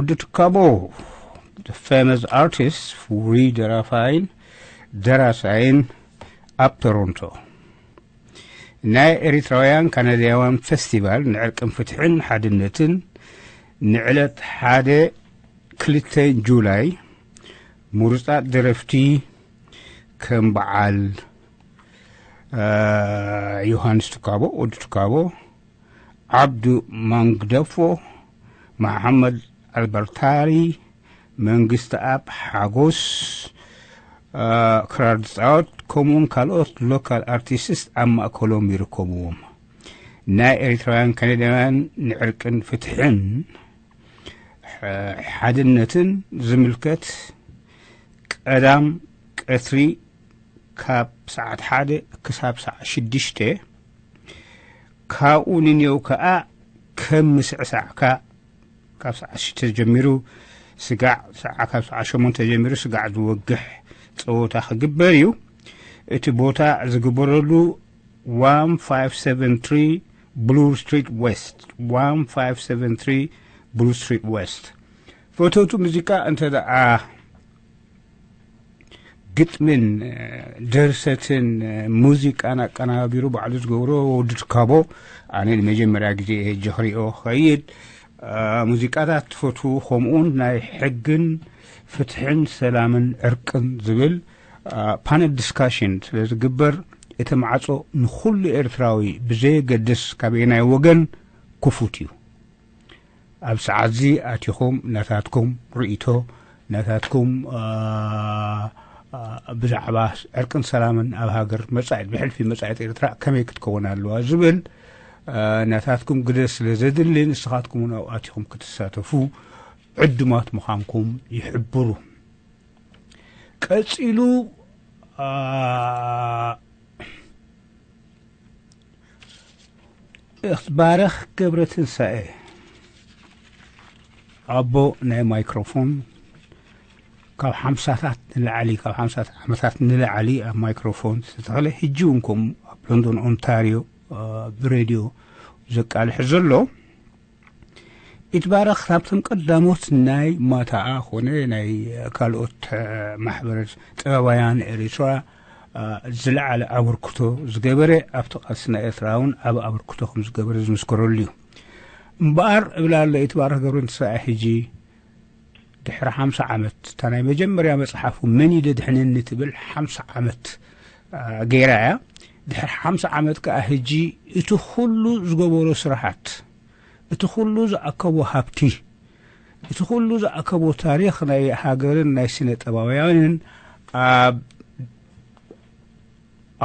ወዲ ትካቦ፣ the famous artist፣ ፍሉይ ደራፋይን ደራሳይን ኣብ ቶሮንቶ። ናይ ኤሪትራውያን ካናዳውያን ፌስቲቫል ንዕርቅን ፍትሕን ሓድነትን ንዕለት ሓደ ክልተ ጁላይ ምሩጻት ደረፍቲ ከም በዓል ዮሃንስ ትካቦ፣ ወዲ ትካቦ፣ ዓብዱ ማንግደፎ፣ መሓመድ ኣልበርታሪ፣ መንግስቲ ኣብ ሓጎስ፣ ክራር ዝፃወት፣ ከምኡውን ካልኦት ሎካል ኣርቲስትስ ኣብ ማእከሎም ይርከብዎም። ናይ ኤሪትራውያን ካናዳውያን ንዕርቅን ፍትሕን ሓድነትን ዝምልከት ቀዳም ቀትሪ ካብ ሰዓት ሓደ ክሳብ ሰዓት ሽዱሽተ፣ ካብኡ ንኔው ከኣ ከም ምስዕሳዕካ ካብ ሰዓት ሽዱሽተ ጀሚሩ ስጋዕ፣ ሰዓ ካብ ሰዓት ሸሞንተ ጀሚሩ ስጋዕ ዝወግሕ ጸወታ ክግበር እዩ። እቲ ቦታ ዝግበረሉ one five seven three Bloor Street West፣ one five seven three Bloor Street West። ፈተውቲ ሙዚቃ እንተ ደኣ ግጥምን ደርሰትን ሙዚቃን ኣቀናባቢሩ ባዕሉ ዝገብሮ ወዲ ትካቦ፣ ኣነ ንመጀመርያ ግዜ እየ ሕጂ ክሪኦ ክኸይድ። ሙዚቃታት ትፈትዉ፣ ከምኡውን ናይ ሕግን ፍትሕን ሰላምን ዕርቅን ዝብል ፓነል ዲስካሽን ስለ ዝግበር፣ እቲ ማዕጾ ንኹሉ ኤርትራዊ ብዘየገድስ ካበየናይ ወገን ክፉት እዩ። ኣብ ሰዓትዚ ኣቲኹም ናታትኩም ርእይቶ፣ ናታትኩም ብዛዕባ ዕርቅን ሰላምን ኣብ ሃገር መጻኢት፣ ብሕልፊ መጻኢት ኤርትራ ከመይ ክትከውን ኣለዋ ዝብል ናታትኩም ግደ ስለ ዘድሊ፣ ንስኻትኩም እውን ኣብኡ ኣቲኹም ክትሳተፉ ዕዱማት ምዃንኩም ይሕብሩ። ቀጺሉ እትባረኽ ገብረትንሳኤ፣ ኣቦ ናይ ማይክሮፎን፣ ካብ ሓምሳታት ንላዕሊ፣ ካብ ሓምሳታት ዓመታት ንላዕሊ ኣብ ማይክሮፎን ዝተተኽለ፣ ሕጂ እውን ከምኡ ኣብ ሎንዶን ኦንታርዮ ብሬድዮ ዘቃልሕ ዘሎ። ይትባረኽ ካብቶም ቀዳሞት ናይ ማታኣ ኾነ ናይ ካልኦት ማሕበረ ጥበባውያን ኤሪትራ ዝለዓለ ኣበርክቶ ዝገበረ፣ ኣብቲ ቃልሲ ናይ ኤርትራ እውን ዓቢ ኣበርክቶ ከም ዝገበረ ዝምስከረሉ እዩ። እምበኣር እብል ኣሎ፣ ይትባረኽ ገብረትንሳኤ ሕጂ ድሕሪ ሓምሳ ዓመት፣ እታ ናይ መጀመርያ መጽሓፉ መን እዩ ደድሕነኒ ትብል ሓምሳ ዓመት ገይራ እያ። ድሕሪ ሓምሳ ዓመት ከኣ ሕጂ እቲ ኩሉ ዝገበሮ ስራሓት፣ እቲ ኩሉ ዝኣከቦ ሃብቲ፣ እቲ ኩሉ ዝኣከቦ ታሪኽ ናይ ሃገርን ናይ ስነ ጥበባውያንን ኣብ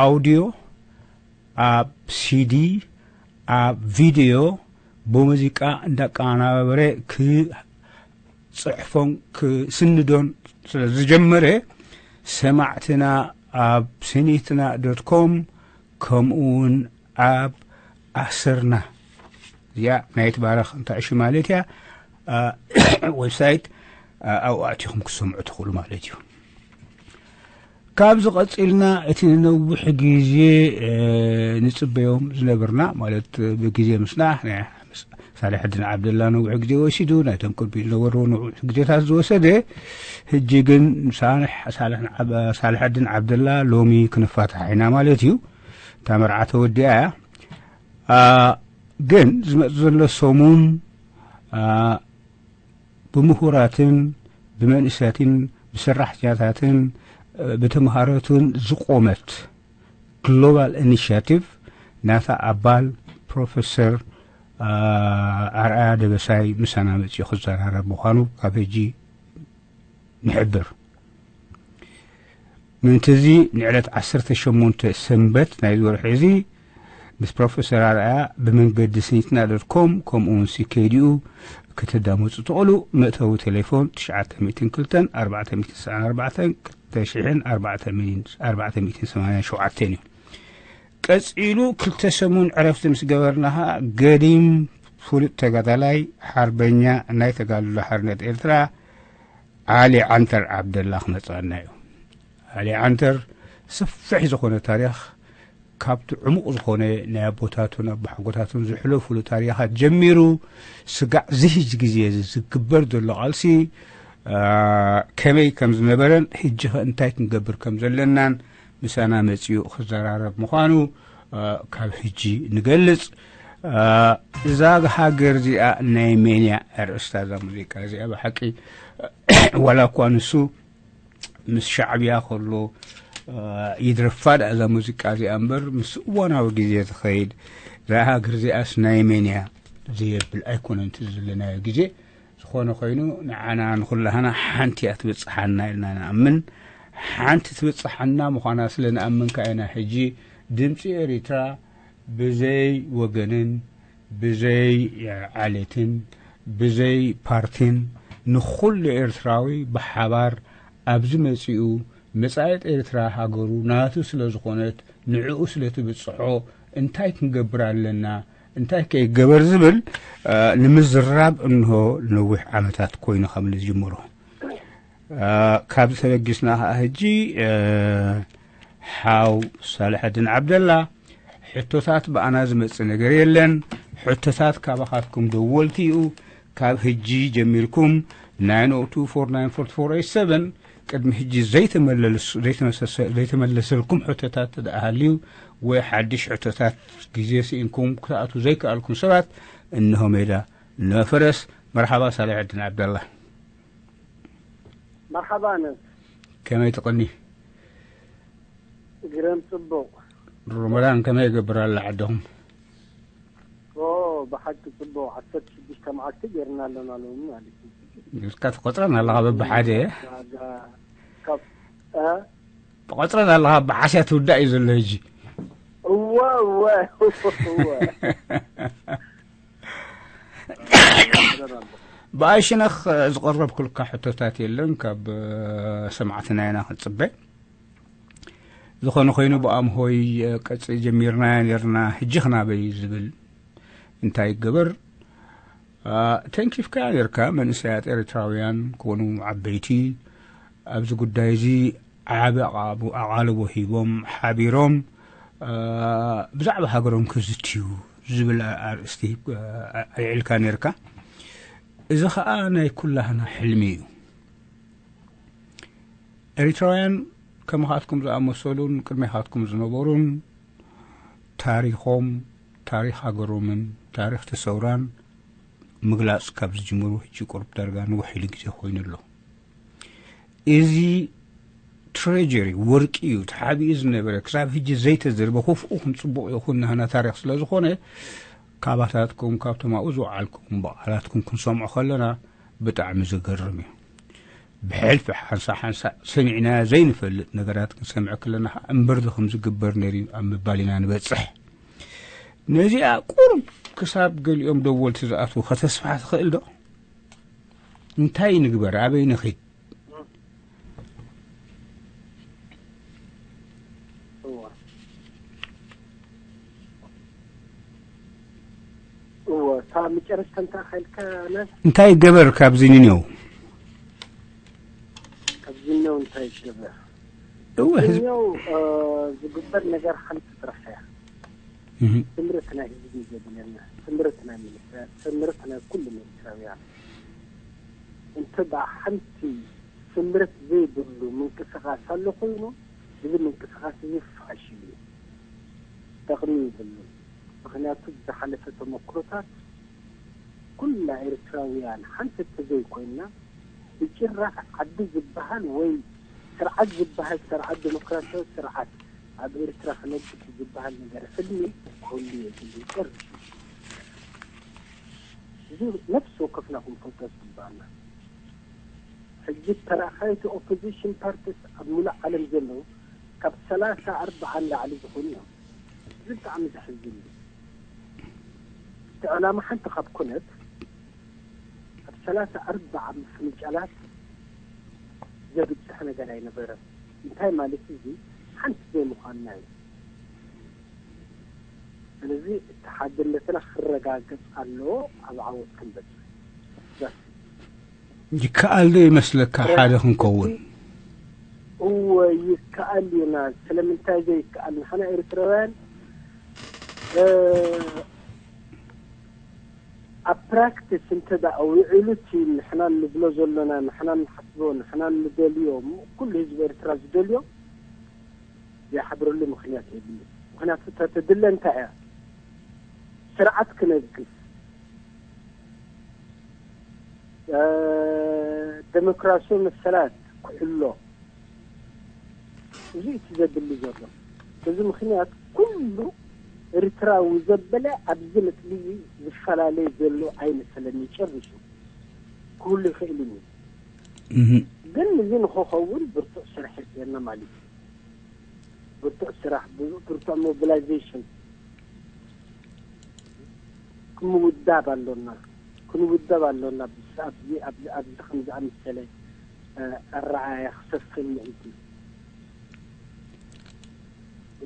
ኣውድዮ፣ ኣብ ሲዲ፣ ኣብ ቪድዮ ብሙዚቃ እንዳቀናበረ ክጽሕፎን ክስንዶን ስለ ዝጀመረ፣ ሰማዕትና ኣብ ስኒትና ዶት ኮም ከምኡ እውን ኣብ ኣሰርና እዚኣ ናይ ትባረኽ እንታይ እሺ ማለት እያ ዌብሳይት ኣብኡ ኣቲኹም ክሰምዑ ትኽእሉ ማለት እዩ። ካብዚ ቀጺልና እቲ ንነዊሕ ግዜ ንጽበዮም ዝነበርና ማለት ብግዜ ምስናሕ ናይ ሳልሐዲን ዓብደላ ነዊሕ ግዜ ወሲዱ፣ ናይቶም ቅድሚኡ ዝነበሩ ነዊሕ ግዜታት ዝወሰደ፣ ሕጂ ግን ሳልሐዲን ዓብደላ ሎሚ ክንፋታሕ ኢና ማለት እዩ። እታ መርዓ ተወዲኣ እያ። ግን ዝመጽእ ዘሎ ሰሙን ብምሁራትን ብመንእሰያትን ብሰራሕተኛታትን ብተምሃሮትን ዝቆመት ግሎባል ኢኒሽያቲቭ ናታ ኣባል ፕሮፌሰር ኣርኣያ ደበሳይ ምሳና መጺኡ ክዘራረብ ምዃኑ ካብ ሕጂ ንሕብር። ምእንቲ እዚ ንዕለት ዓሰርተ ሸሞንተ ሰንበት ናይዚ ወርሒ እዚ ምስ ፕሮፌሰር ኣርኣያ ብመንገዲ ስኒትና ዶት ኮም ከምኡ እውን ሲኬዲኡ ክትዳመፁ ትኽእሉ። መእተዊ ቴሌፎን ትሽዓተ ሚእትን ክልተን ኣርባዕተ ሚእትን ሰብዓን ኣርባዕተን ክልተ ሽሕን ኣርባዕተ ሚእትን ሰማንያን ሸውዓተን እዩ። ቀጺሉ ክልተ ሰሙን ዕረፍቲ ምስ ገበርና ኸኣ ገዲም ፍሉጥ ተጋዳላይ ሓርበኛ ናይ ተጋድሎ ሓርነት ኤርትራ ዓሊ ዓንተር ዓብደላ ክመጽኣና እዩ። ዓሊ ዓንተር ሰፊሕ ዝኾነ ታሪኽ ካብቲ ዕሙቕ ዝኾነ ናይ ኣቦታቱን ኣቦሓጎታቱን ዝሕለፉሉ ታሪኻት ጀሚሩ፣ ስጋዕ ዝህጅ ግዜ እዚ ዝግበር ዘሎ ቃልሲ፣ አ፣ ከመይ ከም ዝነበረን፣ ሕጂ ኸ እንታይ ክንገብር ከም ዘለናን ምሳና መጺኡ ክዘራረብ ምዃኑ፣ አ፣ ካብ ሕጂ ንገልጽ። አ፣ እዛ ሃገር እዚኣ ናይ መን እያ? ኣርእስታ እዛ ሙዚቃ እዚኣ ብሓቂ ዋላ እኳ ንሱ ምስ ሻዕብያ ከሎ፣ አ፣ ይድረፋ ደኣ እዛ ሙዚቃ እዚኣ እምበር፣ ምስ እዋናዊ ግዜ ትኸይድ። እዛ ሃገር እዚኣስ ናይ መን እያ ዘየብል ኣይኮነን እቲ ዘለናዮ ግዜ። ዝኾነ ኮይኑ፣ ንዓና ንኹላህና ሓንቲ እያ ትብጽሓና ኢልና ንኣምን። ሓንቲ ትብጽሓና ምዃና ስለ ንኣምን ከኣ ኢና ሕጂ ድምጺ ኤሪትራ ብዘይ ወገንን ብዘይ ዓሌትን ብዘይ ፓርቲን ንኹሉ ኤርትራዊ ብሓባር ኣብዚ መጺኡ መጻኢት ኤርትራ ሃገሩ ናቱ ስለ ዝኾነት፣ ንዕኡ ስለ ትብጽሖ እንታይ ክንገብር ኣለና፣ እንታይ ከይገበር ዝብል፣ አ፣ ንምዝራብ እንሆ ነዊሕ ዓመታት ኮይኑ ካብ ንጅምሮ። አ፣ ካብዚ ተበጊስና ኸኣ ሕጂ፣ አ፣ ሓው ሳልሐዲን ዓብደላ፣ ሕቶታት ብኣና ዝመጽእ ነገር የለን። ሕቶታት ካባኻትኩም ደወልቲ እዩ። ካብ ሕጂ ጀሚርኩም ናይን ኦ ቱ ፎር ናይን ፎር ፎር ኤይት ሰቨን፣ ቅድሚ ሕጂ ዘይተመለልስ-፣ ዘይተመሰሰ-፣ ዘይተመለሰልኩም ሕቶታት እንተ ደኣ ሃልዩ ወይ ሓድሽ ሕቶታት ግዜ ስኢንኩም ክትኣትዉ ዘይከኣልኩም ሰባት፣ እንሆ ሜዳ ንፈረስ። መርሓባ ሳልሐዲን ዓብደላ። መርሓባ ኣነስ። ከመይ ትቕኒ? ግረም ጽቡቕ። ሮመዳን ከመይ ይገብር ኣላ ዓድኹም? ኦ፣ ብሓቂ ጽቡቕ። ዓሰርተ ሽዱሽተ መዓልቲ ጌርና ኣለና ሎሚ ማለት እዩ። እስካ ትቆጽረን ኣለኻ በብሓደ? ዋጋ ካብ፣ እ? ትቆጽረን ኣለኻ፣ ብዓስያ ትውዳእ እዩ ዘሎ ሕጂ። እወ፣ እወ፣ እወ። ብኣይ ሽነኽ ዝቐረብኩልካ ሕቶታት የለን ካብ፣ እ፣ ሰማዕትና ኢና ክንጽበ። ዝኾነ ኮይኑ ብኣምሆይ፣ እ፣ ቀጽ ጀሚርናዮ ኔርና፣ ሕጂ ኽናበይ ዝብል እንታይ ይገበር? አ፣ ተንኪፍካያ ኔርካ። መንእሰያት ኤርትራውያን ኮኑ ዓበይቲ ኣብዚ ጉዳይ እዚ ዓቢ ኣቓቡ-፣ ኣቓልቦ ሂቦም፣ ሓቢሮም፣ አ፣ ብዛዕባ ሃገሮም ክዝትዩ ዝብል ኣርእስቲ፣ አ፣ ኣልዒልካ ኔርካ። እዚ ኸኣ ናይ ኩላህና ሕልሚ እዩ። ኤሪትራውያን ከማኻትኩም ዝኣመሰሉን ቅድሜኻትኩም ዝነበሩን ታሪኾም፣ ታሪኽ ሃገሮምን ታሪኽ እቲ ሰውራን ምግላጽ ካብ ዝጅምሩ ሕጂ ቁሩብ ዳርጋ ንውሕ ኢሉ ግዜ ኮይኑ ኣሎ። እዚ ትሬጀሪ፣ ወርቂ እዩ፣ ተሓቢኡ ዝነበረ፣ ክሳብ ሕጂ ዘይተዘርበ፣ ክፉእኹም ጽቡቕ ይኹን ናህና ታሪኽ ስለ ዝኾነ፣ ካባታትኩም፣ ካብቶም ኣብኡ ዝወዓልኩም ብቓላትኩም ክንሰምዖ ከለና ብጣዕሚ ዘገርም እዩ። ብሕልፊ ሓንሳእ ሓንሳእ ሰሚዕናዮ ዘይንፈልጥ ነገራት ክንሰምዕ ከለና ኸዓ እምበርዚ ከም ዝግበር ነይሩ ኣብ ምባል ኢና ንበጽሕ። ነዚኣ ቁሩብ ክሳብ ገሊኦም ደወልቲ ዝኣትዉ ከተስፍሓ ትኽእል ዶ? እንታይ ንግበር? ኣበይ ንኺድ? እወ። እወ፣ እታ መጨረሽታ እንታይ ኢልካ፣ ኣነ እንታይ ይገበር ካብዚ ንኔው? ካብዚ ንኔው እንታይ ይገበር? እወ፣ ህዝቢ ንኔው፣ እ፣ ዝግበር ነገር ሓንቲ ጥራሕ እያ። እህ። ስምረት ናይ ህዝቢ ዘድልየና፣ ስምረት ናይ ሚኒስተር፣ ስምረት ናይ ኩሉ ኤርትራውያን። እንተ ደኣ ሓንቲ ስምረት ዘይብሉ ምንቅስቓስ ኣሎ ኮይኑ፣ እዚ ምንቅስቓስ እዚ ፋሽል እዩ፣ ጠቕሚ የብሉን። ምኽንያቱ ዝሓለፈ ተመክሮታት ኩላ ኤርትራውያን ሓንቲ እንተዘይኮይንና፣ ብጭራሽ ዓዲ ዝበሃል ወይ ስርዓት ዝበሃል፣ ስርዓት ዲሞክራሲያዊ ስርዓት ኣብ ኤርትራ ክነግስ ዝበሃል ነገር ሕልሚ ክህሉ የብሉን ጨርሹ። እዚ ነፍሲ ወከፍና ክንፈልጦ ዝግባኣና። ሕጂ ተራኸብቲ ኦፖዚሽን ፓርቲስ ኣብ ሙሉእ ዓለም ዘለዉ ካብ ሰላሳ ኣርብዓ ንላዕሊ ዝኾኑ እዮም። እዚ ብጣዕሚ ዘሕዝን እዩ። እቲ ዕላማ ሓንቲ ካብ ኮነት ኣብ ሰላሳ ኣርብዓ ምፍንጫላት ዘብጽሕ ነገር ኣይነበረን። እንታይ ማለት እዩ? እዚ ሓንቲ ዘይምዃንና እዩ። ስለዚ እቲ ሓድነትና ክረጋገጽ ኣለዎ፣ ኣብ ዓወት ክንበጽሕ። በስ። ይከኣል ዶ ይመስለካ ሓደ ክንከውን? እወ፣ ይከኣል እዩና። ስለምንታይ ዘይከኣል? ንሕና ኤርትራውያን ኣብ ፕራክቲስ እንተ ደኣ ውዒሉ፣ እቲ ንሕና ንብሎ ዘለና፣ ንሕና ንሓስቦ፣ ንሕና ንደልዮ፣ ኩሉ ህዝቢ ኤርትራ ዝደልዮ፣ ዘይሓድረሉ ምኽንያት የብሉ። ምኽንያቱ እታ ትድለ እንታይ እያ? ስርዓት ክነግስ፣ እ፣ ደሞክራሲያዊ መሰላት ክሕሎ፣ እዚ እቲ ዘድሊ ዘሎ። በዚ ምኽንያት ኩሉ ኤርትራዊ ዘበለ ኣብዚ ነጥቢ እዚ ዝፈላለየ ዘሎ ኣይመሰለኒ ጨርሹ። ክህሉ ይኽእል እዩ። እህ። ግን እዚ ንኽኸውን ብርቱዕ ስራሕ የድልየና ማለት እዩ። ብርቱዕ ስራሕ፣ ብርቱዕ ሞቢላይዜሽን። ክንውዳብ ኣሎና፣ ክንውደብ ኣሎና። ብስ-፣ ኣብዚ፣ ኣብዚ፣ ኣብዚ ከም ዝኣመሰለ፣ እ፣ ኣረኣእያ ክሰፍን ምእንቲ።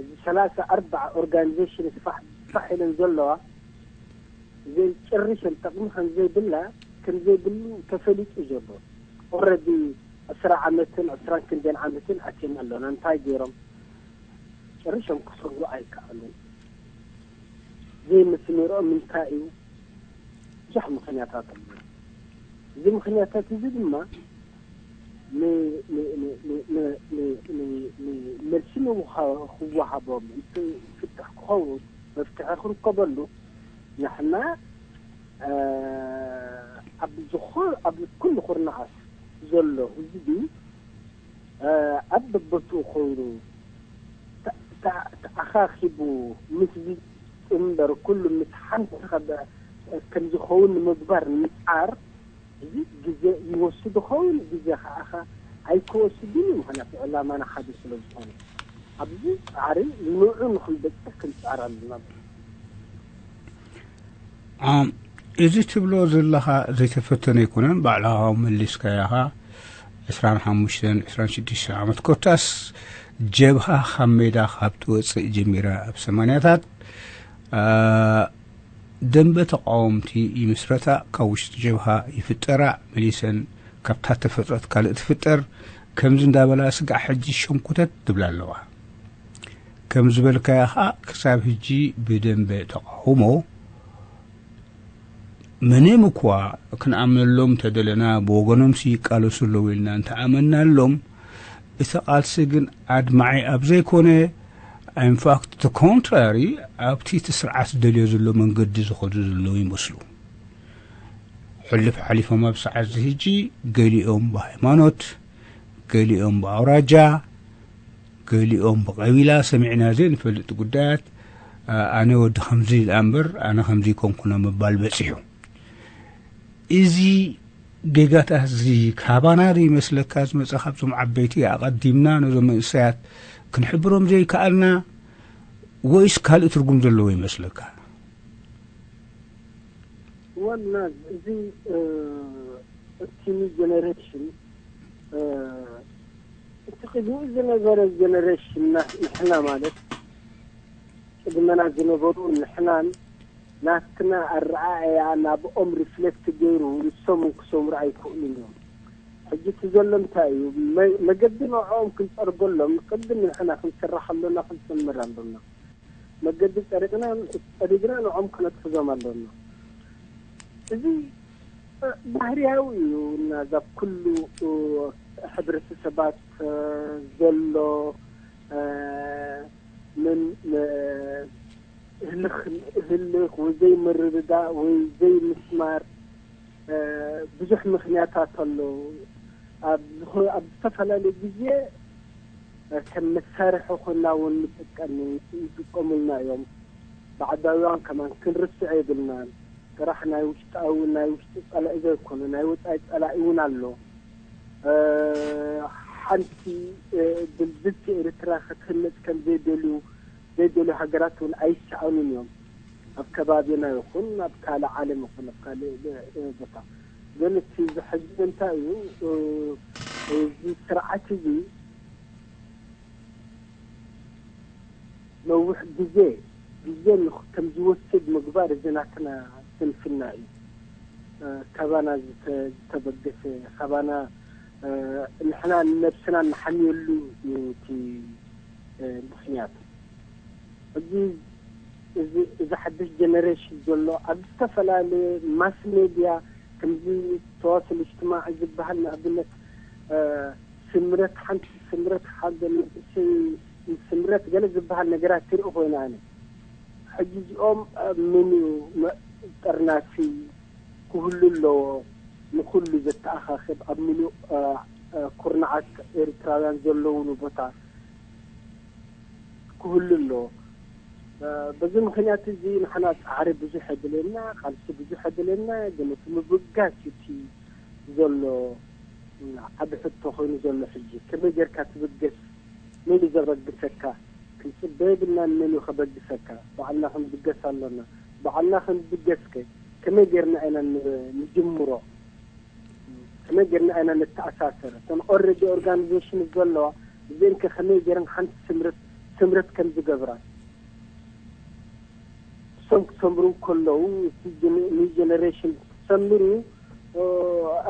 እዚ ሰላሳ ኣርባዓ ኦርጋኒዜሽን ስፋሕ፣ ስፋሕ ኢለን ዘለዋ፣ እዘን ጨሪሰን ጥቕሚ ከም ዘይብላ፣ ከም ዘይብሉ ተፈሊጡ ዘሎ። ኦልረዲ ዕስራ ዓመትን ዕስራን ክንደን ዓመትን ኣትየን ኣሎና። እንታይ ገይሮም? ጨሪሶም ክሰርሑ ኣይከኣሉን። ዘይምስምርኦም እንታይ እዩ? ብዙሕ ምኽንያታት ኣሎ። እዚ ምኽንያታት እዚ ድማ ን-፣ ን-፣ ን-፣ ን-፣ ን-፣ ን-፣ ን-፣ ን-፣ መልሲ ምውሃ-፣ ክወሃቦም፣ እቲ ፍትሕ ክኸውን፣ መፍትሒ ክርከበሉ፣ ንሕና፣ እ፣ ኣብ ዝኾ-፣ ኣብ ኩሉ ኩርናዓት ዘሎ ህዝቢ፣ እ፣ ኣብ በቦትኡ ኮይኑ ተ-፣ ተ-፣ ተኣኻኺቡ ምስ ዝጽንበር፣ ኩሉ ምስ ሓንቲ ከ-፣ ከም ዝኸውን ንምግባር ንምጽዓር፣ እዚ ግዜ ይወስድ ይኸውን፣ ግዜ ከኣ ከ-፣ ኣይክወስድን እዩ። ምኽንያቱ ዕላማና ሓደ ስለ ዝኾነ፣ ኣብዚ ጻዕሪ ንዑ ንኽንበጽሕ ክንጽዕር ኣለና። ኣም፣ እዚ ትብሎ ዘለኻ ዘይተፈተነ ኣይኮነን፣ ባዕልኻ መሊስካዮ ኢኻ። ዕስራን ሓሙሽተን፣ ዕስራን ሽዱሽተን ዓመት፣ ኮታስ ጀብሃ ካብ ሜዳ ካብ ትወጽእ ጀሚራ ኣብ ሰማንያታት፣ ኣ፣ ደንበ ተቃወምቲ ይምስረታ፣ ካብ ውሽጢ ጀብሃ ይፍጠራ፣ መሊሰን ካብታ ተፈጥረት ካልእ ትፍጠር፣ ከምዚ እንዳበላ ስጋዕ ሕጂ ሸንኩተት ትብላ ኣለዋ። ከም ዝበልካዮ ኸኣ ክሳብ ሕጂ ብደንበ ተቃውሞ፣ ምንም እኳ ክንኣምነሎም እንተደለና፣ ብወገኖምሲ ይቃለሱ ኣለዉ ኢልና እንተኣመናሎም፣ እቲ ቃልሲ ግን ኣድማዒ ኣብ ዘይኮነ፣ ኢንፋክት እቲ ኮንትራሪ፣ ኣብቲ እቲ ስርዓት ዝደልዮ ዘሎ መንገዲ ዝኸዱ ዘለዉ ይመስሉ። ሕልፍ ሓሊፎም ኣብ ሰዓት እዚ ሕጂ ገሊኦም ብሃይማኖት፣ ገሊኦም ብኣውራጃ፣ ገሊኦም ብቐቢላ ሰሚዕና ዘይንፈልጥ ጉዳያት፣ ኣ-፣ ኣነ ወዲ ከምዚ ኢልኣ እምበር ኣነ ከምዚ ኣይኮንኩን ምባል በጺሑ። እዚ ጌጋታት እዚ ካባና ዶ ይመስለካ ዝመጸ፣ ካብዞም ዓበይቲ ኣቐዲምና ነዞም መንእሰያት ክንሕብሮም ዘይከኣልና፣ ወይስ ካልእ ትርጉም ዘለዎ ይመስለካ? ዋና እዚ፣ እ፣ እቲ ኒው ጀነሬሽን፣ እ፣ እቲ ቅድሚኡ ዝነበረ ጀነሬሽን ና-፣ ንሕና ማለት ቅድመና ዝነበሩ ንሕናን ናትና ኣረኣእያ ናብኦም ሪፍሌክት ገይሩ ንሶም እውን ክሰምሩ ኣይክእሉን እዮም። ሕጂ እቲ ዘሎ እንታይ እዩ? መ-፣ መገዲ ንዕኦም ክንጸርገሎም ቅድም ንሕና ክንስራሕ ኣሎና፣ ክንሰምር ኣሎና። መገዲ ጸሪቕና፣ ጸሪግና ንዕኦም ክነትሕዞም ኣሎና። እዚ፣ እ፣ ባህርያዊ እዩ። እና እዛ ኩሉ፣ እ፣ ሕብረተሰባት፣ እ፣ ዘሎ፣ እ፣ ምን-፣ እ፣ ህልኽ-፣ ህልኽ ወይ ዘይምርድዳእ ወይ ዘይምስማር፣ እ፣ ብዙሕ ምኽንያታት ኣሎ። ኣብ ዝኾ-፣ ኣብ ዝተፈላለየ ግዜ፣ እ፣ ከም መሳርሒ ኮይና እውን ንጥቀም-፣ ይጥቀሙልና እዮም። ባዕዳውያን ከማን ክንርስዖ የብልናን። ጥራሕ ናይ ውሽጣዊ፣ ናይ ውሽጢ ጸላኢ ዘይኮነ፣ ናይ ወጻኢ ጸላኢ እውን ኣሎ። እ፣ ሓንቲ፣ እ፣ ብልጽቲ ኤርትራ ክትህነጽ ከም ዘይደልዩ፣ ዘይደልዩ ሃገራት እውን ኣይሰኣኑን እዮም። ኣብ ከባቢና ይኹን፣ ኣብ ካልእ ዓለም ይኹን፣ ኣብ ካልእ፣ እ፣ ቦታ። ግን እቲ ዘሕዝን እንታይ እዩ? እ፣ እዚ ስርዓት እዚ ነዊሕ ግዜ፣ ግዜ ንኽ-፣ ከም ዝወስድ ምግባር እዚ ናትና ስንፍና እዩ። እ፣ ካባና ዝተ-፣ ዝተበገሰ፣ ካባና፣ እ፣ ንሕና ንነብስና ንሓምየሉ እዩ እቲ፣ እ፣ ምኽንያት። ሕጂ እዚ እዚ ሓድሽ ጀነሬሽን ዘሎ ኣብ ዝተፈላለየ ማስ ሜድያ፣ ከምዚ ተዋስል እጅትማዕ ዝበሃል፣ ንኣብነት ስምረት፣ ሓንቲ ስምረት፣ ሓደ መንእሰይ ስምረት ገለ ዝበሃል ነገራት ትርኢ ኮይና። ኣነ ሕጂ እዚኦም ምን እዩ ጠርናፊ ክህሉ ኣለዎ፣ ንኩሉ ዘተኣኻኽብ ኣብ ምሉእ ኩርናዓት ኤርትራውያን ዘለውሉ ቦታ ክህሉ ኣለዎ። በዚ ምክንያት እዚ ንሕና ጻዕሪ ብዙሕ የድልየና፣ ቃልሲ ብዙሕ የድልየና። ግን እቲ ምብጋስ እቲ ዘሎ ዓቢ ሕቶ ኮይኑ ዘሎ ሕጂ፣ ከመይ ጌርካ ትብገስ? መን እዩ ዘበግሰካ? ክንጽበ የብልናን። መን እዩ ከበግሰካ? ባዕልና ክንብገስ ኣሎና። ባዕልና ክንብገስከ ከመይ ጌርና ኢና ን- ንጅምሮ? ከመይ ጌርና ኢና ንተኣሳሰር? እተን ኦልሬዲ ኦርጋኒዜሽን ዘለዋ እዚአን ከ ከመይ ጌረን ሓንቲ ስምረት ስምረት ከም ዝገብራ? እሶም ክሰምሩ ከለዉ እቲ ጀነ- ኒው ጀነሬሽን ክሰምር እዩ።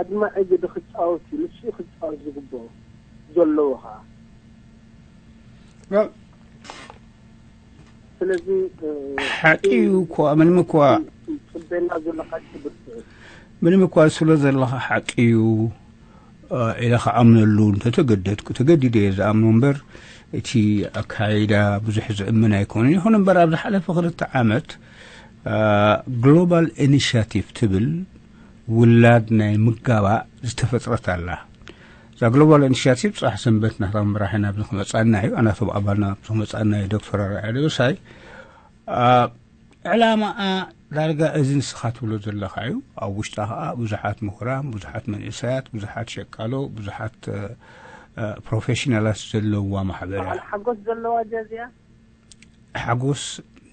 ኣድማዒ ግደ ክጻወት እዩ። ንሱ እዩ ክጻወት ዝግብኦ ዘለዎ ከዓ። ስለዚ ሓቂ እዩ እኮ። ምንም እኳ ጽበና ዘሎ ሓቂ ብርትዑ ምንም እኳ ስለ ዘለኻ ሓቂ እዩ ኢለ ክኣምነሉ እንተተገደድኩ፣ ተገዲደ እየ ዝኣምኖ እምበር፣ እቲ ኣካይዳ ብዙሕ ዝእምን ኣይኮነን። ይኹን እምበር ኣብ ዝሓለፈ ክልተ ዓመት ግሎባል ኢኒሽቲቭ ትብል ውላድ ናይ ምጋባእ ዝተፈጥረት ኣላ። እዛ ግሎባል ኢኒሽቲቭ ጽባሕ ሰንበት ናታ ምራሒ ናብዚ ክመጻና እዩ። ኣናቶም ኣባልና ኣብዚ ክመጻና እዩ። ዶክተር ኣርኣያ ደበሳይ ዕላማኣ ዳርጋ እዚ ንስኻ ትብሎ ዘለኻ እዩ። ኣብ ውሽጣ ከዓ ብዙሓት ምሁራን፣ ብዙሓት መንእሰያት፣ ብዙሓት ሸቃሎ፣ ብዙሓት ፕሮፌሽናላት ዘለዋ ማሕበር እያ። ሓጎስ ዘለዋ ጃዝያ ሓጎስ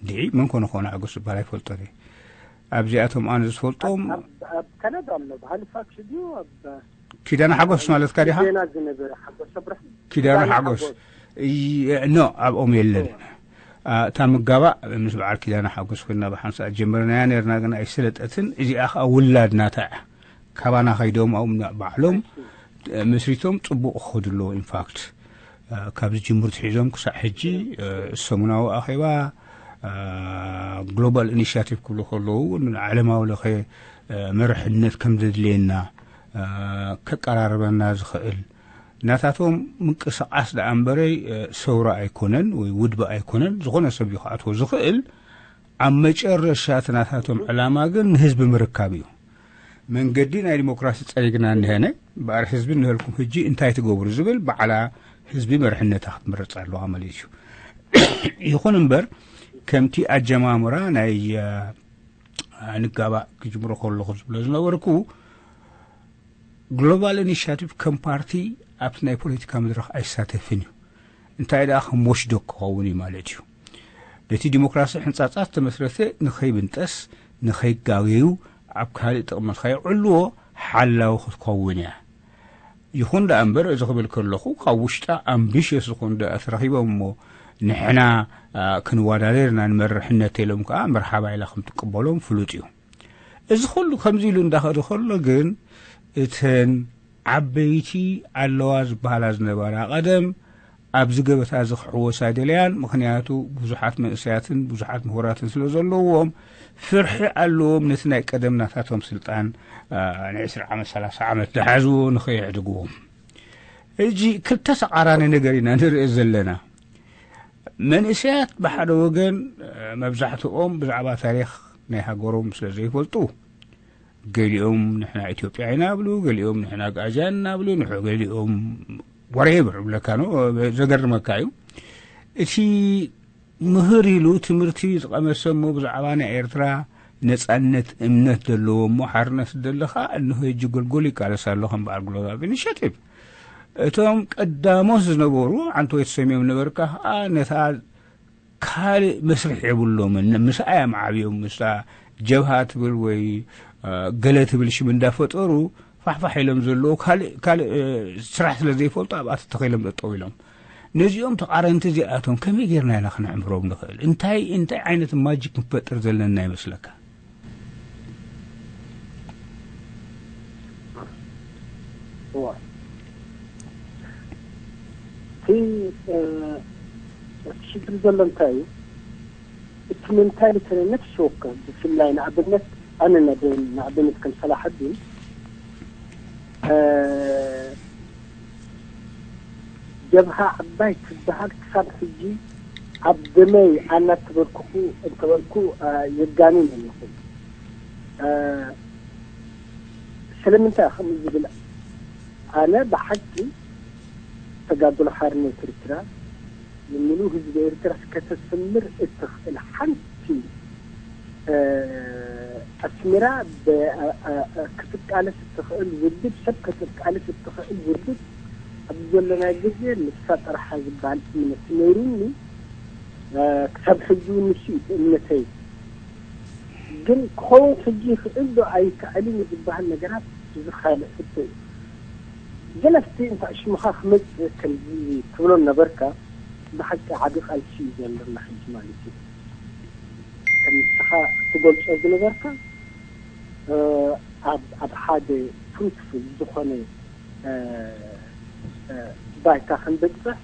ድዒ መን ኮነ ኮነ ሓጎስ ዝበሃል ኣይፈልጦን እየ። ኣብዚኣቶም ኣነ ዝፈልጦም ኣብ ካናዳ ኣሎ። ብሃሊፋክስ ድዩ ኣብ ኪዳነ ሓጎስ ማለትካ ዲኻ? ዜና ዝነበረ ሓጎስ ኣብርሃ ኪዳነ ሓጎስ ኖ ኣብኦም የለን። እታ ምጋባእ ምስ በዓል ኪዳነ ሓጎስ ኮይና ብሓንሳእ ጀመርናያ ነርና፣ ግን ኣይሰለጠትን። እዚኣ ከዓ ውላድ ናታ እያ። ካባና ከይዶም ኣብኦም ባዕሎም መስሪቶም ጽቡቕ ክኸዱ ኣለዎ። ኢንፋክት ካብ ዝጅምሩ ትሒዞም ክሳዕ ሕጂ ሰሙናዊ ኣኼባ ግሎባል ኢኒሽቲቭ ክብሉ ከለዉ እውን ዓለማዊ ለኸ መርሕነት ከም ዘድልየና ከቀራርበና ዝኽእል ናታቶም ምንቅስቃስ ደኣ እምበረይ ሰውራ ኣይኮነን ወይ ውድቢ ኣይኮነን። ዝኾነ ሰብ እዩ ክኣትዎ ዝኽእል። ኣብ መጨረሻ እቲ ናታቶም ዕላማ ግን ንህዝቢ ምርካብ እዩ። መንገዲ ናይ ዲሞክራሲ ጸሪግና እንሄነ እምበኣር ህዝቢ እንሀልኩም ህጂ እንታይ ትገብሩ ዝብል ባዕላ ህዝቢ መርሕነታ ክትምረጽ ኣለዋ ማለት እዩ። ይኹን እምበር ከምቲ ኣጀማምራ ናይ ንጋባእ ክጅምሮ ከለኹ ዝብሎ ዝነበርኩ ግሎባል ኢኒሽቲቭ ከም ፓርቲ ኣብቲ ናይ ፖለቲካ መድረኽ ኣይሳተፍን እዩ። እንታይ ደኣ ከም ዎችዶግ ክኸውን እዩ ማለት እዩ። ነቲ ዲሞክራሲ ሕንጻጻ ዝተመስረተ ንኸይብንጠስ ንኸይጋገዩ ኣብ ካልእ ጥቕሚ ንኸይዕልዎ ሓላዊ ክትከውን እያ። ይኹን ደኣ እምበር እዚ ክብል ከለኹ ካብ ውሽጣ ኣምቢሽየስ ዝኾኑ ደኣ ተረኺቦም እሞ ንሕና ክንወዳደር ኢና ንመርሕነት ኢሎም ከዓ መርሓባ ኢላ ከም ትቅበሎም ፍሉጥ እዩ። እዚ ኩሉ ከምዚ ኢሉ እንዳኸደ ከሎ ግን እተን ዓበይቲ ኣለዋ ዝበሃላ ዝነበራ ቀደም ኣብዚ ገበታ እዚ ክሕወሳ ኣይደለያን። ምኽንያቱ ብዙሓት መንእሰያትን ብዙሓት ምሁራትን ስለ ዘለዎም ፍርሒ ኣለዎም ነቲ ናይ ቀደም ናታቶም ስልጣን ናይ ዕስራ ዓመት ሰላሳ ዓመት ዝሓዝዎ ንኸየሕድግዎም። ሕጂ ክልተ ተቓራኒ ነገር ኢና ንርኢ ዘለና። መንእሰያት ብሓደ ወገን መብዛሕትኦም ብዛዕባ ታሪኽ ናይ ሃገሮም ስለ ዘይፈልጡ ገሊኦም ንሕና ኢትዮጵያ ኢና ብሉ፣ ገሊኦም ንሕና ኣግኣዝያን ኢና ብሉ፣ ንሑ ገሊኦም ወሬብር ብለካ ነው። ዘገርመካ እዩ። እቲ ምህር ኢሉ ትምህርቲ ዝቐመሰ እሞ ብዛዕባ ናይ ኤርትራ ነጻነት እምነት ዘለዎ እሞ ሓርነት ዝደለኻ እንሆ ሕጂ ጎልጎል ይቃለስ ኣሎ ከም በዓል ግሎባል ኢኒሽቲቭ። እቶም ቀዳሞት ዝነበሩ ዓንተወይ ተሰሚዮም ነበርካ ከዓ ነታ ካልእ መስርሕ የብሎምን። ምስኣ እዮም ዓብዮም ምስታ ጀብሃ ትብል ወይ ገለ ትብል ሽም እንዳፈጠሩ ፋሕፋሕ ኢሎም ዘለዉ ካልእ ካልእ ስራሕ ስለ ዘይፈልጡ ኣብኣ ተተኺሎም ጠጠው ኢሎም። ነዚኦም ተቓረንቲ እዚኣቶም ከመይ ጌርና ኢና ክነዕምሮም ንኽእል? እንታይ እንታይ ዓይነት ማጂክ ክንፈጥር ዘለና ይመስለካ? እዋ እቲ እቲ ሽግር ዘሎ እንታይ እዩ? እቲ ምንታይ ልትነ ነፍሲ ወከፍ ብፍላይ ንኣብነት ኣነ ንኣብነት ከም ሰላሐዲን ጀብሃ ዓባይ ትበሃል ክሳብ ሕጂ ኣብ ደመይ ኣናተበርኩኹ እንተበልኩ የጋንን ኣይኹን። ስለምንታይ ከምኡ ዝብል ኣነ ብሓቂ ተጋድሎ ሓርነት ኤርትራ ንምሉእ ህዝቢ ኤርትራ ከተስምር እትኽእል ሓንቲ ኣስሚራ ክትቃለስ እትኽእል ውድብ ሰብ ክትቃለስ እትኽእል ውድብ ኣብዚ ዘለናይ ግዜ ንሳ ጥራሓ ዝበሃል እምነት ነይሩኒ። ክሳብ ሕጂ እውን ንሱ እዩ እምነተይ። ግን ክኸውን ሕጂ ይኽእል ዶ ኣይከኣልን ዝበሃል ነገራት እዚ ካልእ ሕቶ እዩ። ግን ኣብቲ እንታይ ሽምኻ ክመፅእ ከምዚ ትብሎ ነበርካ ብሓቂ ዓቢ ቃልሲ እዩ ዘለና ሕጂ ማለት እዩ። ከም ንስኻ ትገልጾ ዝነበርካ ኣብ ሓደ ፍሩትፉል ዝኾነ ባይታ ክንበፅሕ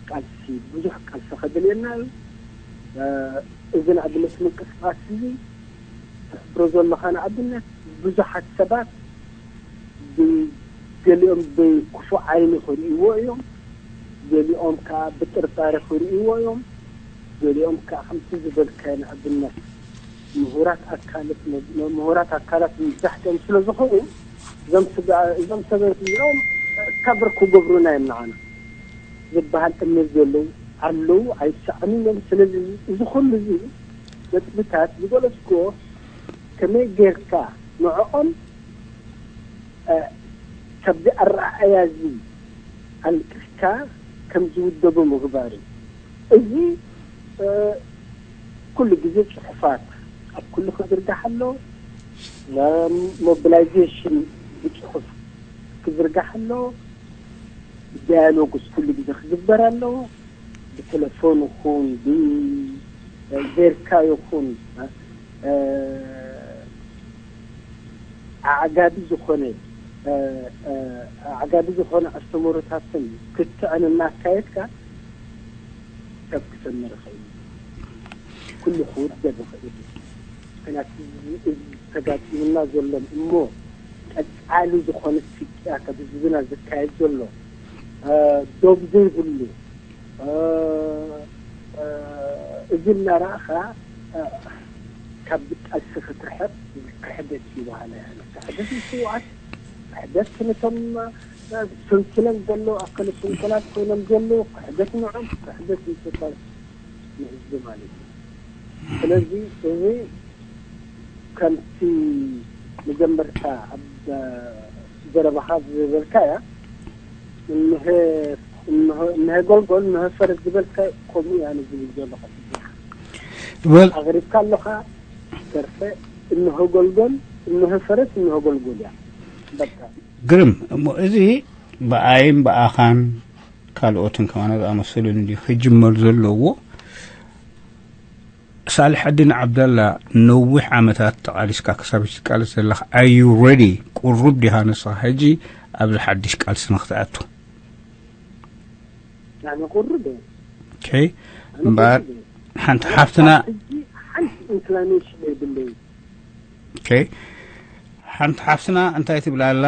ቃልሲ ብዙሕ ቃልሲ ከድልየና እዩ። እዚ ንኣብነት ምንቅስቃስ እዚ ትሕብሮ ዘለኻ ንኣብነት ብዙሓት ሰባት ገሊኦም ብክፉእ ዓይኒ ክርእይዎ እዮም፣ ገሊኦም ከዓ ብጥርጣረ ክርእይዎ እዮም፣ ገሊኦም ከዓ ከምቲ ዝበልካዮ ንኣብነት ምሁራት ኣካላት ምሁራት ኣካላት መብዛሕትኦም ስለ ዝኾኑ እዞም ስጋ እዞም ሰባት እዚኦም ከብር ክገብሩና እዮም ንዓና ዝበሃል እምነት ዘለዉ ኣለዉ ኣይሰኣኑን እዮም። ስለዚ እዚ ኩሉ እዚ ነጥብታት ዝገለፅክዎ ከመይ ጌርካ ንዕኦም ካብዚ ኣረኣእያ እዚ ኣልቂስካ ከም ዝውደቡ ምግባር እዩ። እዚ ኩሉ ግዜ ፅሑፋት ኣብ ኩሉ ክዝርጋሕ ኣሎ። ሞቢላይዜሽን ብፅሑፍ ክዝርጋሕ ኣሎ። ዳያሎግስ ኩሉ ግዜ ክግበር ኣለዎ። ብቴሌፎን ይኹን ብዜርካ ይኹን ኣዕጋቢ ዝኾነ ኣዕጋቢ ዝኾነ ኣስተምህሮታትን ክትዕን እናካየድካ ሰብ ክሰምር ይኽእል። ኩሉ ክውደብ ይኽእል። ምክንያቱ እዚ ተጋጢሙና ዘሎን እሞ ቀፃሊ ዝኾነ ስቅያት ኣብ ህዝብና ዝካየድ ዘሎ ዶብ ዘይብሉ እዚ እናረእኻ ካብ ቃልሲ ክትርሕቕ ክሕደት እዩ በሃላይ ኣነ። ክሕደት ንስውኣት፣ ክሕደት ነቶም ሰንኪሎም ዘለዉ ኣካለ ስንኩላት ኮይኖም ዘለዉ፣ ክሕደት ንዖም፣ ክሕደት ንስውኣት ንህዝቢ ማለት እዩ። ስለዚ እዚ ከምቲ መጀመርታ ኣብ ዘረባኻ ዝበልካያ እንሀ እንሀ ጎልጎል እንሀ ፈረስ ዝበልካ ከምኡ እያ ዝብል ዘለኹ። ወል ኣቕሪብካ ኣለኻ ተርፈ እንሀ ጎልጎል እንሀ ፈረስ እንሀ ጎልጎል እያ በቃ። ግርም እሞ እዚ ብኣይን ብኣኻን ካልኦትን ከማና ዝኣመሰሉን እንዲ ክጅመር ዘለዎ። ሳልሐዲን ዓብደላ ነዊሕ ዓመታት ተቓሊስካ ክሳብ ሕጂ ትቃለስ ዘለኻ are you ready? ቁሩብ ዲኻ ንስኻ ሕጂ ኣብዚ ሓድሽ ቃልሲ ንክትኣቱ? ኣነ ቁሩብ እየ። ኦኬ እምበኣር ሓንቲ ሓፍትና ሕጂ ሓንቲ ኢንክላኔሽን የብለይ። ኦኬ ሓንቲ ሓፍትና እንታይ ትብላ ኣላ?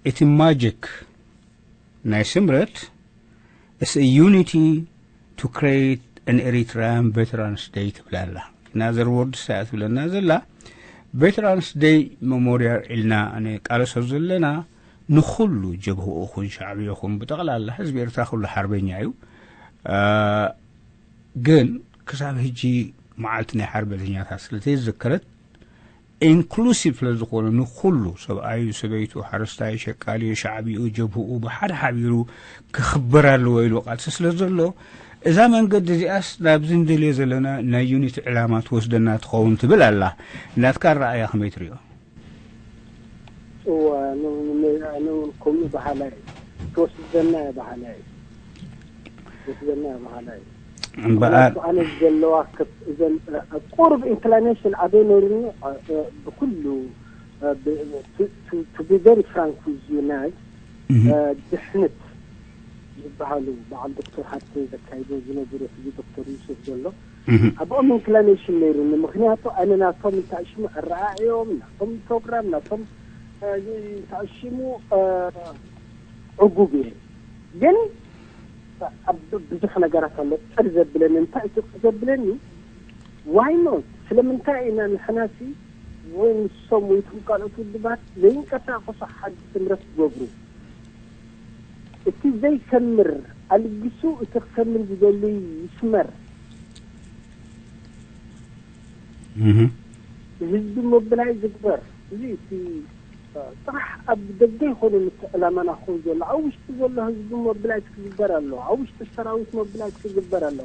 እቲ ማጂክ ናይ ስምረት it's a unity to create an Eritrean Veterans Day ትብላ ኣላ። In other words እያ ትብለና ዘላ Veterans Day Memorial ኢልና ንቃለሶ ዘለና ንኹሉ ጀብህኡ ኹን ሻዕብዮ ኹን ብጠቕላላ ህዝቢ ኤርትራ ኩሉ ሓርበኛ እዩ። ግን ክሳብ ህጂ መዓልቲ ናይ ሓርበተኛታት ስለተይዘከረት ኢንክሉሲቭ ስለዝኾነ ንኩሉ ሰብኣዩ፣ ሰበይቱ፣ ሓረስታይ፣ ሸቃሊ፣ ሻዕቢኡ፣ ጀብህኡ ብሓደ ሓቢሩ ክኽበር ኣለዎ ኢሉ ቃልሲ ስለዘሎ እዛ መንገዲ እዚኣስ ናብዚ ንደልዮ ዘለና ናይ ዩኒቲ ዕላማ ትወስደና ትኸውን ትብል ኣላ። ናትካ ኣረኣእያ ከመይ ትሪኦ? እወ ኣነ እውን ከምኡ በሃላይ ትወስደና እየ በሃላይ ትወስደና እየ በሃላይ። እምበኣር ኣነ ዘለዋ እዘን ቁሩብ ኢንክላኔሽን ኣበይ ነይሩኒ ብኩሉ to be very frank with you ናይ ድሕነት ዝበሃሉ በዓል ዶክተር ሃብተ ዘካይዶ ዝነበሩ ሕዚ ዶክተር ዩሱፍ ዘሎ ኣብኦም ኢንክላኔሽን ነይሩኒ። ምክንያቱ ኣነ ናቶም እንታይ ሽሙ ኣረኣእዮም፣ ናቶም ፕሮግራም፣ ናቶም እንታይ ሽሙ ዕጉብ እየ። ግን ኣብ ብዙሕ ነገራት ኣሎ ቅር ዘብለኒ። እንታይ እቲ ቅር ዘብለኒ? ዋይ ኖት? ስለምንታይ ኢና ንሕናሲ ወይ ንሶም ወይ እቶም ካልኦት ውድባት ዘይንቀሳቀሱ ሓደ ስምረት ትገብሩ? እቲ ዘይሰምር ኣልጊሱ እቲ ክሰምር ዝደሊ ይስመር። ህዝቢ ሞብላይ ዝግበር እዚ እቲ ጥራሕ ኣብ ደገ ይኮነ ምስ ዕላማና ክኸውን ዘሎ ኣብ ውሽጢ ዘሎ ህዝቢ ሞብላይት ክግበር ኣሎ። ኣብ ውሽጢ ሰራዊት ሞብላይት ክግበር ኣሎ።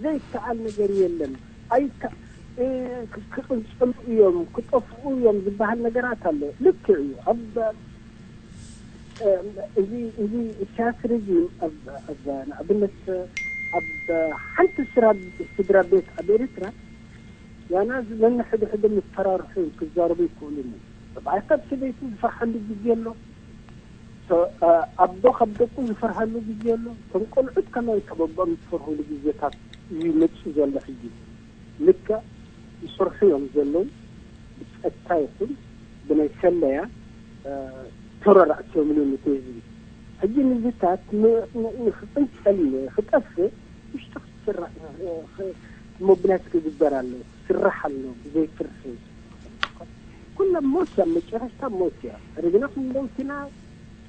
ዘይከኣል ነገር የለን። ኣይከ ክቅንጸሉ እዮም ክጠፍኡ እዮም ዝበሃል ነገራት ኣሎ። ልክዕ እዩ። ኣብ እዚ እዚ ኢሳያስ ሬጂም ንኣብነት ኣብ ሓንቲ ስድራ ቤት ኣብ ኤርትራ ያና ነንሕድሕዶም ይፈራርሑ እዮም ክዛረቡ ይክእሉ እዮም። ሰብኣይ ካብ ሰበይቱ ዝፈርሐሉ ግዜ ኣሎ። ኣቦ ካብ ደቁ ዝፈርሃሉ ግዜ ኣሎ። እቶም ቆልዑት ከማን ካብ ኣቦኦም ዝፈርህሉ ግዜታት እዩ መፅኡ ዘሎ ሕጂ። ልክዕ ይሰርሑ እዮም ዘለዉ። ብፀጥታ ይኹን ብናይ ሰለያ ተረራእሲዮም እዮም እቲ ህዝቢ። ሕጂ ንዝታት ንክቅንፀል ክጠፍእ ውሽጢ ክትስራሕ ሞብላይት ክግበር ኣሎ። ስራሕ ኣሎ ብዘይ ፍርሒ። ኩሎም ሞት እያ መጨረሽታ ሞት እያ። ርግና ክንመውትና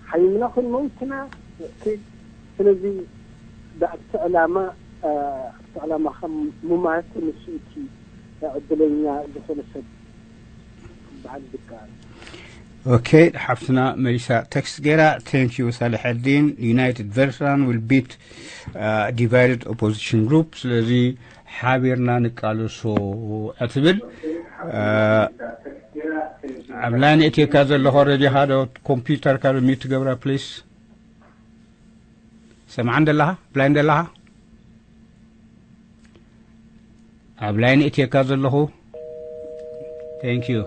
ሓይምና ክንመውትና። ስለዚ ብኣቲ ዕላማ ኣብቲ ዕላማኻ ምማት ንሱ እቲ ዕድለኛ ዝኾነ ሰብ ክበሃል ዝከኣል። ኦኬ፣ ሓፍትና መሊሳ ቴክስት ገይራ። Thank you ሳልሐዲን። United veteran will beat divided opposition group። ስለዚ ሓቢርና ንቃለሶ እትብል ኣብ ላይን እትየካ ዘለኹ ሬድዮኻ ዶ ኮምፒውተርካ ዶ ሚት ትገብራ ፕሊስ? ሰምዓን ደለኻ? ኣብ ላይን ደለኻ? ኣብ ላይን እትየካ ዘለኹ። Thank you።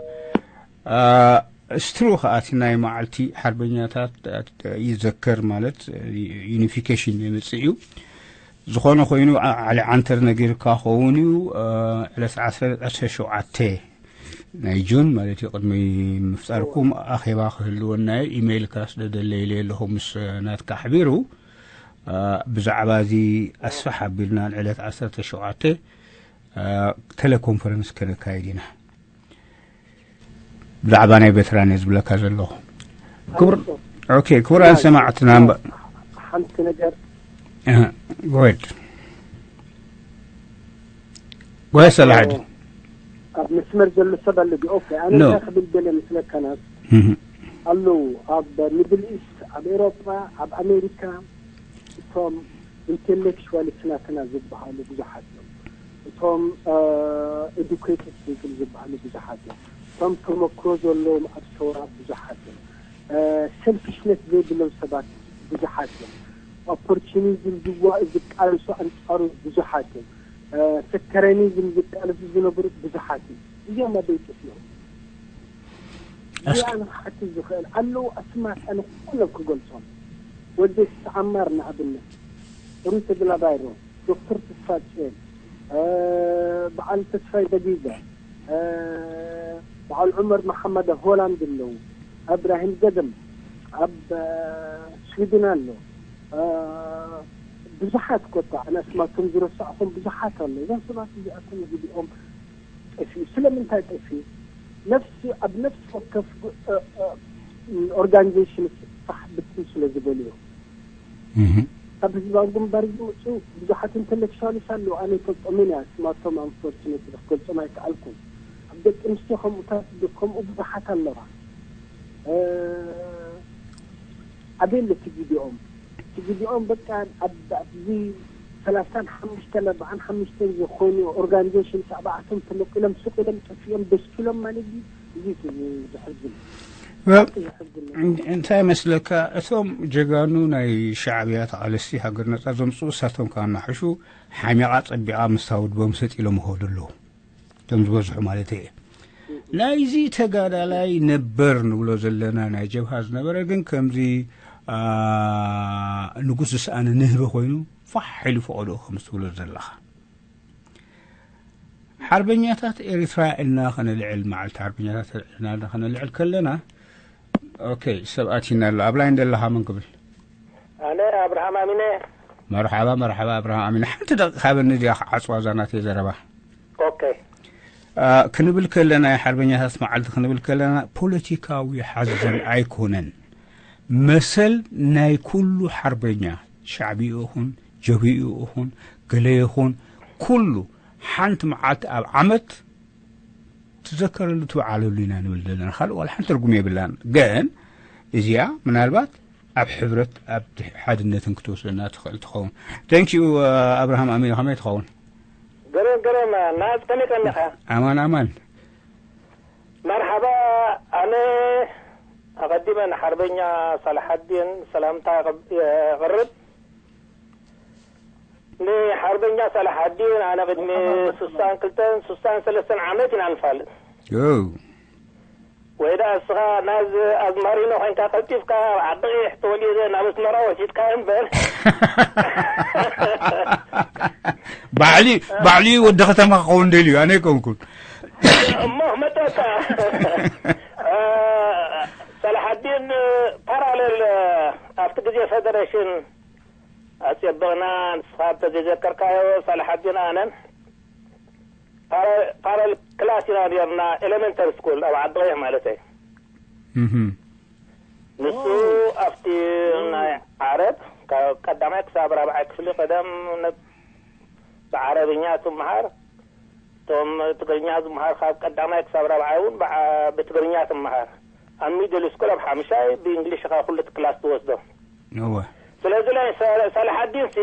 ስትሩ ከኣቲ ናይ መዓልቲ ሓርበኛታት ይዘከር ማለት ዩኒፊኬሽን የምፅእ እዩ። ዝኾነ ኮይኑ ዓሊ ዓንተር ነጊርካ ኸውን እዩ። ዕለት ዓሰርተ ሸውዓተ ናይ ጁን ማለት እዩ። ቅድሚ ምፍጣርኩም ኣኼባ ክህልወና እዩ። ኢሜይልካ ስደደለይ ኢለ ኣለኹ ምስ ናትካ ኣሕቢሩ። ብዛዕባ እዚ ኣስፍሕ ኣቢልና ንዕለት ዓሰርተ ሸውዓተ ተለኮንፈረንስ ከነካይድ ኢና። ብዛዕባ ናይ ቬትራን እየ ዝብለካ ዘለኹ። ክቡር ኦኬ፣ ክቡራን ሰማዕትና እምበ- ሓንቲ ነገር ጎድ ጎድ ሰላሕዲ ኣብ መስመር ዘሎ ሰብ ኣሎ ድዩ? ኦኬ፣ ኣነ ኖ። እንታይ ክብል ደለ ምስለካ ናት ኣለዉ ኣብ ሚድል ኢስት፣ ኣብ ኤሮጳ፣ ኣብ ኣሜሪካ እቶም ኢንቴሌክቹዋልስ ናትና ዝበሃሉ ብዙሓት እዮም። እቶም ኤዱኬትድ ፒፕል ዝበሃሉ ብዙሓት እዮም። እቶም ተመክሮ ዘለዎም ኣብ ሰውራ ብዙሓት እዮም። ሰልፊሽነት ዘይብሎም ሰባት ብዙሓት እዮም። ኦፖርቹኒዝም ዝዋ ዝቃለሱ ኣንጻሩ ብዙሓት እዮም። ሰከረኒዝም ዝቃለሱ ዝነበሩ ብዙሓት እዮም። እዚኦም ኣበይ ጠፊኦም? እዚኣ ንክሓትት ዝኽእል ኣለዉ ኣስማት ኣነ ኩሎም ክገልጾም። ወዲ ዓማር ንኣብነት ሩት ግላባይሮ፣ ዶክተር ተስፋጽዮን፣ በዓል ተስፋይ በጊዛ፣ በዓል ዑመር መሓመድ ሆላንድ ኣለዉ፣ እብራሂም ገደም ኣብ ስዊድን ኣሎ። ብዙሓት ኮታ ኣነ ኣስማቶም ዝረሳዕኹም ብዙሓት ኣሎ። እዞም ሰባት እዚኣቶም እዚኦም ጠፊኡ። ስለምንታይ ጠፊኡ? ነፍሲ ኣብ ነፍሲ ወከፍ ኦርጋኒዜሽን ፋሕ ብትን ስለ ዝበሉ እዮም። ካብ ህዝባዊ ግንባር ዝመፁ ብዙሓት ኢንተሌክቹዋልስ ኣለዉ። ኣነ ይፈልጦምን እያ ስማቶም ኣንፎርቹኔትሊ ክገልፆም ኣይከኣልኩን። ኣብ ደቂ ኣንስትዮ ከምኡታት ከምኡ ብዙሓት ኣለዋ። ኣበይ ኣሎ እቲ ቪድዮኦም? እቲ ቪድዮኦም በቃ ኣብዚ ሰላሳን ሓሙሽተን ኣርባዓን ሓሙሽተን ዝኾኑ ኦርጋኒዜሽን ሳዕባዕቶም ተመቂሎም ሱቅ ኢሎም ጠፊኦም ደስኪሎም ማለት እዩ። እዚ እዩ ዘሕዝን። እንታይ መስለካ፣ እቶም ጀጋኑ ናይ ሻዕብያ ተቓለስቲ ሃገር ነጻ ዘምፅኡ እሳቶም ከኣ እናሓሹ ሓሚቓ ጸቢቓ ምስታ ውድቦም ሰጥ ኢሎም ይኸዱ ኣለዉ። እቶም ዝበዝሑ ማለት እየ። ናይዚ ተጋዳላይ ነበር ንብሎ ዘለና ናይ ጀብሃ ዝነበረ ግን ከምዚ ንጉስ ዝሰኣነ ንህቢ ኮይኑ ፋሕ ኢሉ ፈቐዶ ከም ትብሎ ዘለኻ። ሓርበኛታት ኤርትራ ኢልና ከነልዕል፣ መዓልቲ ሓርበኛታት ኢልና ከነልዕል ከለና፣ ኦኬ፣ ሰብ ኣቲና ኣሎ። ኣብ ላይን ዘለኻ መን ክብል? ኣነ ኣብርሃም ኣሚነ። መርሓባ፣ መርሓባ ኣብርሃም ኣሚነ። ሓንቲ ደቂቕ ሃበኒ፣ እዚኣ ክዓጽዋ እዛ ናተይ ዘረባ። ኦኬ። አ፣ ክንብል ከለና፣ ሓርበኛታት መዓልቲ ክንብል ከለና፣ ፖለቲካዊ ሓዘን ኣይኮነን። መሰል ናይ ኩሉ ሓርበኛ፣ ሻዕብያ ይኹን፣ ጀብሃ ይኹን፣ ገለ ይኹን፣ ኩሉ ሓንቲ መዓልቲ ኣብ ዓመት ትዘከረሉ ትውዓለሉ ኢና ንብል ዘለና። ካልእ ዋላ ሓንቲ ትርጉም የብላን። ግን እዚኣ ምናልባት ኣብ ሕብረት፣ ኣብ ሓድነትን ክትወስደና ትኽእል ትኸውን። Thank you ኣብርሃም ኣሚኑ፣ ከመይ ትኸውን? ገረም፣ ገረም፣ ናዝ ከመይ ቀኒኻ? ኣማን፣ ኣማን። መርሓባ፣ ኣነ ኣቐዲመ ንሓርበኛ ሳላሓዲን ሰላምታ የቕብ-፣ የቕርብ። ንሓርበኛ ሳላሓዲን ኣነ ቅድሚ ስሳን ክልተን ስሳን ሰለስተን ዓመት ኢና ንፋለጥ። ዮ። ወይ ደኣ እስኻ ናዝ ኣዝማሪኖ ኮይንካ ቀልጢፍካ ኣብ ዓዲ ቀይሕ ተወሊደ ናብ ኣስመራ ወሲድካ እምበር። ባዕሊ፣ ባዕሊ ወዲ ከተማ ክኸውን ደልዩ፣ ኣነ ኣይኮንኩን። እሞ መጠጣ፣ እ፣ ሳላሓዲን ፓራሌል ኣብቲ ግዜ ፌደሬሽን ኣጸብቕና፣ ንስኻ እንተዘይዘከርካዮ፣ ሳላሓዲን ኣነን ፓራ-፣ ፓራል ክላስ ኢና ኔርና፣ ኤሌመንተሪ ስኩል ኣብ ዓዲ ቀይሕ ማለተይ። እህ። ንሱ ኣብቲ ናይ ዓረብ፣ ካብ ቀዳማይ ክሳብ ራብዓይ ክፍሊ ቀደም ነ-፣ ብዓረብኛ ትምሃር፣ እቶም ትግርኛ ዝምሃር ካብ ቀዳማይ ክሳብ ራብዓይ እውን ብዓ-፣ ብትግርኛ ትምሃር። ኣብ ሚድል ስኩል ኣብ ሓምሻይ ብእንግሊሽ ኢኻ ኩሉ እቲ ክላስ ትወስዶ። እወ። ስለዚ ናይ ሰ-፣ ሳላሓዲን ሲ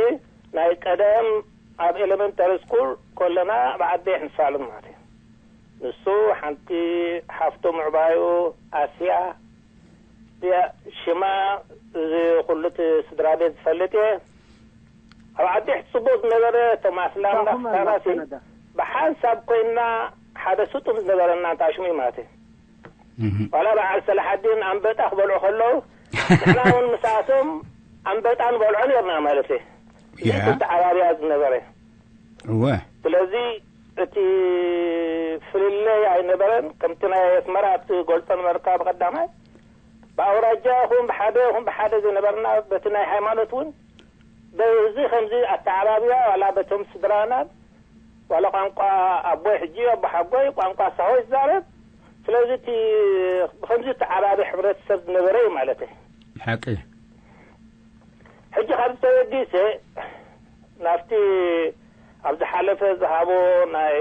ናይ ቀደም ኣብ ኤሌመንተሪ ስኩል ከለና ኣብ ዓደይ ንፋለጥ ማለት እዩ። ንሱ ሓንቲ ሓፍቱ ምዕባዩ ኣስያ እያ ሽማ፣ እዚ ኩሉ እቲ ስድራ ቤት ዝፈልጥ እየ። ኣብ ዓዲ ሕጂ ጽቡቕ ዝነበረ ቶማስ ላንዳ ካኹም ክሳራሲ ኣላፍተነዳ። ብሓንሳብ ኮይንና ሓደ ስጡም ዝነበረና እንታ ሽሙ እዩ ማለት እዩ። እህ። ዋላ በዓል ሰላሓዲን ኣንበጣ ክበልዑ ከለዉ፣ ንሕና እውን ምስኣቶም ኣንበጣ ንበልዖ ነርና ማለት እዩ። እዚ ያ። ክልተ ዓባብያ ዝነበረ። እወ። ስለዚ እቲ ፍልልይ ኣይነበረን። ከምቲ ናይ ኣስመራ እቲ ገልጾ ነበርካ ብቐዳማይ፣ ብኣውራጃ ይኹን ብሓደ ይኹን ብሓደ ዝነበርና፣ በቲ ናይ ሃይማኖት እውን በዚ ከምዚ ኣተዓባብያ፣ ዋላ በቶም ስድራና፣ ዋላ ቋንቋ ኣቦይ፣ ሕጂ ኣቦ ሓጎይ ቋንቋ ሳሆ ይዛረብ። ስለዚ እቲ ብከምዚ እተዓባቢ ሕብረተሰብ ዝነበረ እዩ ማለት እዩ። ሓቂ። ሕጂ ካብ ዝተበጊሰ ናብቲ ኣብ ዝሓለፈ ዝሃቦ ናይ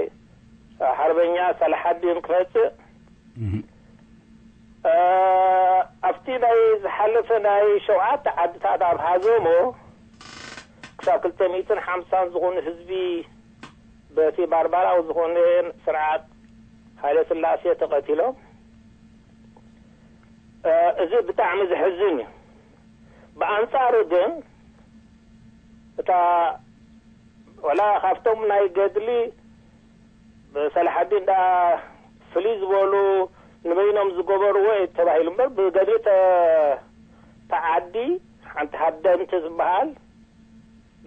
ሓርበኛ ሳላሓዲን ክመጽእ፣ እህ። እ፣ ኣብቲ ናይ ዝሓለፈ ናይ ሸውዓተ ዓድታት ኣብ ሃዘሞ ክሳብ ክልተ ሚእትን ሓምሳን ዝኾኑ ህዝቢ በቲ ባርባራዊ ዝኾነ ስርዓት ሃይለ ስላሴ ተቐቲሎም። እ፣ እዚ ብጣዕሚ ዘሕዝን እዩ። ብኣንጻሩ ግን እታ ዋላ ካብቶም ናይ ገድሊ ብሰላሓዲን ደኣ ፍልይ ዝበሉ ንበይኖም ዝገበርዎ እዩ ተባሂሉ እምበር፣ ብገድሊ ተ-፣ ተዓዲ ሓንቲ ሃደምቲ ዝበሃል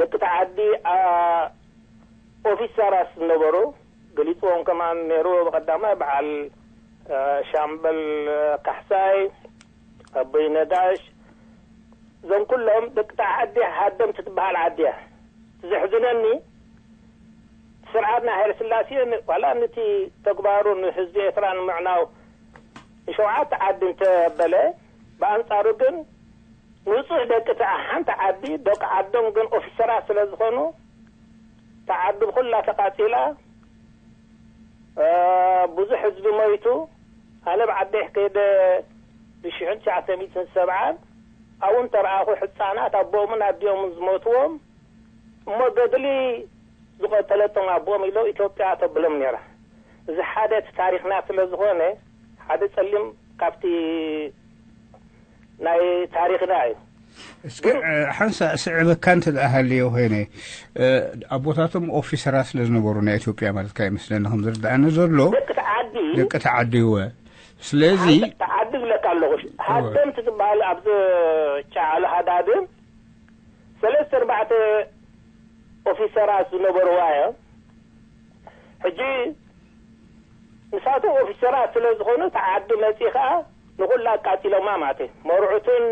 ደቂ ተዓዲ፣ ኣ፣ ኦፊሰራት ዝነበሩ ገሊፅዎም ከማን ነይሩ። ብቐዳማይ በዓል፣ እ፣ ሻምበል ካሕሳይ፣ ኣቦይ ነጋሽ፣ እዞም ኩሎም ደቂ ተዓዲ ሃደምቲ ትበሃል ዓዲ እያ። እቲ ዘሕዝነኒ፣ ስርዓት ናይ ሃይለ ስላሴ ን-፣ ዋላ ነቲ ተግባሩ ንህዝቢ ኤርትራ ንምዕናው ንሸውዓተ ዓዲ እንተበለ፣ ብኣንጻሩ ግን ንጹህ ደቂ እታ ሓንቲ ዓዲ፣ ደቂ ዓዶም ግን ኦፊሰራት ስለ ዝኾኑ፣ እታ ዓዲ ብኹላ ተቃጺላ፣ እ፣ ብዙሕ ህዝቢ ሞይቱ። ኣነ ብዓደይ ከይደ ብሽሕን ትሽዓተ ሚእትን ሰብዓን ኣብኡ እንተረኣኹ፣ ህጻናት ኣቦኦምን ኣዲኦምን ዝሞትዎም፣ እሞ ገድሊ ዝቐተለቶም ኣቦኦም ኢሎ ኢትዮጵያ ተብሎም ነይራ። እዚ ሓደ እቲ ታሪኽና ስለ ዝኾነ፣ ሓደ ጸሊም ካብቲ ናይ ታሪኽና እዩ። እስኪ፣ ግን እ፣ ሓንሳእ ስዕበካ እንተ ደኣ ሃልዮ ኮይነ፣ እ፣ ኣቦታቶም ኦፊሰራት ስለ ዝነበሩ ናይ ኢትዮጵያ ማለትካ ይመስለኒ፣ ከም ዝርድኣኒ ዘሎ። ደቂ ተዓዲ፣ ደቂ ተዓዲ፣ እወ። ስለዚ፣ ሓንሳእ ተዓዲ ዝብለካ ኣለኹ። እወ። ሃደምቲ ዝበሃል ኣብዚ ጫዕሎ ሃዳድም ሰለስተ ኣርባዕተ ኦፊሰራት ዝነበርዋ እዮም። ሕጂ ንሳቶም ኦፊሰራት ስለ ዝኾኑ፣ እቲ ዓዲ መጺኡ ኸኣ ንኹላ ኣቃጺሎማ ማለት እዩ። መርዑትን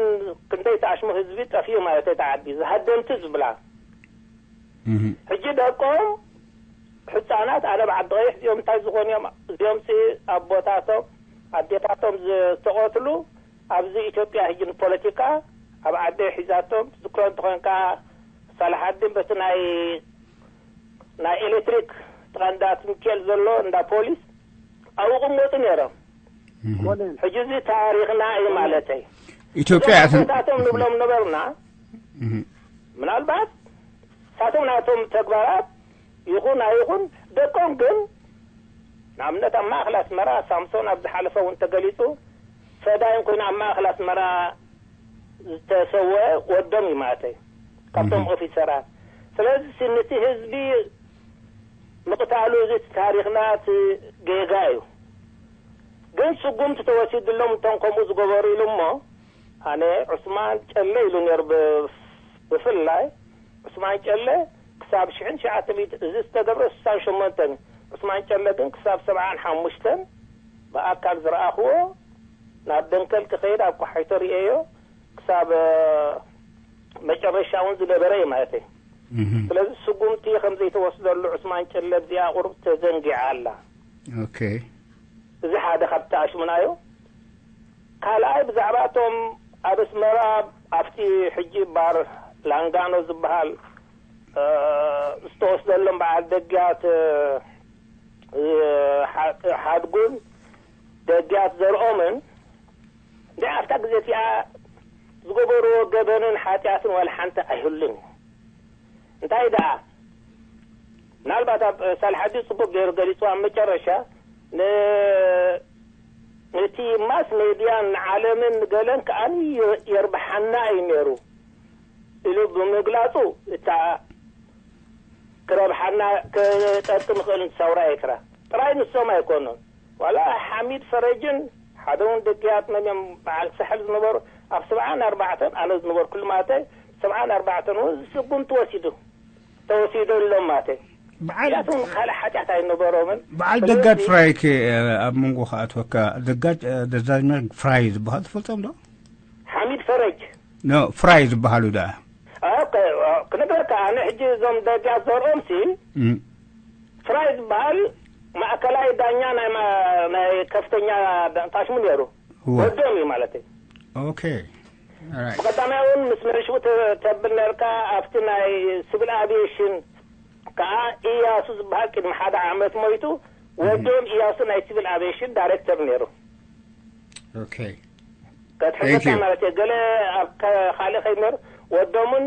ክንደይ ተኣሽሙ ህዝቢ ጠፊኡ ማለት እዩ። እቲ ዓዲ ዝሃደምቲ ዝብላ ሕጂ ደቆም ሕፃናት ኣነ ብዓዲ ቀይሕ እዚኦም እንታይ ዝኾኑ እዮም? እዚኦም ሲ ኣቦታቶም ኣዴታቶም ዝተቐትሉ ኣብዚ ኢትዮጵያ ሕጂ ንፖለቲካ ኣብ ዓዲ ሒዛቶም ትዝክሮ እንተኾንካ ሳልሓዲን በቲ ናይ ናይ ኤሌክትሪክ ጥቓ እንዳ ትምክኤል ዘሎ እንዳ ፖሊስ ኣብኡ ቅመጡ ነይሮም። ኮነን ሕጂ እዚ ታሪኽና እዩ ማለተይ። ኢትዮጵያ እቶም እያ ትን- ኣቦታቶም ንብሎም ነበርና። እህ። ምናልባት እሳቶም ናቶም ተግባራት ይኹን ኣይኹን ደቆም ግን ንኣብነት ኣብ ማእኸል ኣስመራ ሳምሶን ኣብ ዝሓለፈ እውን ተገሊጹ ፈዳይን ኮይኑ ኣብ ማእኸል ኣስመራ ዝተሰወ ወዶም እዩ ማለተይ ካብቶም እህ። ኦፊሰራት። ስለዚ ነቲ ህዝቢ ምቕታሉ እዚ ታሪኽና እቲ ጌጋ እዩ። ግን ስጉምቲ ተወሲድሎም እቶም ከምኡ ዝገበሩ ኢሉ እሞ ኣነ ዑስማን ጨለ ኢሉ ነይሩ። ብ- ብፍላይ ዑስማን ጨለ ክሳብ ሽሕን ትሽዓተ ሚእቲ እዚ ዝተገብረ ስሳን ሸሞንተን እዩ። ዑስማን ጨለ ግን ክሳብ ሰብዓን ሓሙሽተን ብኣካል ዝረኣኽዎ ናብ ደንከል ክኸይድ ኣብ ኳሓይቶ ርእየዮ ክሳብ መጨረሻ እውን ዝነበረ እዩ ማለት እዩ። እህ። ስለዚ ስጉምቲ ከም ዘይተወስደሉ ዑስማን ጨለ ኣብዚኣ ቁሩብ ተዘንጊዓ ኣላ። ኦኬ። እዚ ሓደ ካብቲ ኣሽሙና እዩ። ካልኣይ ብዛዕባ እቶም ኣብ ኣስመራ ኣብቲ ሕጂ ባር ላንጋኖ ዝበሃል እ፣ ዝተወስደሎም በዓል ደግያት እ፣ ሓ- ሓድጉን ደግያት ዘርኦምን እንደ ኣብታ ግዜ እቲኣ ዝገበርዎ ገበንን ሓጢኣትን ዋላ ሓንቲ ኣይህሉን እዩ። እንታይ ደኣ ምናልባት ኣብ ሳልሓዲ ጽቡቅ ገይሩ ገሊጹ ኣብ መጨረሻ ን- ነቲ ማስ ሜድያን ንዓለምን ንገለን ከኣ የርብሓና እዩ ነይሩ ኢሉ ብምግላጹ እታ ክረብሓና ክጠቅም ይኽእል ሰውራ ኤርትራ ጥራይ ንሶም ኣይኮኑን። ዋላ ሓሚድ ፈረጅን ሓደ እውን ደጊያት መን እዮም በዓል ሳሕል ዝነበሩ ኣብ ሰብዓን ኣርባዕተን ኣነ ዝነበርኩሉ ማለተይ ሰብዓን ኣርባዕተን እውን ስጉምቲ ወሲዱ ተወሲደሎም ማለተይ በዓል ያቱን ካልእ ሓጢኣት ኣይነበሮምን። በዓል ስለዚ ደጋድ ፍራይ ከ ኣብ መንጎ ክኣትወካ ደጋድ ደዛዝማች ፍራይ ዝበሃል ትፈልጦም ዶ? ሓሚድ ፈረጅ ኖ ፍራይ ዝበሃሉ ደኣ ኦኬ፣ ክነግረካ ኣነ ሕጂ እዞም ደጃ ዘርኦም ሲ እም፣ ፍራይ ዝበሃል ማእከላይ ዳኛ ናይ ማ- ናይ ከፍተኛ ዳ- ታሽሙ ነይሩ እወ። ወዶም እዩ ማለት እዩ። ኦኬ ኦራይት። ብቐዳማይ እውን ምስ መሪሽቡ ተ- ተብል ነርካ ኣብቲ ናይ ሲቪል ኣቪዬሽን ከዓ ኢያሱ ዝበሃል ቅድሚ ሓደ ዓመት ሞይቱ ወዶም ኢያሱ ናይ ሲቪል ኣቪዬሽን ዳይሬክተር ነይሩ። ኦኬ። ከትሕተካ Thank you። ማለት እየ። ገለ ኣብ ከ- ካልእ ከይመር ወዶምን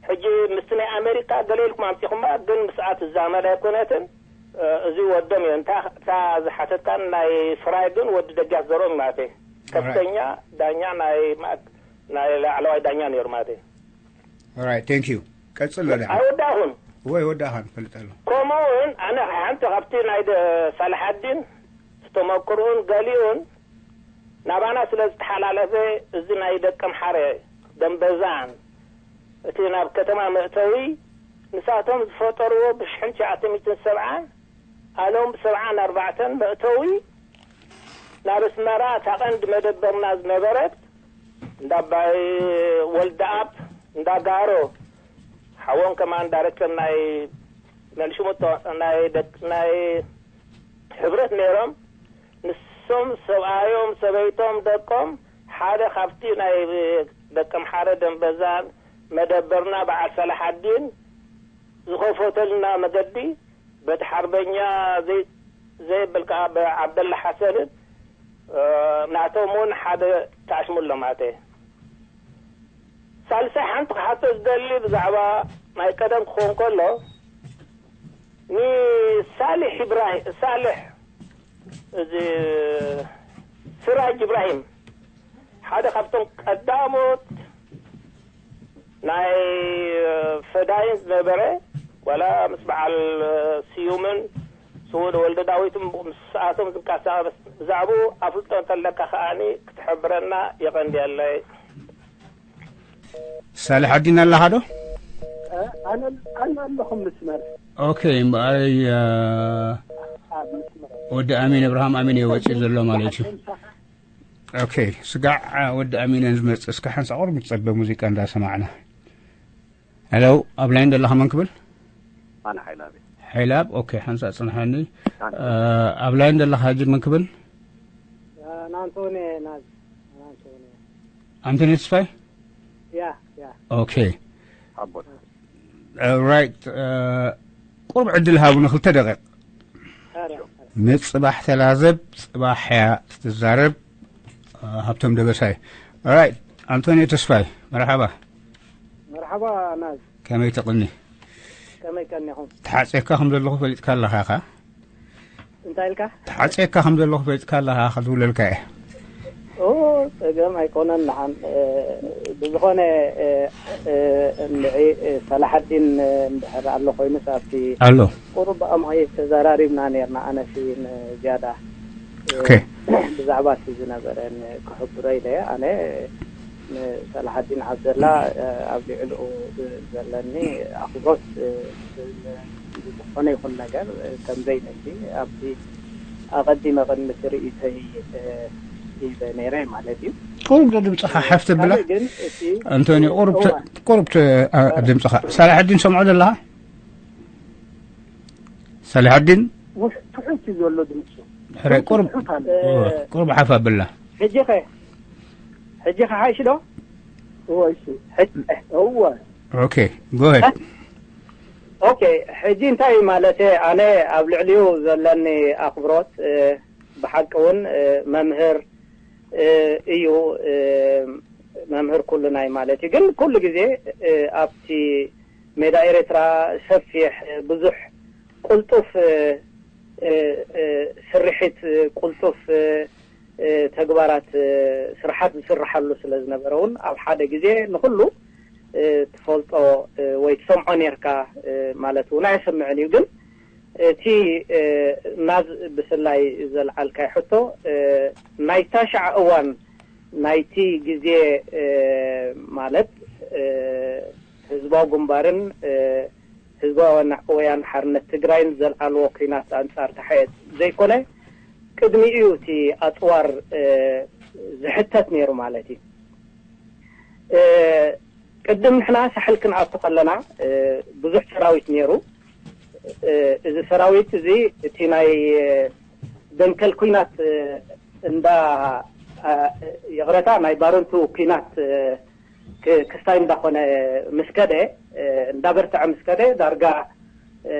ሕጂ ምስቲ ናይ ኣሜሪካ ገለ ኢልኩም ኣምፂኹማ ግን ምስኣ ትዛመድ ኣይኮነትን። እ፣ እዚ ወዶም እዩ። እንታ እታ ዝሓተትካን ናይ ፍራይ ግን ወዲ ደጊያት ዘርኦም ማለት እየ። Alright. ከፍተኛ ዳኛ ናይ ማእክ- ናይ ላዕለዋይ ዳኛ ነይሩ ማለት እየ። Alright, thank you. ቀጽሎ ደሓን። ኣይወዳእኹን። ወይ ወዳእኻ ንፈልጠሉ። ከምኡ እውን ኣነ ሓንቲ ካብቲ ናይ ደ- ሳልሓዲን ዝተመክርኡን ገሊኡን ናባና ስለ ዝተሓላለፈ እዚ ናይ ደቀምሓረ ደምበዛን እቲ ናብ ከተማ መእተዊ ንሳቶም ዝፈጠርዎ ብሽሕን ትሽዓተ ሚእትን ሰብዓን ኣሎም ብሰብዓን ኣርባዕተን መእተዊ ናብ ኣስመራ እታ ቀንዲ መደበርና ዝነበረት እንዳ ኣባይ ወልደኣብ እንዳ ጋሮ ሓዎም ከማን ዳይሬክተር ናይ መልሽሙቶ ናይ ደቅ ናይ ሕብረት ነይሮም። ንሶም ሰብኣዮም ሰበይቶም ደቆም ሓደ ካብቲ ናይ ደቀምሓረ ደንበዛን መደበርና በዓል ሰላሓዲን ዝኸፈተልና መገዲ በቲ ሓርበኛ ዘይ ዘየብል ከዓ ብዓብደላ ሓሰንን ናቶም እውን ሓደ ተኣሽሙሎም ኣተ ሳልሳይ ሓንቲ ክሓቶ ዝደሊ ብዛዕባ ናይ ቀደም ክኸውን ከሎ ንሳልሕ ኢብራሂም ሳልሕ እዚ ስራጅ ኢብራሂም ሓደ ካብቶም ቀዳሞት ናይ ፈዳይን ዝነበረ ዋላ ምስ በዓል ስዩምን ስውእ ወልደ ዳዊትን ምስኣቶም ዝንቀሳቐስ ብዛዕባኡ ኣፍልጦ እንተለካ ከዓኒ ክትሕብረና የቐንየለይ። ሳልሕ ኣዲን ኣለኻ ዶ? ኣነ ኣነ ኣለኹ መስመር። ኦኬ እምበኣረይ ኣብ መስመር ወዲ ኣሚን፣ እብርሃም ኣሚን እዩ ወፂኡ ዘሎ ማለት እዩ። ኦኬ፣ ስጋዕ ወዲ ኣሚን ዝመፅእ፣ እስከ ሓንሳ ቁሩብ ንፀበ ሙዚቃ እንዳሰማዕና። ሄሎ፣ ኣብ ላይን ዘለኻ መን ክብል? ኣነ ሓይላብ እየ። ሓይላብ። ኦኬ፣ ሓንሳ ፅንሓኒ። እ፣ ኣብ ላይን ዘለኻ ሕጂ መን ክብል? ናንቶኒ ናዝ ናንቶኒ ኣንቶኒ ተስፋይ። ያ ያ ኦኬ፣ ሓቦት ራይት። ቁሩብ ዕድል ሃቡኒ፣ ክልተ ደቂቕ። ኧረ ምፅባሕ ተላዘብ፣ ፅባሕ እያ ትዛረብ። ሃብቶም ደበሳይ። ራይት፣ ኣንቶኒ ተስፋይ፣ መርሓባ። መርሓባ ናዝ ከመይ ትቕኒ? ከመይ ቀኒኹም? ተሓፅየካ ከም ዘለኹ ፈሊጥካ ኣለኻ ኢኻ። እንታይ ኢልካ? ተሓፅየካ ከም ዘለኹ ፈሊጥካ ኣለኻ ኢኻ፣ ክድውለልካ እየ። ኦ ጸገም ኣይኮነን። ንዓን ብዝኾነ እንድዒ ሰላሓዲን እንድሕር ኣሎ ኮይኑስ ኣብቲ ኣሎ ቁሩብ ኣምሃይ ተዘራሪብና ነርና። ኣነሲ ዝያዳ ኦኬ ብዛዕባ እቲ ዝነበረ ክሕብሮ ኢለ። ኣነ ንሰላሓዲን ዓብደላ ኣብ ልዕልኡ ዘለኒ ኣኽብሮት ዝኾነ ይኹን ነገር ከም ዘይነሲ ኣብቲ ኣቐዲመ ቅድሚ እቲ ርእይቶይ ሂበ ነይረ ማለት እዩ። ቁሩብ ዶ ድምፅኻ ሓፍ ተብላ? ካልእ ግን እቲ ኣንቶኒ፣ ቁሩብ ተ- እዋ፣ ቁሩብ ተ- አ- ድምፅኻ። ሳላሐዲን ሰምዖ ዘለኻ? ሳላሐዲን ውሕ- ትሑት እዩ ዘሎ ድምፁ። ሕራይ ቁሩብ ትሑት ኣሎ። ቁሩብ ሓፍ ኣብላ። ሕጂ ኸ ሕጂ ኸ ሓይሽ ዶ? እወ፣ እሺ። ሕጂ ኸ? እወ። ኦኬ፣ ጎሄድ። ኦኬ፣ ሕጂ እንታይ ማለት ኣነ ኣብ ልዕሊኡ ዘለኒ ኣኽብሮት እ፣ ብሓቂ እውን እ፣ መምህር እ፣ እዩ። እ፣ መምህር ኩሉ ናይ ማለት እዩ። ግን ኩሉ ግዜ እ፣ ኣብቲ ሜዳ ኤርትራ ሰፊሕ እ፣ ብዙሕ ቁልጡፍ እ፣ እ፣ እ፣ ስርሒት እ፣ ቁልጡፍ እ፣ እ፣ ተግባራት እ፣ ስርሓት ዝስርሓሉ ስለ ዝነበረ እውን ኣብ ሓደ ግዜ ንኹሉ እ፣ ትፈልጦ እ፣ ወይ ትሰምዖ ነርካ እ፣ ማለት እውን ኣየስምዕን እዩ። ግን እቲ እ፣ ናዝ ብፍላይ ዘልዓልካይ ሕቶ እ፣ ናይ ታሽዓ እዋን ናይቲ ግዜ እ፣ ማለት እ፣ ህዝባዊ ግንባርን እ፣ ህዝባዊ ወያነ ሓርነት ትግራይን ዘልዓልዎ ኲናት ኣንጻር ተሓኤት ዘይኮነ ቅድሚኡ እቲ ኣጽዋር እ፣ ዝሕተት ነይሩ ማለት እዩ። እ፣ ቅድም ንሕና ሳሕል ክንኣቱ ከለና እ፣ ብዙሕ ሰራዊት ነይሩ። እ፣ እዚ ሰራዊት እዚ እቲ ናይ እ፣ ደንከል ኲናት እ፣ እንዳ እ፣ ይቕረታ ናይ ባረንቱ ኲናት እ፣ ክ- ክስታይ እንዳኾነ ምስ ከደ እ፣ እንዳበርትዐ ምስ ከደ ዳርጋ እ፣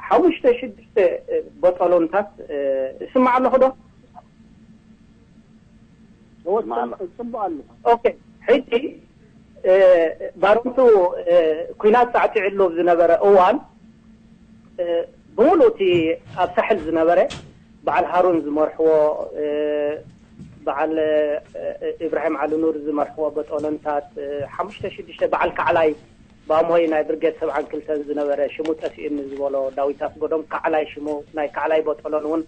ሓሙሽተ ሽዱሽተ እ፣ በጠሎንታት እ፣ እስማዕ ኣለኹ ዶ? እወ፣ ጽቡቕ- ጽቡቕ ኣሎ። ኦኬ፣ ሕጂ እ፣ ባረንቱ እ፣ ኲናት ጻዕቲዕሉ ዝነበረ እዋን እ፣ ብምሉእ እቲ ኣብ ሳሕል ዝነበረ በዓል ሃሩን ዝመርሕዎ እ፣ በዓል እ፣ ኢብራሂም ዓሊ ኑር ዝመርሕዎ በጦሎንታት እ፣ ሓሙሽተ ሽዱሽተ በዓል ካዕላይ ባሞይ ናይ ብርጌድ ሰብዓን ክልተን ዝነበረ ሽሙ ጠፊኡኒ ዝበሎ ዳዊት ኣስጎዶም ካዕላይ ሽሙ ናይ ካዕላይ በጦሎን እውን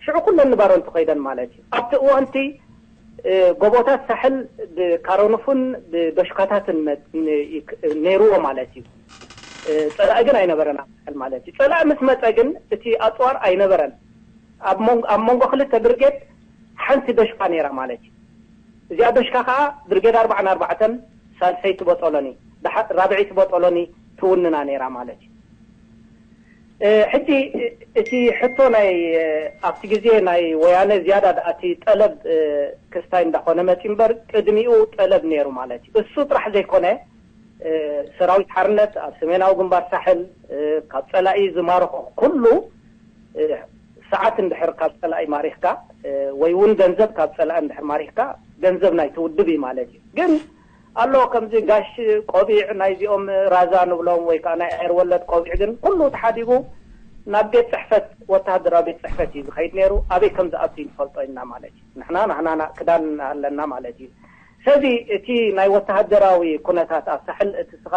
ሽዑ ኩለን ንባረንቱ ከይደን ማለት እዩ። ኣብቲ እዋንቲ እ፣ ጎቦታት ሳሕል ብካረኑፍን ብበሽካታትን መ- ን- ይክ- ነይርዎ ማለት እዩ። እ፣ ጸላኢ ግን ኣይነበረን ኣብ ሳሕል ማለት እዩ። ጸላኢ ምስ መጸ ግን እቲ ኣጽዋር ኣይነበረን። ኣብ መንጎ- ኣብ መንጎ ክልተ ብርጌድ ሓንቲ በሽካ ነይራ ማለት እዩ። እዚኣ በሽካ ከዓ ብርጌድ ኣርባዓን ኣርባዕተን ሳልሰይቲ በጦሎኒ ድሓ- ራብዐይቲ በጦሎኒ ትውንና ነይራ ማለት እዩ። እ፣ ሕጂ እቲ ሕቶ ናይ እ፣ ኣብቲ ግዜ ናይ ወያነ ዝያዳ ደኣ እቲ ጠለብ እ፣ ክስታይ እንዳኾነ መፂ እምበር ቅድሚኡ ጠለብ ነይሩ ማለት እዩ። እሱ ጥራሕ ዘይኮነ እ፣ ሰራዊት ሓርነት ኣብ ሰሜናዊ ግንባር ሳሕል እ፣ ካብ ፀላኢ ዝማርኾ ኩሉ እ፣ ሰዓት እንድሕር ካብ ፀላኢ ማሪኽካ እ፣ ወይ እውን ገንዘብ ካብ ፀላኢ እንድሕር ማሪኽካ ገንዘብ ናይቲ ውድብ እዩ ማለት እዩ። ግን ኣሎ ከምዚ ጋሽ ቆቢዕ ናይዚኦም ራዛ ንብሎም ወይ ከዓ ናይ ኣየር ወለድ ቆቢዕ ግን ኩሉ ተሓዲጉ ናብ ቤት ፅሕፈት ወተሃደራዊ ቤት ፅሕፈት እዩ ዝኸይድ ነይሩ። ኣበይ ከም ዝኣቱ ይንፈልጦ ኢና ማለት እዩ። ንሕና ናህናና ክዳን ኣለና ማለት እዩ። ስለዚ እቲ ናይ ወተሃደራዊ ኩነታት ኣብ ሳሕል እቲ ስኻ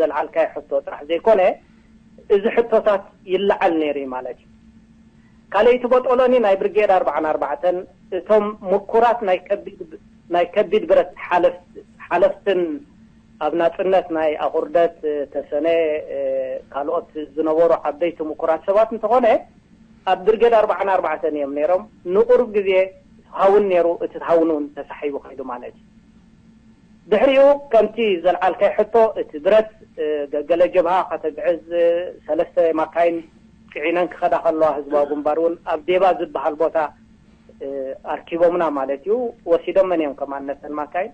ዘልዓልካዮ ሕቶ ጥራሕ ዘይኮነ እዚ ሕቶታት ይለዓል ነይሩ እዩ ማለት እዩ። ካልኣይቲ ቦጦሎኒ ናይ ብርጌድ ኣርባዓን ኣርባዕተን እቶም ምኩራት ናይ ከቢድ ናይ ከቢድ ብረት ሓለፍ ሓለፍትን ኣብ ናጽነት ናይ ኣቑርደት ተሰነ ካልኦት ዝነበሩ ዓበይቲ ምኩራት ሰባት እንተኾነ ኣብ ብርጌድ ኣርባዓን ኣርባዕተን እዮም ነይሮም። ንቁሩብ ግዜ ሃውን ነይሩ፣ እቲ ሃውን እውን ተሳሒቡ ከይዱ ማለት እዩ። ድሕሪኡ ከምቲ ዘልዓልካይ ሕቶ፣ እቲ ብረት ገገለ ጀብሃ ከተግዕዝ ሰለስተ ማካይን ፅዒነን ክኸዳ ከለዋ፣ ህዝባዊ ግንባር እውን ኣብ ዴባ ዝበሃል ቦታ ኣርኪቦምና ማለት እዩ። ወሲዶመን እዮም ከማን ነተን ማካይን፣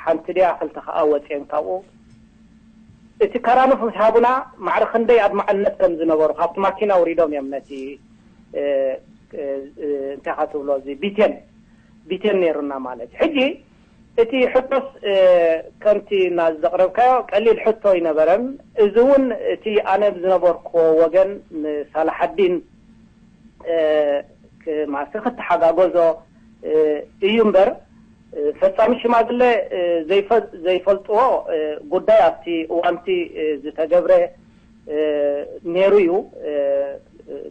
ሓንቲ ድያ ክልተ ከዓ ወፅየን ካብኡ። እቲ ከራኑፍ ምስ ሃቡና ማዕረ ክንደይ ኣድማዕነት ከም ዝነበሩ ካብቲ ማኪና ውሪዶም እዮም ነቲ እንታይ ካ ትብሎ እዚ ቢቴን ቢቴን ነይሩና ማለት እዩ። ሕጂ እቲ ሕቶስ ከምቲ ናዚ ዘቕረብካዮ ቀሊል ሕቶ ኣይነበረን። እዚ እውን እቲ ኣነ ብዝነበርክዎ ወገን ንሳላሓዲን ማለተ ክተሓጋገዞ እዩ እምበር፣ ፈፃሚ ሽማግለ ዘይፈልጥዎ ጉዳይ ኣብቲ እዋንቲ ዝተገብረ ነይሩ እዩ።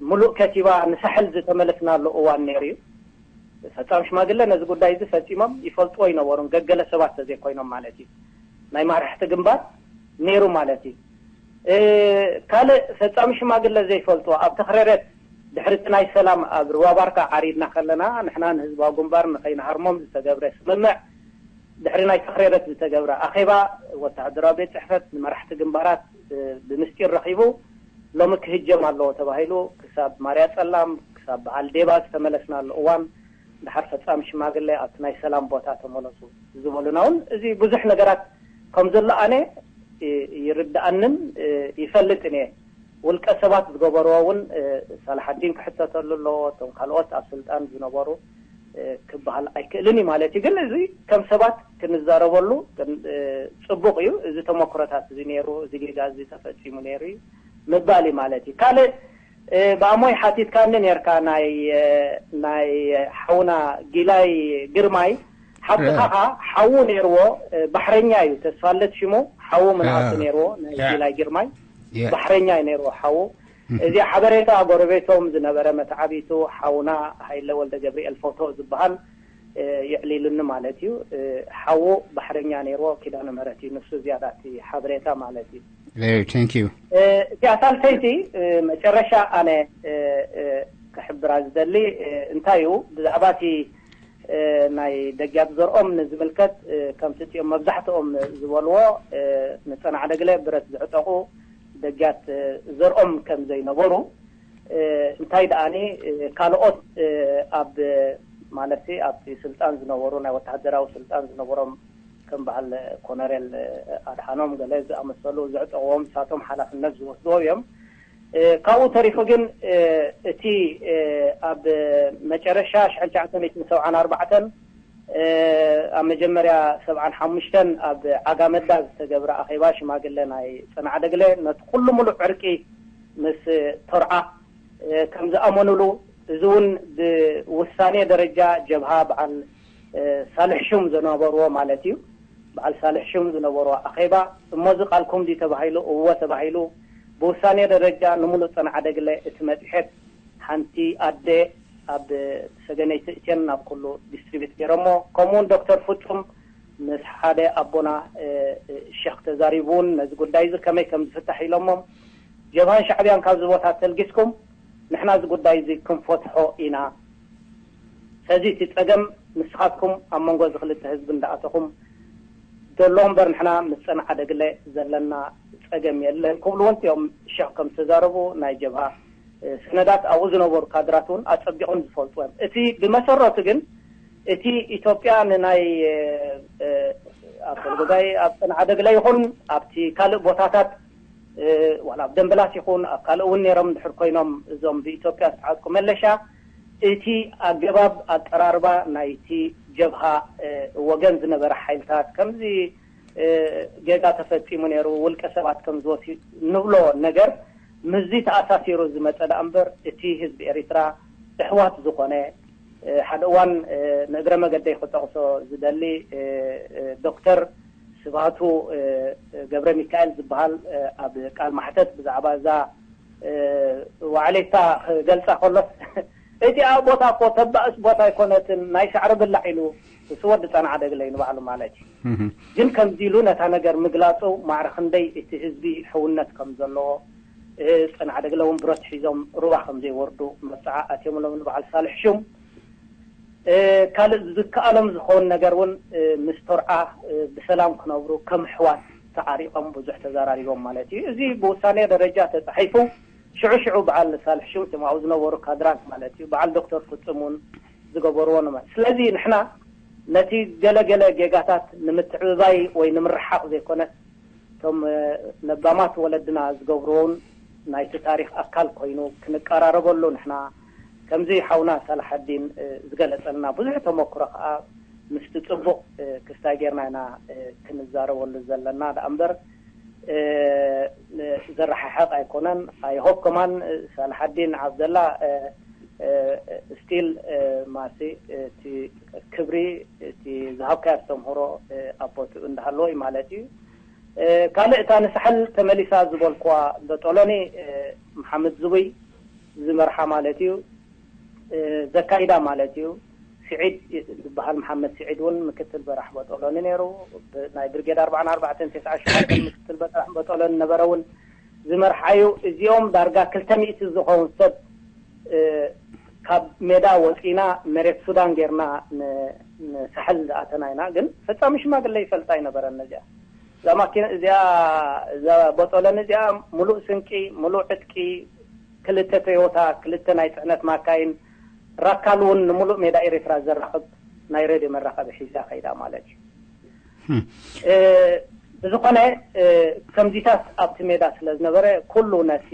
ሙሉእ ከቲባ ንሳሕል ዝተመለስናሉ እዋን ነይሩ እዩ። ፈፃሚ ሽማግለ ነዚ ጉዳይ እዚ ፈፂሞም ይፈልጥዎ ይነበሩን፣ ገገለ ሰባት ተዘይኮይኖም ማለት እዩ። ናይ ማርሕቲ ግንባር ነይሩ ማለት እዩ። ካልእ ፈፃሚ ሽማግለ ዘይፈልጥዎ፣ ኣብ ተኽረረት ድሕሪ እቲ ናይ ሰላም ኣብ ሩባ ባርካ ዓሪድና ከለና፣ ንሕና ንህዝባዊ ግንባር ንኸይንሃርሞም ዝተገብረ ስምምዕ፣ ድሕሪ ናይ ተኽረረት ዝተገብረ ኣኼባ፣ ወተሃደራዊ ቤት ፅሕፈት ንመራሕቲ ግንባራት ብምስጢር ረኺቡ፣ ሎሚ ክህጀም ኣለዎ ተባሂሉ፣ ክሳብ ማርያ ፀላም፣ ክሳብ በዓል ዴባ ዝተመለስናሉ እዋን፣ ድሓር ፈፃሚ ሽማግለ ኣብቲ ናይ ሰላም ቦታ ተመለሱ ዝበሉና እውን፣ እዚ ብዙሕ ነገራት ከም ዘሎ ኣነ ይርድኣንን ይፈልጥን እየ። ውልቀ ሰባት ዝገበርዎ እውን ሳላሓዲን ክሕተተሉ ኣለዎ፣ እቶም ካልኦት ኣብ ስልጣን ዝነበሩ ክበሃል ኣይክእልን እዩ ማለት እዩ። ግን እዚ ከም ሰባት ክንዛረበሉ ፅቡቅ እዩ። እዚ ተመክሮታት እዚ ነይሩ፣ እዚ ጌጋ እዚ ተፈፂሙ ነይሩ እዩ ምባል እዩ ማለት እዩ። ካልእ ብኣሞይ ሓቲትካኒ ነርካ፣ ናይ ናይ ሓውና ጊላይ ግርማይ ሓብትኻ ሓዉ ነይርዎ፣ ባሕረኛ እዩ፣ ተስፋለት ሽሙ፣ ሓዉ ምንኣሱ ነይርዎ ናይ ጊላይ ግርማይ፣ ባሕረኛ እዩ ነይርዎ ሓዉ። እዚ ሓበሬታ ጎረቤቶም ዝነበረ መተዓቢቱ ሓውና ሃይለ ወልደ ገብርኤል ፎቶ ዝበሃል የዕሊሉኒ ማለት እዩ። ሓዉ ባሕረኛ ነይርዎ፣ ኪዳነ ምህረት እዩ ንሱ ዝያዳ እቲ ሓበሬታ ማለት እዩ። Very, thank you. እቲኣ ሳልሰይቲ መጨረሻ ኣነ ክሕብራ ዝደሊ እንታይ እዩ፣ ብዛዕባ እቲ ናይ ደጊያት ዘርኦም ንዝምልከት፣ ከምቲ እቲኦም መብዛሕትኦም ዝበልዎ፣ ንፀናዕ ደግለ ብረት ዝዕጠቑ ደጊያት ዘርኦም ከም ዘይነበሩ፣ እንታይ ደኣኒ ካልኦት ኣብ ማለት ኣብቲ ስልጣን ዝነበሩ፣ ናይ ወተሃደራዊ ስልጣን ዝነበሮም፣ ከም በዓል ኮነሬል ኣድሓኖም ገለ ዝኣመሰሉ ዝዕጠቕዎም ንሳቶም ሓላፍነት ዝወስድዎ እዮም። ካብኡ ተሪፉ ግን እቲ ኣብ መጨረሻ ሽሕን ትሽዓተ ሚእትን ሰብዓን ኣርባዕተን ኣብ መጀመርያ ሰብዓን ሓሙሽተን ኣብ ዓጋመዳ ዝተገብረ ኣኼባ ሽማግለ ናይ ጽናዕ ደግለ ነቲ ኩሉ ሙሉእ ዕርቂ ምስ ተርዓ ከም ዝኣመኑሉ፣ እዚ እውን ብውሳኔ ደረጃ ጀብሃ በዓል ሳልሕ ሹም ዝነበርዎ ማለት እዩ። በዓል ሳልሕ ሹም ዝነበርዎ ኣኼባ፣ እሞ እዚ ቃልኩም ድዩ ተባሂሉ፣ እወ ተባሂሉ፣ ብውሳኔ ደረጃ ንሙሉእ ጽናዕ ደግለ እቲ መጽሔት ሓንቲ ኣደ ኣብ ሰገነይቲ እትየን ናብ ኩሉ ዲስትሪቢዩት ገይሮሞ። ከምኡውን ዶክተር ፍጹም ምስ ሓደ ኣቦና ሸክ ተዛሪቡ እውን ነዚ ጉዳይ እዚ ከመይ ከም ዝፍታሕ ኢሎሞም። ጀብሃን ሻዕብያን ካብዚ ቦታ ተልጊስኩም ንሕና እዚ ጉዳይ እዚ ክንፈትሖ ኢና። ስለዚ እቲ ጸገም ንስኻትኩም ኣብ መንጎ እዚ ክልተ ህዝቢ እንዳኣተኹም ዘሎ እምበር ንሕና ምስ ጸንዓ ደግለ ዘለና ጸገም የለን ክብሉ እውን እዮም ሸክ ከም ዝተዛረቡ ናይ ጀብሃ ሰነዳት ኣብኡ ዝነበሩ ካድራት እውን ኣጸቢቖም ዝፈልጡ እዮም። እቲ ብመሰረቱ ግን እቲ ኢትዮጵያ ንናይ ኣብ ገልጎጋይ ኣብ ጸንዓ ደግለ ይኹን ኣብቲ ካልእ ቦታታት ዋላ ኣብ ደንበላት ይኹን ኣብ ካልእ እውን ነይሮም እንድሕር ኮይኖም እዞም ብኢትዮጵያ ዝተዓጥቁ መለሻ እቲ ኣገባብ ኣቀራርባ ናይቲ ጀብሃ ወገን ዝነበረ ሓይልታት ከምዚ ጌጋ ተፈጺሙ ነይሩ፣ ውልቀ ሰባት ከም ዝወስዩ ንብሎ ነገር ምስዚ ተኣሳሲሩ ዝመጸ ደኣ እምበር እቲ ህዝቢ ኤሪትራ እሕዋት ዝኾነ ሓደ እዋን ንእግረ መገደይ ክጠቕሶ ዝደሊ ዶክተር ስብሃቱ ገብረ ሚካኤል ዝበሃል ኣብ ቃል ማሕተት ብዛዕባ እዛ ዋዕሌታ ክገልጻ ከሎስ እቲኣ ቦታ እኮ ተባእስ ቦታ ኣይኮነትን ናይ ሳዕሪ ብላዕ ኢሉ እሱ ወዲ ጸንዓ ደግለይ ንባዕሉ ማለት እዩ። ግን ከምዚ ኢሉ ነታ ነገር ምግላጹ ማዕረ ክንደይ እቲ ህዝቢ ሕውነት ከም ዘለዎ ጸን ዓደግለ እውን ብረት ሒዞም ሩባ ከም ዘይወርዱ መብፅዓ ኣትዮምሎም ንበዓል ሳልሕ ሹም። ካልእ ዝከኣሎም ዝኸውን ነገር እውን ምስ ቶርዓ ብሰላም ክነብሩ ከም ኣሕዋት ተዓሪቖም ብዙሕ ተዘራሪቦም ማለት እዩ። እዚ ብውሳኔ ደረጃ ተፃሒፉ ሽዑ ሽዑ በዓል ሳልሕ ሹም እቶም ኣብኡ ዝነበሩ ካድራት ማለት እዩ፣ በዓል ዶክተር ፍፁም እውን ዝገበርዎ ንመ ስለዚ ንሕና ነቲ ገለገለ ጌጋታት ንምትዕብባይ ወይ ንምርሓቕ ዘይኮነስ እቶም ነባማት ወለድና ዝገብርዎን ናይቲ ታሪኽ ኣካል ኮይኑ ክንቀራረበሉ ንሕና ከምዚ ሓውና ሳላሓዲን ዝገለጸልና ብዙሕ ተመክሮ ከዓ ምስቲ ጽቡቕ ክስታይ ጌርና ኢና ክንዛረበሉ ዘለና ደኣ እምበር ዘረሓሕቕ ኣይኮነን። ኣይሆፕ ከማን ሳላሓዲን ዓብደላ ስቲል ማሲ እቲ ክብሪ እቲ ዝሃብካዮ ኣስተምህሮ ኣብ ቦትኡ እንዳሃለዎ እዩ ማለት እዩ። ካልእ እታ ንሳሕል ተመሊሳ ዝበልኩዋ በጦሎኒ መሓመድ ዝቡይ ዝመርሓ ማለት እዩ ዘካይዳ ማለት እዩ። ስዒድ ዝበሃል መሓመድ ስዒድ እውን ምክትል በራሕ በጦሎኒ ነይሩ። ናይ ብርጌድ ኣርባዓን ኣርባዕተን ተስዓ ሸውዓተን ምክትል በራሕ በጦሎኒ ነበረ እውን ዝመርሓ እዩ። እዚኦም ዳርጋ ክልተ ሚእቲ ዝኸውን ሰብ ካብ ሜዳ ወፂና መሬት ሱዳን ጌርና ንሳሕል ዝኣተና ኢና። ግን ፈፃሚ ሽማግለ ይፈልጣ ኣይነበረን። እዚኣ እዛ ማኪና እዚኣ እዛ ቦጦለን እዚኣ ሙሉእ ስንቂ፣ ሙሉእ ዕጥቂ፣ ክልተ ቶዮታ፣ ክልተ ናይ ፅዕነት ማካይን፣ ራካል እውን ንሙሉእ ሜዳ ኤርትራ ዘራኽብ ናይ ሬድዮ መራኸቢ ሒዛ ከይዳ ማለት እዩ። ብዝኾነ ከምዚታት ኣብቲ ሜዳ ስለ ዝነበረ ኩሉ ነቲ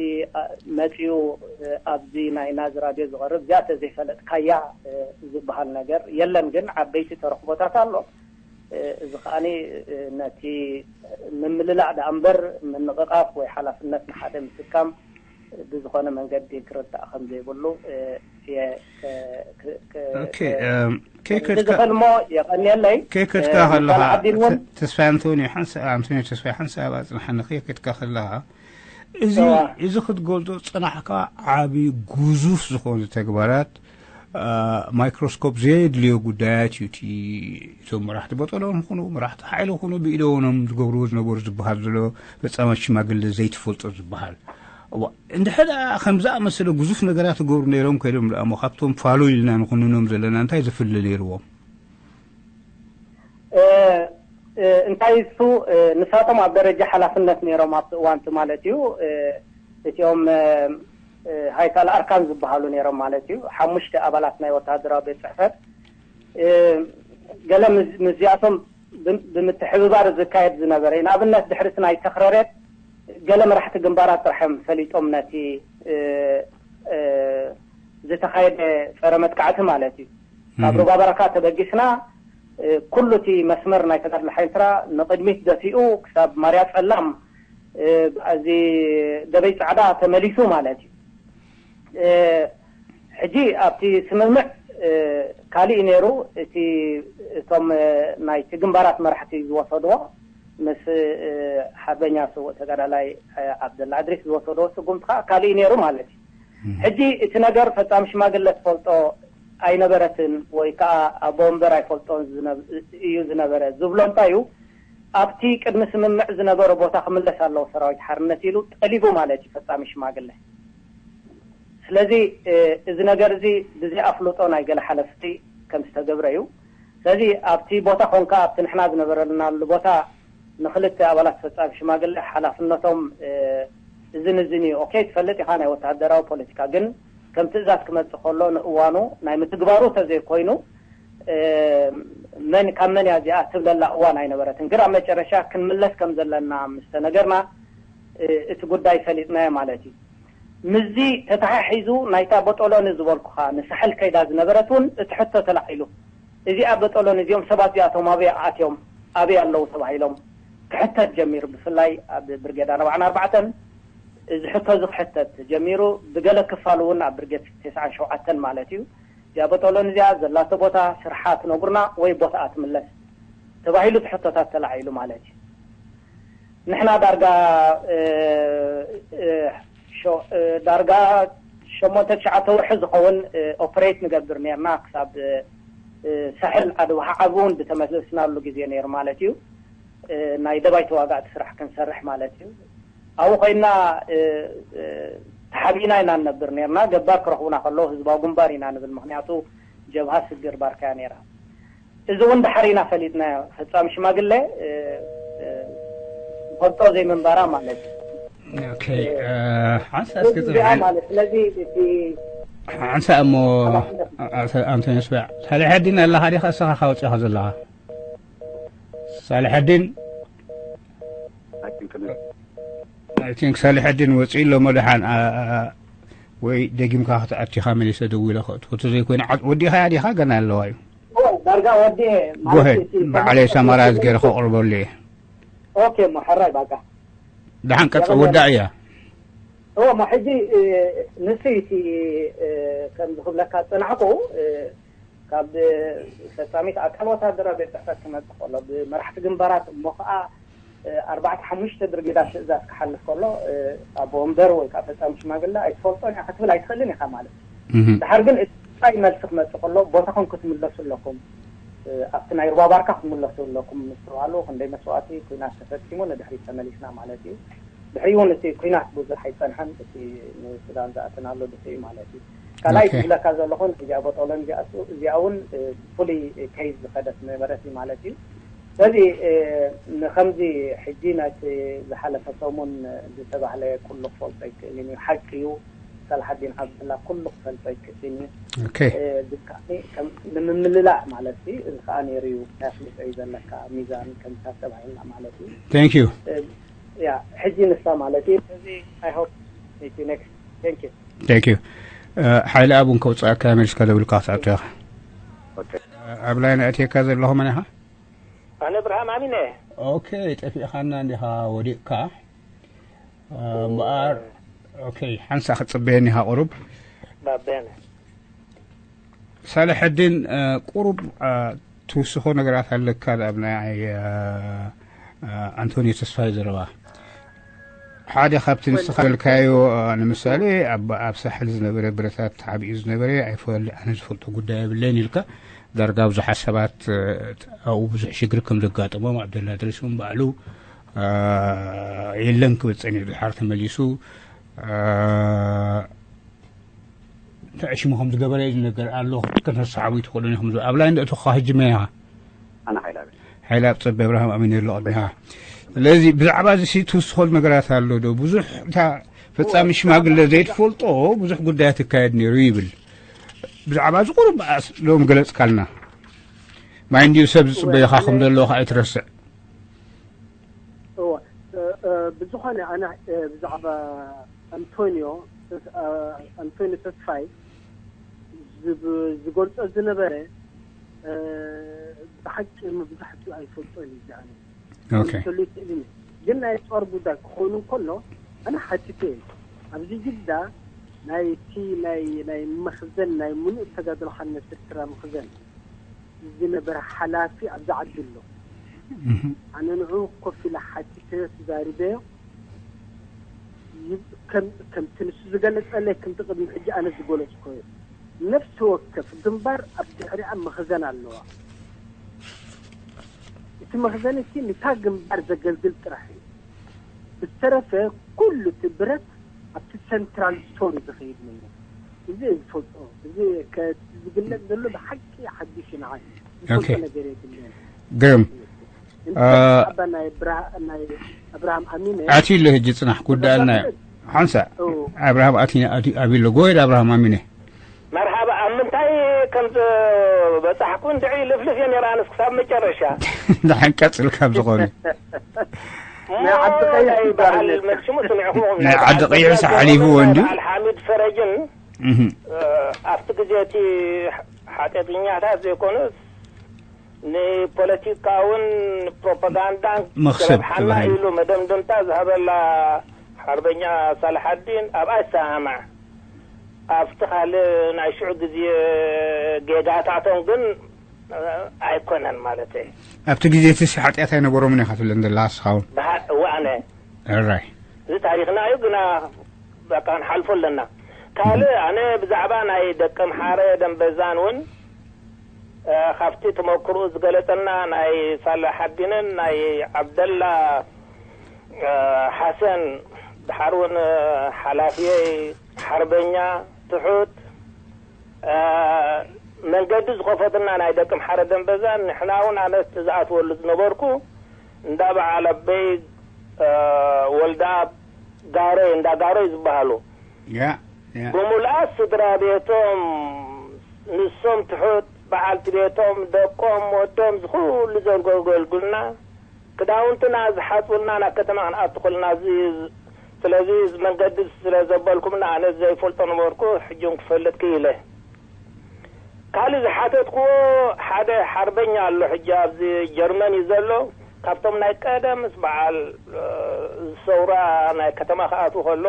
መፂኡ ኣብዚ ናይ ናዚ ራድዮ ዝቐርብ እዚኣ ተዘይፈለጥካያ ዝበሃል ነገር የለን። ግን ዓበይቲ ተረኽቦታት ኣሎ። እዚ ከዓኒ ነቲ ምምልላእ ደኣ እምበር ምንቕቓፍ ወይ ሓላፍነት ንሓደ ምስካም ብዝኾነ መንገዲ ክርዳእ ከም ዘይብሉ እየ ከ- ከ- ከ- ኦኬ፣ ከ- እም፣ ከይከድካ- ዝኽእል እሞ የቐንየለይ። ከይከድካ ከለኻ፣ ዓዲን እውን ተ- ተስፋይ ኣንቶኒ ሓንሳ- ኣንቶኒ ተስፋይ ሓንሳብ ኣጽንሓኒ። ከይከድካ ከለኻ፣ እዚ እዋ። እዚ ክትገልጾ ጽናሕካ ዓቢ ግዙፍ ዝኾኑ ተግባራት፣ አ፣ ማይክሮስኮፕ ዘየድልዮ ጉዳያት እዩ። እቲ እቶም መራሕቲ በጠሎም ይኹኑ መራሕቲ ሓይሊ ይኹኑ ብኢደወኖም ዝገብርዎ ዝነበሩ ዝበሃል ዘሎ ፈጻማት ሽማግለ ዘይትፈልጦ ዝበሃል። እዋ፣ እንድሕር ደኣ ከም ዝኣመሰለ ግዙፍ ነገራት ይገብሩ ነይሮም ከይዶም ደኣ እሞ ካብቶም ፋሉይ ኢልና ንኹንኖም ዘለና እንታይ ዝፍለ ነይርዎም? እ፣ እ፣ እንታይ እሱ፣ እ፣ ንሳቶም ኣብ ደረጃ ሓላፍነት ነይሮም ኣብቲ እዋንቲ ማለት እዩ። እ፣ እቲኦም፣ እ፣ እ፣ ሃይካል ኣርካን ዝበሃሉ ነይሮም ማለት እዩ። ሓሙሽተ ኣባላት ናይ ወታደራዊ ቤት ጽሕፈት፣ እ፣ ገለ ምስ- ምስዚኣቶም ብ- ብምትሕብባር ዝካየድ ዝነበረ እዩ። ንኣብነት ድሕሪ እቲ ናይ ተኽረሬት ገለ መራሕቲ ግንባራት ጥራሕ እዮም ፈሊጦም ነቲ፣ እ፣ እ፣ ዝተኻየደ ጸረ መጥቃዕቲ ማለት እዩ። ካብ ሩባ በረካ ተበጊስና፣ እ፣ ኩሉ እቲ መስመር ናይ ተጋድሎ ሓይሊ ኤርትራ ንቕድሚት ደፊኡ ክሳብ ማርያ ጸላም፣ እ፣ እዚ ገበይ ጻዕዳ ተመሊሱ ማለት እዩ። እ፣ ሕጂ ኣብቲ ስምምዕ፣ እ፣ ካሊእ ነይሩ። እቲ እቶም፣ እ፣ ናይቲ ግንባራት መራሕቲ ዝወሰድዎ ምስ፣ እ፣ ሓርበኛ ስዉእ ተጋዳላይ፣ እ፣ ዓብደላ እድሪስ ዝወሰድዎ ስጉምቲ ከዓ ካሊእ ነይሩ ማለት እዩ። ሕጂ እቲ ነገር ፈጻሚ ሽማግለ ትፈልጦ ኣይነበረትን ወይ ከዓ ኣቦ ወንበር ኣይፈልጦን ዝነብ- እዩ ዝነበረ ዝብሎ እንታይ እዩ? ኣብቲ ቅድሚ ስምምዕ ዝነበረ ቦታ ክምለስ ኣለዎ ሰራዊት ሓርነት ኢሉ ጠሊቡ ማለት እዩ ፈጻሚ ሽማግለ። ስለዚ፣ እ፣ እዚ ነገር እዚ ብዘይ ኣፍልጦ ናይ ገለ ሓለፍቲ ከም ዝተገብረ እዩ። ስለዚ ኣብቲ ቦታ ኮንካ ኣብቲ ንሕና ዝነበረናሉ ቦታ ንክልተ ኣባላት ፈጻሚ ሽማግለ ሓላፍነቶም፣ እ፣ እዝን እዝን እዩ። ኦኬ፣ ትፈልጥ ኢኻ ናይ ወተሃደራዊ ፖለቲካ፣ ግን ከም ትእዛዝ ክመጽእ ከሎ ንእዋኑ ናይ ምትግባሩ ተዘይኮይኑ፣ እ፣ መን ካብ መን እያ እዚኣ ትብለላ እዋን ኣይነበረትን። ግን ኣብ መጨረሻ ክንምለስ ከም ዘለና ምስ ተነገርና፣ እ፣ እቲ ጉዳይ ፈሊጥናዮ ማለት እዩ። ምስዚ ተተሓሒዙ ናይታ ቦጦሎኒ ዝበልኩኻ ንሳሕል ከይዳ ዝነበረት እውን እቲ ሕቶ ተላዒሉ። እዚኣ ቦጦሎኒ እዚኦም ሰባት እዚኣቶም ኣበይ ኣትዮም ኣበይ ኣለዉ ተባሂሎም ክሕተት ጀሚሩ። ብፍላይ ኣብ ብርጌድ ኣርባዓን ኣርባዕተን እዚ ሕቶ እዚ ክሕተት ጀሚሩ። ብገለ ክፋሉ እውን ኣብ ብርጌድ ተስዓን ሸውዓተን ማለት እዩ። እዚኣ ቦጦሎኒ እዚኣ ዘላቶ ቦታ ስርሓ ትነግሩና ወይ ቦታኣ ትምለስ ተባሂሉ እቲ ሕቶታት ተላዒሉ ማለት እዩ። ንሕና ዳርጋ፣ እ፣ እ፣ ሾ- እ፣ ዳርጋ ሸሞንተ ትሽዓተ ወርሒ ዝኸውን፣ እ፣ ኦፕሬት ንገብር ነርና። ክሳብ፣ እ፣ እ፣ ሳሕል ዓዲ ውሓዓብ እውን ብተመለስናሉ ግዜ ነይሩ ማለት እዩ። እ፣ ናይ ደባይ ተዋጋእቲ ስራሕ ክንሰርሕ ማለት እዩ። ኣብኡ ኮይና ተሓቢና ኢና ንነብር ነርና። ገባር ክረኽቡና ከለዉ ህዝባዊ ግንባር ኢና ንብል፣ ምኽንያቱ ጀብሃ ስግር ባርካያ ነይራ። እዚ እውን ድሓር ኢና ፈሊጥናዮ። ፈጻሚ ሽማግለ ንፈልጦ ዘይምንባራ ማለት እዩ። ሓንሳ እስኪ እዚኣ ማለት ስለዚ እቲ ሓንሳ እሞ ኣንቶኒ ስባዕ ሳልሐዲን ኣለኻ ዲኻ እስኻ ካወፂኻ ዘለኻ? ሳልሐዲን I think ሳልሐዲን ወፂኡ ኣሎ መድሓን ወይ ደጊምካ ክትኣቲኻ መሊሰ ደዊለ ክእትወቱ ዘይኮይነ ወዲኻ ዲኻ ገና ኣለዋ እዩ። ዳርጋ ወዲ ጎሄ በዓለይ ሰማራዝ ገይረ ከቕርበሉ እየ። ኦኬ እሞ ሕራይ ባቃ ደሓን ቀፅል ወዳእ እያ። እሞ ሕጂ ንሱ እቲ ከም ዝክብለካ ዝፀናሕኩ ካብ ፈጻሚት ኣካል ወታደራዊ ቤት ፅሕፈት ክመፅእ ከሎ ብመራሕቲ ግንባራት እሞ ከዓ ኣርባዕተ ሓሙሽተ ብርጌዳት ትእዛዝ ክሓልፍ ከሎ ኣቦ ወንበር ወይ ከዓ ፈጻሚ ሽማግለ ኣይትፈልጦን እያ ክትብል ኣይትኽእልን ኢኻ ማለት እዩ። ድሓር ግን እቲ ጥራይ መልሲ ክመፅእ ከሎ ቦታኹም ክትምለሱ ኣለኩም፣ ኣብቲ ናይ ሩባ ባርካ ክትምለሱ ኣለኩም ምስ ተባሃሉ ክንደይ መስዋእቲ ኩናት ተፈፂሙ ንድሕሪት ተመሊስና ማለት እዩ። ድሕሪ እውን እቲ ኩናት ብዙሕ ኣይፀንሐን፣ እቲ ንሱዳን ዝኣተናሉ ድሕሪ ማለት እዩ። ካልኣይ ዝብለካ ዘለኹን እዚኣ ቦጦሎን እዚኣ እውን ብፍሉይ ኬዝ ዝኸደት ነበረት ማለት እዩ። ስለዚ ንከምዚ ሕጂ ናይቲ ዝሓለፈ ሰሙን ዝተባህለ ኩሉ ክፈልጦ ኣይክእልን እዩ። ሓቂ እዩ። ሳልሓዲን ዓብደላ ኩሉ ክፈልጦ ኣይክእልን እዩ። ግን ከዓ ንምምልላእ ማለት እዚ ከዓ ነይሩ እዩ ናይ ኣፍልጦ እዩ ዘለካ ሚዛን ከምታ ተባሂልና ማለት እዩ። Thank you። ያ ሕጂ ንሳ ማለት እዩ። ስለዚ I hope እቲ next thank you። Thank you። ሓይሊ ኣብ እውን ከውፅኣካ መሊስካ ደውልካ ክትኣቱ ኢኻ። ኣብ ላይን ኣእትየካ ዘለኹ መን ኢኻ? ኣነ ብርሃም ኣሚነ። ኦኬ፣ ጠፊእኻና እንዲኻ ወዲቕካ። እምበኣር ኦኬ፣ ሓንሳ ክትፅበየኒ ኢኻ ቁሩብ። ባበነ ሳልሐዲን ቁሩብ ትውስኾ ነገራት ኣለካ ኣብ ናይ ኣንቶኒዮ ተስፋይ ዘረባ። ሓደ ካብቲ ንስኻ በልካዮ ንምሳሌ ኣብ ሳሕል ዝነበረ ብረታት ተሓቢኡ ዝነበረ ኣይፈል ኣነ ዝፈልጦ ጉዳይ የብለይን ኢልካ ዳርጋ ብዙሓት ሰባት ኣብኡ ብዙሕ ሽግር ከም ዘጋጠሞም ዓብደላ ድሪስ እውን ባዕሉ የለን ክብል ጸኒሑ ድሓር ተመሊሱ እንታይ ሽሙ ከም ዝገበረ እዩ ዝነገር ኣሎ። ከተሰሓቡ ይትኽእሉ ኢኹም ኣብ ላይን ደእትኻ ሕጂ መን ኢኻ? ኣነ ሓይላ ቤት ሓይላ ኣብ ጸቢ ኣብርሃም ኣሚን ኣሎ ቅድሚኻ። ስለዚ ብዛዕባ እዚ ሲ ትውስኾ ነገራት ኣሎ ዶ? ብዙሕ እታ ፈጻሚ ሽማግለ ዘይትፈልጦ ብዙሕ ጉዳያት ይካየድ ነይሩ ይብል። ብዛዕባ እዚ ቁሩብ ሎም ገለጽካልና። ማይ እንዲዩ ሰብ ዝጽበየኻ ከም ዘሎ ከኣ ኣይትረስዕ። እወ ብዝኾነ ኣነ ብዛዕባ ኣንቶኒዮ ኣንቶኒዮ ተስፋይ ዝገልጾ ዝነበረ ብሓቂ መብዛሕትኡ ኣይፈልጦን እዩ ኣነ ኦኬ ሰሉት እልኒ ግን ናይ ጦር ጉዳይ ክኸውን እንከሎ ኣነ ሓቲተ ኣብዚ ጅዳ ናይ እቲ ናይ ናይ መኽዘን ናይ ሙሉእ ተጋድሎ ሓርነት ኤርትራ መኽዘን ዝነበረ ሓላፊ ኣብዚ ዓዲ ኣሎ ኣነ ንዑ ኮፍ ኢለ ሓቲተዮ ተዛሪበዮ ከምቲ ንሱ ዝገለጸለይ ከምቲ ቅድሚ ሕጂ ኣነ ዝገለጽኮዮ ነፍሲ ወከፍ ግንባር ኣብ ድሕሪኣ መኽዘን ኣለዋ እቲ መኽዘን እቲ ንታ ግንባር ዘገልግል ጥራሕ እዩ ብዝተረፈ ኩሉ እቲ ብረት ኣብቲ ሰንትራል ስቶር እዩ ዝኸይድ ነይሩ እዚ ዝፈልጦ እዚ ዝግለጽ ዘሎ ብሓቂ ሓዲሽ ንዓይ ዝፈልጦ ነገር የብለን ግርም ኣባ ናይ ናይ ኣብርሃም ኣሚነ ኣትዩ ኣሎ ሕጂ ጽናሕ ጉዳልና ሓንሳ ኣብርሃም ኣትዩ ኣሎ ጎይድ ኣብርሃም ኣሚነ መርሓባ ኣብ ምንታይ ከም በጻሕኩ እንድዒ ልፍልፍ እየ ነይረ ኣነስ ክሳብ መጨረሻ ንሓንቀጽል ካብ ዝኾነ ናይ ዓዲ ቀይሕ በዓል መሲሙ ስሚዕኩም ናይ ዓዲ ቀይሕ ሓሊፍዎ እንድዩ ሓሚድ ፈረጅን ኣብቲ ግዜ እቲ ሓጢኣተኛታት ዘይኮኑስ ንፖለቲካውን ፕሮፓጋንዳን መኽሰብ ክረብሓና ተባሂሉ። ኢሉ መደምደምታ ዝሃበላ ሓርበኛ ሳልሓዲን ኣብኣ ይሰማማዕ ኣብቲ ካልእ ናይ ሽዑ ግዜ ጌጋታቶም ግን ኣይኮነን ማለት ኣብቲ ግዜ እቲ ሓጢኣት ኣይነበሮምን ኢኻ ትብለን ዘላ እስኻውን እወ ኣነ ራይ እዚ ታሪክና እዩ ግና በቃ ክንሓልፎ ኣለና ካልእ ኣነ ብዛዕባ ናይ ደቂ ምሓረ ደንበዛን እውን ካብቲ ተመክርኡ ዝገለጸና ናይ ሳላሓዲንን ናይ ዓብደላ ሓሰን ድሓር እውን ሓላፍየይ ሓርበኛ ትሑት መንገዲ ዝኸፈቱልና ናይ ደቂ ምሓረ ደንበዛን ንሕና እውን ኣነስ ዝኣትወሉ ዝነበርኩ እንዳ በዓል ኣበይ ወልደኣብ ጋሮይ እንዳ ጋሮይ ዝበሃሉ ያ ያ ብምልኣት ስድራ ቤቶም ንሶም ትሑት በዓልቲ ቤቶም ደቆም ወዶም ዝኹሉ ዘገልግሉና ክዳውንትና ዝሓፅቡልና ናብ ከተማ ክንኣቱ ከለና እዚ ስለዚ እዚ መንገዲ ስለ ዘበልኩምና ኣነ ዘይፈልጦ ነበርኩ ሕጂ እውን ክፈልጥ ክኢለ ካልእ ዝሓተትክዎ ሓደ ሓርበኛ ኣሎ ሕጂ ኣብዚ ጀርመን እዩ ዘሎ ካብቶም ናይ ቀደምስ በዓል ዝሰውራ ናይ ከተማ ክኣትዉ ከሎ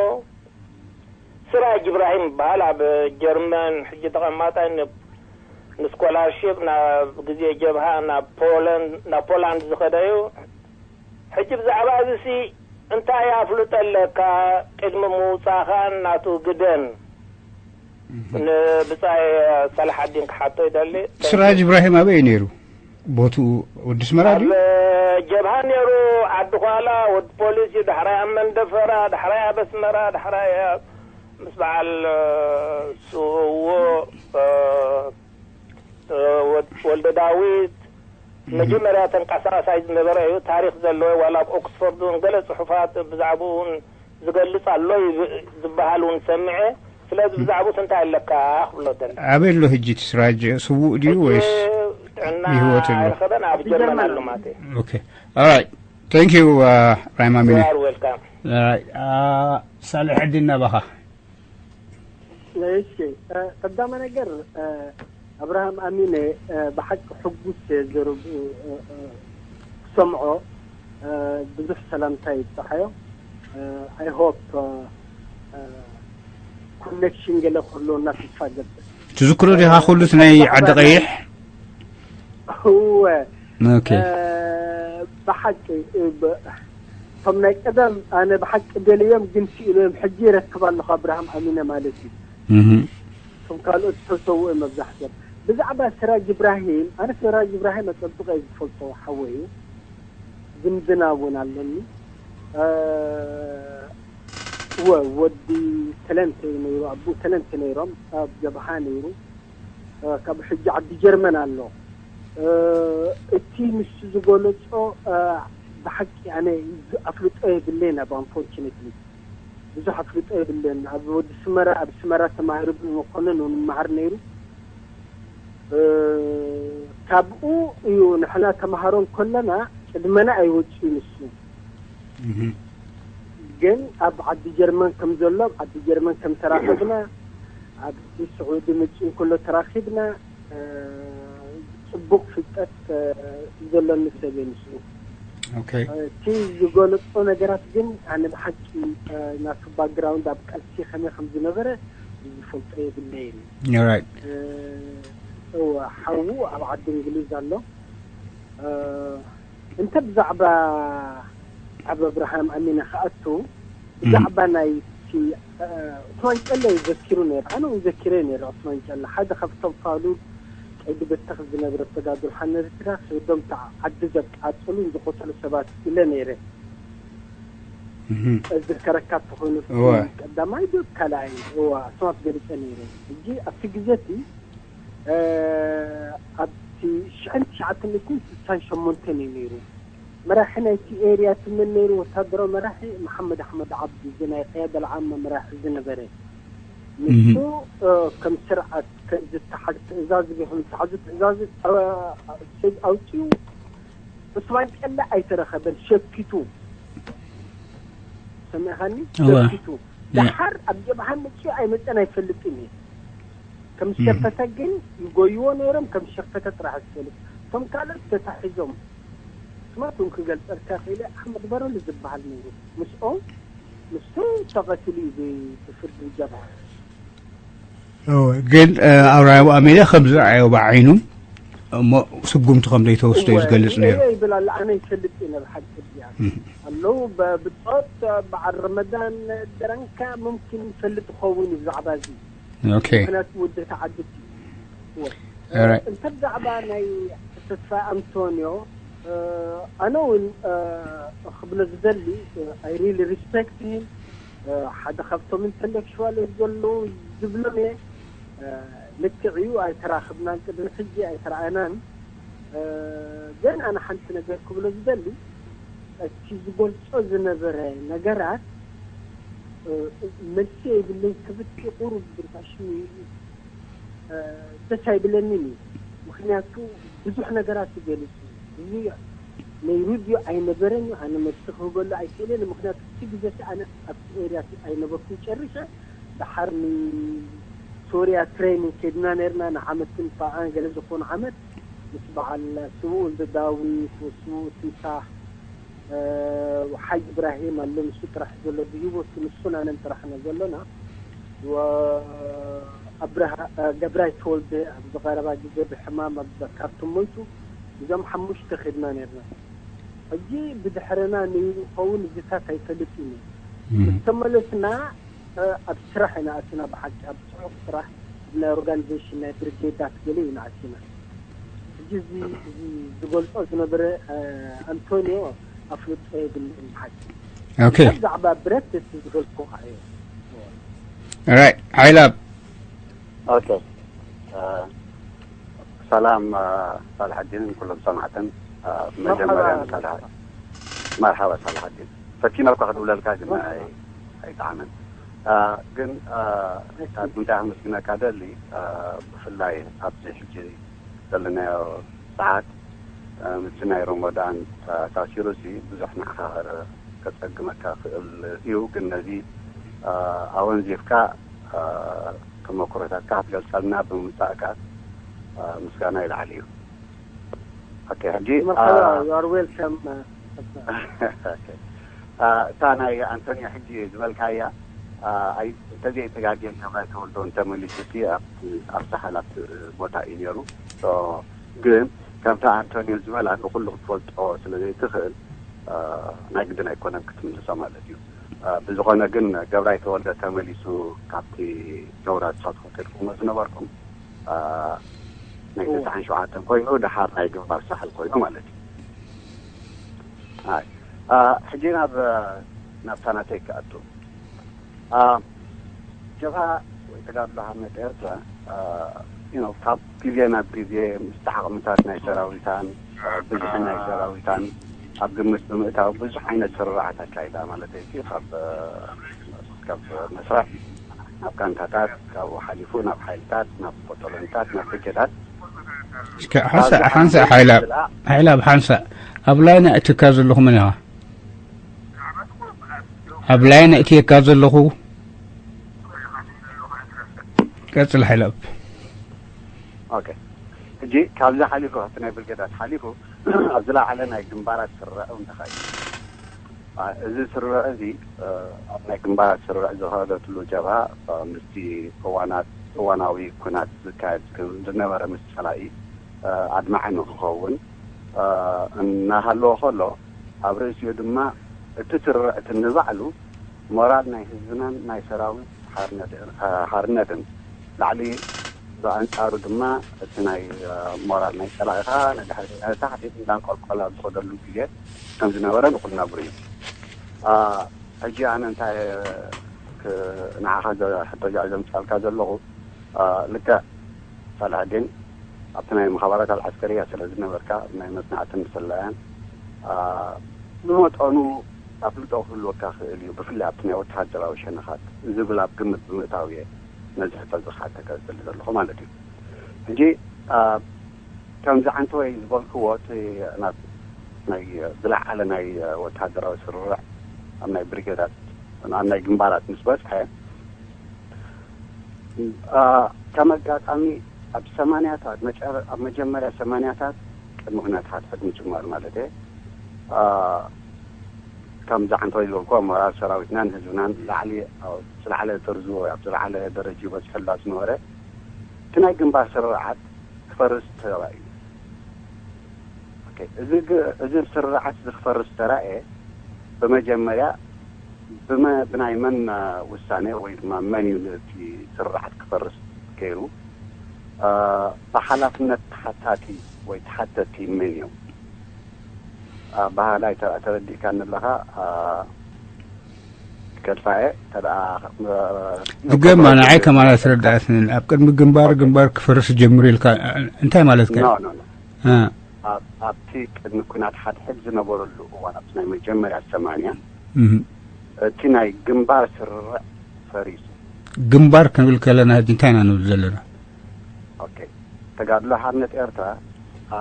ስራጅ ኢብራሂም ይበሃል ኣብ ጀርመን ሕጂ ተቐማጣይ ንስኮላርሽፕ ናብ ግዜ ጀብሃ ናብ ፖላንድ ዝኸደ እዩ ሕጂ ብዛዕባ እዚ ሲ እንታይ ኣፍልጦ ኣለካ ቅድሚ ምውፃእኻን ናቱ ግደን ንብፃይ ሰላሓዲን ክሓቶ ይደሊ ስራጅ ኢብራሂም ኣበይ እዩ ነይሩ ቦትኡ ወዲ ስመራ ድዩ ኣብ ጀብሃ ነይሩ ዓዲ ኳላ ወዲ ፖሊስ እዩ ዳሕራይ ኣብ መንደፈራ ዳሕራይ ኣብ ኣስመራ ዳሕራይ ኣብ ምስ በዓል ስዎ ወልደ ዳዊት መጀመርያ ተንቀሳቃሳይ ዝነበረ እዩ ታሪክ ዘለዎ ዋላ ኣብ ኦክስፎርድ እውን ገለ ፅሑፋት ብዛዕባኡ እውን ዝገልፅ ኣሎ ዝበሃል እውን ሰምዐ ስለዚ ብዛዕባኡስ እንታይ ኣለካ ክብሎ ደለ ኣበይ ኣሎ ህጂ እቲ ስራጅ ስዉእ ድዩ ወይስ ጥዕና ብህይወት ኣሎ? ኣይረኸበን ኣብ ጀርመን ኣሎ ማለት እዩ Okay. All right. Thank you, uh, Raima Mine. You are welcome. All right. Uh, Saleh Eddin Nabaha. እሺ ቀዳመ ነገር ኣብርሃም ኣሚነ ብሓቂ ሕጉስ ዘረብኡ ክሰምዖ ብዙሕ ሰላምታ ይብፅሓዮ I hope connection ገለ ክህልወና ተስፋ ገብር ትዝክሮ ዲኻ ኩሉ እቲ ናይ ዓዲ ቀይሕ እወ Okay. ብሓቂ እቶም ናይ ቀደም ኣነ ብሓቂ ደልዮም ግን ስኢኖም ሕጂ ይረክብ ኣለኹ ኣብርሃም ኣሚነ ማለት እዩ Mhm. እቶም ካልኦት ዝተሰውኡ መብዛሕትኦም ብዛዕባ ስራጅ ኢብራሂም ኣነ ስራጅ ኢብራሂም ኣፀብቀ ዝፈልጦ ሓወ እዩ ዝምድና እውን ኣለኒ እወ ወዲ ተለንተ እዩ ነይሩ ኣቦኡ ተለንተ ነይሮም ኣብ ጀብሃ ነይሩ ካብ ሕጂ ዓዲ ጀርመን ኣሎ እቲ ንሱ ዝገለፆ ብሓቂ ኣነ ኣፍልጦ የብለይን ኣብ unfortunately ብዙሕ ኣፍልጦ የብለን ኣብ ወዲ ስመራ ኣብ ስመራ ተማሂሩ ብመኮነን ንምሃር ነይሩ ካብኡ እዩ ንሕና ተምሃሮ እንከለና ቅድመና ኣይወፅኡ ንሱ ግን ኣብ ዓዲ ጀርመን ከም ዘሎ ኣብ ዓዲ ጀርመን ከም ተራኸብና ኣብ ስዑዲ መፂኡ እንከሎ ተራኺብና ፅቡቅ ፍልጠት ዘለኒ ሰብ እየ ንሱ Okay. እቲ ዝገለፆ ነገራት ግን ኣነ ብሓቂ ናቱ background ኣብ ቃልሲ ከመይ ከም ዝነበረ ዝፈልጦ የብለይን All right. እወ ሓዉ ኣብ ዓዲ እንግሊዝ ኣሎ እንተ ብዛዕባ ኣብ ኣብርሃም ኣሚነ ክኣቱ ብዛዕባ ናይ እቲ ዑስማን ጨለ እዩ ዘኪሩ ነይሩ ኣነ እውን ዘኪረ ነይረ ዑስማን ጨለ ሓደ ካብቶም ፋሉል ቀይዲ በተኽ ዝነብረ ተጋድሎ ሓነ ኤርትራ ከይዶም ዓዲ ዘቃፀሉን ዝቆሰሉ ሰባት ኢለ ነይረ ዝከረካ ተኾይኑ ቀዳማይ ዶ ካልኣይ እዋ ስማት ገሊፀ ነይረ ሕጂ ኣብቲ ግዜ እቲ ኣብቲ ሽሕን ትሽዓተ ሚእትን ስሳን ሸሞንተን እዩ ነይሩ መራሒ ናይቲ ኤርያ ትምን ነይሩ ወታደራዊ መራሒ መሓመድ ኣሕመድ ዓብዲ እዚ ናይ ቅያደ ልዓማ መራሒ ዝነበረ ንሱ ከም ስርዓት ዝተሓዝ ትእዛዝ ቢኹም ዝተሓዙ ትእዛዝ ኣውፅኡ ዑስማን ጨለ ኣይተረኸበን ሸኪቱ ሰሚዕኻኒ ሸኪቱ ደሓር ኣብ ጀብሃ መፅኡ ኣይመፀን ኣይፈልጥን እዩ ከም ዝሸፈተ ግን ይጎይዎ ነይሮም ከም ዝሸፈተ ጥራሕ ዝፈልጥ እቶም ካልኦት ተታሒዞም ስማት እውን ክገልፀልካ ክኢለ ኣሕመድ በረሉ ዝበሃል ነይሩ ምስኦም ንሱ ተቐትሉ እዩ ብፍርዲ ጀብሃ ግን ኣብርሃም ኣሜዳ ከም ዝረኣዮ ብዓይኑ እሞ ስጉምቲ ከም ዘይተወስዶ እዩ ዝገልፅ ነይሩ ይብል ኣሎ ኣነ ይፈልጥ እዩ ናብ ሓቂ እዚኣ ኣለዉ ብፆት በዓል ረመዳን ደረንካ ሙምኪን ይፈልጥ ይኸውን እዩ ብዛዕባ እዚ Okay. ምክንያቱ ወደ ተዓድቲ All right. እንተ ብዛዕባ ናይ ተስፋ ኣንቶኒዮ ኣነ እውን ክብሎ ዝደሊ I really respect him ሓደ ካብቶም ኢንተሌክቹዋል ዘለዉ ዝብሎም እየ። ልክዕ እዩ፣ ኣይተራኽብናን፣ ቅድሚ ሕጂ ኣይተረኣናን። ግን ኣነ ሓንቲ ነገር ክብሎ ዝደሊ፣ እቲ ዝገልጾ ዝነበረ ነገራት መልሲ የብለይ ክብቲ ቁሩብ ብርታሽሚ ደስ ኣይብለንን እዩ። ምክንያቱ ብዙሕ ነገራት ይገልጽ እዩ። ብዙሕ ናይ ሪቪው ኣይነበረን እዩ። ኣነ መልሲ ክህበሉ ኣይክእልን፣ ምክንያቱ እቲ ግዜ እቲ ኣነ ኣብቲ ኤርያ ኣይነበርኩን ጨሪሸ። ደሓር ንሶርያ ትሬኒንግ ከድና ነርና፣ ንዓመትን ፋኣን ገለ ዝኾኑ ዓመት ምስ በዓል ስውኡ ወልደ ዳዊት፣ ስውኡ ትምሳሕ፣ ሓጅ ኢብራሂም ኣሎ፣ ንሱ ጥራሕ ዘሎ ብህይወቱ፣ ንሱን ኣነን ጥራሕና ዘሎና። ወ-፣ ኣብርሃ-፣ ገብራይ ተወልደ ኣብዚ ቀረባ ግዜ ብሕማም ኣብ ካርቱም ሞይቱ። እዞም ሓሙሽተ ከድና ነርና። ሕጂ ብድሕርና ንኸውን እዚታት ኣይፈልጥን እዩ። ምስ ተመለስና ኣብ ስራሕ ኢና ኣቲና፣ ብሓቂ ኣብ ጽዑቕ ስራሕ ናይ ኦርጋኒዜሽን ናይ ብርጌዳት ገለ ኢና ኣቲና። ሕጂ እዚ እዚ ዝገልጾ ዝነበረ ኣንቶኒዮ ኣፍልጦ የብልን ብሓቂ። ኦኬ። ብዛዕባ ብረት እቲ ዝገልጽኩኻ እዩ። ራይት ሓይላብ። ኦኬ። ሰላም ሳልሐዲን ኩሎም ሰማዕትን። መጀመርያ ሳልሐ መርሓባ ሳልሐዲን፣ ፈቲነ እኳ ክድውለልካ ግን ኣይጠዓመን። ግን እንታይ ኣመስግነካ ደሊ፣ ብፍላይ ኣብዚ ሕጂ ዘለናዮ ሰዓት፣ ምስቲ ናይ ሮሞዳን ተኣሳሲሩ እዚ ብዙሕ ንዓኻ ከጸግመካ ክእል እዩ። ግን ነዚ ኣወንዚፍካ ተመክሮታትካ ክትገልጸልና ብምምጻእካ ምስጋና ይልዓል እዩ። ኦኬ፣ ሕጂ መርሓባ፣ you are welcome። እታ ናይ ኣንቶኒዮ ሕጂ ዝበልካያ፣ እንተዘይተጋግየ ገብራይ ተወልደ እንተመሊሱ እቲ ኣብቲ ሓላፍ ቦታ እዩ ነይሩ። ግን ከምቲ ኣንቶኒዮ ዝበላ ንኩሉ ክትፈልጦ ስለ ዘይትኽእል ናይ ግድን ኣይኮነን ክትምልሶ ማለት እዩ። ብዝኾነ ግን ገብራይ ተወልደ ተመሊሱ ካብቲ ጀውራ ዝሳትፎ ከድኩሞ ዝነበርኩም ናይ ተስዓን ሸውዓተን ኮይኑ ደሓር ናይ ግንባር ሳሕል ኮይኑ ማለት እዩ። ኣይ፣ እ፣ ሕጂ ናብ ናብታ ናተይ ክኣቱ። እ፣ ጀብሃ ወይ ተጋድሎ ሓርነት ኤርትራ፣ እ፣ you know፣ ካብ ግዜ ናብ ግዜ ምስቲ ዓቕምታት ናይ ሰራዊታን፣ እ፣ ብዝሒ ናይ ሰራዊታን ኣብ ግምት ብምእታው ብዙሕ ዓይነት ስርርዓት ኣካይዳ ማለት እዩ። ካብ፣ እ፣ ካብ መስርሕ ናብ ጋንታታት፣ ካብኡ ሓሊፉ ናብ ሓይልታት፣ ናብ ቦጦሎኒታት፣ ናብ ብርጌዳት። እስከ ሓንሳእ፣ ሓንሳእ ሓይላብ፣ ሓይላብ ሓንሳእ። ኣብ ላይን ኣእቲካ ዘለኹ መን ኢኻ? ኣብ ላይን ኣእቲካ ዘለኹ። ቀጽል ሓይላብ። ኦኬ። ሕጂ ካብዚ ሓሊፉ፣ ካብቲ ናይ ብርጌዳት ሓሊፉ፣ ኣብ ዝለዓለ ናይ ግንባራት ስርርዕ እውን ተኻይዱ። እ፣ እዚ ስርርዕ እዚ፣ እ፣ ኣብ ናይ ግንባራት ስርርዕ ዝኸደትሉ ጀብሃ፣ እ፣ ምስቲ እዋናት፣ እዋናዊ ኩናት ዝካየድ ዝነበረ ምስ ጸላኢ፣ እ፣ ኣድማዒ ንክኸውን፣ እ፣ እናሃለወ ከሎ፣ ኣብ ርእሲኡ ድማ እቲ ስርርዕ እቲ ንባዕሉ ሞራል ናይ ህዝብናን ናይ ሰራዊት ሓርነት፣ እ፣ ሓርነትን ላዕሊ፣ ብኣንጻሩ ድማ እቲ ናይ፣ እ፣ ሞራል ናይ ጸላኢ ኸኣ ንድሕሪ፣ ንታሕቲ እንዳንቆልቆለ ኣብ ዝኸደሉ ግዜ ከም ዝነበረ ንኹልና ብሩህ እዩ። እ፣ ሕጂ ኣነ እንታይ ክ-፣ ንዓኻ ዘ-፣ ሕቶ ዚኣ ዘምጻልካ ዘለኹ፣ እ፣ ልክዕ ሳልሐዲን ኣብቲ ናይ መኻባራት ኣልዓስከርያ ስለ ዝነበርካ፣ ኣብ ናይ መጽናዕትን ስለያን፣ እ፣ ብመጠኑ ኣፍልጦ ክህልወካ ክእል እዩ፣ ብፍላይ ኣብቲ ናይ ወተሃደራዊ ሸነኻት ዝብል ኣብ ግምት ብምእታው እየ ነዚ ሕቶ እዚ ክሓተካ ዝደሊ ዘለኹ ማለት እዩ። ሕጂ፣ እ፣ ከምዚ ዓንተወይ ዝበልክዎ፣ እቲ ናብ ናይ ዝለዓለ ናይ ወተሃደራዊ ስርርዕ ኣብ ናይ ብሪጌዳት፣ ኣብ ናይ ግንባራት ምስ በጽሐ፣ እ፣ ከም ኣጋጣሚ ኣብ ሰማንያታት፣ መጨረ-፣ ኣብ መጀመርያ ሰማንያታት፣ ቅድሚ ኩናት ሓድሕድ ምጅማር ማለት እየ፣ እ፣ ከምዚ ዓንተወይ ዝበልክዎ፣ ሞራል ሰራዊትናን ህዝብናን ላዕሊ፣ ኣብ ዝለዓለ ጥርዙ ወይ ኣብ ዝለዓለ ደረጃ ይበጽሐሉ ኣብ ዝነበረ፣ እቲ ናይ ግንባር ስርርዓት ክፈርስ ተባሂሉ። ኦኬ፣ እዚ ግ-፣ እዚ ስርርዓት እዚ ክፈርስ ተራእየ፣ ብመጀመርያ ብመ-፣ ብናይ መን ውሳኔ ወይ ድማ መን እዩ ነቲ ስርርዓት ክፈርስ ገይሩ? እ፣ ብሓላፍነት ተሓታቲ ወይ ተሓተቲ መን እዮም? ኣበሃህላይ ተረ-፣ ተረዲእካኒ ኣለኻ። እ፣ ገድፋ እየ። ተደኣ ድገማ ንዓይ ከማን ኣስረዳእትንን። ኣብ ቅድሚ ግንባር ግንባር ክፈርስ ጀምሩ ኢልካ እንታይ ማለትካ? ኖ ኖ ኖ እ፣ ኣብ- ኣብቲ ቅድሚ ኩናት ሓድሕድ ዝነበረሉ እዋን ኣብቲ ናይ መጀመርያ ሰማንያ እህ። እቲ ናይ ግንባር ስርርዕ ፈሪሱ። ግንባር ክንብል ከለና ሕጂ እንታይ ኢና ንብል ዘለና? ኦኬ፣ ተጋድሎ ሓርነት ኤርትራ አ፣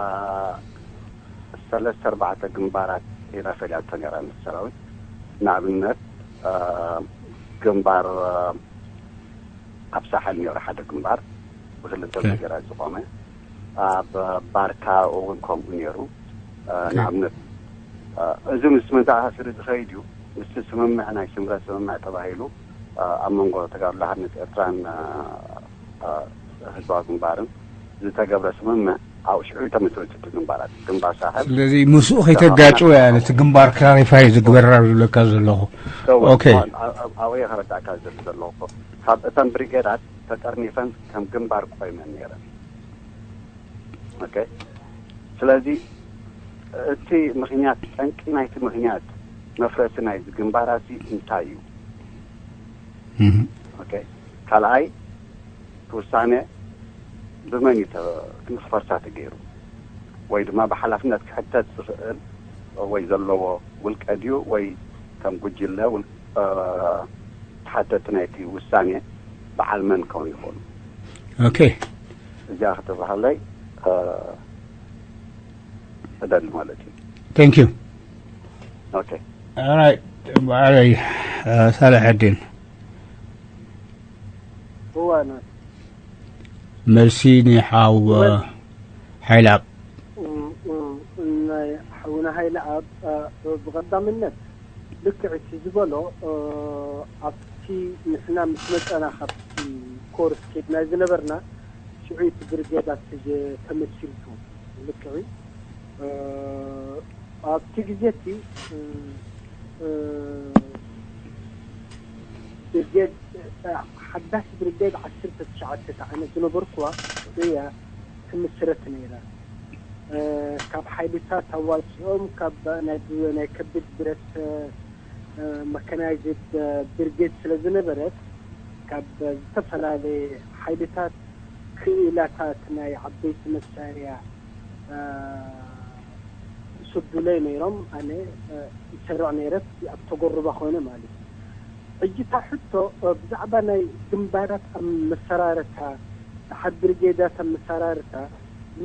ሰለስተ ኣርባዕተ ግንባራት ኢና ፈሊያቶ ነይራ ምስ ሰራዊት። ንኣብነት አ፣ ግንባር አ፣ ኣብ ሳሕል ነይሩ ሓደ ግንባር ብክልተ ኦኬ። ነገራት ዝቆመ፣ ኣብ ባርካ እውን ከምኡ ነይሩ። አ፣ ኦኬ። ንኣብነት አ፣ እዚ ምስ መተኣሳሰሪ ዝኸይድ እዩ። ምስቲ ስምምዕ ናይ ስምረት ስምምዕ ተባሂሉ አ፣ ኣብ መንጎ ተጋድሎ ሓርነት ኤርትራን አ፣ አ፣ ህዝባዊ ግንባርን ዝተገብረ ስምምዕ ኣብ ሽዑ ተመስረቱ እቲ ግንባራት ግንባር ሳሕል ስለዚ ምስኡ ከይተጋጭው እያ ነቲ ግንባር ክላሪፋይ ዝግበራ ዝብለካ ዘለኹ። ሰው ኦኬ። ኣብ- ኣብ- ኣብኡ እየ ከረዳእካ ዝደሊ ዘለኹ። ካብ እተን ብሪጌዳት ተጠርኒፈን ከም ግንባር ቆይመን ነይረን። ኦኬ፣ ስለዚ እቲ ምኽንያት፣ ጠንቂ ናይቲ ምኽንያት መፍረሲ ናይዚ ግንባራሲ እንታይ እዩ? እህ። ኦኬ፣ ካልኣይ እቲ ውሳኔ ብመን እዩ ተ- ንክፈርሳ ተገይሩ? ወይ ድማ ብሓላፍነት ክሕተት ዝኽእል ወይ ዘለዎ ውልቀ ድዩ ወይ ከም ጉጅለ ውል- እ፣ ተሓተቲ ናይቲ ውሳኔ በዓል መን ክኾኑ ይኽእሉ? ኦኬ። እዚኣ ክትብሃለይ እ፣ እደሊ ማለት እዩ። Thank you. ኦኬ። Alright. በዓለይ ሳልሕ ኣዲን እዋና መልሲ ንሓው ሓይልኣብ ናይ ሓውና ሃይለ ኣብ ብቐዳምነት ልክዕ እቲ ዝበሎ ኣብቲ ንሕና ምስ መፀና ካብቲ ኮርስ ኬድና ዝነበርና ሽዑ እቲ ብርጌድ ኣብቲ ተመስሪቱ ልክዕ ኣብቲ ግዜ እቲ ብርጌድ ሓዳሽ ብርጌድ ዓሰርተ ትሽዓተ ተዓነ ዝነበርኩዋ እያ ትምስረት ነይራ። ካብ ሓይልታት ኣዋፂኦም ካብ ናይ ከቢድ ብረት መካናይዝድ ብርጌድ ስለ ዝነበረት ካብ ዝተፈላለየ ሓይልታት ክኢላታት ናይ ዓበይቲ መሳርያ ይሰዱለይ ነይሮም። ኣነ ይሰርዕ ነይረ ኣብቲ ጎርባ ኮይነ ማለት እዩ። ሕጂ እታ ሕቶ ብዛዕባ ናይ ግንባራት ኣመሰራርታ ሓድ ብርጌዳት ኣመሰራርታ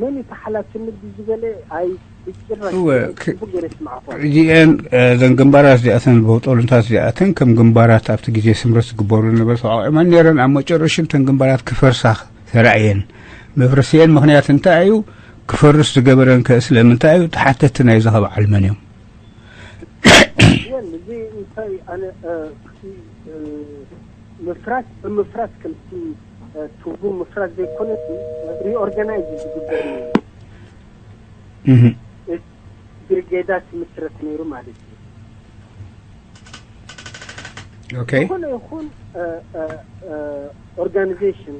መን እዩ ተሓላፍነት ዝበለ ኣይ ብጭራሽ እወ፣ ጽቡቅ ገይረ ይስማዕኳ። እዚአን እዘን ግንባራት እዚኣተን በውጦሉንታት እዚኣተን ከም ግንባራት ኣብቲ ግዜ ስምረት ዝግበሩ ዝነበረ ተቋቂመን ነይረን። ኣብ መጨረሽም እተን ግንባራት ክፈርሳ ተራእየን። መፍረሲአን ምኽንያት እንታይ እዩ? ክፈርስ ዝገበረን ከ ስለምንታይ እዩ? ተሓተቲ ናይዚ ከ በዓል መን እዮም? የን እዚ እንታይ ኣነ እ፣ እ፣ ምፍራስ ብምፍራስ ከምቲ እ፣ ትርጉም ምፍራስ ዘይኮነስ ሪኦርጋናይዝ ዝግበር እዩ። እህ። ብሪጌዳት ይምስረት ነይሩ ማለት እዩ። ኦኬ። ዝኾነ ይኹን ኦርጋኒዜሽን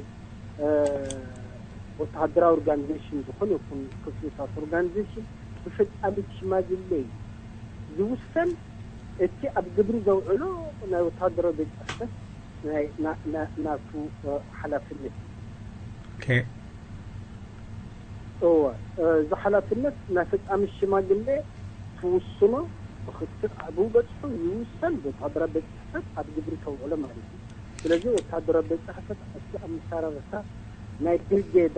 ወተሃደራዊ ኦርጋኒዜሽን ዝኾነ ይኹን ክፍልታት ኦርጋኒዜሽን ብፈጻሚት ሽማግሌ ዝውሰን። እቲ ኣብ ግብሪ ዘውዕሎ ናይ ወተሃደራዊ ቤት ጽሕፈት ናይ ና- ና- ናቱ ሓላፍነት ኦኬ። እወ፣ እዚ ሓላፍነት ናይ ፈጻሚ ሽማግሌ ትውስኖ ብክትትል ብኡ በጽሑ ይውሰን። ወተሃደራዊ ቤት ጽሕፈት ኣብ ግብሪ ተውዕሎ ማለት እዩ። ስለዚ ወተሃደራዊ ቤት ጽሕፈት ኣብቲ ኣመሰራርታ ናይ ብርጌዳ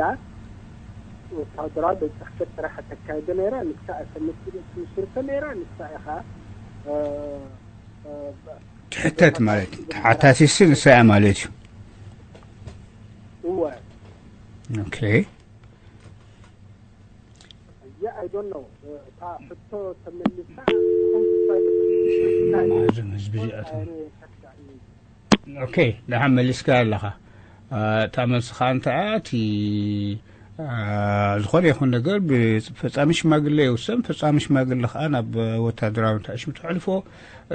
ወተሃደራዊ ቤት ጽሕፈት ስራሕ ተካይዶ ነይራ። ንሳ እተመስርቶ ነይራ። ንሳ ኢኻ ትሕተት ማለት እዩ። ተሓታሲሲ ንሳ እያ ማለት እዩ። እወ ኦኬ። እዚኣ I don't know እታ ሕቶ ተመልሳ እዞም ህዝቢ እዚኣቶም ኦኬ። ደሓን መሊስካ ኣለኻ። እታ መልሲ ከዓ እንተ እቲ ዝኾነ ይኹን ነገር ብፈፃሚ ሽማግሌ ይውሰን። ፈፃሚ ሽማግሌ ከዓ ናብ ወታደራዊ ተዕሽም ተሕልፎ።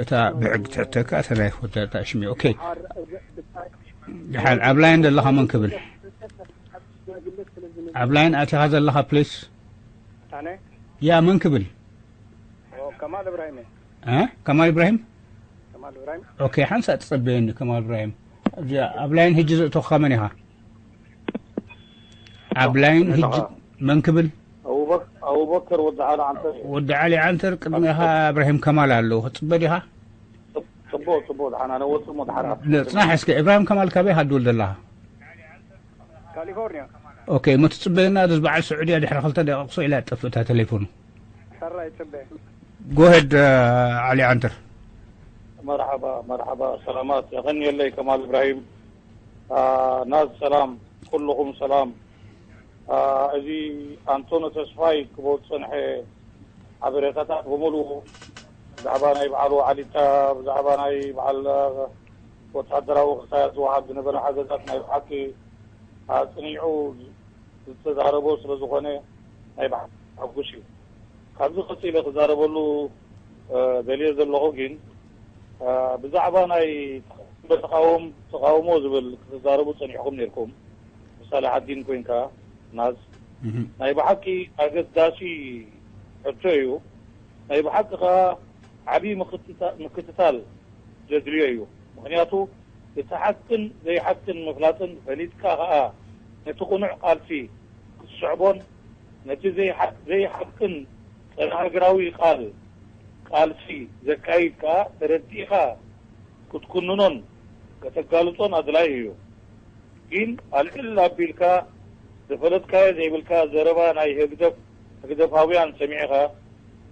እታ ብሕጊ ትሕተካ እታ ናይ ወታደር ተዕሽም እዩ። ኦኬ። ደሓን ኣብ ላይን ዘለኻ መን ክብል? ኣብ ላይን ኣቲኻ ዘለኻ ፕሊስ? ኣነ ያ መን ክብል? ከማል እብራሂም እየ። እ? ከማል ኢብራሂም? ከማል ኦኬ፣ ሓንሳእ ትጸበየኒ ከማል እብራሂም። ኣብዚ ኣብ ላይን ሕጂ ዘእተኹኻ መን ኢኻ? ኣብ ላይን ሕጂ መን ክብል? ኣቡበከር ወዲ ዓሊ ዓንተር። ወዲ ዓሊ ዓንተር፣ ቅድሚኻ እብራሂም ከማል ኣሎ። ክትጽበ ዲኻ? ጽቡቕ፣ ጽቡቕ፣ ደሓን፣ ኣነ ወጽእ እሞ ደሓን። ጽናሕ እስከ፣ እብራሂም ከማል ካበይ ሃድወል ዘለኻ? ካሊፎርኒያ። ኦኬ፣ እሞ ትጽበየና፣ እዚ በዓል ስዑድያ ድሕሪ ክልተ ደቂቕ ኢላ ትጠፍእ እታ ቴሌፎኑ። ሕራይ፣ ጽበ። ጎሄድ፣ ዓሊ ዓንተር። መርሓባ፣ መርሓባ፣ ሰላማት፣ የቐንየለይ ከማል እብራሂም። አ፣ ናዝ ሰላም፣ ኩልኹም ሰላም። አ፣ እዚ ኣንቶኒ ተስፋይ ክቦ ዝጸንሐ ሓበሬታታት ብምሉኡ ብዛዕባ ናይ በዓል ወዓሊታ፣ ብዛዕባ ናይ በዓል ወተሃደራዊ ክሳያት ዝወሃብ ዝነበረ ሓገዛት ናይ ብሓቂ ኣጽኒዑ ዝተዛረቦ ስለ ዝኾነ ናይ ብሓቂ ሓጉስ እዩ። ካብዚ ቀጺለ ክዛረበሉ፣ እ፣ ደልየ ዘለኹ ግን፣ እ፣ ብዛዕባ ናይ ተቃውም-፣ ተቃውሞ ዝብል ክትዛረቡ ጸኒሕኩም ነይርኩም። ምሳሌ ዓዲን ኮይንካ ናዝ እህ። ናይ ብሓቂ ኣገዳሲ ሕቶ እዩ። ናይ ብሓቂ ከኣ ዓብዪ ምክትታ-፣ ምክትታል ዘድልዮ እዩ። ምኽንያቱ እቲ ሓቅን ዘይሓቅን ምፍላጥን ፈሊጥካ ከኣ ነቲ ቅኑዕ ቃልሲ ክትስዕቦን ነቲ ዘይሓ-፣ ዘይሓቅን ጸረ ሃገራዊ ቃል ቃልሲ ዘካይድ ከኣ ተረዲእካ ክትኩንኖን ከተጋልጾን ኣድላዪ እዩ። ግን ኣልዕል ኣቢልካ ዘፈለጥካዮ ዘይብልካ ዘረባ ናይ ህግደፍ፣ ህግደፋውያን ሰሚዕኻ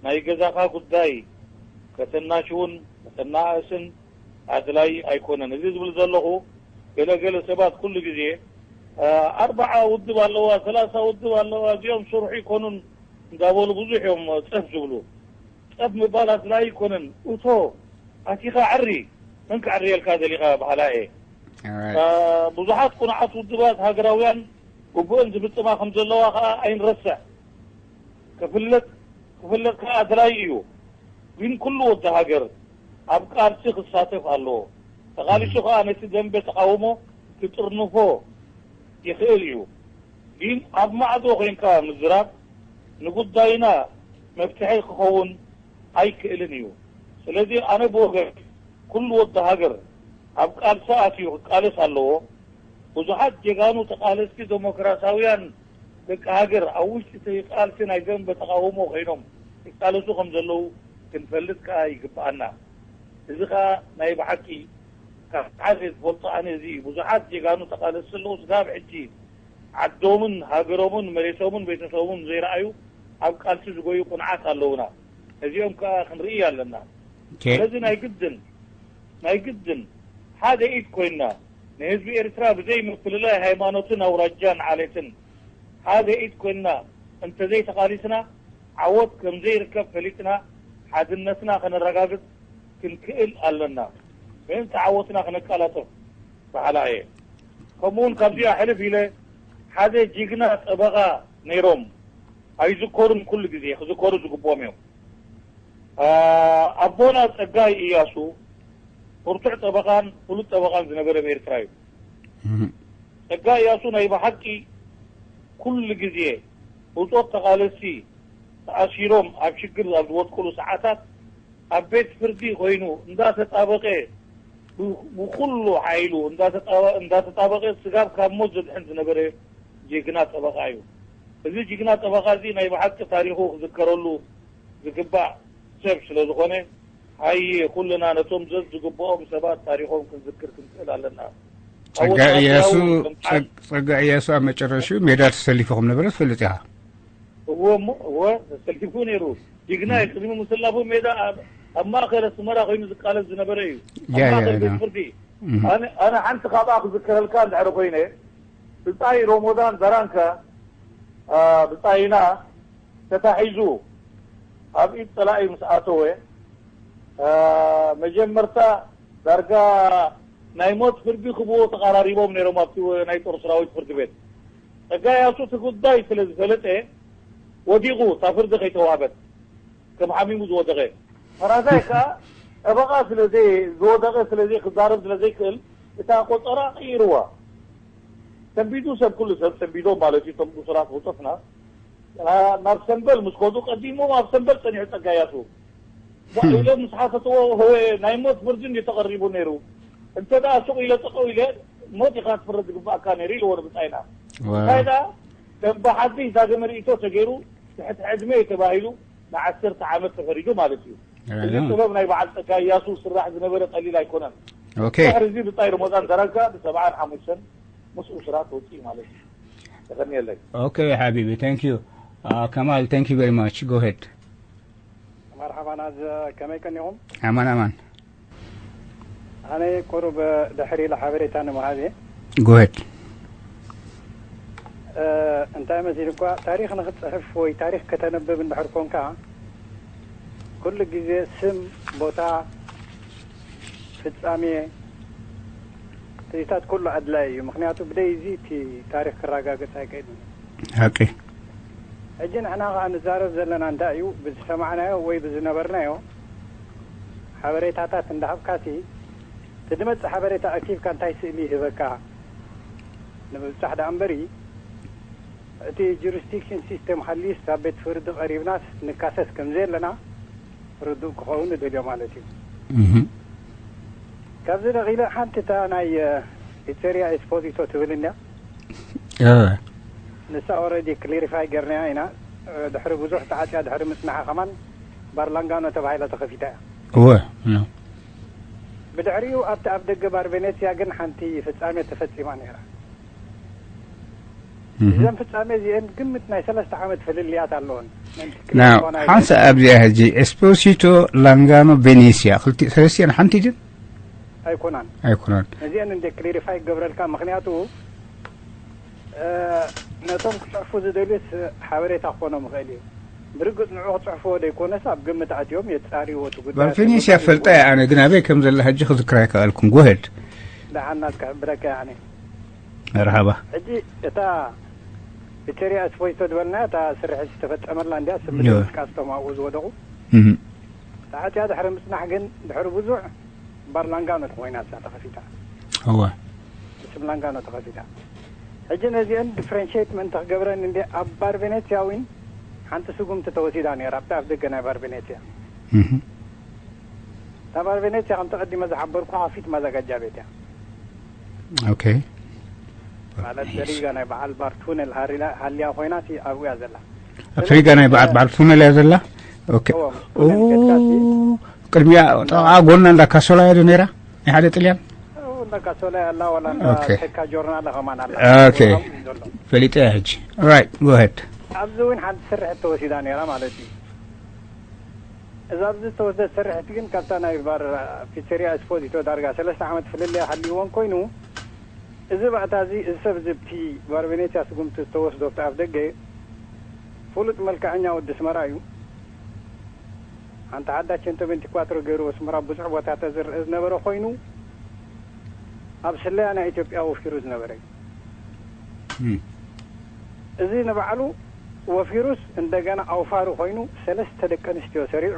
ናይ ገዛኻ ጉዳይ ከተናሽውን ከተናኣእስን ኣድላይ ኣይኮነን። እዚ ዝብል ዘለኹ ገለ ገለ ሰባት ኩሉ ግዜ፣ አ፣ ኣርብዓ ውድብ ኣለዋ፣ ሰላሳ ውድብ ኣለዋ፣ እዚኦም ስርሑ ይኮኑን እንዳበሉ ብዙሕ እዮም ጸፍ ዝብሉ። ጸፍ ምባል ኣድላይ ኣይኮነን። እቶ ኣቲኻ ዕሪ፣ መን ከዕርየልካ ደሊኻ በሃላይ እየ። Alright. አ፣ ብዙሓት ቁኑዓት ውድባት ሃገራውያን ግቡእን ዝፍጽማ ከም ዘለዋ ከኣ ኣይንረስዕ። ክፍለጥ፣ ክፍለጥ ከኣ ኣድላይ እዩ። ግን ኩሉ ወዲ ሃገር ኣብ ቃልሲ ክሳተፍ ኣለዎ። ተቓሊሱ ከኣ ነቲ ደንበ ተቓውሞ ክጥርንፎ ይኽእል እዩ። ግን ኣብ ማዕዶ ኮይንካ ምዝራብ ንጉዳይና መፍትሒ ክኸውን ኣይክእልን እዩ። ስለዚ ኣነ ብወገን ኩሉ ወዲ ሃገር ኣብ ቃልሲ ኣትዩ ክቃለስ ኣለዎ። ብዙሓት ጀጋኑ ተቓለስቲ ደሞክራሲያውያን ደቂ ሃገር ኣብ ውሽጢ እቲ ቃልሲ ናይ ደንበ ተቓውሞ ኮይኖም ይቃለሱ ከም ዘለዉ ክንፈልጥ ከኣ ይግብኣና። እዚ ከኣ ናይ ብሓቂ ካብ ሓደ ዝፈልጦ ኣነ እዚ እዩ። ብዙሓት ጀጋኑ ተቓለስቲ ኣለዉ፣ ስጋብ ሕጂ ዓዶምን ሃገሮምን መሬቶምን ቤተሰቦምን ዘይረኣዩ ኣብ ቃልሲ ዝጎዩ ቁንዓት ኣለዉና። ነዚኦም ከኣ ክንርኢ ኣለና። ኦኬ። ስለዚ ናይ ግድን፣ ናይ ግድን ሓደ ኢድ ኮይንና ንህዝቢ ኤርትራ ብዘይ ምፍልላይ ሃይማኖትን ኣውራጃን ዓሌትን ሓደ ኢድ ኮይንና እንተዘይተቓሊስና ዓወት ከም ዘይርከብ ፈሊጥና ሓድነትና ከነረጋግጽ ክንክእል ኣለና። ምእንቲ ዓወትና ከነቀላጥፍ በሃላ እየ። ከምኡውን ካብዚኣ ሕልፍ ኢለ ሓደ ጅግና ጠበቓ ነይሮም ኣይዝከሩን፣ ኩሉ ግዜ ክዝከሩ ዝግብኦም እዮም። አ፣ ኣቦና ጸጋይ እያሱ ብርቱዕ ጠበቓን ፍሉጥ ጠበቓን ዝነበረ ኤርትራ እዩ። እህ። ጸጋይ እያሱ ናይ ብሓቂ ኩሉ ግዜ ብጾት ተቓለስቲ ተኣሲሮም ኣብ ሽግር ኣብ ዝወድቅሉ ሰዓታት ኣብ ቤት ፍርዲ ኮይኑ እንዳተጣበቐ ብ-፣ ብኩሉ ሓይሉ እንዳተጣበ-፣ እንዳተጣበቐ ስጋብ ካብ ሞት ዘድሕን ዝነበረ ጅግና ጠበቓ እዩ። እዚ ጅግና ጠበቓ እዚ ናይ ብሓቂ ታሪኹ ክዝከረሉ ዝግባእ ሰብ ስለ ዝኾነ፣ ሃየ ኩልና ነቶም ዘዝግብኦም ሰባት ታሪኾም ክንዝክር ክንክእል ኣለና። ጸጋ ኣወታደራዊ እያሱ፣ ከም ጸግ-፣ ጸጋ እያሱ ኣብ መጨረሽኡ ሜዳ ተሰሊፉ ከም ነበረ ትፈልጥ ኢኻ። እወ እሞ፣ እወ፣ ተሰሊፉ ነይሩ። ጅግና እዩ። ቅድሚ ምስላፉ ሜዳ ኣብ፣ ኣብ ማእከል ኣስመራ ኮይኑ ዝቃለስ ዝነበረ እዩ። ኣብ ያ፣ ያ፣ ማእከል ያ። ቤት ፍርዲ። እም። ኣነ፣ ኣነ ሓንቲ ካብኣ ክዝክረልካ እንድሕር ኮይነ፣ ብጻይ ሮሞዳን በራንካ፣ አ፣ ብጻይና ተታሒዙ ኣብ ኢድ ጸላኢ ምስ ኣተወ፣ አ፣ መጀመርታ ዳርጋ ናይ ሞት ፍርዲ ክብዎ ተቐራሪቦም ነይሮም ኣብቲ ወ-፣ ናይ ጦር ሰራዊት ፍርዲ ቤት። ጸጋይ ኣሱ እቲ ጉዳይ ስለ ዝፈለጠ ወዲቑ፣ እታ ፍርዲ ከይተዋህበት ከም ሓሚሙ ዝወደቐ። ፈራዳይ ከኣ ጠበቓ ስለ ዘይ-፣ ዝወደቐ ስለ ዘይክዛረብ ስለ ዘይክእል እታ ቆጸራ ቀይርዋ። ሰንቢዱ ሰብ፣ ኩሉ ሰብ ሰንቢዶም ማለት እዩ። እቶም እሱራት ህውጠትና ና-፣ ናብ ሰምበል ምስ ከዱ ቀዲሞም ኣብ ሰምበል ጸኒሑ ጸጋይ ኣሱ። ጓዕ ኢሎም ምስ ሓተትዎ፣ ህወ ናይ ሞት ፍርዲ እንዲ ተቐሪቡ ነይሩ። እንተ ደኣ ሱቕ ኢለ ጠጠው ኢለ፣ ሞት ኢኻ ትፍረድ ዝግባእካ ነይሩ ኢልዎ ንብጻይና። እንታይ ደኣ፣ ከም ብሓድሽ ዳግመ ርእይቶ ተገይሩ፣ ትሕቲ ዕድመ እዩ ተባሂሉ፣ ንዓሰርተ ዓመት ተፈሪዱ ማለት እዩ። እዚ ጥበብ ናይ በዓል ጸጋ እያሱ ስራሕ ዝነበረ ቀሊል ኣይኮነን። ኦኬ። ድሕሪ እዚ ብጻይ ረመዳን ደራጋ ብሰብዓን ሓሙሽተን ምስ ኡስራ ተወጺኡ ማለት እዩ። ተኸንየለይ። ኦኬ ሓቢቢ፣ thank you። ከማል፣ thank you very much. Go ahead. መርሓባ ናዝ፣ ከመይ ቀኒኹም? ኣማን ኣማን። ኣነ ቁሩብ ድሕሪ ኢለ ሓበሬታ ንምሃብ እየ። Go ahead. እ፣ እንታይ መሲሉ እኳ፣ ታሪኽ ንኽትጽሕፍ ወይ ታሪኽ ከተንብብ እንድሕር ኮንካ፣ ኩሉ ግዜ ስም፣ ቦታ፣ ፍጻሜ፣ እዚታት ኩሉ ኣድላይ እዩ። ምኽንያቱ ብደይ እዚ እቲ ታሪኽ ክረጋገጽ ኣይክእልን እዩ። ሓቂ። ሕጂ ንሕና ኸኣ ንዛረብ ዘለና እንታይ እዩ፣ ብዝሰማዕናዮ ወይ ብዝነበርናዮ ሓበሬታታት እንዳሃብካሲ፣ እቲ ድመጽእ ሓበሬታ ኣኪብካ እንታይ ስእሊ ይህበካ ንምብጻሕ ደኣ እምበሪ፣ እቲ ጁሪስዲክሽን ሲስተም ሃልዩስ ኣብ ቤት ፍርዲ ቀሪብናስ ንካሰስ ከም ዘየለና ርዱእ ክኸውን እደልዮ ማለት እዩ። እህ። ካብዚ ነቒለ ሓንቲ እታ ናይ፣ እ፣ ፒዘሪያ ኤስፖዚቶ ትብል እንድያ። እወ። ንሳ ኦልሬዲ ክሊሪፋይ ገርናያ ኢና። እ፣ ድሕሪ ብዙሕ ተዓጽያ ድሕሪ ምጽናሓ ከማን ባርላንጋኖ ተባሂላ ተኸፊታ እያ። እወ፣ እወ። ብድሕሪኡ ኣብቲ ኣብ ደገ ባር ቬኔትያ ግን ሓንቲ ፍጻሜ ተፈጺማ ነይራ። እህ። እዘን ፍጻሜ እዚአን ግምት ናይ ሰለስተ ዓመት ፍልልያት ኣለዎን። ምእንቲ ናው፣ ክልተ ዝኾና ሓንሳ እየን። ኣብዚኣ ሕጂ ኤስፖሲቶ፣ ላንጋኖ፣ ቬኔስያ፣ ክልቲ-፣ ሰለስቲአን ሓንቲ ድን? ኣይኮናን። ኣይኮናን። ነዚአን እንደ ክሊሪፋይ ክገብረልካ፣ ምኽንያቱ፣ እ፣ ነቶም ክጽሕፉ ዝደልዩስ ሓበሬታ ክኾኖም ይኽእል እዩ። ብርግጽ ንዑ ክጽሕፍዎ ደይኮነስ ኣብ ግምት ኣትዮም የጻርይዎ እቲ ጉዳይ ባር ቬኔስያ ኣስምልካ ፈልጣ እየ ይኾኑ። ኣነ፣ ግን ኣበይ ከም ዘላ ሕጂ ክዝክራ ኣይከኣልኩን። ጎሄድ። ደሓን ናትካ ክሕብረካ እየ ኣነ። መርሃባ። ሕጂ እታ ፒቸሪያ ኤስፖዚቶ ዝበልናያ እታ ስርሒ ዝተፈጸመላ እንድያ፣ ስም እወ። ምጥቃስ እቶም ኣብኡ ዝወደቑ። እህ። ተዓጽያ ድሕሪ ምጽናሕ ግን ድሕሪ ብዙሕ ባርላንጋኖ ተኾይና እሳ ተኸፊታ። እወ። ብስም ላንጋኖ ተኸፊታ። ሕጂ ነዚአን ዲፍረንሽየት ምእንቲ ክገብረን እንድየ ኣብ ባር ቬኔትያ እውን ሓንቲ ስጉምቲ ተወሲዳ ነይራ፣ ኣብቲ ኣፍ ደገ ናይ ባር ቬኔትያ። እህ። እታ ባር ቬኔትያ ከምቲ ቀዲመ ዝሓበርኩኻ ፊት ማዛጋጃ ቤት እያ። ኦኬ። ማለት ሪጋ ናይ በዓል ባር ቱነል ሃሪላ-፣ ሃልያ ኮይና ሲ ኣብኡ እያ ዘላ። ኣብቲ ሪጋ ናይ በዓል፣ በዓል ቱነል እያ ዘላ? ኦኬ። እዎ፣ ኦ፣ ቱነል ኬድካ ሲ ቅድሚያ ጠቓ ጎና እንዳ ካሶላ እያ ዶ ነይራ? ናይ ሓደ ጥልያን? ኦ፣ እንዳ ካሶላ እያ ኣላ፣ ዋላ እንዳ ኦኬ። ቴካ ጆርናል ከማን ኣላ። ኦኬ። ኣብኡ እዩ ዘሎ። ፈሊጠ እያ ሕጂ። ኦራይት፣ ጎ ሄድ። ኣብዚ እውን ሓንቲ ስርሕት ተወሲዳ ነይራ ማለት እዩ። እዛ ኣብዚ ዝተወስደት ስርሕቲ ግን ካብታ ናይ ባር ፒቸሪያ ኤስፖዚቶ ዳርጋ ሰለስተ ዓመት ፍልልይ ሃልይዎን ኮይኑ፣ እዚ ባእታ እዚ፣ እዚ ሰብ እዚ ብቲ ባር ቬኔትያ ስጉምቲ ዝተወስዶ ኣብቲ ኣፍ ደገ ፍሉጥ መልክዐኛ ወዲ ኣስመራ እዩ። ሓንቲ ሓዳሽ ቸንቶ ቬንቲ ኳትሮ ገይሩ ኣስመራ ብዙሕ ቦታታት ዝርአ ዝነበረ ኮይኑ፣ ኣብ ስለያ ናይ ኢትዮጵያ ወፊሩ ዝነበረ እዩ። እም። እዚ ንባዕሉ ወፊሩስ እንደገና ኣውፋሪ ኮይኑ ሰለስተ ደቂ ኣንስትዮ ሰሪዑ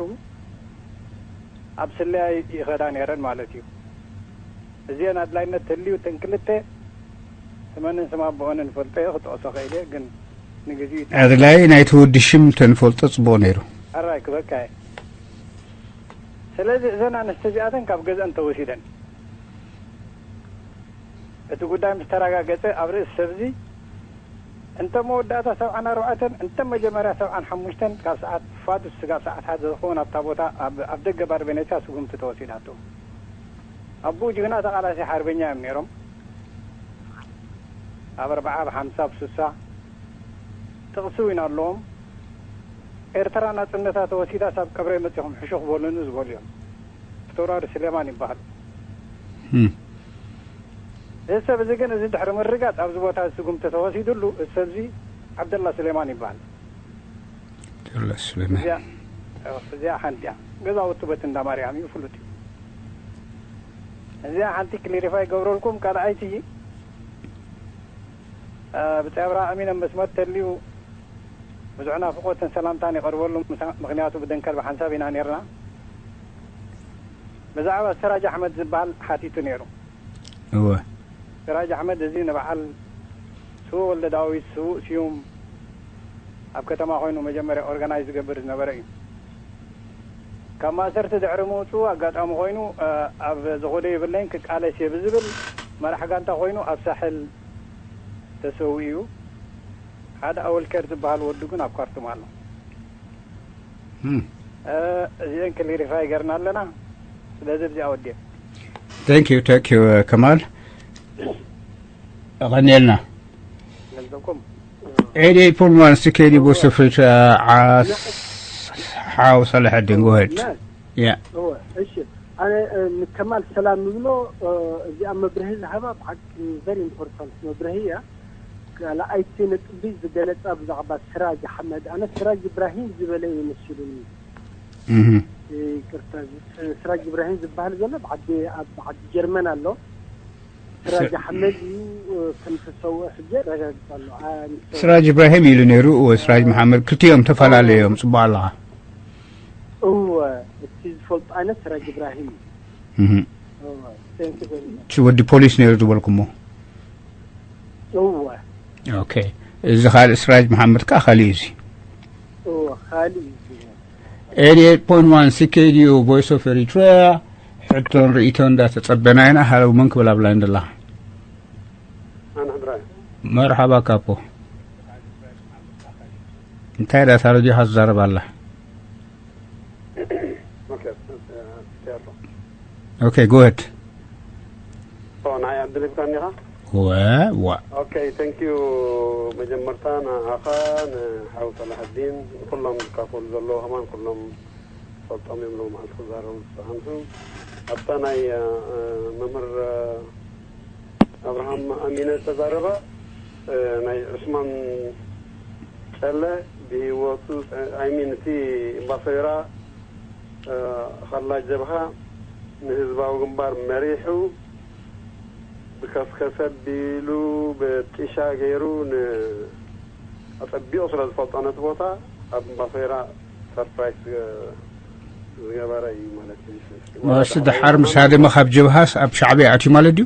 ኣብ ስለያ ይኸዳ ነይረን ማለት እዩ። እዚአን ኣድላይነት ተልዩ እተን ክልተ ስመንን ስም ኣቦኦንን ፈልጦ እየ ክጠቕሶ ኽእል እየ፣ ግን ንግዚኡ ኣድላይ ናይቲ ወዲ ሽም ተንፈልጦ ጽቡቕ ነይሩ። ኣራይ ክበካ እየ። ስለዚ እዘን ኣንስቲ እዚኣተን ካብ ገዝአን ተወሲደን። እቲ ጉዳይ ምስ ተረጋገጸ ኣብ ርእሲ ሰብዚ እንተ መወዳእታ ሰብዓን ኣርባዕተን እንተ መጀመርያ ሰብዓን ሓሙሽተን ካብ ሰዓት ፋዱስ ስጋብ ሰዓት ሓደ ዝኸውን ኣብታ ቦታ ኣብ፣ ኣብ ደገ ባር ቬኔትያ ስጉምቲ ተወሲዳቶ። ኣቦኡ ጅግና ተቓላሲ ሓርበኛ እዮም ነይሮም። ኣብ ኣርብዓ፣ ኣብ ሓምሳ፣ ኣብ ስሳ ጥቕሲ እውን ኣለዎም። ኤርትራ ናጽነታ ተወሲዳስ ኣብ ቀብረይ መጺኹም ሕሹኽ በሉኒ ዝበሉ እዮም። ፊተውራሪ ስሌማን ይበሃል። እም። እዚ ሰብ እዚ ግን እዚ ድሕሪ ምርጋጽ ኣብዚ ቦታ እዚ ስጉምቲ ተወሲዱሉ፣ እዚ ሰብ እዚ ዓብደላ ስሌማን ይበሃል። ዓብደላ ስሌማን። እዚኣ፣ እዚኣ ሓንቲ እያ። ገዛውቱ በቲ እንዳ ማርያም እዩ፣ ፍሉጥ እዩ። እዚኣ ሓንቲ ክሊሪፋይ ገብረልኩም። ካልኣይቲ፣ እ፣ ብጻይ ኣብርሃ ኣሚን ኣብ መስመር ተልዩ ብዙሕ ናፍቖትን ሰላምታን ይቐርበሉ፣ ምሳ-፣ ምኽንያቱ ብደንከል ብሓንሳብ ኢና ነይርና። ብዛዕባ ስራጅ ኣሕመድ ዝበሃል ሓቲቱ ነይሩ። እወ። ስራጅ ኣሕመድ እዚ ንበዓል ስዉእ ወልደ ዳዊት፣ ስዉእ ስዩም ኣብ ከተማ ኮይኑ መጀመርያ ኦርጋናይዝ ዝገብር ዝነበረ እዩ። ካብ ማእሰርቲ ድሕሪ ምውፅኡ ኣጋጣሚ ኮይኑ ኣብ ዝኸዶ የብለይን ክቃለስ እየ ብዝብል መራሕ ጋንታ ኮይኑ ኣብ ሳሕል ተሰዊኡ እዩ። ሓደ ኣወልከር ዝበሃል ወዱ ግን ኣብ ካርቱም ኣሎ። እዚአን ክሊሪፋይ ገርና ኣለና። ስለዚ እዚኣ ወዲእ። Thank you, thank you, ከማል። ቀኒልና። ነዘኩም ኤዲ ፖልማን ስኬዲ ቦስፍሪት ሓው ሰላሐዲን ጎሄድ። ያ እወ፣ እሺ። ኣነ ንከማል ሰላም ንብሎ። እዚኣ መብርሂ ዝሃባ ብሓቂ very important መብርሂ እያ። ካልኣይቲ ነጥቢ ዝገለጻ ብዛዕባ ስራጅ ኣሕመድ፣ ኣነ ስራጅ ኢብራሂም ዝበለ ይመስሉኒ። ይቅርታ፣ ስራጅ ኢብራሂም ዝበሃል ዘሎ ኣብ ዓዲ ጀርመን ኣሎ። ስራጅ ኣሕመድ እዩ ከም ዝተሰውአ ሕጂ ኣረጋግጽ ኣሎ። ስራጅ ኢብራሂም ኢሉ ነይሩ። እወ፣ ስራጅ መሓመድ፣ ክልቲኦም ተፈላለዮም። ጽቡቕ ኣለኻ። እወ፣ እቲ ዝፈልጦ ኣነ ስራጅ ኢብራሂም እዩ። እቲ ወዲ ፖሊስ ነይሩ ዝበልኩሞ። እወ። ኦኬ። እዚ ካልእ ስራጅ መሓመድ ከኣ ካልእ እዩ እዚ። እወ፣ ካልእ እዩ እዚ። ኤልየት ፖንዋን ሲኬዲዩ ቮይስ ኦፍ ኤሪትሪያ። ሕቶን ርእይቶን እንዳተጸበና ኢና። ሃለው፣ መን ክብል ኣብ ላይን ደላ? ኣነ ሕድራይ። መርሓባ ካፖ። እንታይ ዳታ ረድዮ ሃዛረብ ኣላ? ኦኬ፣ ኦኬ፣ ኣሎ። ኦኬ፣ ጎሄድ። ኦ፣ ንዓይ ዕድል ሂብካኒ ኢኻ? ወ ዋ ኦኬ፣ thank you። መጀመርታ ንኣኻ፣ ንሓው ሰላሐዲን፣ ንኩሎም ዝካፈሉ ዘለዉ ከማን ኩሎም ፈልጦም እዮም ሎም መዓልቲ ክዛረቡ ዝጸዓንሑ። ኣብታ ናይ መምህር ኣብርሃም ኣሚነ ዝተዛረባ፣ ናይ ዑስማን ጨለ ብህይወቱ፣ I mean፣ እቲ እምባሶይራ ኸላ ጀብሃ ንህዝባዊ ግንባር መሪሑ ብከስከሰ ቢሉ ብጢሻ ገይሩ ን ኣጸቢቑ ስለ ዝፈልጦ ነቲ ቦታ ኣብ እምባሶይራ ሰርፕራይዝ ዝገበረ እዩ ማለት እዩ። እሱ ደሓር ምስ ሃደመ ካብ ጀብሃስ ኣብ ሻዕብያ ኣትዩ ማለት ድዩ?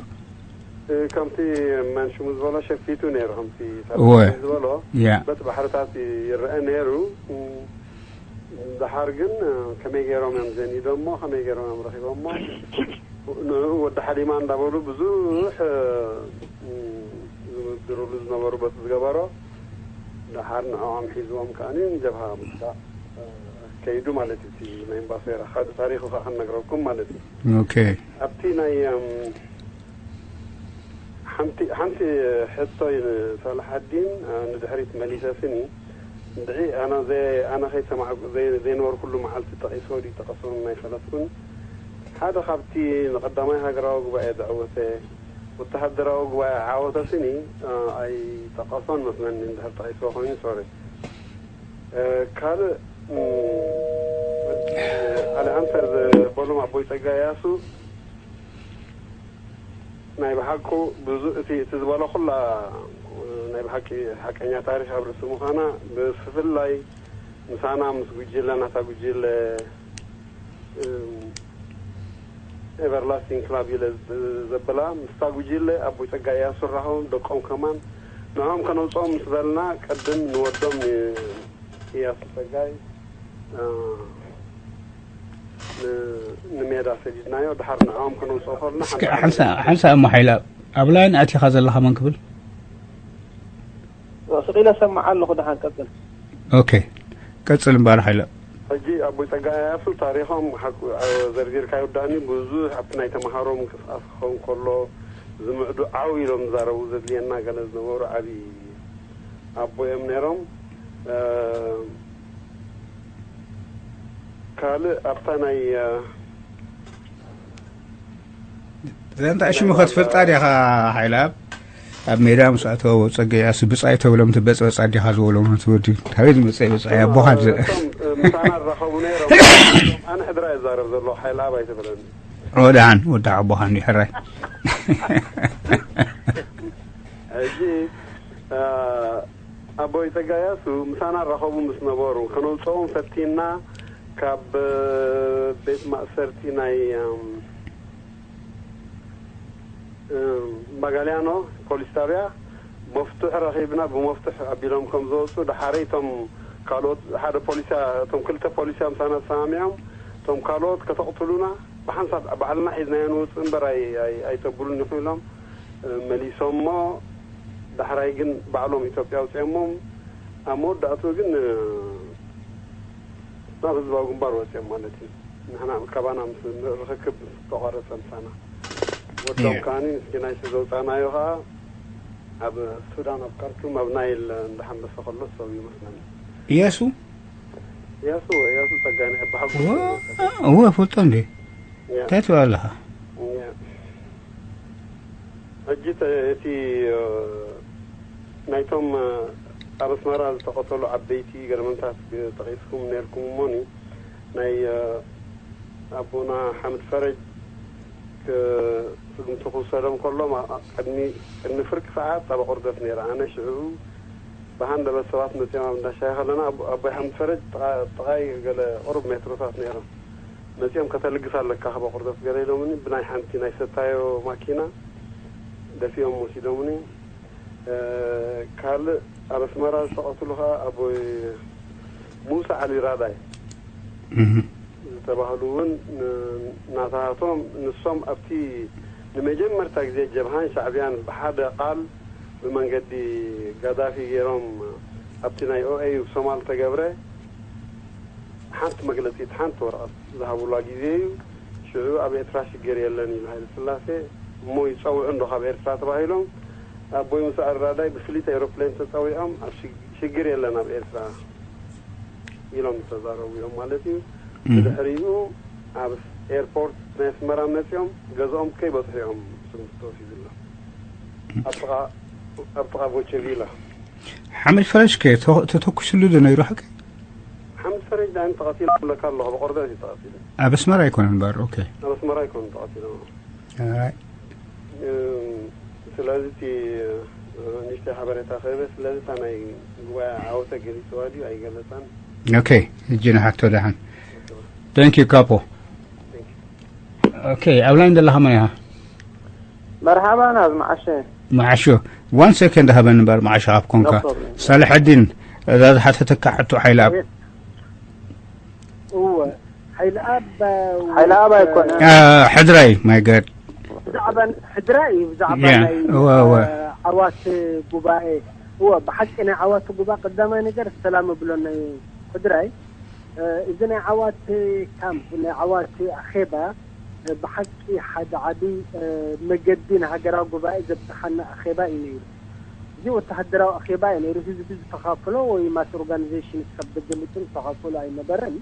ከምቲ መን ሽሙ ዝበሎ ሸፊቱ ነይሩ፣ ከምቲ እወ። ሰርፕራይዝ ዝበሎ ያ። በቲ ባሕርታት ይረአ ነይሩ። ደሓር ግን ከመይ ገይሮም እዮም ዘኒዶሞ፣ ከመይ ገይሮም እዮም ረኺቦሞ፣ ንዕኡ ወዲ ሓሊማ እንዳበሉ ብዙሕ ዝምድርሉ ዝነበሩ በቲ ዝገበሮ ደሓር ንዕኦም ሒዝዎም ከኣ ንጀብሃ ምውዳእ ከይዱ ማለት እዩ። እቲ ናይ እምባሶይራ ካልእ ታሪኹ ከኣ ክንነግረኩም ማለት እዩ። ኦኬ። ኣብቲ ናይ ሓንቲ ሓንቲ ሕቶይ ንሳላሓዲን ንድሕሪት መሊሰ ስኒ እንድዒ ኣነ ዘይ ኣነ ከይሰማዕኩ ዘይ ዘይነበርኩሉ መዓልቲ ጠቒስዎ ድዩ ጠቐስዎም ኣይፈለጥኩን። ሓደ ካብቲ ንቐዳማይ ሃገራዊ ጉባኤ ዘዕወተ ወተሃደራዊ ጉባኤ ዓወተ ስኒ ኣይጠቐሶን መስለኒ እንድሕር ጠቒስዎ ኮይኑ ሶሪ። ካልእ ኣሊ ኣንሰር ዝበሎም ኣቦይ ጸጋ ያሱ ናይ ብሓቁ ብዙ እቲ እቲ ዝበሎ ኩላ ናይ ብሓቂ ሓቀኛ ታሪኽ ኣብ ርእሲ ምዃና ብፍላይ ምሳና ምስ ጉጅለ ናታ ጉጅለ ኤቨርላስቲንግ ክላብ ኢለ ዘብላ ምስታ ጉጅለ ኣቦይ ጸጋ እያሱ ራኸቦም ደቆም ከማን ንዕኦም ከነውፅኦም ምስ በልና ቅድም ንወዶም እያሱ ጸጋይ ንሜዳ ሰዲድናዮ ድሓር ንዕኦም ከነውፅኦ ከልና ሓንሳ እሞ ሓይላ ኣብ ላይን ኣቲኻ ዘለኻ መን ክብል ስቕ ኢለ ሰማዕ ኣለኹ። ደሓን ቀጽል። ኦኬ ቀጽል እምበኣር ሓይለ። ሕጂ ኣቦይ ጸጋይ ኣያሱ ታሪኾም ሓቁ ዘርዚርካ ይወዳእኒ ብዙሕ ኣብቲ ናይ ተምሃሮ ምንቅስቃስ ክኸውን ከሎ ዝምዕዱ ዓው ኢሎም ዝዛረቡ ዘድልየና ገለ ዝነበሩ ዓቢ ኣቦ እዮም ነይሮም። ካልእ ኣብታ ናይ ዘንታ ሽሙ ከትፈልጣ ዲኻ ሓይለኣብ? ኣብ ሜዳ ምስ ኣተወ ጸገይ ኣስብጻይ ተብሎም ትበጽበጽ ኣዲኻ ዝበሎም ትወዲ ታበይ ዝመጸ በጻይ ኣቦኻ ምሳና ዝራኸቡ ነይሮም። ኣነ ሕድራ ይዛረብ ዘሎ ሓይለኣብ ኣይትበለኒ። ወድሓን ወድሓ ኣቦኻ እንዲ ሕራይ። ሕጂ ኣቦይ ጸጋያሱ ምሳና ራኸቡ ምስ ነበሩ ከነውፅኦም ፈቲና ካብ ቤት ማእሰርቲ ናይ ማጋልያኖ ፖሊስ ጣብያ መፍቱሕ ረኺብና ብመፍቱሕ ኣቢሎም ከም ዝወፁ ድሓረይ እቶም ካልኦት ሓደ ፖሊስያ እቶም ክልተ ፖሊስያ ምሳና ተሰማሚዖም እቶም ካልኦት ከተቕትሉና ብሓንሳብ ባዕልና ሒዝናዮ ንወፅእ እምበር ኣይ- ኣይ- ኣይተብሉን ኢኹም ኢሎም መሊሶሞ። ዳሕራይ ግን ባዕሎም ኢትዮጵያ ኣውፅኦሞም። ኣብ መወዳእትኡ ግን ናብ ህዝባዊ ግንባር ወፅኦም ማለት እዩ። ንሕና ካባና ምስ ርክክብ ተቋረፀ ምሳና ወዶም ከዓኒ ምስኪናይ ዘውፃእናዮ ከዓ ኣብ ሱዳን ኣብ ካርቱም ኣብ ናይል እንዳሓንበሰ ከሎ ሰው ይመስለኒ። እያሱ እያሱ እያሱ ፀጋይ ናይ ኣባሓጎ እወ ፈልጦ እንዴ እንታይ ትብላለኻ? ሕጂ እቲ ናይቶም ኣብ ኣስመራ ዝተቐተሉ ዓበይቲ ገለመንታት ጠቒስኩም ነርኩም እሞኒ ናይ ኣቦና ሓምድ ፈረጅ ስግምቲ ክውሰዶም ከሎ ቅድሚ ፍርቂ ሰዓት ኣብ ኣቑርደት ነይረ። ኣነ ሽዑ ብሃንደበት ሰባት መፅኦም ኣብ እንዳሻሂ ከለና ኣቦይ ሓምድ ፈረጅ ጥቓይ ገለ ቁሩብ ሜትሮታት ነይሮም። መፂኦም ከተልግስ ኣለካ ካብ ኣቑርደት ገለ ኢሎምኒ። ብናይ ሓንቲ ናይ ሰታዮ ማኪና ደፊኦም ወሲዶምኒ። ካልእ ኣብ ኣስመራ ዝተቐትሉ ከዓ ኣቦይ ሙሳ ዓሊ ራዳይ ዝተባህሉ እውን ናታቶም ንሶም ኣብቲ ንመጀመርታ ግዜ ጀብሃን ሻዕብያን ብሓደ ቃል ብመንገዲ ጋዳፊ ገይሮም ኣብቲ ናይ ኦኤዩ ሶማል ተገብረ ሓንቲ መግለፂት ሓንቲ ወረቐት ዝሃብላ ግዜ እዩ። ሽዑ ኣብ ኤርትራ ሽግር የለን ኢሉ ሃይለ ስላሴ እሞ ይፀውዑ እንዶ ካብ ኤርትራ ተባሂሎም ኣቦይ ሙሳ ኣራዳይ ብፍሊት ኤሮፕሌን ተፀዊዖም ኣብ ሽግር የለን ኣብ ኤርትራ ኢሎም ዝተዛረቡ እዮም ማለት እዩ። ብድሕሪኡ ኣብ ኤርፖርት ናይ ኣስመራ መፂኦም ገዝኦም ከይበፅሑ እዮም ስም ተወሲዱሎም ኣብ ጥቓ ቦቸቪላ። ሓመድ ፈረጅ ከ ተተኩስሉ ዶ ነይሩ ሓቂ? ሓምድ ፈረጅ ዳን ተቐቲሉ ኣለካ ኣለኹ ብቆርበት እዩ ተቐቲሉ። ኣብ ኣስመራ ኣይኮነን እምበር። ኦኬ። ኣብ ኣስመራ ኣይኮነን ተቐቲሉ። ኣይ። ስለዚ እቲ ንእሽተይ ሓበሬታ ክህበ ስለዚ እታ ናይ ጉባኤ ዓወተ ገሊፅዋ ድዩ ኣይገለፃን? ኦኬ። ሕጂ ንሓቶ ደሓን። Thank you ካፖ። ኦኬ ኣብ ላይን ዘለኻ መን ኢኻ? መርሓባ ናዝ መዓሸ። መዓሾ። One second ሃበኒ እምበር መዓሾ ካብ ኮንካ። ሳልሐዲን እዛ ዝሓተተካ ሕቶ ሓይለ ኣብ እወ ሓይለ ኣብ ሓይለ ኣብ ኣይኮነ። ሕድራይ ማይገድ ብዛዕባ ሕድራይ እዩ ብዛዕባ ናይ ዓዋት ጉባኤ እወ ብሓቂ ናይ ዓዋት ጉባኤ ቀዳማይ ነገር ሰላም እብሎ ናይ ሕድራይ እዚ ናይ ዓዋት ካምፕ ናይ ዓዋት ኣኼባ ብሓቂ ሓደ ዓቢ መገዲ ንሃገራዊ ጉባኤ ዘብጽሓና ኣኼባ እዩ ነይሩ። እዚ ወተሃደራዊ ኣኼባ እዩ ነይሩ። ህዝቢ ዝተኻፈሎ ወይ ማስ ኦርጋኒዜሽን ካብ ደገ መጽኡ ዝተኻፈሎ ኣይነበረን።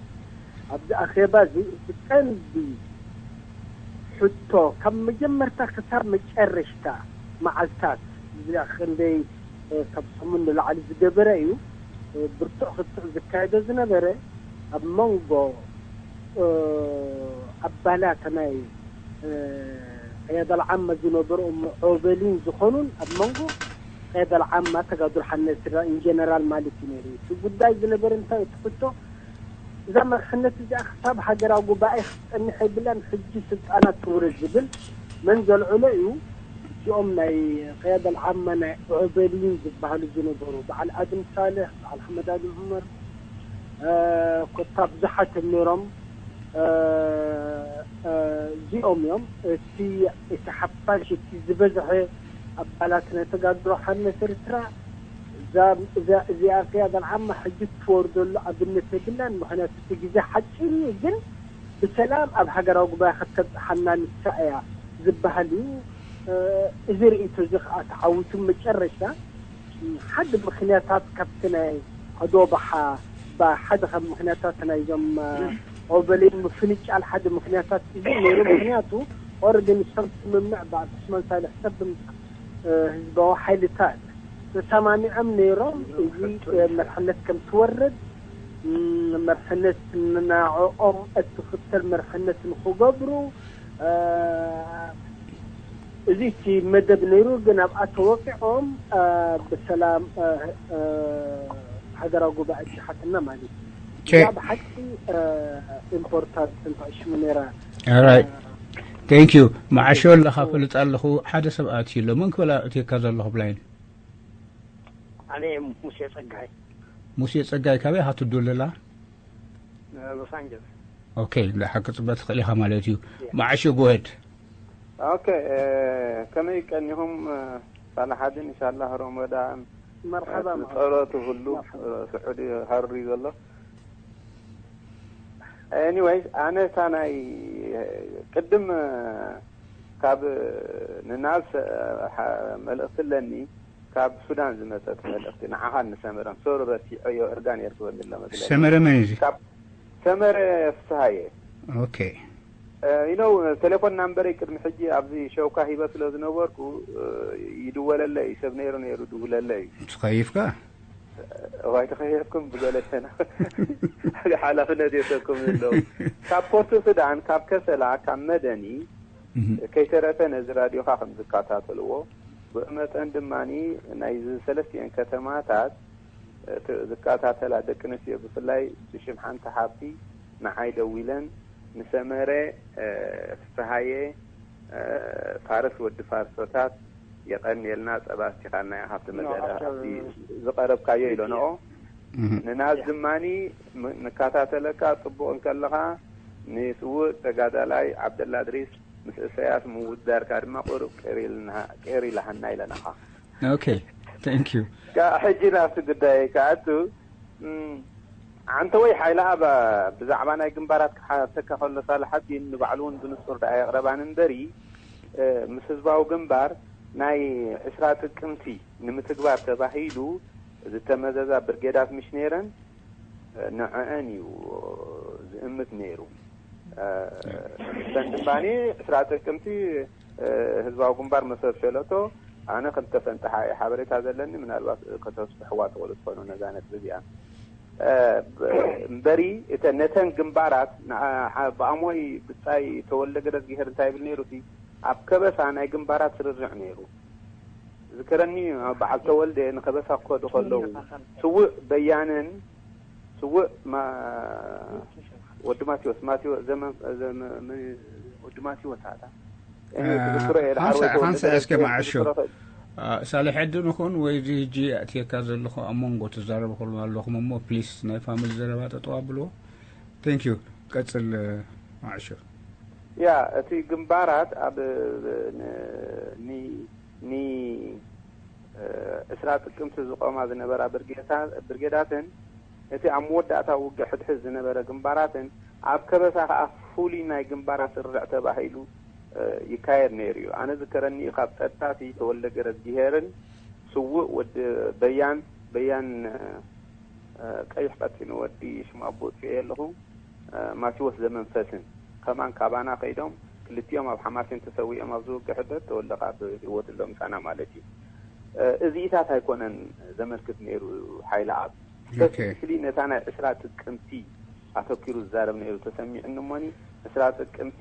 ኣብዚ ኣኼባ እዚ እቲ ቀንዲ ሕቶ ካብ መጀመርታ ክሳብ መጨረሽታ መዓልታት እዚኣ ክንደይ ካብ ሰሙን ንላዕሊ ዝገበረ እዩ። ብርቱዕ ክትዕ ዝካየዶ ዝነበረ ኣብ መንጎ ኣባላት ናይ ቅያዳ ልዓመ ዝነበሩ ኦበሊን ዝኾኑን ኣብ መንጎ ቅያዳ ልዓማ ተጋድሎ ሓነት ኢንጀነራል ማለት እዩ ነይሩ። እቲ ጉዳይ ዝነበረ እንታይ እቲ ሕቶ እዛ መርሕነት እዚኣ ክሳብ ሃገራዊ ጉባኤ ክትጸንሕ የብላን፣ ሕጂ ስልጣና ትውረድ ዝብል መን ዘልዕሎ እዩ? እዚኦም ናይ ቅያዳ ልዓማ ናይ ዑበልይን ዝበሃሉ ዝነበሩ በዓል ኣድም ሳልሕ፣ በዓል ሓመድ ኣድም ዑመር ኮታ ብዙሓት እዮም ነይሮም። እዚኦም እዮም እቲ እቲ ሓፋሽ እቲ ዝበዝሐ ኣባላት ናይ ተጋድሎ ሓርነት ኤርትራ እዚኣ ቅያዳ ልዓማ ሕጂ ትወርደሉ ኣብነት የብላን። ምክንያቱ እቲ ግዜ ሓፂር እዩ፣ ግን ብሰላም ኣብ ሃገራዊ ጉባኤ ከተብፅሓና ንሳ እያ ዝበሃል እዩ። እዚ ርእይቶ እዚ ከዓ ተዓዊቱ መጨረሻ ሓደ ምክንያታት ካብቲ ናይ ኣዶ ባሓ ሓደ ካብ ምክንያታት ናይዞም ኦበሌን ምፍንጫል ሓደ ምክንያታት እዚ ነይሩ። ምክንያቱ ኦረዲ ንሶም ስምምዕ ብኣቶ ዑስማን ሳልሕ ሰብ ህዝባዊ ሓይልታት ተሰማሚዖም ነይሮም። እዚ መርሕነት ከም ትወርድ መርሕነት ንናዕኦም እትኽተል መርሕነት ንክገብሩ እዚ እቲ መደብ ነይሩ፣ ግን ኣብኣ ተወቂዖም ብሰላም ሃገራዊ ጉባኤ ኣትሓትና ማለት እዩ። እዚኣ ብሓቂ ኢምፖርታንት እንተዕሽሙ ነይራ። ራይት ቴንክ ዩ። መዓሾ ኣለኻ ፈልጥ ኣለኹ። ሓደ ሰብ ኣትዩ ኣሎ። መን ክበላ እትየካ ዘለኹ ብላይን? ኣነ ሙሴ ጸጋይ። ሙሴ ጸጋይ ካበይ ኢኻ ትድውል ዘላ? ሎስ ኣንጀለስ። ኦኬ፣ ንሓቂ ጽበት ትኽእል ኢኻ ማለት እዩ። መዓሾ፣ ጎሄድ። ኦኬ፣ ከመይ ቀኒኹም? ሳላሓድን ኢንሻላህ ረመዳን መርሓባ ጸሎቱ ሁሉ ስዑዲ ሃሪ ዘሎ። ኤኒዌይስ፣ ኣነ እታ ናይ ቅድም ካብ ንናብ መልእኽቲ ኣለኒ፣ ካብ ሱዳን ዝመጸት መልእኽቲ ንዓኻን ንሰመረን። ሶሪ ረሲዐዮ፣ እርጋ ነይር ክበል ኣሎ መግለጺ። ሰመረ መን እዩ? ሰመረ ፍስሃየ። ኦኬ። ይነው ቴሌፎን ናምበረይ ቅድሚ ሕጂ ኣብዚ ሸውካ ሂበ ስለ ዝነበርኩ ይድወለለይ፣ ሰብ ነይሩ ነይሩ ድውለለይ። ትኸይፍካ? እዋይ ተኸየፍኩም ብገለተና ሓላፍነት የሰኩም ዘለዉ ካብ ፖርት ሱዳን፣ ካብ ከሰላ፣ ካብ መደኒ ከይተረፈ ነዚ ራድዮኻ ከም ዝከታተልዎ፣ ብኡ መጠን ድማ ናይዚ ሰለስቲኤን ከተማታት ዝከታተላ ደቂ ኣንስትዮ ብፍላይ ብሽም ሓንቲ ሓብቲ ንዓይ ደዊለን ንሰመረ ፍስሃየ ፋርስ ወዲ ፋርሶታት የቐንየልና፣ ጸባ ኣስቲኻልና ኢኻ ኣብቲ መደረ ዝቐረብካዮ ኢሎንኦ። ንናዝ ድማኒ ንከታተለካ ጽቡቕ እንከለኻ ንስውእ ተጋዳላይ ዓብደላ ድሪስ ምስ እሰያስ ምውዳርካ ድማ ቁሩብ ቅር ኢልሃና ኢለናኻ። ኦኬ፣ thank you። ሕጂ ናብቲ ጉዳይ ከኣቱ። ዓንተወይ ሓይለ ኣብ ብዛዕባ ናይ ግንባራት ክሓተካ ከሎ ሳልሓዲን ንባዕሉ እውን ብንጹር ደኣ የቕረባን እምበሪ ምስ ህዝባዊ ግንባር ናይ ዕስራ ጥቅምቲ ንምትግባር ተባሂሉ ዝተመዘዛ ብርጌዳት ምሽ ነይረን ንዕአን እዩ ዝእምት ነይሩ። እተን ድማኒ ዕስራ ጥቅምቲ ህዝባዊ ግንባር መሰብ ሸለቶ ኣነ ከም ተፈንጠሓ እየ ሓበሬታ ዘለኒ። ምናልባት ከተስፍሕዋ ትኽእሉ ትኾኑ ነዛ ነጥቢ እዚኣ እምበሪ እተ ነተን ግንባራት ብኣሞይ ብጻይ ተወልደ ገረዝጊሄር እንታይ ይብል ነይሩ እቲ ኣብ ከበሳ ናይ ግንባራት ስርርዕ ነይሩ። ዝከረኒ በዓል ተወልደ ንከበሳ ክኸዱ ከለዉ ስውእ በያንን ስውእ ወዲ ማቴዎስ ማቴዎስ ዘመን ወዲ ማቴዎስ ኣታ ሓንሳ እስከ መዓሾ ሳልሕ ዕድን ይኹን ወይ እዚ ህጂ ኣእትየካ ዘለኹ ኣብ መንጎ ትዛረብ ከሉ ኣለኹም እሞ ፕሊስ ናይ ፋሚሊ ዘረባ ጠጠው ኣብልዎ። Thank you። ቀጽል መዓሾ። ያ እቲ ግንባራት ኣብ ኒ ዕስራ ጥቅምቲ ዝቆማ ዝነበራ ብርጌዳትን እቲ ኣብ መወዳእታ ውግእ ሕድሕድ ዝነበረ ግንባራትን ኣብ ከበሳ ከኣ ፍሉይ ናይ ግንባራት ስርርዕ ተባሂሉ ይካየድ ነይሩ እዩ። ኣነ ዝከረኒ ካብ ጸጥታቲ ተወልደ ገረዝጊሄርን ስውእ ወዲ በያን በያን ቀይሕ ቀጢን ወዲ ሽም ኣቦ ጽየ ኣለኹ ማቴዎስ ዘመንፈስን ከማን ካባና ከይዶም ክልቲኦም ኣብ ሓማሴን ተሰዊኦም ኣብ ዝውግእ ሕደት ተወልደ ከኣ ብህይወት ኣሎ ምሳና ማለት እዩ። እዚኢታት ኣይኮነን ዘመልክት ነይሩ ሓይለ ኣብ ስሊ ነታ ናይ ዕስራ ጥቅምቲ ኣተኪሩ ዝዛረብ ነይሩ ተሰሚዕኒ እሞኒ ዕስራ ጥቅምቲ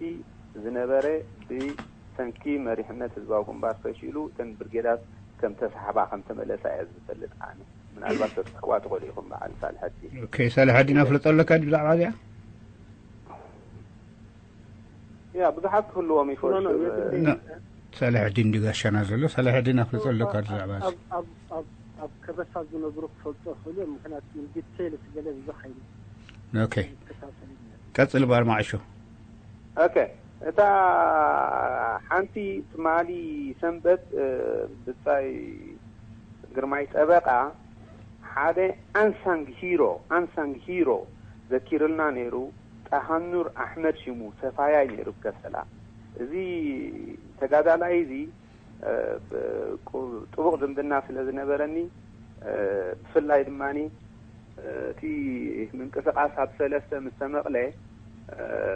ዝነበረ ብሰንኪ መሪሕነት ህዝባዊ ግንባር ፈሺሉ እተን ብርጌዳት ከም ተሳሕባ ከም ተመለሳ እየ ዝፈልጥ ኣነ። ምናልባት ተስሕዋ ትኽእሉ ኢኹም በዓል ሳልሐዲን። ኦኬ፣ ሳልሐዲን ኣፍልጦ ኣለካ ብዛዕባ እዚኣ? ያ ብዙሓት ክህልዎም ይኽእሉ። ሳልሐዲን ድጋሻና ዘሎ ሳልሐዲን ኣፍልጦ ኣለካ ብዛዕባ እዚ? ኣብ ከበሳ ዝነብሩ ክፈልጦ ይኽእሉ እዮም። ምክንያቱ ዲቴይልስ ገለ ብዙሕ ኣይነ ኦኬ፣ ቀጽል ባር ማዕሾ። ኦኬ፣ እታ ሓንቲ ትማሊ ሰንበት ብጻይ ግርማይ ጠበቃ ሓደ ኣንሳንግ ሂሮ ኣንሳንግ ሂሮ ዘኪርልና ነይሩ። ጣሃኑር ኣሕመድ ሽሙ ሰፋያይ ነይሩ ከሰላ። እዚ ተጋዳላይ እዚ ጥቡቕ ዝምድና ስለ ዝነበረኒ ብፍላይ ድማ እቲ ምንቅስቃስ ኣብ ሰለስተ ምስ ተመቕለ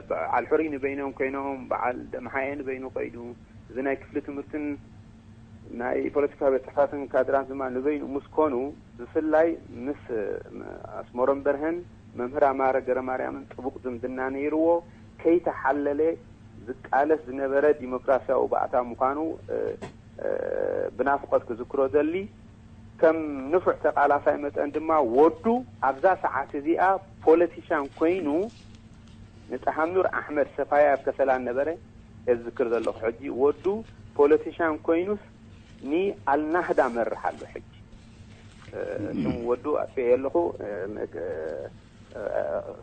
በዓል ሕሩይ ንበይኖም ኮይኖም በዓል ደምሓየ ንበይኑ ኮይዱ እዚ ናይ ክፍሊ ትምህርትን ናይ ፖለቲካዊ ቤት ጽሕፈትን ካድራት ድማ ንበይኑ ምስ ኮኑ ብፍላይ ምስ ኣስመሮም በርሀን መምህር ኣማረ ገረማርያምን ጥቡቕ ዝምድና ነይርዎ። ከይተሓለለ ዝቃለስ ዝነበረ ዲሞክራሲያዊ ባእታ ምዃኑ ብናፍቆት ክዝክሮ ዘሊ ከም ንፉዕ ተቃላሳይ መጠን ድማ ወዱ ኣብዛ ሰዓት እዚኣ ፖለቲሻን ኮይኑ ንጠሃምኑር ኣሕመድ ሰፋያ ኣብ ከሰላ ነበረ የዝክር ዘለኹ ሕጂ ወዱ ፖለቲሻን ኮይኑስ ንኣልናህዳ መርሕ ኣሎ ሕጂ ሽም ወዱ ኣጥፍኤ ኣለኹ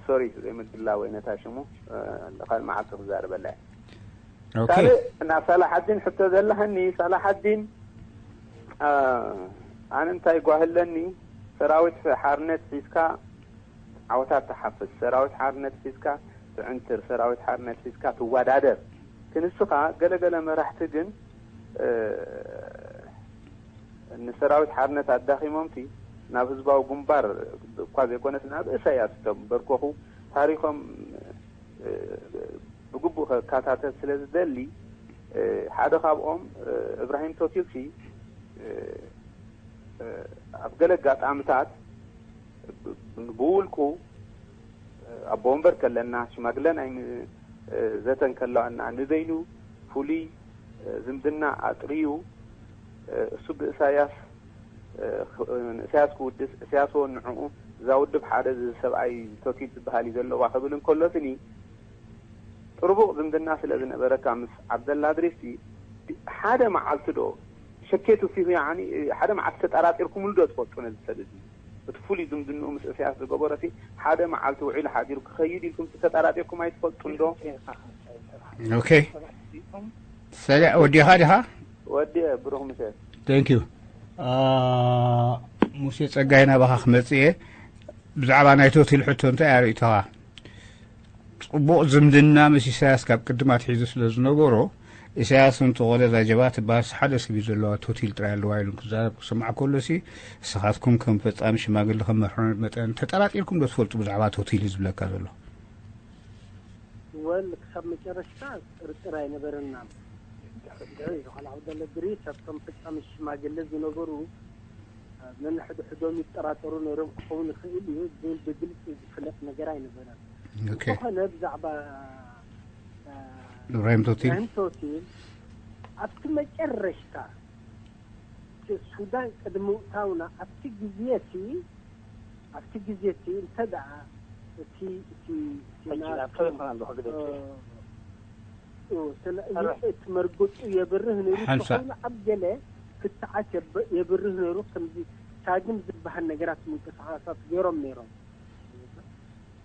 ሶሪ ዘይምድላ ወይ ነታ ሽሙ ካልእ መዓልቲ ክዛረበላ እየ። ኦኬ ካልእ ናብ ሳላሓዲን ሕቶ ዘለሃኒ ሳላሓዲን ኣነ እንታይ ጓህለኒ ሰራዊት ሓርነት ሒዝካ ዓወታት ትሓፍስ ሰራዊት ሓርነት ሒዝካ ትዕንትር ሰራዊት ሓርነት ሒዝካ ትወዳደር ክንስኻ ገለገለ መራሕቲ ግን ንሰራዊት ሓርነት ኣዳኺሞምቲ ናብ ህዝባዊ ግንባር እኳ ዘይኮነስ ናብ እሳያስ ተንበርከኹ ታሪኾም ብግቡእ ከካታተል ስለ ዝደሊ ሓደ ካብኦም እብራሂም ቶቲልሲ ኣብ ገለ ኣጋጣምታት ብውልቁ ኣቦ ወንበር ከለና ሽማግለ ናይ ዘተን ከለዋና ንበይኑ ፍሉይ ዝምድና ኣጥርዩ እሱ ብእሳያስ ንእሳያስ ክውድስ እሳያስ ወንዕኡ እዛ ውድብ ሓደ ሰብኣይ ቶቲል ዝበሃል እዩ ዘለዋ ክብል እንከሎ ስኒ ጥርቡቕ ዝምድና ስለ ዝነበረካ ምስ ዓብደላ ድሪስቲ ሓደ መዓልቲ ዶ ሸኬቱ ፊሁ ያኒ ሓደ መዓልቲ ተጠራጢርኩምሉ ዶ ትፈልጡ ነዚ ሰብ እዚ እቲ ፍሉይ ዝምድንኡ ምስ እሳያስ ዝገበሮ ሲ ሓደ መዓልቲ ውዒሉ ሓዲሩ ክኸይድ ኢልኩም ተጠራጢርኩም ኣይትፈልጡን ዶ ኦኬ ሰለ ወዲኻ ዲኻ ወዲየ ብሩኽ ምሸት thank you ሙሴ ጸጋይ ናባኻ ክመጽእ እየ ብዛዕባ ናይ ቶቲል ሕቶ እንታይ ኣርእቶኻ ጽቡቕ ዝምድና ምስ ኢሳያስ ካብ ቅድም ኣትሒዙ ስለ ዝነበሮ ኢሳያስ እንተኾነ እዛ ጀብሃ ትበሃል ሓደ ሰብ እዩ ዘለዋ ቶቲል ጥራይ ኣለዋ ኢሉ ክዛረብ ክሰማዕ ከሎ ሲ ንስኻትኩም ከም ፈጻሚ ሽማግለ ከም መርሕነት መጠን ተጠራጢርኩም ዶ ትፈልጡ ብዛዕባ ቶቲል እዩ ዝብለካ ዘሎ ወል ክሳብ መጨረሽታ ጥርጥር ኣይነበረና ድሕሪ ዝኾነ ዓብደለ ድሪስ ኣብቶም ፈጻሚ ሽማግለ ዝነበሩ ነንሕድሕዶም ይጠራጠሩ ነይሮም ክኸውን ይኽእል እዩ ግን ብግልፂ ዝፍለጥ ነገር ኣይነበረን ዝኾነ ብዛዕባ ኢብራሂም ቶቲል ቶቲል ኣብቲ መጨረሽታ ሱዳን ቅድሚ ምእታውና ኣብቲ ግዜ እቲ ኣብቲ ግዜ እቲ እንተ ደኣ እቲ እቲ ስለዚ እቲ መርገጹ የብርህ ነይሩ ተኾይኑ ኣብ ገለ ክትዓት የብርህ ነይሩ ከምዚ ሳግም ዝበሃል ነገራት ምንቅስቃሳት ገይሮም ነይሮም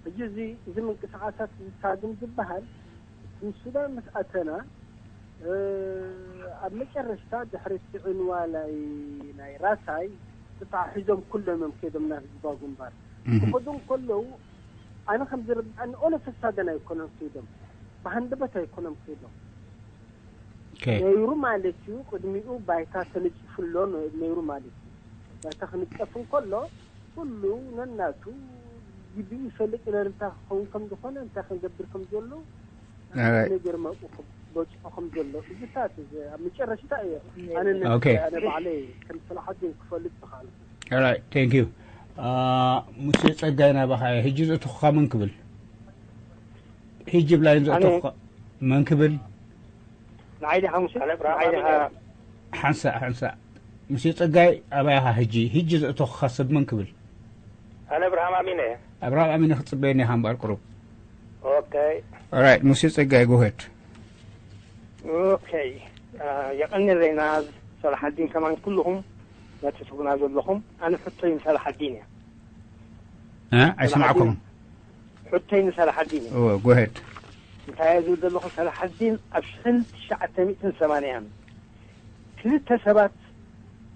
ሕጂ እዚ እዚ ምንቅስቃሳት እዚ ሳግም ዝበሃል ምስ ሱዳን ምስ ኣተና ኣብ መጨረሽታ ድሕሪ እቲ ዕንዋ ናይ ናይ ራሳይ ተተሓሒዞም ኩሎም እዮም ከይዶም ናብ ህዝባዊ ግንባር ክኸዱ እንከለዉ ኣነ ከም ዝርድኣኒ ኦለ ፈሳደን ኣይኮነን ከይዶም ብሃንደበት ኣይኮነም ከይዶም ነይሩ ማለት እዩ ቅድሚኡ ባይታ ተነፂፉ ኣሎ ነይሩ ማለት እዩ ባይታ ክንጠፍ እንከሎ ኩሉ ነናቱ ግቢኡ ይፈልጥ ነርታ ክኸውን ከም ዝኾነ እንታይ ክንገብር ከም ዘሎ ነገር መቁ በጭሖ ከም ዘሎ እዚታት ኣብ መጨረሽታ እየ ኣነ ኣነ ባዕለይ ከም ስላሓት ክፈልጥ ዝኽኣልኩ Alright, thank you. ሙሴ ጸጋይ ናባኻ ሕጂ ዘእተኹኻ መን ክብል? ሕጂ ብላይን ዘእተኹኻ መን ክብል? ንዓይ ዲኻ ሙሴ? ንዓይ ዲኻ? ሓንሳእ ሓንሳእ ሙሴ ጸጋይ ኣባይ ኢኻ ሕጂ? ሕጂ ዘእተኹኻ ሰብ መን ክብል? ኣነ ኣብርሃም ኣሚነ እየ። ኣብርሃም ኣሚነ ክጽበየኒ ኢኻ እምበኣር ቅሩብ። ኦኬይ። Alright, ሙሴ ጸጋይ go ahead. ኦኬይ። የቐንየለይና ሰላሓዲን ከማን ኩልኹም ነቲ ትብሉና ዘለኹም ኣነ ሕቶይ ንሰላሓዲን እያ እ ኣይሰማዕኩም ሕቶይ ንሰላሓዲን እያ እወ ጎሄድ እንታይ እየ ዝብል ዘለኹ ሰላሓዲን ኣብ ሽሕን ትሽዓተ ሚእትን ሰማንያን ክልተ ሰባት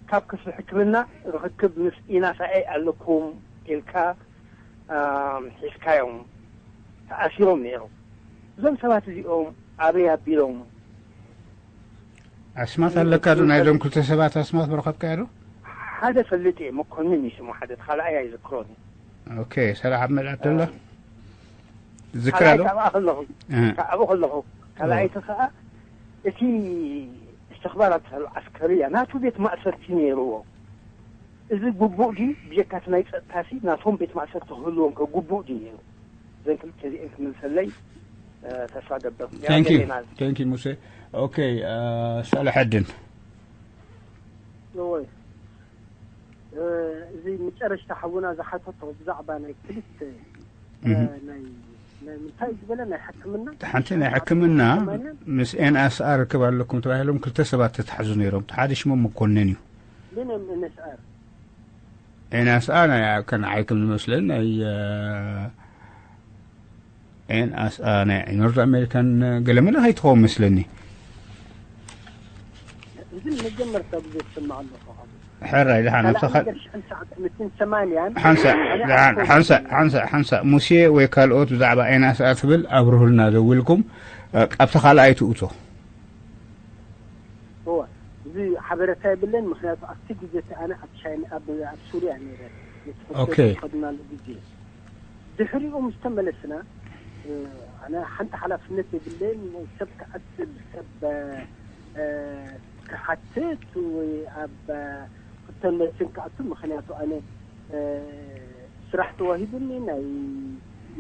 ካብ ክፍሊ ሕክምና ርኽክብ ምስ ኢናሳኤ ኣለኩም ኢልካ ሒዝካዮም ተኣሲሮም ነይሮም እዞም ሰባት እዚኦም ኣበይ ኣቢሎም ኣስማት ኣለካ ዶ ናይዞም ክልተ ሰባት ኣስማት ብረኸብካዮ ዶ ሓደ ፈልጥ እየ መኮንን እዩ ስሙ ሓደ እቲ ካልኣይ ኣይዝክሮን እዩ ኦኬ ሰላሕ ኣብ መልኣት ደሎ ዝክር ኣሎ ካብኣ ከለኹ ካብኡ ከለኹ ካልኣይቲ ከዓ እቲ እስትኽባራት ዓስከርያ ናቱ ቤት ማእሰርቲ ነይርዎ እዚ ግቡእ ድዩ ብጀካ እቲ ናይ ፀጥታ ሲ ናቶም ቤት ማእሰርቲ ክህልዎም ከ ግቡእ ድዩ ነይሩ እዘን ክልተ እዚአን ክምልሰለይ ተስፋ ገብር thank you thank you ሙሴ okay ሳልሐድን ወይ እዚ መጨረሽታ ሓውና ዝሓተቶ ብዛዕባ ናይ ክልተ ናይ ናይ ምንታይ ዝበለ ናይ ሕክምና ሓንቲ ናይ ሕክምና ምስ ኤንኤስኣር ርክብ ኣለኩም ተባሂሎም ክልተ ሰባት ተታሕዙ ነይሮም ሓደ ሽሞም መኮንን እዩ ምን እዮም ኤንኤስኣር ኤንኤስኣር ናይ ከነዓይ ከም ዝመስለን ናይ ኤን ኣስ ኣ ናይ ኖርዝ ኣሜሪካን ገለመለ ከይትኸውን መስለኒ። እዚ መጀመርታ ግዜ ዝሰማዕ ኣለኹ። ሕራይ ደሓን ኣብቲ ካልእ ኻል- ነገር ሽሕን ትሽዓተ ሚእትን ሰማንያን ሓንሳ ኣነ ደሓን ኣኮ- ሓንሳ ሓንሳ ሓንሳ ሙሴ ወይ ካልኦት ብዛዕባ ኤን ኣስ ኣ ትብል ኣብርሁልና ደዊልኩም። እ፣ ኣብቲ ካልኣይ ትእቶ። እወ፣ እዚ ሓበረታ የብለን። ምክንያቱ ኣብቲ ግዜ እቲ ኣነ ኣብ ቻይና ኣብ ኣብ ሱርያ ነይረ። ኦኬ። ከድናሉ ግዜ ድሕሪኡ ምስ ተመለስና እ፣ ኣነ ሓንቲ ሓላፍነት የብለይን። ሰብ ክኣስር ሰብ እ፣ ክሓትት ወይ ኣብ ክተን መልስን ክኣቱ። ምክንያቱ ኣነ እ፣ ስራሕ ተዋሂቡኒ፣ ናይ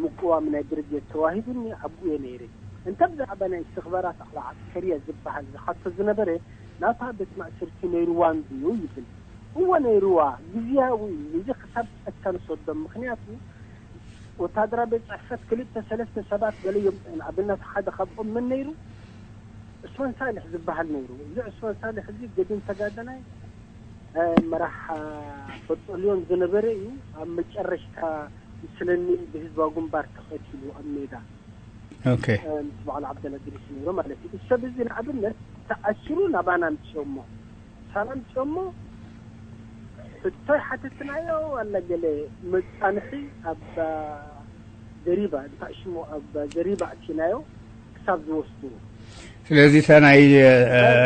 ምቅዋም ናይ ብርጌድ ተዋሂቡኒ ኣብኡ እየ ነይረ። እንተ ብዛዕባ ናይ እስትኽባራት ኣዕላ ዓስከርያ ዝበሃል ዝሓቶ ዝነበረ ናታ ቤት ማእሰርቲ ነይርዋ እንድዩ ይብል። እወ ነይርዋ፣ ግዝያዊ እዩ። እዚ ክሳብ ጸካ ንሰዶም። ምክንያቱ ወታደራዊ ቤት ጽሕፈት ክልተ ሰለስተ ሰባት ገለ እዮም። ንኣብነት ሓደ ካብኦም መን ነይሩ? ዑስማን ሳልሕ ዝበሃል ነይሩ። እዚ ዑስማን ሳልሕ እዚ ገዲም ተጋደላይ እ፣ መራሕ በጦልዮን ዝነበረ እዩ። ኣብ መጨረሽታ ምስለኒ ብህዝባዊ ግንባር ተኸቲሉ ኣብ ሜዳ ኦኬ። እ፣ ምስ በዓል ዓብደል እድሪስ ነይሩ ማለት እዩ። እዚ ሰብ እዚ ንኣብነት ተኣሲሩ ናባና ኣምፅኦሞ። ሳና ኣምፅኦሞ ሕቶ ሓተትናዮ ዋላ ገለ መፃንሒ ኣብ ዘሪባ እንታይ ሽሙ ኣብ ዘሪባ ኣቲናዮ ክሳብ ዝወስድዎ። ስለዚ እታ ናይ እ፣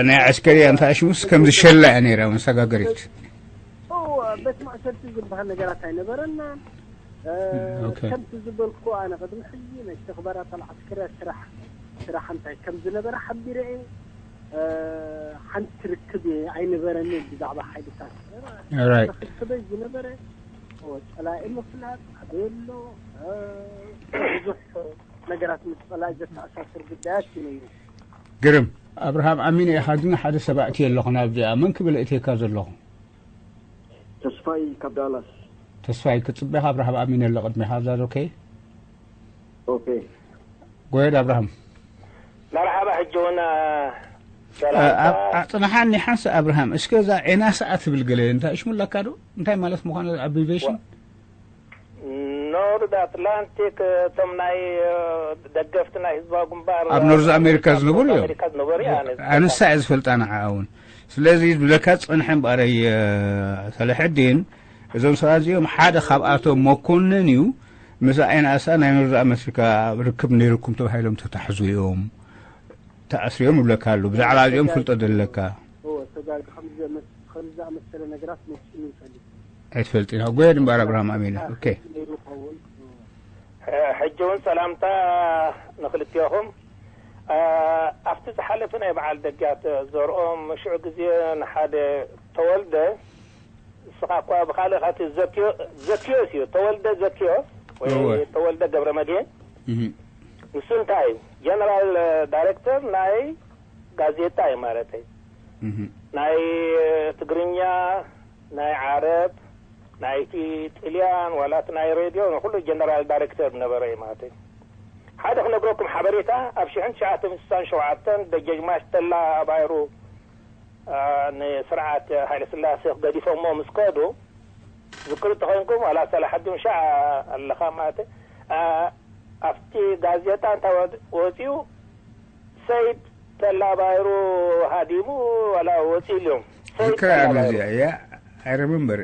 ናይ ዓስከርያ እንታይ ሽሙስ ከም ዝሸላ እያ ነይራ መሰጋገሪት። እዎ፣ ቤት ማእሰርቲ ዝበሃል ነገራት ኣይነበረና። እ፣ ኦኬ። ከምቲ ዝበልኩ ኣነ ቅድሚ ሕጂ ናይ እስትኽባራት ኣልዓስከርያ ስራሕ ስራሕ እንታይ ከም ዝነበረ ሓቢረ እየ። እ፣ ሓንቲ ርክብ ኣይነበረኒ ብዛዕባ ሓይልታት ራይት። ርክበይ ዝነበረ እዎ፣ ጸላኢ ምፍላጥ ኣበይ ኣሎ እ፣ ብዙሕ ነገራት ምስ ጸላኢ ዘተኣሳስር ጉዳያት እዩ ነይሩ። ግርም ኣብርሃም ኣሚነ ኢኻ ግን ሓደ ሰብ ኣእትየ ኣለኹ ናብዚኣ መን ክብል እትየካ ዘለኹ? ተስፋይ ካብ ዳላስ። ተስፋይ ክጽበኻ ኣብርሃም ኣሚነ ኣሎ ቅድሜኻ እዛ ኦኬ። ኦኬ። ጎየድ ኣብርሃም መርሓባ ሕጂ እውን እ፣ ሰላምታ ኣብ- ኣጽንሓኒ ሓንሳ ኣብርሃም እስከ እዛ ኤናስኣ ትብል ገለ እንታይ ሽሙላካ ዶ እንታይ ማለት ምዃኑ ኣብሪቬሽን ኖርድ ኣትላንቲክ እቶም ናይ ደገፍቲ ናይ ህዝባዊ ግንባር ኣብ ኖርዝ ኣሜሪካ ዝነበሩ እዮም። ኣሜሪካ ዝነበሩ እዮም። ኣነሳ እየ ዝፈልጣ ንዓ እውን ስለዚ ዝብለካ ዝፀንሐ እምበኣረይ ሰለሐዲን እዞም ሰባት እዚኦም ሓደ ካብኣቶም መኮንን እዩ። ምስ ኣይንኣሳ ናይ ኖርዝ ኣሜሪካ ርክብ ነይርኩም ተባሂሎም ተታሕዙ እዮም ተኣስርዮም ይብለካ ኣሎ። ብዛዕባ እዚኦም ፍልጦ ዘለካ እዎ፣ ተጋግ ከምዚ ዘመስ- ከምዚ ዝኣመሰለ ነገራት መፂኡ ይፈልጥ ኣይትፈልጥ ኢና ጎየድ እምበኣር ኣብርሃም ኣሚነ ኦኬ። ነይሩ ይኸውን። ሕጂ እውን ሰላምታ ንክልቲኹም። ኣብቲ ዝሓለፈ ናይ በዓል ደጊያት ዘርኦም ሽዑ ግዜ ንሓደ ተወልደ ንስኻ እኳ ብካልእ ካቲ ዘኪዮ- ዘኪዮስ እዩ ተወልደ ዘኪዮስ ወይ እወ። ተወልደ ገብረ መድህን እህ። ንሱ እንታይ እዩ ጀነራል ዳይሬክተር ናይ ጋዜጣ እዩ ማለት እዩ እህ። ናይ ትግርኛ ናይ ዓረብ ናይቲ ጥልያን ዋላት ናይ ሬድዮ ንኩሉ ጀነራል ዳይሬክተር ነበረ እዩ ማለት እዩ። ሓደ ክነግረኩም ሓበሬታ ኣብ ሽሕን ትሽዓተ ሚእትን ስሳን ሸውዓተን ደጀግማሽ ተላ ባይሩ አ፣ ንስርዓት ሃይለ ስላሴ ገዲፎሞ ምስ ከዱ ዝክሩ ተኮይንኩም ዋላ ሰላሐዲን ሻዕ ኣለኻ ማለት አ፣ ኣብቲ ጋዜጣ እንታይ ወ- ወፂኡ ሰይድ ተላ ባይሩ ሃዲሙ ዋላ ወፂኡ ኢሎም ሰይድ ዝክራ ተላ ኣሎ ባይሩ እዚኣ እያ። I remember.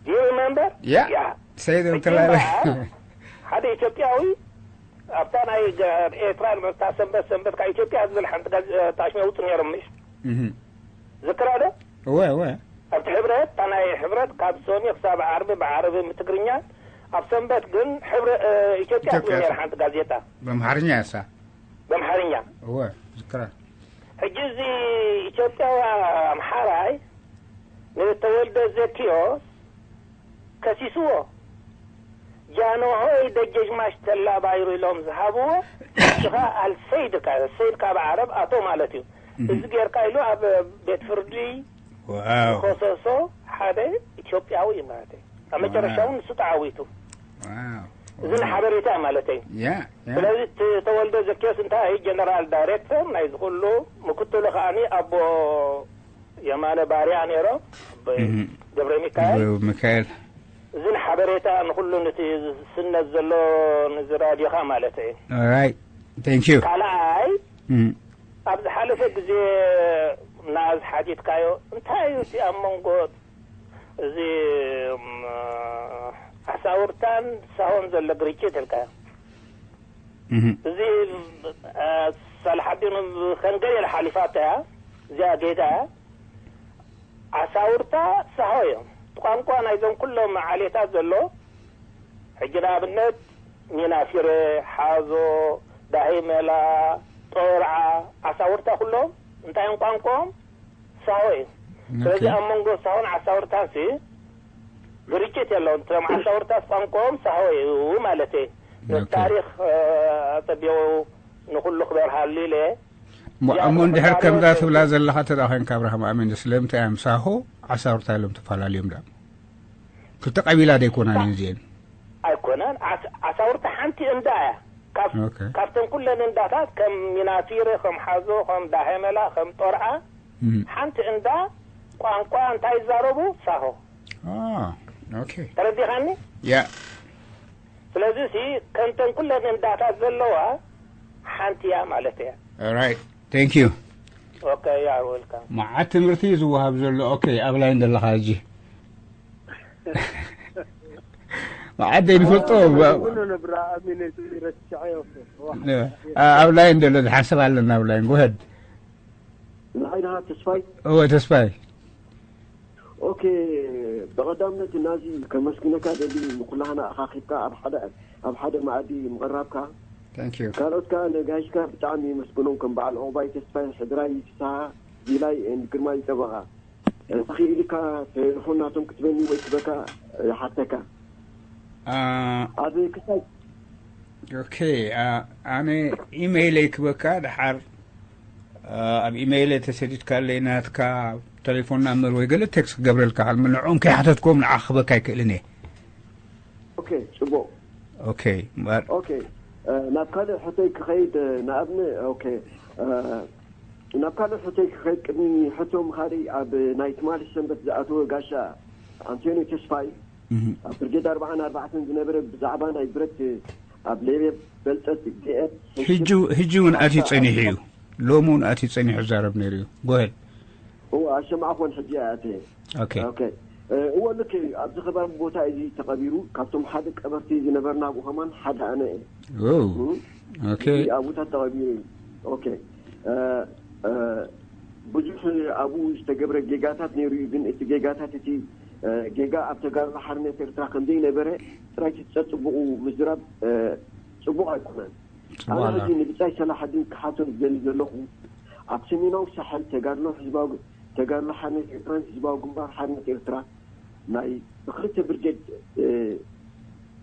Do you remember? Yeah. Yeah. ሰይድ ሕጂ እንተላለ እምበኣር ሓደ ኢትዮጵያዊ ኣብታ ናይ ገ- ኤርትራ ንመብታ ሰንበት ሰንበት ካብ ኢትዮጵያ ዝብል ሓንቲ ጋዜጣ ሽመ ውጡ ነይሮም ምሽ እህ። ዝክራ ዶ እወ እወ። ኣብቲ ሕብረት እታ ናይ ሕብረት ካብ ሰኒ ክሳብ ዓርቢ ብዓረቢ ብትግርኛ ኣብ ሰንበት ግን ሕብረ እ፣ ኢትዮጵያ ኢትዮጵያ ትብል ነይራ ትብል። ሓንቲ ጋዜጣ በምሓርኛ እሳ በምሓርኛ እወ ዝክራ ሕጂ እዚ ኢትዮጵያዊ ኣምሓራይ ንተወልደ ዘኪዮስ ከሲስዎ ጃንሆይ ደጀግማሽ ተላ ባይሩ ኢሎም ዝሃብዎ ንስኻ ኣልሰይድ ካ ሰይድ ካብ ዓረብ ኣቶ ማለት እዩ እዚ ጌርካ ኢሉ ኣብ ቤት ፍርዲ ዋው ከሰሶ ሓደ ኢትዮጵያዊ እዩ ማለት እዩ ኣብ መጨረሻ እውን ንሱ ተዓዊቱ ዋው እዚ ንሓበሬታ ማለት እዩ ያ ያ ስለዚ እቲ ተወልደ ዘኪዮስ እንታይ ጀነራል ዳይሬክተር ናይ ዝኩሉ ምክትሉ ከዓኒ ኣቦ የማነ ባርያ ነይሮ ኣቦ እህ። ገብረ ሚካኤል ሚካኤል እዚ ንሓበሬታ ንኹሉ ነቲ ዝስነድ ዘሎ ነዚ ራድዮኻ ማለት እዩ። Alright. Thank you. ካልኣይ Mm. ኣብ ዝሓለፈ ግዜ ናዝ ሓቲትካዮ እንታይ እዩ እቲ ኣብ መንጎ እዚ እም፣ ኣሳውርታን ሳሆን ዘሎ ግርጭት ኢልካዮ። Mhm. እዚ እ፣ ሳልሓዲን ከንገር ኢላ ሓሊፋታ እያ። እዚኣ ጌጋ እያ። ኣሳውርታ ሳሆ እዮም። ቋንቋ ናይዞም ኩሎም ዓሌታት ዘሎ ሕጂ ንኣብነት ሚናፊረ፣ ሓዞ፣ ዳሂመላ፣ ጦርዓ፣ ኣሳውርታ ኩሎም እንታይ እዮም ቋንቋኦም? ሳሆ እዩ። ስለዚ Okay. ኣብ መንጎ ሳሆን ዓሳውርታን ሲ ግርጭት የለውን። እቶም ዓሳውርታት ቋንቋኦም ሳሆ እዩ ማለት እዩ። Okay. ታሪኽ እ፣ ኣጸቢቑ ንኹሉ ክበርሃሉ ኢለ እሞ ያ እሞ እንድሕር ተፈላልዮ ከምዛ ተይኮነ። ትብላ ዘለኻ ተዳ ኮይንካ ኣብርሃም ኣሚን ስለምንታይ እዮም ሳሆ ዓሳውርታ ኢሎም ተፈላለዮም ዳ ክልተ ቀቢላ ደይኮናን እየን እዚአን ኣይኮነን። ዓስ- ዓሳውርታ ሓንቲ እንዳ እያ። ካብ Okay. ካብተን ኩለን እንዳታት ከም ሚናፊረ፣ ከም ሓዞ፣ ከም ዳሄመላ፣ ከም ጦርዓ Mhm. ሓንቲ እንዳ ቋንቋ እንታይ ይዛረቡ ሳሆ። Ah, okay. ተረዲኻኒ? Yeah. ስለዚ ሲ ከምተን ኩለን እንዳታት ዘለዋ ሓንቲ እያ ማለት እያ። All right. Thank you. Okay, you are welcome. መዓት ትምህርቲ እዩ ዝወሃብ ዘሎ። Okay, ኣብ ላይን ዘለኻ ሕጂ። መዓት ዘይንፈልጦ ኩሉ ንብራ ኣሚነ ረስዐዮ። ኣብ ላይን ዘሎ ዝሓስብ ኣለና ኣብ ላይን። Go ahead. ንዓይ ደሃ ተስፋይ እወ ተስፋይ። ኦኬ፣ ብቐዳምነት ናዚ ከመስግነካ ደሊ ንኩላህና ኣኻኺብካ ኣብ ሓደ ኣብ ሓደ መኣዲ ምቕራብካ። Thank you. ካልኦት ከዓ ነጋይሽካ ብጣዕሚ የመስግኖም፣ ከም በዓል ዑቕባይ ተስፋይ፣ ሕድራይ ፍስሃ፣ ዲላይ ኤንድ ግርማይ ጠበቓ። ተኽኢልካ ቴሌፎን ናቶም ክትበኒ ወይ ክበካ ይሓተካ። አ፣ ኣብ ክሳይ ኦኬ፣ አ፣ ኣነ ኢሜይለይ ክበካ ድሓር፣ አ፣ ኣብ ኢሜይለይ ተሰዲድካለይ ናትካ ቴሌፎን ናምበር ወይ ገለ ቴክስት ክገብረልካ ካልሚ ንዕኦም ከይሓተትኩም ንዓ ክበካ ኣይክእልን እየ። ኦኬ፣ ጽቡቕ። ኦኬ፣ እምበር ኦኬ፣ እ፣ ናብ ካልእ ሕቶይ ክኸይድ፣ እ፣ ንኣብነ ኦኬ፣ እ፣ ናብ ካልእ ሕቶይ ክኸይድ ቅድሚ ሕቶ ምኻደይ ኣብ ናይ ትማሊ ሰንበት ዝኣተወ ጋሻ ኣንቶኒ ተስፋይ እህ። ኣብ ብርጌድ ኣርባዓን ኣርባዕተን ዝነበረ ብዛዕባ ናይ ብረት ኣብ ሌቤ በልጠት ግኤት ሕጂ ሕጂ እውን ኣትዩ ጸኒሑ እዩ። ሎሚ እውን ኣትዩ ጸኒሑ ይዛረብ ነይሩ እዩ። Go ahead. እዎ ኣሸማዕኹን ሕጂ ኣተ Okay. ኦኬ፣ እ፣ እዎ ልክ እዩ። ኣብዚ ከባቢ ቦታ እዚ ተቐቢሩ ካብቶም ሓደ ቀበርቲ ዝነበርና ኣብኡ ከማን ሓደ ኣነ እየ። Oh. Okay. እዚ ኣብኡታት ተቐቢሩ እዩ። ኦኬ፣ እ፣ እ፣ ብዙሕ ኣብኡ ዝተገብረ ጌጋታት ነይሩ እዩ። ግን እቲ ጌጋታት እቲ እ፣ ጌጋ ኣብ ተጋድሎ ሓርነት ኤርትራ ከም ዘይነበረ ጥራይ ትጸጽብቑ ምዝራብ እ፣ ጽቡቕ ኣይኮነን። ጽቡቕ ኣነ ኣላ። ሕጂ ንብጻይ ሰላሓዲን ክሓቶ ዝደሊ ዘለኹ ኣብ ሰሜናዊ ሳሕል ተጋድሎ ህዝባዊ ተጋድሎ ሓርነት ኤርትራን ህዝባዊ ግንባር ሓርነት ኤርትራ ናይ ብክልተ ብርጌድ እ፣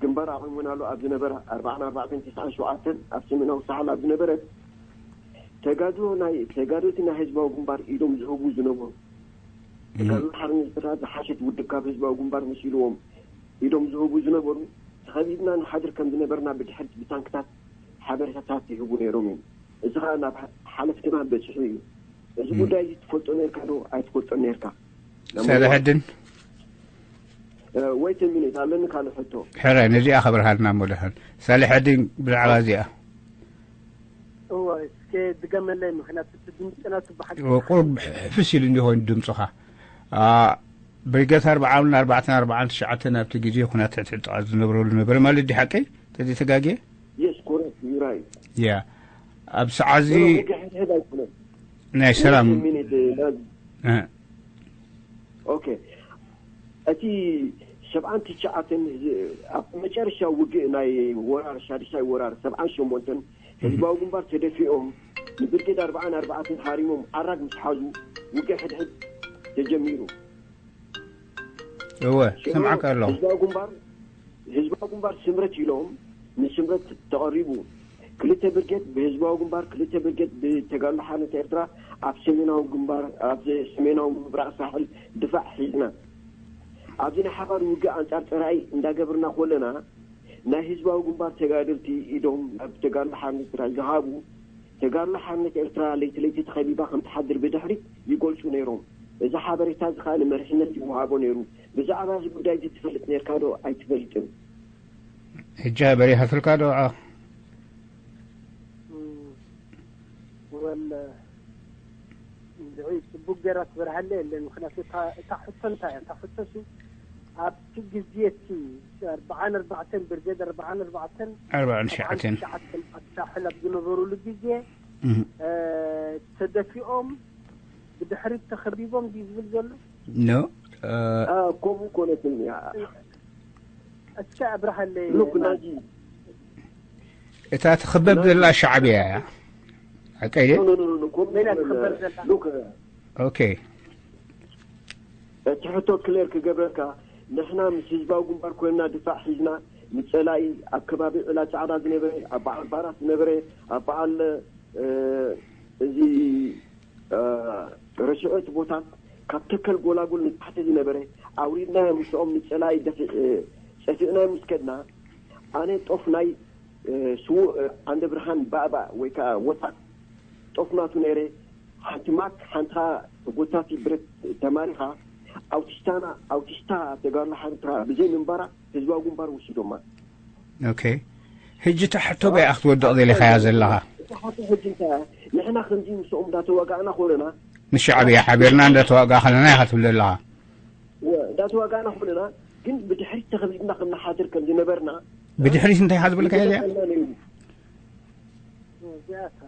ግንባር ኣቑሙናሉ ኣብ ዝነበረ ኣርባዓን ኣርባዕተን ተስዓን ሸውዓተን ኣብ ሰሜናዊ ሳሕል ኣብ ዝነበረት ተጋድሎ ናይ ተጋደልቲ ናይ ህዝባዊ ግንባር ኢዶም ዝህቡ ዝነበሩ ተጋድሎ ሓርነት ኤርትራ ዝሓሸት ውድብ ካብ ህዝባዊ ግንባር መሲልዎም ኢዶም ዝህቡ ዝነበሩ ተኸቢብና ንሓድር ከም ዝነበርና ብድሕሪት ብታንክታት ሓበሬታታት ይህቡ ነይሮም እዮም። እዚ ከዓ ናብ ሓለፍትና በፂሑ እዩ። እዚ ጉዳይ እዚ ትፈልጦ ነርካ ዶ ኣይትፈልጦን ነርካ? ሳልሐድን ወይት ሚኒት ኣለኒ ካልእ ሕቶ። ሕራይ ነዚኣ ከብርሃልና እሞ ድሓን ሳልሐድን ብዛዕባ እዚኣ እወ እስከ ድገመለይ ምክንያቱ እቲ ድምፅና ትበሓል ቁሩብ ሕፍስ ኢሉ እንዲኾይኑ ድምፅኻ ብርገት ኣርባዓን ኣርባዕተን ኣርባዓን ትሽዓተን ኣብቲ ግዜ ኩናት ሕድሕድ ጥቓት ዝነብረሉ ነበረ ማለት ዲ ሓቀይ ተዘይተጋግየ የስ ኮረክት ዩራይ ያ ኣብ ሰዓዚ ሕድሕድ ኣይኮነን ናይ ሰላም ሚኒት እ፣ ኦኬ እቲ ሰብዓን ትሽዓተን ኣብ መጨረሻ ውግእ ናይ ወራር ሻድሻይ ወራር ሰብዓን ሸሞንተን ህዝባዊ ግንባር ተደፊኦም ንብርጌድ ኣርባዓን ኣርባዕተን ሃሪሞም ዓራግ ምስ ሓዙ ውግእ ሕድሕድ ተጀሚሩ። እወ ሰምዓካ ኣለኹ ህዝባዊ ግንባር ህዝባዊ ግንባር ስምረት ኢሎም ንስምረት ተቐሪቡ። ክልተ ብርጌድ ብህዝባዊ ግንባር ክልተ ብርጌድ ብተጋድሎ ሓርነት ኤርትራ ኣብ ሰሜናዊ ግንባር ኣብ ሰሜናዊ ምብራቕ ሳሕል ድፋዕ ሒዝና ኣብዚ ናይ ሓባር ውግእ ኣንጻር ጸራኢ እንዳገበርና ኮለና ናይ ህዝባዊ ግንባር ተጋደልቲ ኢዶም ናብ ተጋድሎ ሓርነት ኤርትራ ዝሃቡ ተጋድሎ ሓርነት ኤርትራ ለይቲ ለይቲ ተኸቢባ ከም ትሓድር ብድሕሪት ይገልጹ ነይሮም። እዚ ሓበሬታ እዚ ከኣ ንመሪሕነት ይወሃቦ ነይሩ። ብዛዕባ እዚ ጉዳይ እዚ ትፈልጥ ነርካ ዶ ኣይትፈልጥን? ሕጂ በሪሃትልካ ዶ? ወለ እንድዒ ጽቡቅ ገይራ ትበርሃለ የለን። ምክንያቱ እታ ሕቶ እንታይ እያ? እታ ሕቶ ሲ ኣብቲ ግዜ እቲ ኣርብዓን ኣርባዕተን ብርጌድ ኣርብዓን ኣርባዕተን ኣርባዕን ትሽዓተን ኣሳሕል ኣብ ዝነበሩሉ ግዜ ተደፊኦም ብድሕሪት ተኸቢቦም ድዩ ዝብል ዘሎ? ኖ ከምኡ ኮነትን እስከ ኣብርሃለይ ሉክ ናዚ እታ ትኽበብ ዘላ ሻዕብያ እያ። ሓቀይ ድየ? ሜላ ትኽበር ዘላ ሉክ ኦኬ እቲ ሕቶ ክሌር ክገብረልካ ንሕና ምስ ህዝባዊ ግንባር ኮይንና ድፋዕ ሒዝና ንፀላኢ ኣብ ከባቢ ዕላ ፃዕዳ ዝነበረ ኣብ በዓል ባራት ዝነበረ ኣብ በዓል እዚ ረስዑ እቲ ቦታ ካብ ተከል ጎላጉል ንታሕቲ ዝነበረ ኣውሪድናዮ ምስኦም ንፀላኢ ደፊ- እ፣ ጸፊዕናዮም ምስ ከድና ኣነ ጦፍ ናይ እ፣ ስዉእ እ፣ ዓንደ ብርሃን ባእባእ ወይ ከዓ ወጣት ጦፍ ናቱ ነይረ ሓንቲ ማክ ሓንታ ጎታቲ ብረት ተማሪኻ ኣውቲስታና ኣውቲስታ ተጋድሎ ሓንታ ብዘይ ምንባራ ህዝባዊ ግንባር ወሲዶማ ኦኬ ሕጂ እታ ሕቶ በይ ክትወድቕ ደሊኻያ ዘለኻ ሕጂ እንታይ ንሕና ከምዚ ምስኦም እንዳተዋጋእና ኮለና ንሻዕብያ ሓቢርና እንዳተዋጋ ከለና ኢኻ ትብል ዘለኻ እንዳተዋጋእና ኮለና ግን ብድሕሪት ተኸቢብና ክንሓድር ከም ዝነበርና ብድሕሪት እንታይ ኢኻ ዝበልካ እያ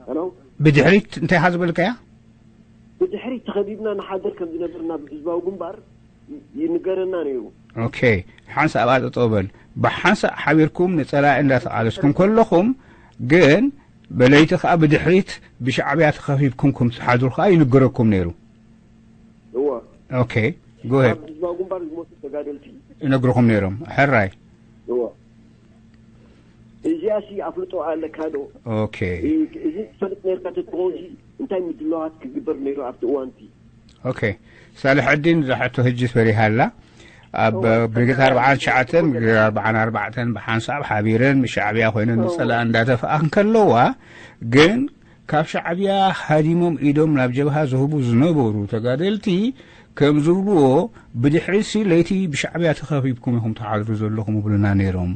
ሄሎ ብድሕሪት እንታይ ኢኻ ዝበልካ እያ ብድሕሪት ተኸቢብና ንሓድር ከም ዝነበርና ብህዝባዊ ግንባር ይንገረና ነይሩ ኦኬ ሓንሳብ ኣጠጠው በል ብሓንሳእ ሓቢርኩም ንፀላኢ እንዳተቓለስኩም ከለኹም ግን ብለይቲ ከዓ ብድሕሪት ብሻዕብያ ተኸቢብኩም ከም ትሓድሩ ከዓ ይንገረኩም ነይሩ እወ ኦኬ ጎሄድ ኣብ ህዝባዊ ግንባር ዝሞቱ ተጋደልቲ ይነግርኹም ነይሮም ሕራይ እወ እዚኣ ሲ ኣፍልጦ ኣለካ ዶ ኦኬ እዚ ትፈልጥ ነርካ ተትኾንሲ እንታይ ምድላዋት ክግበር ነይሩ ኣብቲ እዋንቲ ኦኬ ሳልሕ ዕዲን ዝሓቶ ህጂ ፈሪሃ ኣላ ኣብ ብሪጌድ ኣርባዓን ትሽዓተን ብሪጌድ ኣርባዓን ኣርባዕተን ብሓንሳብ ሓቢረን ምስ ሻዕብያ ኮይነን ንፀላእ እንዳተፍኣ እንከለዋ ግን ካብ ሻዕብያ ሃዲሞም ኢዶም ናብ ጀብሃ ዝህቡ ዝነበሩ ተጋደልቲ ከም ዝብልዎ ብድሕሪሲ ለይቲ ብሻዕብያ ተኸቢብኩም ኢኹም ትሓድሩ ዘለኹም ይብሉና ነይሮም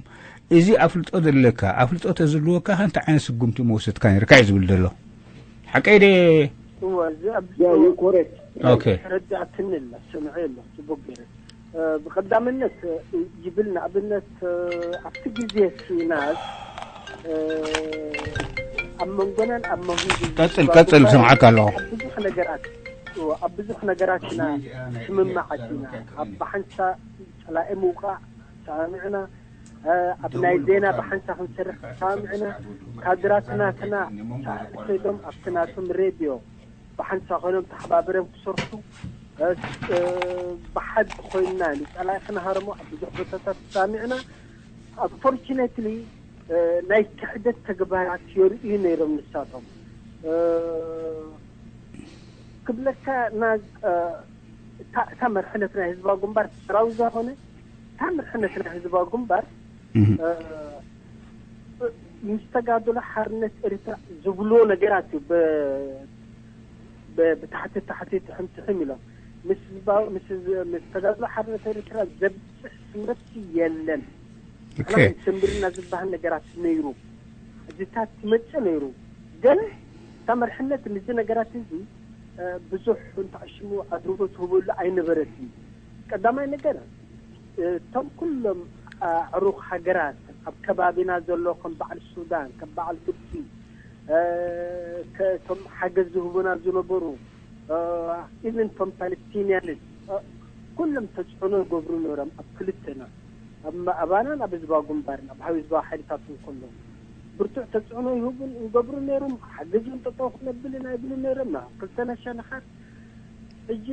እዚ ኣፍልጦ ዘለካ ኣፍልጦ ተዝልወካ እንታይ ዓይነት ስጉምቲ መወሰድካ ነርካ እዩ ዝብል ዘሎ ሓቀይ ደ እወ እዚ ኣብ ያ ዩ ኮሬክት ኦኬ ረዳእትኒ ኣላ ሰምዐ ኣሎ ጽቡቅ ገይረ ብቀዳምነት ይብል ንኣብነት ኣብቲ ግዜ ሲናት ኣብ መንጎናን ኣብ መንጎ ቀጽል ቀጽል ስምዓካ ኣለኹ ኣብ ብዙሕ ነገራት ኣብ ብዙሕ ነገራት ኢና ስምማዓት ኢና ኣብ ብሓንሳ ጸላኢ ምውቃዕ ሰማሚዕና ኣብ ናይ ዜና ብሓንሳ ክንሰርሕ ተሰማሚዕና ካድራትናትና ሳዕ ከይዶም ኣብቲ ናቶም ሬድዮ ብሓንሳ ኮይኖም ተሓባብረም ክሰርሑ ብሓድ ኮይንና ንፀላኢ ክንሃርሞ ኣብ ብዙሕ ቦታታት ተሰማሚዕና ኣንፎርችነትሊ ናይ ክሕደት ተግባራት የርእዩ ነይሮም ንሳቶም ክብለካ ና እታ መርሕነት ናይ ህዝባዊ ግንባር ሰራዊት ዝኾነ እታ መርሕነት ናይ ህዝባዊ ግንባር ምስ ተጋድሎ ሓርነት ኤርትራ ዝብልዎ ነገራት እዩ ብታሕቲ ታሕቲ ትሕም ትሕም ኢሎም ምስ ተጋድሎ ሓርነት ኤርትራ ዘብፅሕ ስምረት የለን ሰምርና ዝበሃል ነገራት ነይሩ እዚታት ትመፅእ ነይሩ ግን እታ መርሕነት ንዚ ነገራት እዚ ብዙሕ እንተዕሽሙ ኣድርጎ ትህበሉ ኣይነበረትን ቀዳማይ ነገር እቶም ኩሎም ኣዕሩኽ ሃገራት ኣብ ከባቢና ዘሎ ከም በዓል ሱዳን ከም በዓል ግብፂ እቶም ሓገዝ ዝህቡና ዝነበሩ ኢቨን እቶም ፓለስቲንያንስ ኩሎም ተፅዕኖ ይገብሩ ነሮም ኣብ ክልተና ኣብ ኣባናን ኣብ ህዝባዊ ግንባርን ኣብ ህዝባዊ ሓይልታት እንከሎ ብርቱዕ ተፅዕኖ ይህቡን ይገብሩ ነይሮም ሓገዝ እውን ጠጠው ክነብል ኢና ይብሉ ነይሮም ናብ ክልተና ሸነኻት ሕጂ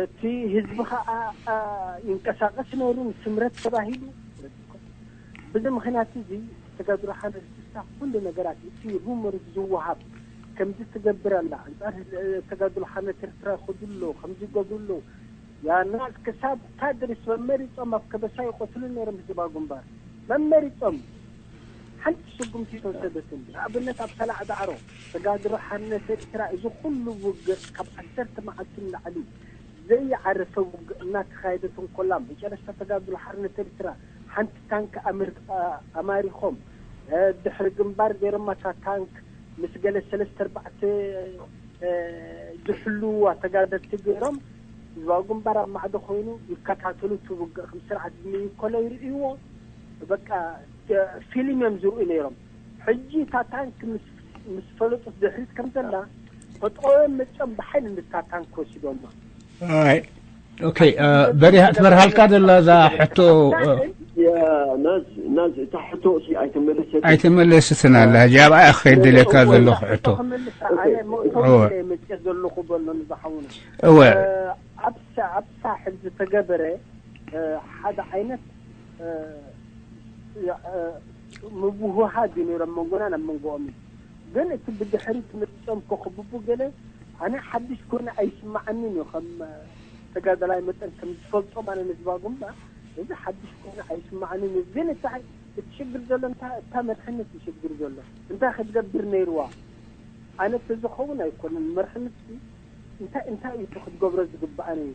እቲ ህዝቢ ከዓ ይንቀሳቀስ ነይሩ ንስምረት ተባሂሉ ብዚ ምክንያት እዚ ተጋድሮ ሓመድ ስሳ ኩሉ ነገራት እቲ ሩመር ዝወሃብ ከምዚ ትገብር ኣላ ኣንፃር ተጋድሎ ሓመድ ኤርትራ ይኸዱ ኣለዉ ከምዚ ይገብሩ ኣለዉ ያና ክሳብ ካድርስ መመሪፆም ኣብ ከበሳ ይቆትሉ ነይሮም ህዝባዊ ግንባር መመሪፆም ሓንቲ ስጉምቲ ተወሰደትን ንኣብነት ኣብ ሰላዕ ዳዕሮ ተጋድሮ ሓርነት ኤርትራ እዚ ኩሉ ውግእ ካብ ዓሰርተ መዓልቲ ንላዕሊ ዘይዓረፈ ውግእ እናተኻየደት እንኮላ፣ መጨረሽታ ተጋድሎ ሓርነት ኤርትራ ሓንቲ ታንክ ኣምር-፣ ኣ-፣ ኣማሪኾም፣ እ፣ ድሕሪ ግንባር ገይሮማ፣ እታ ታንክ ምስ ገለ ሰለስተ ኣርባዕተ፣ እ፣ ዝሕልውዋ ተጋደልቲ ገይሮም፣ ህዝባዊ ግንባር ኣብ ማዕዶ ኮይኑ ይከታተሉ፣ እቲ ውግእ ከም ስርዓት ዝምይኮሎ ይርእይዎ። በቃ፣ እ፣ ፊልም እዮም ዝርእዩ ነይሮም። ሕጂ እታ ታንክ ምስ፣ ምስ ፈለጡት ድሕሪት ከም ዘላ፣ ፈጥሮም መጾም ብሓይሊ ንታ ታንክ ወሲዶማ። ኣይ፣ ኦኬ፣ እ፣ በሪሃ ትበርሃልካ ዘላ እዛ ሕቶ፣ እ፣ ያ፣ ናዝ፣ ናዝ፣ እታ ሕቶ እሲ ኣይተመለሰትን። ኣይተመለስትን ኣላ። ሕጂ ኣብኣ እየ ክኸይድ ደልየካ ዘለኹ ሕቶ። ክመልሳ፣ ኣነ መእተዊ እወ። ኢለ መጽየ ዘለኹ በሎ ንዝሓውና። እወ። እ፣ ኣብ ሳ-፣ ኣብ ሳሕል ዝተገበረ፣ እ፣ ሓደ ዓይነት፣ እ፣ ያ፣ እ፣ ምውህሃድ እዩ ነይሩ ኣብ መንጎና፣ ናብ መንጎኦም እዩ። ግን እቲ ብድሕሪት መጺኦም ከኽብቡ ገለ፣ ኣነ ሓድሽ ኮይኑ ኣይስምዓንን እዩ። ከም ተጋዳላይ መጠን ከም ዝፈልጦም ኣነ ንዝባጉምባ፣ እዚ ሓድሽ ኮይኑ ኣይስምዓንን እዩ። ግን እቲ ሓይ-፣ እቲ ሽግር ዘሎ እንታ፣ እታ መድሕነት እዩ ሽግር ዘሎ። እንታይ ክትገብር ነይርዋ? ኣነ ተዝኸውን ኣይኮነን። መርሕነት እንታይ፣ እንታይ እዩ እቲ ክትገብሮ ዝግባኣ ነይሩ?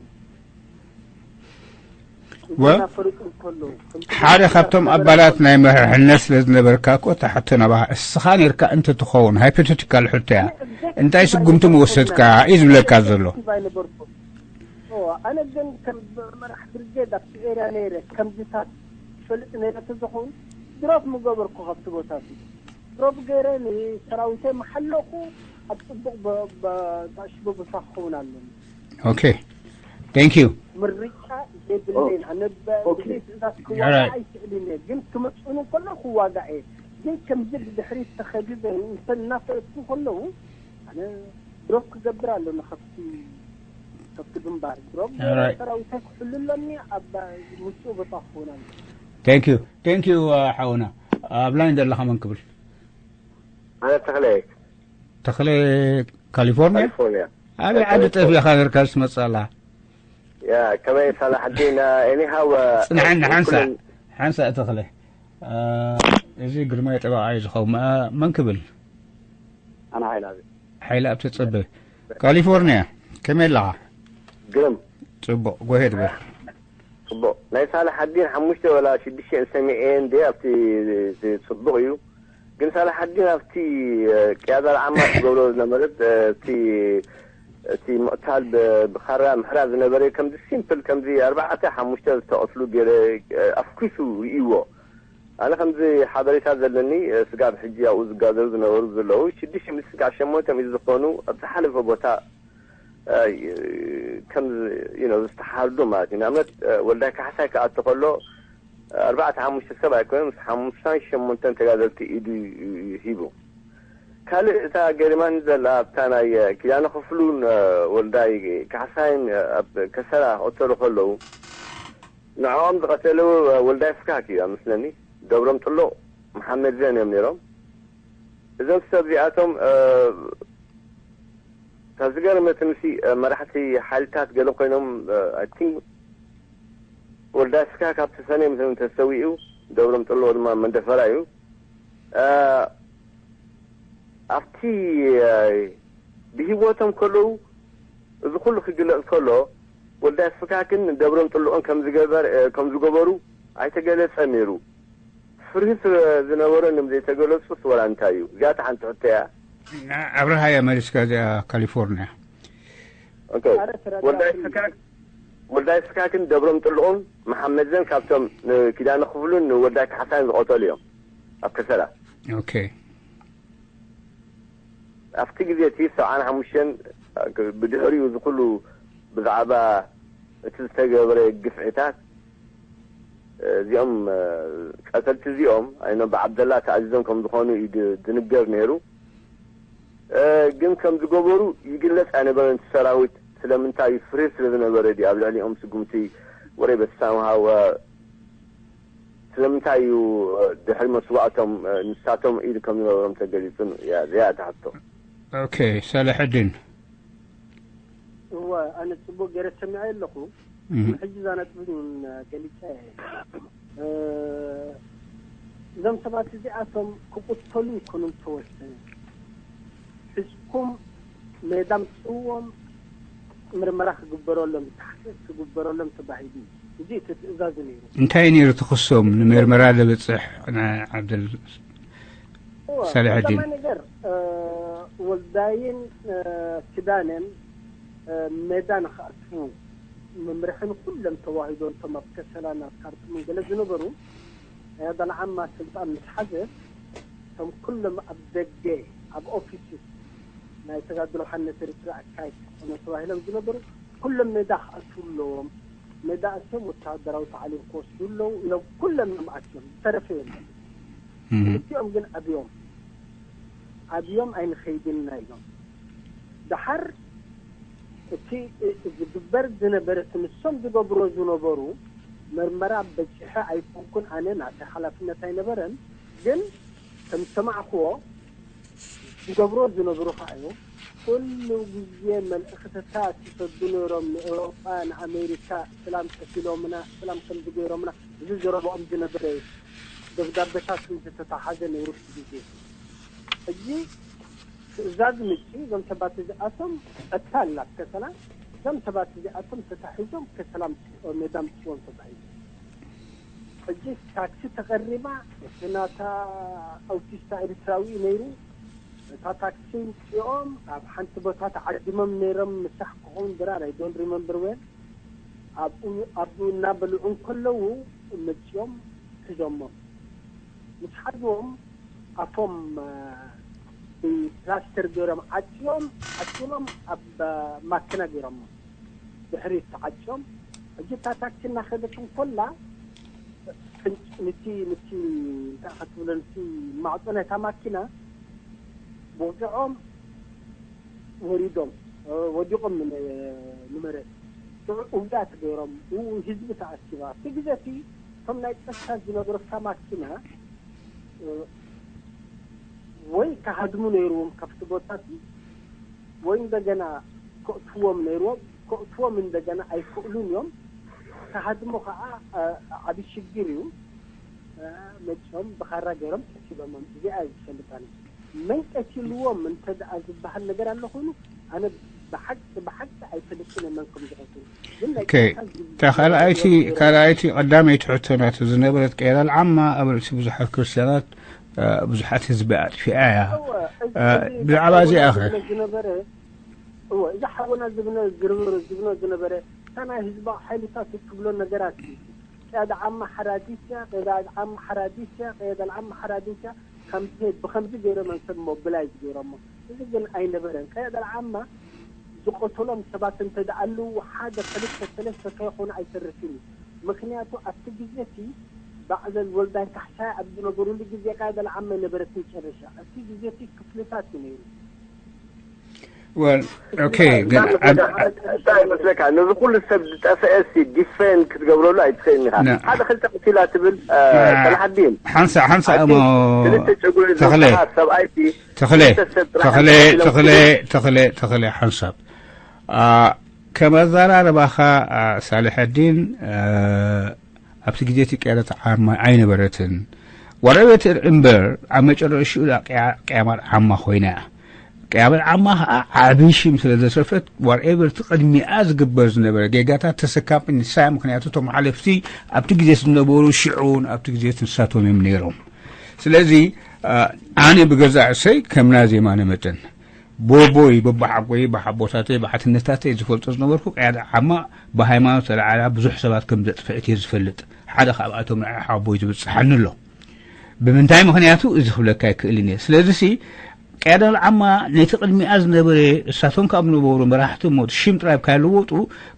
ወ-፣ እናፈለጡ እንከለዉ፣ ከምቲ ሓደ ካብቶም ዝበለ ኣባላት ናይ መርሕነት ስለ ዝነበርካ እኮ፣ እታ ሕቶ ናባኻ እስኻ ነርካ እንተትኸውን፣ ሃይፖቴቲካል ሕቶ እያ። ኣነ ኤግዛክትሊ እንታይ ስጉምቲ ምወሰድካ እዩ ዝብለካ ዘሎ። ኣይነበርኩን። ኦ፣ ኣነ ግን ከም መራሕ ብርጌድ ኣብቲ ኤርያ ነይረ፣ ከምዚታት ይፈልጥ ነይረ ተዝኸውን፣ ድሮፕ ምገበርኩ ካብቲ ቦታ እቲ። ድሮፕ ገይረ ንሰራዊተይ መሓለኹ፣ ኣብ ጽቡቕ በ-፣ በ-፣ ዝኣሽበ ቦታ ክኸውን ኣለኒ። ኦኬ። Thank you። ምርጫ የብለይን። ኣነ ብ-፣ ኦኬ። ብዘይ ትእዛዝ ክዋጋእ ኦራይት። ኣይክእልን እየ፣ ግን ክመጽኡኒ እንከሎ ክዋጋእ እየ። ግን ከምዚ ብድሕሪት ተኸቢበ እንተ እናፈለጥኩ ከለዉ፣ ኣነ ድሮፕ ክገብር ኣለኒ ካብቲ፣ ካብቲ ግንባር። ድሮፕ ኦራይት። ሰራዊተይ ክሕሉ ኣለኒ፣ ኣብ ውጹእ ቦታ ክኸውን ኣለኒ። Thank you። Thank you፣ አ፣ ሓውና። ኣብ ላይን ዘለኻ መን ክብል? ኣነ ተኽለ። ተኽለ ካሊፎርኒያ? ካሊፎርኒያ። ኣበይ ዓዲ ካሊፎርኒያ። ጠፊእኻ ነርካ ዝመጽእ ኣላ? ያ፣ ከመይ ሳላሕ ዲን፣ አ፣ ኤኒሃው፣ አ፣ ጽንሓኒ ሓንሳእ፣ ኩለን ሓንሳእ ተኽለ። አ፣ እዚ ግርማይ ጠበቓ እዩ ዝኸውን። አ፣ መን ክብል? ኣነ ሓይላ። ሓይላ ኣብ ተጸበ። ካሊፎርኒያ፣ ከመይ ኣለኻ? ግርም። ጽቡቕ፣ ጎሄድ በል። ጽቡቕ። ናይ ሳላሓዲን ሓሙሽተ ወላ ሽዱሽተ ሰሚዐ እንደ ኣብቲ፣ እቲ ጽቡቕ እዩ። ግን ሳላሓዲን ኣብቲ፣ እ፣ ቅያዳ ዓማ ትገብሮ ዝነበረት፣ እ፣ እቲ፣ እቲ ምቕታል ብ-፣ ብኻራ ምሕራ ዝነበረ ከምዚ ሲምፕል ከምዚ ኣርባዕተ ሓሙሽተ ዝተቐትሉ ገለ፣ እ፣ ኣፍኲሱ ርእይዎ። ኣነ ከምዚ ሓበሬታ ዘለኒ፣ እ፣ ስጋብ ሕጂ ኣብኡ ዝጋዘሩ ዝነበሩ ዘለዉ ሽዱሽተ ሚእቲ ስጋብ ሸሞንተ ሚእቲ ዝኾኑ ኣብ ዝሓለፈ ቦታ፣ እ፣ ከም፣ you know፣ ዝተሓርዱ ማለት እዩ። ንኣብነት፣ እ፣ ወልዳይ ካሕሳይ ክኣቱ ከሎ፣ እ፣ ኣርባዕተ ሓሙሽተ ሰብ ኣይኮነን፣ ምስ ሓሙሽታን ሸሞንተን ተጋደልቲ ኢዱ ሂቡ። ካልእ እታ ገሪማኒ ዘላ ኣብታ ናይ፣ እ፣ ኪዳነ ክፍሉን፣ እ፣ ወልዳይ ካሕሳይን፣ እ፣ ኣብ ከሰላ ክቕተሉ ከለዉ፣ ንዕኦም ዝቐተሉ፣ እ፣ ወልዳይ ፍካክ እዩ ኣመስለኒ። ደብሮም ጥሉቕ፣ መሓመድ ዘን እዮም ነይሮም። እዞም ሰብ እዚኣቶም፣ እ፣ ካብ ዝገርመትንሲ፣ እ፣ መራሕቲ ሓይልታት ገለ ኮይኖም፣ እ፣ I think ወልዳይ ፍካክ ኣብቲ ሰኔ ምስ ተሰዊኡ፣ ደብሮም ጥሉቕ ድማ መንደፈራ እዩ። እ፣ ኣብቲ፣ እ፣ ብህይወቶም ከለዉ እዚ ኩሉ ክግለጽ ከሎ፣ ወልዳይ ፍካክን ደብሮም ጥሉቕን ከም ዝገበር-፣ እ፣ ከም ዝገበሩ ኣይተገለጸን ነይሩ። ፍርሂ ስለ ዝነበሮም እዮም ዘይተገለጹስ ወላ እንታይ እዩ? እዚኣታ ሓንቲ ሕቶ እያ። ኣብርሃ እያ መሊስካ እዚኣ ካሊፎርኒያ። ኦኬ። ኣረ ተረጋጊ። ወልዳይ ፍካክ፣ ወልዳይ ፍካክን ደብሮም ጥሉቕን መሓመድ ዘን ካብቶም ንኪዳነ ክፍሉን ንወልዳይ ካሕሳይን ዝቐተሉ እዮም ኣብ ከሰላ። ኦኬ። ኣብቲ ግዜ እቲ ሰብዓን ሓሙሽተን ብድሕሪኡ እዚ ኩሉ ብዛዕባ እቲ ዝተገብረ ግፍዕታት፣ እዚኦም፣ ቀተልቲ እዚኦም ኣይኖ ብዓብደላ ተኣዚዞም ከም ዝኾኑ እዩ ድ-፣ ዝንገር ነይሩ። ግን ከም ዝገበሩ ይግለጽ ኣይነበረን። እቲ ሰራዊት ስለምንታይ እዩ? ፍርሂ ስለ ዝነበረ ድዩ ኣብ ልዕሊኦም ስጉምቲ ወይ በቲ ሳምሃው ስለምንታይ እዩ ድሕሪ መስዋእቶም ንሳቶም ኢድ ከም ዝነበሮም ተገሊጹ? እያ እዚኣ እታ ሕቶ። ኦኬ፣ ሰላሐዲን። እወ፣ ኣነ ጽቡቕ ገይረ ሰሚዐ ኣለኹ። እህ። ሕጂ እዛ ነጥቢ እውን ገሊጸ እየ። እ፣ እዞም ሰባት እዚኣቶም ክቕተሉ ይኮኑን ተወሰነ። ሕዝኩም ሜዳ ምጽእዎም፣ ምርመራ ክግበረሎም፣ ተሓስስ ክግበረሎም ተባሂሉ እዩ። እዚ እቲ ትእዛዝ ነይሩ። እንታይ ነይሩ ትኽሶም ንምርመራ ዘብፅሕ? ንዓብደል እወ፣ ሳልሐዲን። ቀዳማይ ነገር፣ እ፣ ወልዳይን፣ እ፣ ኪዳነን፣ እ፣ ሜዳ ንኽኣትዉ መምርሒ ንኩሎም ተዋሂቦም፣ እቶም ኣብ ከሰላን ኣብ ካርቱምን ገለ ዝነበሩ፣ ኣያዳል ዓማ ስልጣን ምስ ሓዘ፣ እቶም ኩሎም ኣብ ደገ፣ ኣብ ኦፊስ ናይ ተጋድሎ ሓርነት ኤርትራ ኣካይድ ክኾኑ ተባሂሎም ዝነበሩ፣ ኩሎም ሜዳ ክኣትዉ ኣለዎም። ሜዳ ኣትዮም ወተሃደራዊ ታዕሊም ክወስዱ ኣለዉ ኢሎም ኩሎም እዮም ኣትዮም። ዝተረፈ የለን። እም፣ ክልቲኦም ግን ኣብዮም፣ ኣብዮም ኣይንኸይድን ኢና ኢሎም። ደሓር እቲ ዝግበር ዝነበረ፣ እቲ ንሶም ዝገብሮ ዝነበሩ መርመራ በጺሐ ኣይኮንኩን፣ ኣነ ናተይ ሓላፍነት ኣይነበረን። ግን ከም ዝሰማዕክዎ ዝገብሮ ዝነበሩ ከኣ እዩ። ኩሉ ግዜ መልእኽትታት ይሰዱ ነይሮም፣ ንኤውሮጳ፣ ንኣሜሪካ፣ ሰላም ከፊሎምና፣ ሰላም ከምዚ ገይሮምና። እዚ ዘረብኦም ዝነበረ ደብዳቤታት ዝተተሓዘ ነይሩ እቲ ግዜ። ሕጂ ትእዛዝ ምጪ፣ እዞም ሰባት እዚኣቶም፣ ጸጥታ ኣላ ኣብ ከሰላ፣ እዞም ሰባት እዚኣቶም ተታሒዞም ከሰላ ምጽ-፣ ሜዳ ምጽዎም ተባሂሉ። ሕጂ ታክሲ ተቐሪባ፣ እቲ ናታ ኣውቲስታ ኤርትራዊ እዩ ነይሩ። እታ ታክሲ ምጽኦም ኣብ ሓንቲ ቦታ ተዓዲሞም ነይሮም፣ ምሳሕ ክኸውን ድራር፣ I don't remember well። ኣብኡ፣ ኣብኡ እናበልዑ እንከለዉ መጽኦም ሒዞሞም። ምስ ሓዝዎም ኣፎም፣ እ፣ ብፕላስተር ገይሮም ዓጽዮም፣ ዓጺሎም ኣብ፣ እ፣ ማኪና ገይሮሞ። ድሕሪት ተዓጽዮም። ሕጂ እታ ታክሲ እናኸደት እንኮላ፣ ፍንጭ-፣ ንቲ፣ ንቲ፣ እንታይ ክትብሎ፣ ንቲ ማዕጾ ናይታ ማኪና ብወግዖም ወሪዶም፣ እ፣ ወዲቖም ን-፣ ንመሬት። ሽዑ ውግኣት ገይሮም፣ ው-፣ ህዝቢ ተኣኪባ። ኣብቲ ግዜ እቲ እቶም ናይ ጸጥታ ዝነበሩ ኣብታ ማኪና፣ እ፣ ወይ ክሃድሙ ነይርዎም ካብቲ ቦታ እቲ፣ ወይ እንደገና ከእትዎም ነይርዎም። ከእትዎም እንደገና ኣይክእሉን እዮም። ክሃድሙ ከዓ፣ እ፣ ዓብዪ ሽግር እዩ። እ፣ መፂኦም ብኻራ ገይሮም ቀቲሎሞም። እዚኣ እየ ዝፈልጥ ኣነ። መን ቀቲልዎም እንተ ደኣ ዝበሃል ነገር ኣሎ ኮይኑ፣ ኣነ ብሓቂ፣ ብሓቂ ኣይፈልጥን እየ መን ከም ዝቐትሉ። ግን ናይ ኦኬ። ቀጥታ ዝብል እታ ካልኣይቲ፣ ነገር ካልኣይቲ ቀዳመይቲ ሕቶ ናቱ ዝነበረት ቀይራ ዓማ ኣብ ርእሲ ብዙሓት ክርስትያናት፣ እ፣ ብዙሓት ህዝቢ ኣጥፊኣ እያ። እወ፣ እዚ፣ እ፣ እዚ ብዛዕባ እዚኣ ኸ? ዝብሎ ዝነበረ፣ እወ፣ እዚ ሓውና ዝብሎ፣ ዝብሎ፣ ዝብሎ ዝነበረ፣ እታ ናይ ህዝባዊ ሓይልታት እትብሎ ነገራት እዩ። ቅያድ ዓማ ሓራዲት እያ፣ ቅያድ ዓማ ሓራዲት እያ፣ ቅያድ ዓማ ሓራዲት እያ። ከምዚ፣ ብኸምዚ ገይሮም እዮም ሰብ ሞቢላይዝ ገይሮሞ። እዚ ግን ኣይነበረን። ቅያድ ዓማ ዝቐተሎም ሰባት እንተ ደኣ ኣለዉ፣ ሓደ፣ ክልተ፣ ሰለስተ ከይኾኑ ኣይተርፍን እዩ። ምክንያቱ ኣብቲ ግዜ እቲ ባዕለል ወልዳይ ካሕሳይ ኣብ ዝነበሩሉ ግዜ ቅያድ ዓማ ኣይነበረትን ጨረሻ። ኣብቲ ግዜ እቲ ክፍልታት እዩ ነይሩ። ወል ኦኬ። ግን እንታይ ይመስለካ፣ ነዚ ኩሉ ሰብ ዝጠፍአ ሲ ዲፌንድ ክትገብረሉ ኣይትኽእልን ኢኻ። ነ- ሓደ ክልተ ቀቲላ ትብል፣ እ፣ አ፣ ሰላሓዲን ሓንሳ ሓንሳ ኣቲ እሞ ክልተ ጨጉሪ ተኽለ ዝወሰኻ ሰብኣይ ሲ ተኽለ ክልተ ሰብ ጥራሕ ተኽለ ቀቲሎም ተኽለ ትብል። ተኽለ ተኽለ ሓንሳብ፣ አ፣ ከም ኣዘራርባኻ፣ አ፣ ሳልሐዲን፣ አ፣ ኣብቲ ግዜ እቲ ቅያደት ዓማ ኣይነበረትን። ወረቤት እምበር ኣብ መጨረሽኡ ቅያ-፣ ቅያማት ዓማ ኮይና እያ። ቅያማት ዓማ ከዓ ዓብዪ ሽም ስለ ዘስረፈት፣ ዋርኤቨር እቲ ቅድሚኣ ዝግበር ዝነበረ ጌጋታት ተሰካምቲ ንሳ እያ። ምክንያቱ እቶም ሓለፍቲ ኣብቲ ግዜ ዝነበሩ ሽዑን ኣብቲ ግዜ ንሳቶም እዮም ነይሮም። ስለዚ፣ አ፣ ኣነ ብገዛእ ርእሰይ ከም ናዚ የማነ መጠን፣ ቦቦይ፣ በቦሓጎይ፣ ብሓቦታተይ፣ ብሓትነታተይ ዝፈልጦ ዝነበርኩ ቅያድ ዓማ ብሃይማኖት ተለዓላ ብዙሕ ሰባት ከም ዘጥፍዕት እየ ዝፈልጥ። ሓደ ካብኣቶም ንዓይ ሓቦይ ዝብጽሓኒ ኣሎ። ብምንታይ ምኽንያቱ እዚ ክብለካ ኣይክእልን እየ። ስለዚ ሲ ቅያድ ዓማ ነቲ ቅድሚኣ ዝነበረ እሳቶም ካብ ነበሩ መራሕቲ እሞ ሽም ጥራይ ካብ ለወጡ፣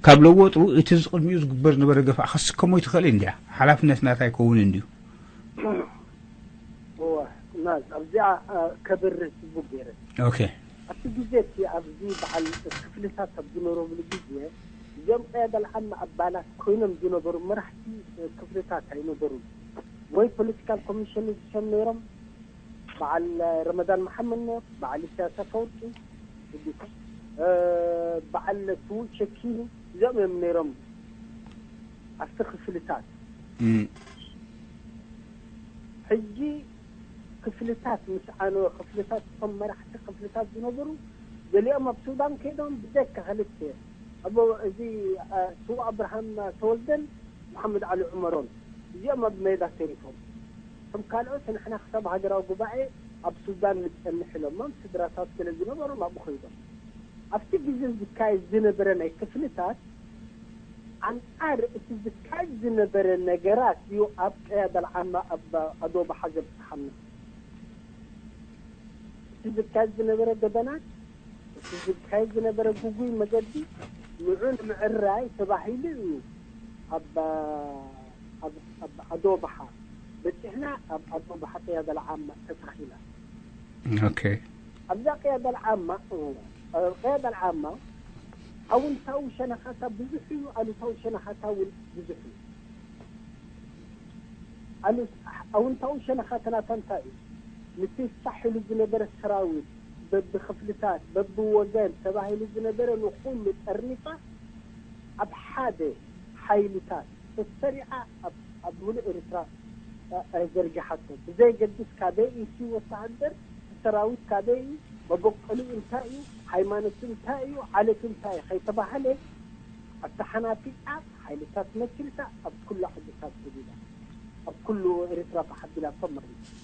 ካብ ለወጡ እቲ ቅድሚኡ ዝግበር ዝነበረ ገፋዕ ከስከሞ ይትኽእል እንድያ። ሓላፍነት ናታ ኣይከውን እንድዩ። እወ፣ ናዝ ኣብዚኣ፣ እ፣ ከብርህ ጽቡቅ ገይረ። ኦኬ። ኣብቲ ግዜ እቲ ኣብዚ በዓል ክፍልታት ኣብ ዝነበሩሉ ግዜ እዚኦም ቅያደል ዓማ ኣባላት ኮይኖም ዝነበሩ መራሕቲ፣ እ፣ ክፍልታት ኣይነበሩን። ወይ ፖለቲካል ኮሚሽን ዝሰም ነይሮም፣ በዓል ረመዳን መሓመድ ነይሩ፣ በዓል ኢሳያስ ኣፈወርቂ፣ እ፣ በዓል ስዉእ ሸኪኒ፣ እዚኦም እዮም ነይሮም ኣብቲ ክፍልታት። እም፣ ሕጂ ክፍልታት ምስ ኣነ፣ ክፍልታት፣ እቶም መራሕቲ ክፍልታት ዝነበሩ፣ ገሊኦም ኣብ ሱዳን ከይዶም፣ ብደካ ክልተ ኣቦ እዚ ስዉእ ኣብርሃም ተወልደን መሓመድ ዓሊ ዑመሮን እዚኦም ኣብ ሜዳ ተሪፎም። እቶም ካልኦት ንሕና ክሳብ ሃገራዊ ጉባኤ ኣብ ሱዳን ንጸንሕ ኢሎሞም፣ ስድራታት ስለ ዝነበሮም ኣብኡ ከይዶም። ኣብቲ ግዜ ዝካየድ ዝነበረ ናይ ክፍልታት ኣንጻር እቲ ዝካየድ ዝነበረ ነገራት እዩ ኣብ ቀያድ ኣልዓማ ኣብ ኣዶባሓ ዘብጽሓና። እቲ ዝካየድ ዝነበረ ገበናት፣ እቲ ዝካየድ ዝነበረ ግጉይ መገዲ ንዑ ንምዕራይ ተባሂሉ እዩ ኣብ ኣብ ኣብ ኣዶባሓ በጺሕና። ኣብ ኣዶባሓ ቀያድ ኣልዓማ ተተኺላ። ኦኬ። ኣብዛ ቀያድ ኣልዓማ ቀያድ ኣልዓማ ኣውንታዊ ሸነኻታ ብዙሕ እዩ፣ ኣሉታዊ ሸነኻታ እውን ብዙሕ እዩ። ኣሉስ ኣውንታዊ ሸነኻታ ናታ እንታይ እዩ? ንፍሳሕ ኢሉ ዝነበረ ሰራዊት በብክፍልታት በብወገን ተባሂሉ ዝነበረ ንኩሉ ጠርኒፋ ኣብ ሓደ ሓይልታት ተሰሪዓ ኣብ ኣብ ሙሉእ ኤርትራ ዘርጊሓቶ። ብዘይገድስ ካበይ እዩ እቲ ወተሃደር፣ ሰራዊት ካበይ እዩ፣ መበቆሉ እንታይ እዩ፣ ሃይማኖቱ እንታይ እዩ፣ ዓሌቱ እንታይ እዩ ከይተባህለ ኣተሓናፊጻ ሓይልታት መስሪታ ኣብ ኩሉ ዓድታት ሰዲዳ ኣብ ኩሉ ኤርትራ ተሓቢላቶም ማለት እዩ።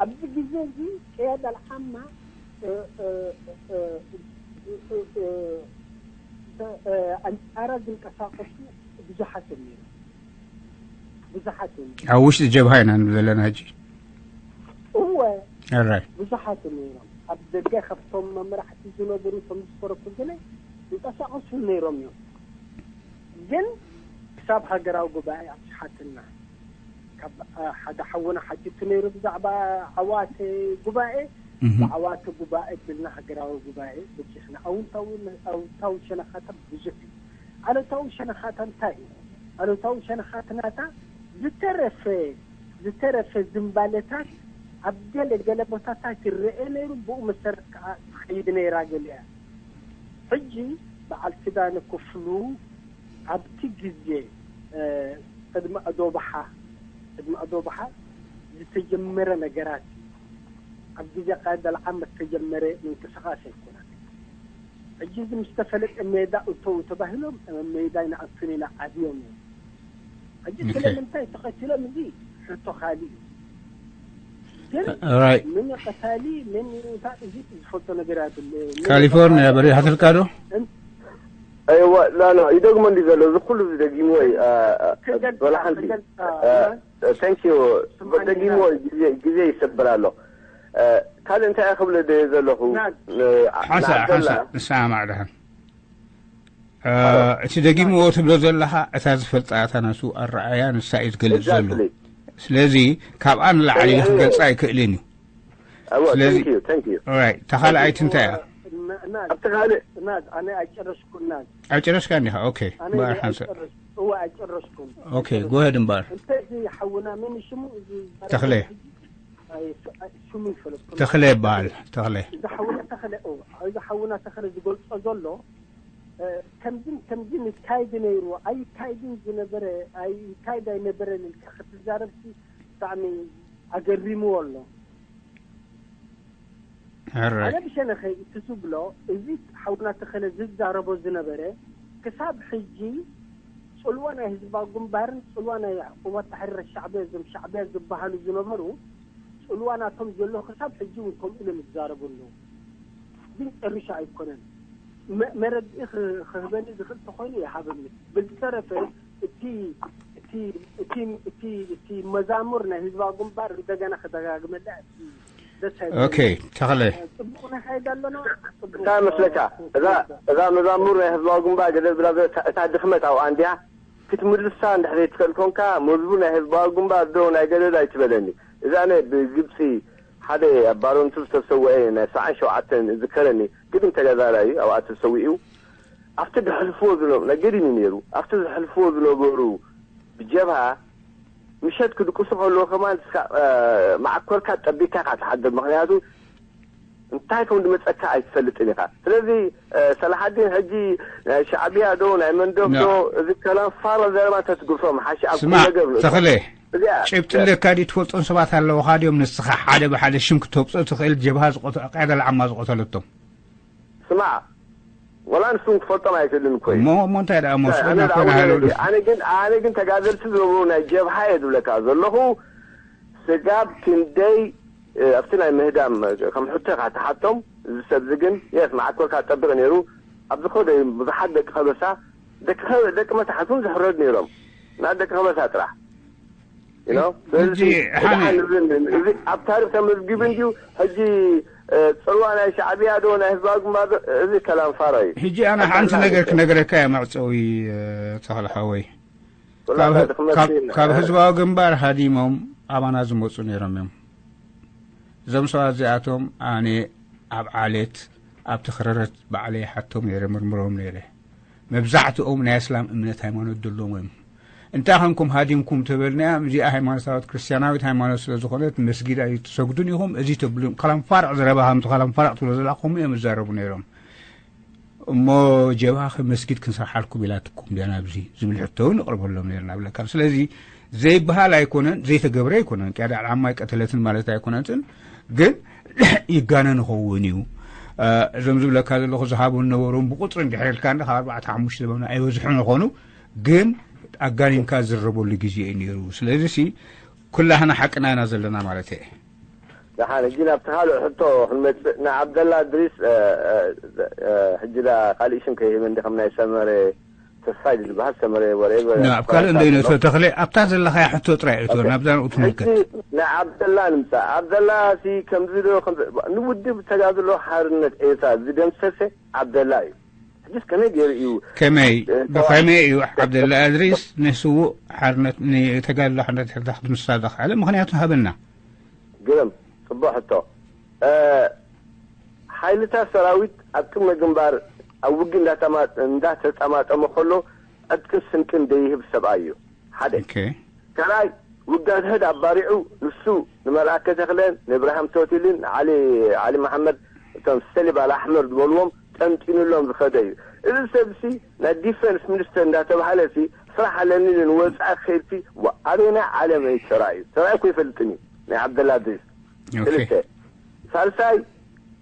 ኣብዚ ግዜ እዚ ቅያዳ ኣልዓማ ኣንጻራ ዝንቀሳቐሱ ብዙሓት እዮም ነይሮም። ብዙሓት እዮም ነይሮም። ኣብ ውሽጢ ጀብሃ ኢና ንብል ዘለና ሕጂ። እወ ኣራይ ብዙሓት እዮም ነይሮም። ኣብ ደገ ካብቶም መምራሕቲ ዝነበሩ እቶም ዝፈረኩ ግን ዝንቀሳቐሱ ነይሮም እዮም። ግን ክሳብ ሃገራዊ ጉባኤ ኣብሽሓትና ካብ ሓደ ሓውና ሓቲቱ ነይሩ ብዛዕባ ዓዋተ ጉባኤ። ብዓዋተ ጉባኤ ብልና ሃገራዊ ጉባኤ በጺሕና። ኣውንታዊ ኣውንታዊ ሸነኻታ ብዙሕ እዩ። ኣሉታዊ ሸነኻታ እንታይ እዩ? ኣሉታዊ ሸነኻትናታ ዝተረፈ ዝተረፈ ዝምባለታት ኣብ ገለ ገለ ቦታታት ይረአ ነይሩ። ብኡ መሰረት ከዓ ትኸይድ ነይራ ገሊኣ። ሕጂ በዓል ኪዳነ ክፍሉ ኣብቲ ግዜ ቅድሚ ኣዶባሓ ቅድሚ ኣዶባሓ ዝተጀመረ ነገራት እዩ። ኣብ ግዜ ቃይድ ኣልዓመ ዝተጀመረ ምንቅስቃስ ኣይኮነን። ሕጂ እዚ ምስ ተፈለጠ ሜዳ እተው ተባሂሎም ሜዳ ይንኣቱን ኢና ዓብዮም እዮም። ሕጂ ስለምንታይ ተቐቲሎም እዚ ሕቶ ካልእ እዩ። ግን ምን ቀታሊ ምን እንታይ እዚ ዝፈልጦ ነገር ኣይብልን። ካሊፎርኒያ በሪሓትልካ ዶ? ኣይዋ ላላ ይደግሞ እንዲ ዘሎ እዚ ኩሉ እዚ ደጊምዎ እዩ። በላሓንቲ thank you ደጊምዎ ግዜ ይሰብር ኣሎ። ካልእ እንታይ ክብለ ደየ ዘለኹ ሓንሳ ሓንሳ ንሰማማዕ ደሓን እቲ ደጊምዎ ትብሎ ዘለኻ እታ ዝፈልጣ እታ ናቱ ኣረኣያ ንሳ እዩ ዝገልጽ ዘሎ። ስለዚ ካብኣ ንላዕሊ ክገልጻ ኣይክእልን እዩ። ስለዚ እታ ካልኣይቲ እንታይ እያ? ኣብቲ ካልእ ናድ ኣነ ኣይጨረስኩን ናድ ኣይጨረስካ እንዲኻ? ኦኬ ኣነ እምበኣር ሓንሳእ ኣይጨረስ- እወ ኣይጨረስኩም። ኦኬ ጎሄድ እምበኣር እንታይ እዚ ሓውና ምን ሽሙ እዚ ተኽለ ኣይ- ኣይ- ሽሙ ይፈለጥኩም። ተኽለ ይበሃል። ተኽለ እዚ ሓውና ተኽለ እወ፣ እዚ ሓውና ተኽለ ዝገልጾ ዘሎ እ፣ ከምዝን ከምዝን ይካይድ ነይሩ ኣይካይድን ዝነበረ ኣይካይድ ኣይነበረን ኢልካ ክትዛረብሲ ብጣዕሚ ኣገሪምዎ ኣሎ። ሕራይ ኣነ ብሸነኸይ እቲ ዝብሎ እዚ ሓውና ተኸለ ዝዛረቦ ዝነበረ ክሳብ ሕጂ ጽልዋ ናይ ህዝባዊ ግንባርን ጽልዋ ናይ ሕኩመት ተሕሪር ሻዕብያ እዞም ሻዕብያ ዝበሃሉ ዝነበሩ ጽልዋ ናቶም ዘሎ ክሳብ ሕጂ እውን ከምኡ ኢሎም ይዛረቡ ኣለዉ። ግን ጨሪሻ ኣይኮነን። መ- መረድኢ ክ- ክህበኒ ዝኽእል ተኾይኑ ይሃበኒ። ብዝተረፈ እቲ እቲ እቲ እቲ እቲ መዛሙር ናይ ህዝባዊ ግንባር እንደገና ክደጋግመላ እቲ ደስ ኣይብለኒ። ኦኬ ተኽለ ጽቡቕ ንኸይድ ኣለና። ጽቡቕ እንታይ መስለካ እዛ እዛ መዛሙር ናይ ህዝባዊ ግንባር ገለ ብላ እታ ድኽመት ኣብኣ እንዲያ ክትምልሳ እንድሕር ዘይትኽእል ኮንካ መዝሙር ናይ ህዝባዊ ግንባር ዶ ናይ ገለል ኣይትበለኒ። እዛ ኣነ ብግብፂ ሓደ ኣብ ባረንቱ ዝተሰወአ ናይ ሰዓን ሸውዓተን ዝከረኒ ግድም ተጋዳላይ ኣብኣ ተሰዊኡ ኣብቲ ዘሕልፍዎ ዝነበሩ ናይ ገዲም እዩ ነይሩ ኣብቲ ዘሕልፍዎ ዝነበሩ ብጀብሃ ምሸት ክድቅሱ ከለዉ ከማን እስካ መዓኮርካ ጠቢካ ኢካ ትሓድር ምክንያቱ እንታይ ከም ዝመፀካ ኣይትፈልጥን ኢኻ። ስለዚ ሰላሓዲን ሕጂ ናይ ሻዕብያ ዶ ናይ መንደፍ ዶ እዚ ከላም ፋራ ዘረባ ተትግርሶም ሓሺ ኣብ ስማዕ ነገር ተኽለ እዚኣ ጭብጢ ኣለካ ድዩ ትፈልጦም ሰባት ኣለውኻ ድዮም ንስኻ ሓደ ብሓደ ሽም ክተውፅእ ትኽእል ጀብሃ ዝቆተ ቀያዳ ልዓማ ዝቆተለቶም ስማዕ ወላ ንሱ ክፈልጦም ኣይክእልን እኮ እዩ። እሞ እሞ እንታይ ደኣ እሞ ኣነ ስእና ደኣ ኮይና ወላ ሃለሉ ኣነ ግን ኣነ ግን ተጋደልቲ ዝብሉ ናይ ጀብሃ እየ ዝብለካ ዘለኹ። ስጋብ ክንደይ እ፣ ኣብቲ ናይ ምህዳም ከም ሕቶ ኢኻ ትሓቶም። እዚ ሰብዚ ግን የስ መዓኮርካ ጠብቕ ነይሩ። ኣብዚ ከደ ብዙሓት ደቂ ከበሳ ደቂ ከ- ደቂ መታሕት እውን ዝሕረድ ነይሮም። ናብ ደቂ ከበሳ ጥራሕ you know? ስለዚ ሕጂ ሓነ- ድሓን እዚ እዚ ኣብ ታሪክ ተመዝጊቡ እንድዩ። ሕጂ እ፣ ፅልዋ ናይ ሻዕብያ ዶ ናይ ህዝባዊ ግንባር ዶ? እዚ ከላም ፋራ እዩ። ሕጂ ኣነ ሓንቲ ነገር ክነግረካ እየ መዕፀዊ ተኽለ ሓወይ። ካብ ወላሂ ድኽመት ካብ- የለን። ካብ ህዝባዊ ግንባር ሃዲሞም ኣባና ዝመፁ ነይሮም እዮም። እዞም ሰባት እዚኣቶም ኣነ ኣብ ዓሌት ኣብቲ ክረረት ባዕለይ ሓቶም ነይረ፣ ምርምሮም ነይረ። መብዛሕትኦም ናይ እስላም እምነት ሃይማኖት ዘለዎም እዮም። እንታይ ኸንኩም ሃዲምኩም ተበልናያ፣ እዚኣ ሃይማኖታዊት ክርስትያናዊት ሃይማኖት ስለ ዝኾነት መስጊድ ኣይትሰግዱን ኢኹም፣ እዚ ተብሉ ከላም ፋርቕ ዘረባ ከምቲ ከላም ፋርቕ ትብሎ ዘላ ከምኡ እዮም ዝዛረቡ ነይሮም። እሞ ጀብሃ ከ መስጊድ ክንሰርሓልኩም ኢላትኩም ድያ ናብዚ ዝብል ሕቶ እውን ንቕርበሎም ነርና ብለካ። ስለዚ ዘይበሃል ኣይኮነን፣ ዘይተገብረ ኣይኮነን። ቅያዳ ዓማይ ቀተለትን ማለት ኣይኮነትን፣ ግን ይጋነ ንኸውን እዩ። እ፣ እዞም ዝብለካ ዘለኹ ዝሃቡ ነበሮም ብቁፅሪ እንድሕር ኢልካ እንደ ካብ ኣርባዕተ ሓሙሽተ ዘበኑ ኣይበዝሑ ንኾኑ፣ ግን ኣጋኒንካ ዝረበሉ ግዜ እዩ ነይሩ። ስለዚ ሲ ኩላህና ሓቅና ኢና ዘለና ማለት እየ። ደሓን ሕጂ ናብቲ ካልእ ሕቶ ክንመፅእ ንዓብደላ እድሪስ እ፣ እ፣ እ፣ ሕጂ ዳ ካሊእ ሽም ከይህበ እንዲ ከም ናይ ሰመረ ተስፋይ ዝበሃል ሰመረ ወሬ ናብ ካልእ እንደይነእቶ ተኽለ ኣብታ ዘለኻያ ሕቶ ጥራይ እቶ ናብዛ ንኡ ትምልከት። ናይ ዓብደላ ንምፃእ ዓብደላ ሲ ከምዚ ዶ ከምዚ- ንውድብ ተጋድሎ ሓርነት ኤርትራ ዝደምሰሰ ዓብደላ እዩ። ሕጅስ ከመይ ገይሩ እዩ? ከመይ እ፣ ብኸመይ እዩ ዓብደላ እድሪስ ንስውእ ሓርነት ንተጋድሎ ሓርነት ኤርትራ ክትምስሳ ዘኽኣለ? ምኽንያቱ ሃበና። ግርም፣ ፅቡቅ ሕቶ። እ፣ ሓይልታት ሰራዊት ኣብ ቅድመ ግንባር ኣብ ውግእ እንዳተማ- እንዳተጠማጠመ ከሎ ዕጥቅን ስንቅን ደይህብ ሰብኣይ እዩ። ሓደ። ኦኬ። ካልኣይ፣ ውጋድ ሕድ ኣባሪዑ ንሱ ንመልኣከ ተኽለን ንእብራሂም ቶቲልን ንዓሊ ዓሊ መሓመድ እቶም ሰሊብ ኣልኣሕመር ዝበልዎም ጠንጢኑሎም ዝኸደ እዩ። እዚ ሰብሲ ናይ ዲፈንስ ሚኒስተር እንዳተባሃለ ሲ ስራሕ ኣለኒ ኢሉ ንወፃኢ ክኸይድ ሲ ዋ- ኣበየናይ ዓለም እዩ ተራእዩ? ተራእዩ እኮ ይፈልጥን እዩ ናይ ዓብደላ ድሪስ። ኦኬ። ክልተ። ሳልሳይ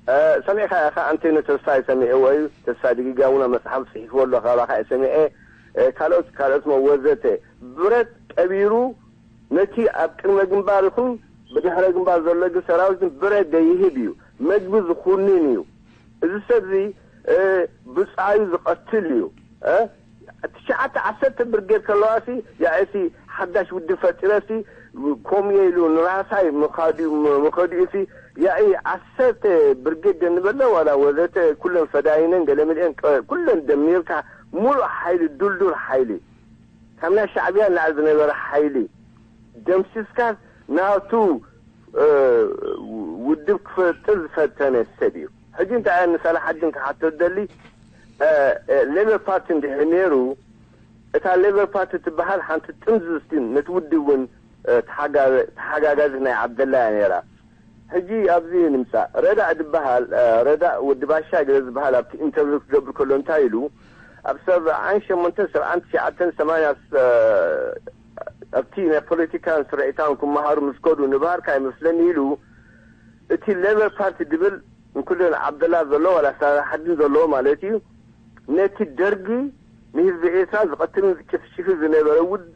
እ፣ ሰሚዕካ ኢኻ ኣንቴኖ ተስፋይ ሰሚዕዎ እዩ። ተስፋ ድግጋ እውን ኣብ መፅሓፍ ፅሒፍዎ ኣሎ ካባኻ እየ ሰሚዐ። እ፣ ካልኦት ካልኦት መ ወዘተ ብረት ቀቢሩ ነቲ ኣብ ቅድመ ግንባር ይኹን ብድሕረ ግንባር ዘሎ ግን ሰራዊት ግን ብረት ደይህብ እዩ፣ መግቢ ዝኹንን እዩ። እዚ ሰብ እዚ እ፣ ብፃዩ ዝቐትል እዩ። እ፣ ትሽዓተ ዓሰርተ ብርጌድ ከለዋ ሲ ያእሲ ሓዳሽ ውድብ ፈጢረ ሲ ኮምየ ኢሉ ንራሳይ ምኻዲኡ ምኸዲኡ ሲ ያኢ ዓሰርተ ብርጌድ ደንበለ ዋላ ወዘተ ኩለን ፈዳይነን ገለመሊአን ቀ- ኩለን ደሚርካ ሙሉእ ሓይሊ ዱልዱል ሓይሊ ካብ ናይ ሻዕብያ ንላዕሊ ዝነበረ ሓይሊ ደምሲስካ ናቱ እ፣ ውድብ ክፈጥር ዝፈተነ ሰብ እዩ። ሕጂ እንታይ እየ ንሰላሓዲን ክሓቶ ደሊ እ፣ እ፣ ሌበር ፓርቲ እንድሕር ነይሩ እታ ሌበር ፓርቲ ትበሃል ሓንቲ ጥምዝዝቲ ነቲ ውድብ እውን እ፣ ተሓጋ- ተሓጋጋዚት ናይ ዓብደላ እያ ነይራ። ሕጂ ኣብዚ ንምፃእ ረዳእ ዝበሃል እ፣ ረዳእ ወዲ ባሻ ገለ ዝበሃል ኣብቲ ኢንተርቪው ክገብር ከሎ እንታይ ኢሉ ኣብ ሰብዓን ሸሞንተን ሰብዓን ትሽዓተን ሰማንያ እ፣ ኣብቲ ናይ ፖለቲካን ስርዒታን ክመሃሩ ምስ ከዱ ንባህርካ ይመስለኒ ኢሉ እቲ ሌበር ፓርቲ ድብል እንኩለን ዓብደላ ዘሎ ዋላ ሳላሓዲን ዘለዎ ማለት እዩ ነቲ ደርጊ ንህዝቢ ኤርትራ ዝቐትልን ዝጭፍጭፍን ዝነበረ ውድ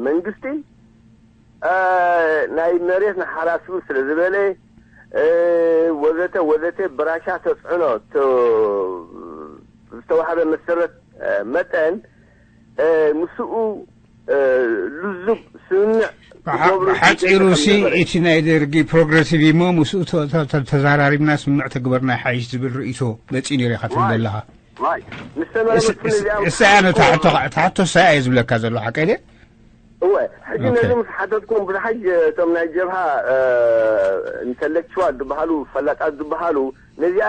መንግስቲ ናይ መሬት ንሓራስ ይብል ስለ ዝበለ ወዘተ ወዘተ ብራሻ ተፅዕኖ ዝተዋሃበ መሰረት መጠን ምስኡ ልዙብ ስምምዕ ዝገብሩ ሓፂሩ ሲ እቲ ናይ ደርጊ ፕሮግረሲቭ እሞ ምስኡ ተዛራሪብና ስምምዕ ተግበርና ሓይሽ ዝብል ርእይቶ መፂ ነይሩ ኢኻ ትብል ዘለኻ። እሳ እያ ነታ ሕቶ እሳ እየ ዝብለካ ዘሎ ሓቀ ድየ? እወ። ሕጂ ነዚ ምስ ሓተትኩም ብዙሓት እቶም ናይ ጀብሃ ኢንተሌክቹዋል ዝበሃሉ ፈላጣት ዝበሃሉ ነዚኣ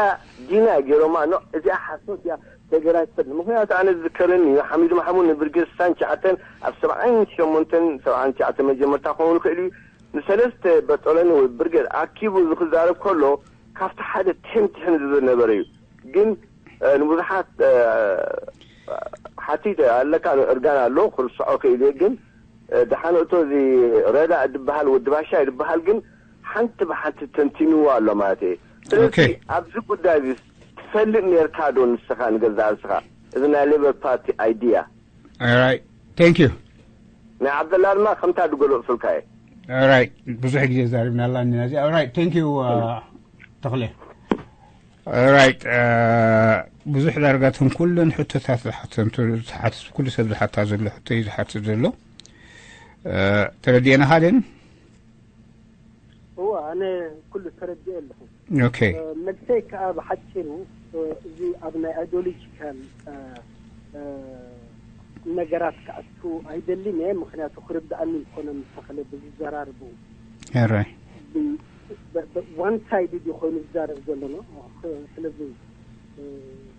ዲና ገይሮማ ኖ እዚኣ ሓሶት እያ ተገራጭ ፈል ምክንያቱ ኣነ ዝዝከረኒ እዩ ሓሚድ ማሕሙድ ንብርጌድ ስሳን ትሽዓተን ኣብ ሰብዓን ሸሞንተን ሰብዓን ትሽዓተን መጀመርታ ክኸውን ይኽእል እዩ ንሰለስተ በጦሎኒ ወይ ብርጌድ ኣኪቡ ዝክዛረብ ከሎ ካብቲ ሓደ ትሕን ትሕን ዝብል ነበረ እዩ ግን ንብዙሓት ሓቲተ ኣለካ እርጋን ኣሎ ክርስዖ ክእል እየ ግን ደሓን እቶ እዚ ረዳእ ዝበሃል ወዲ ባሻ ዝበሃል ግን ሓንቲ ብሓንቲ ተንቲንዎ ኣሎ ማለት እየ ስለዚ ኣብዚ ጉዳይ እዚ ትፈልጥ ነርካ ዶ ንስኻ ንገዛእ ርእስኻ? እዚ ናይ ሌበር ፓርቲ ኣይድያ። All right. Thank you. ናይ ዓብደላ ድማ ከምታ ድገለጽልካ እየ። All right. ብዙሕ ግዜ ዛሪብናላ ኢና ነዚ። All right. Thank you. Uh, ተኽለ. All right. Uh, ብዙሕ ዳርጋትን ኩሉን ሕቶታት ዝሓተንቱ ዝሓትት ኩሉ ሰብ ዝሓታ ዘሎ ሕቶ እዩ ዝሓትት ዘሎ። Uh, ተረዲኤናኻ ደን? እዋ ኣነ ኩሉ ተረዲኤ ኣለኹ። Okay. መልሰይ ከዓ ብሓፂሩ እዚ ኣብ ናይ ኣይዲዮሎጂካል ነገራት ክኣቱ ኣይደልን እየ። ምክንያቱ ክርድኣኒ ዝኾነ ምሳኸለ ብዝዘራርቡ All right. ዋን ሳይድድ ኮይኑ ዝዛረብ ዘሎ ነው። ስለዚ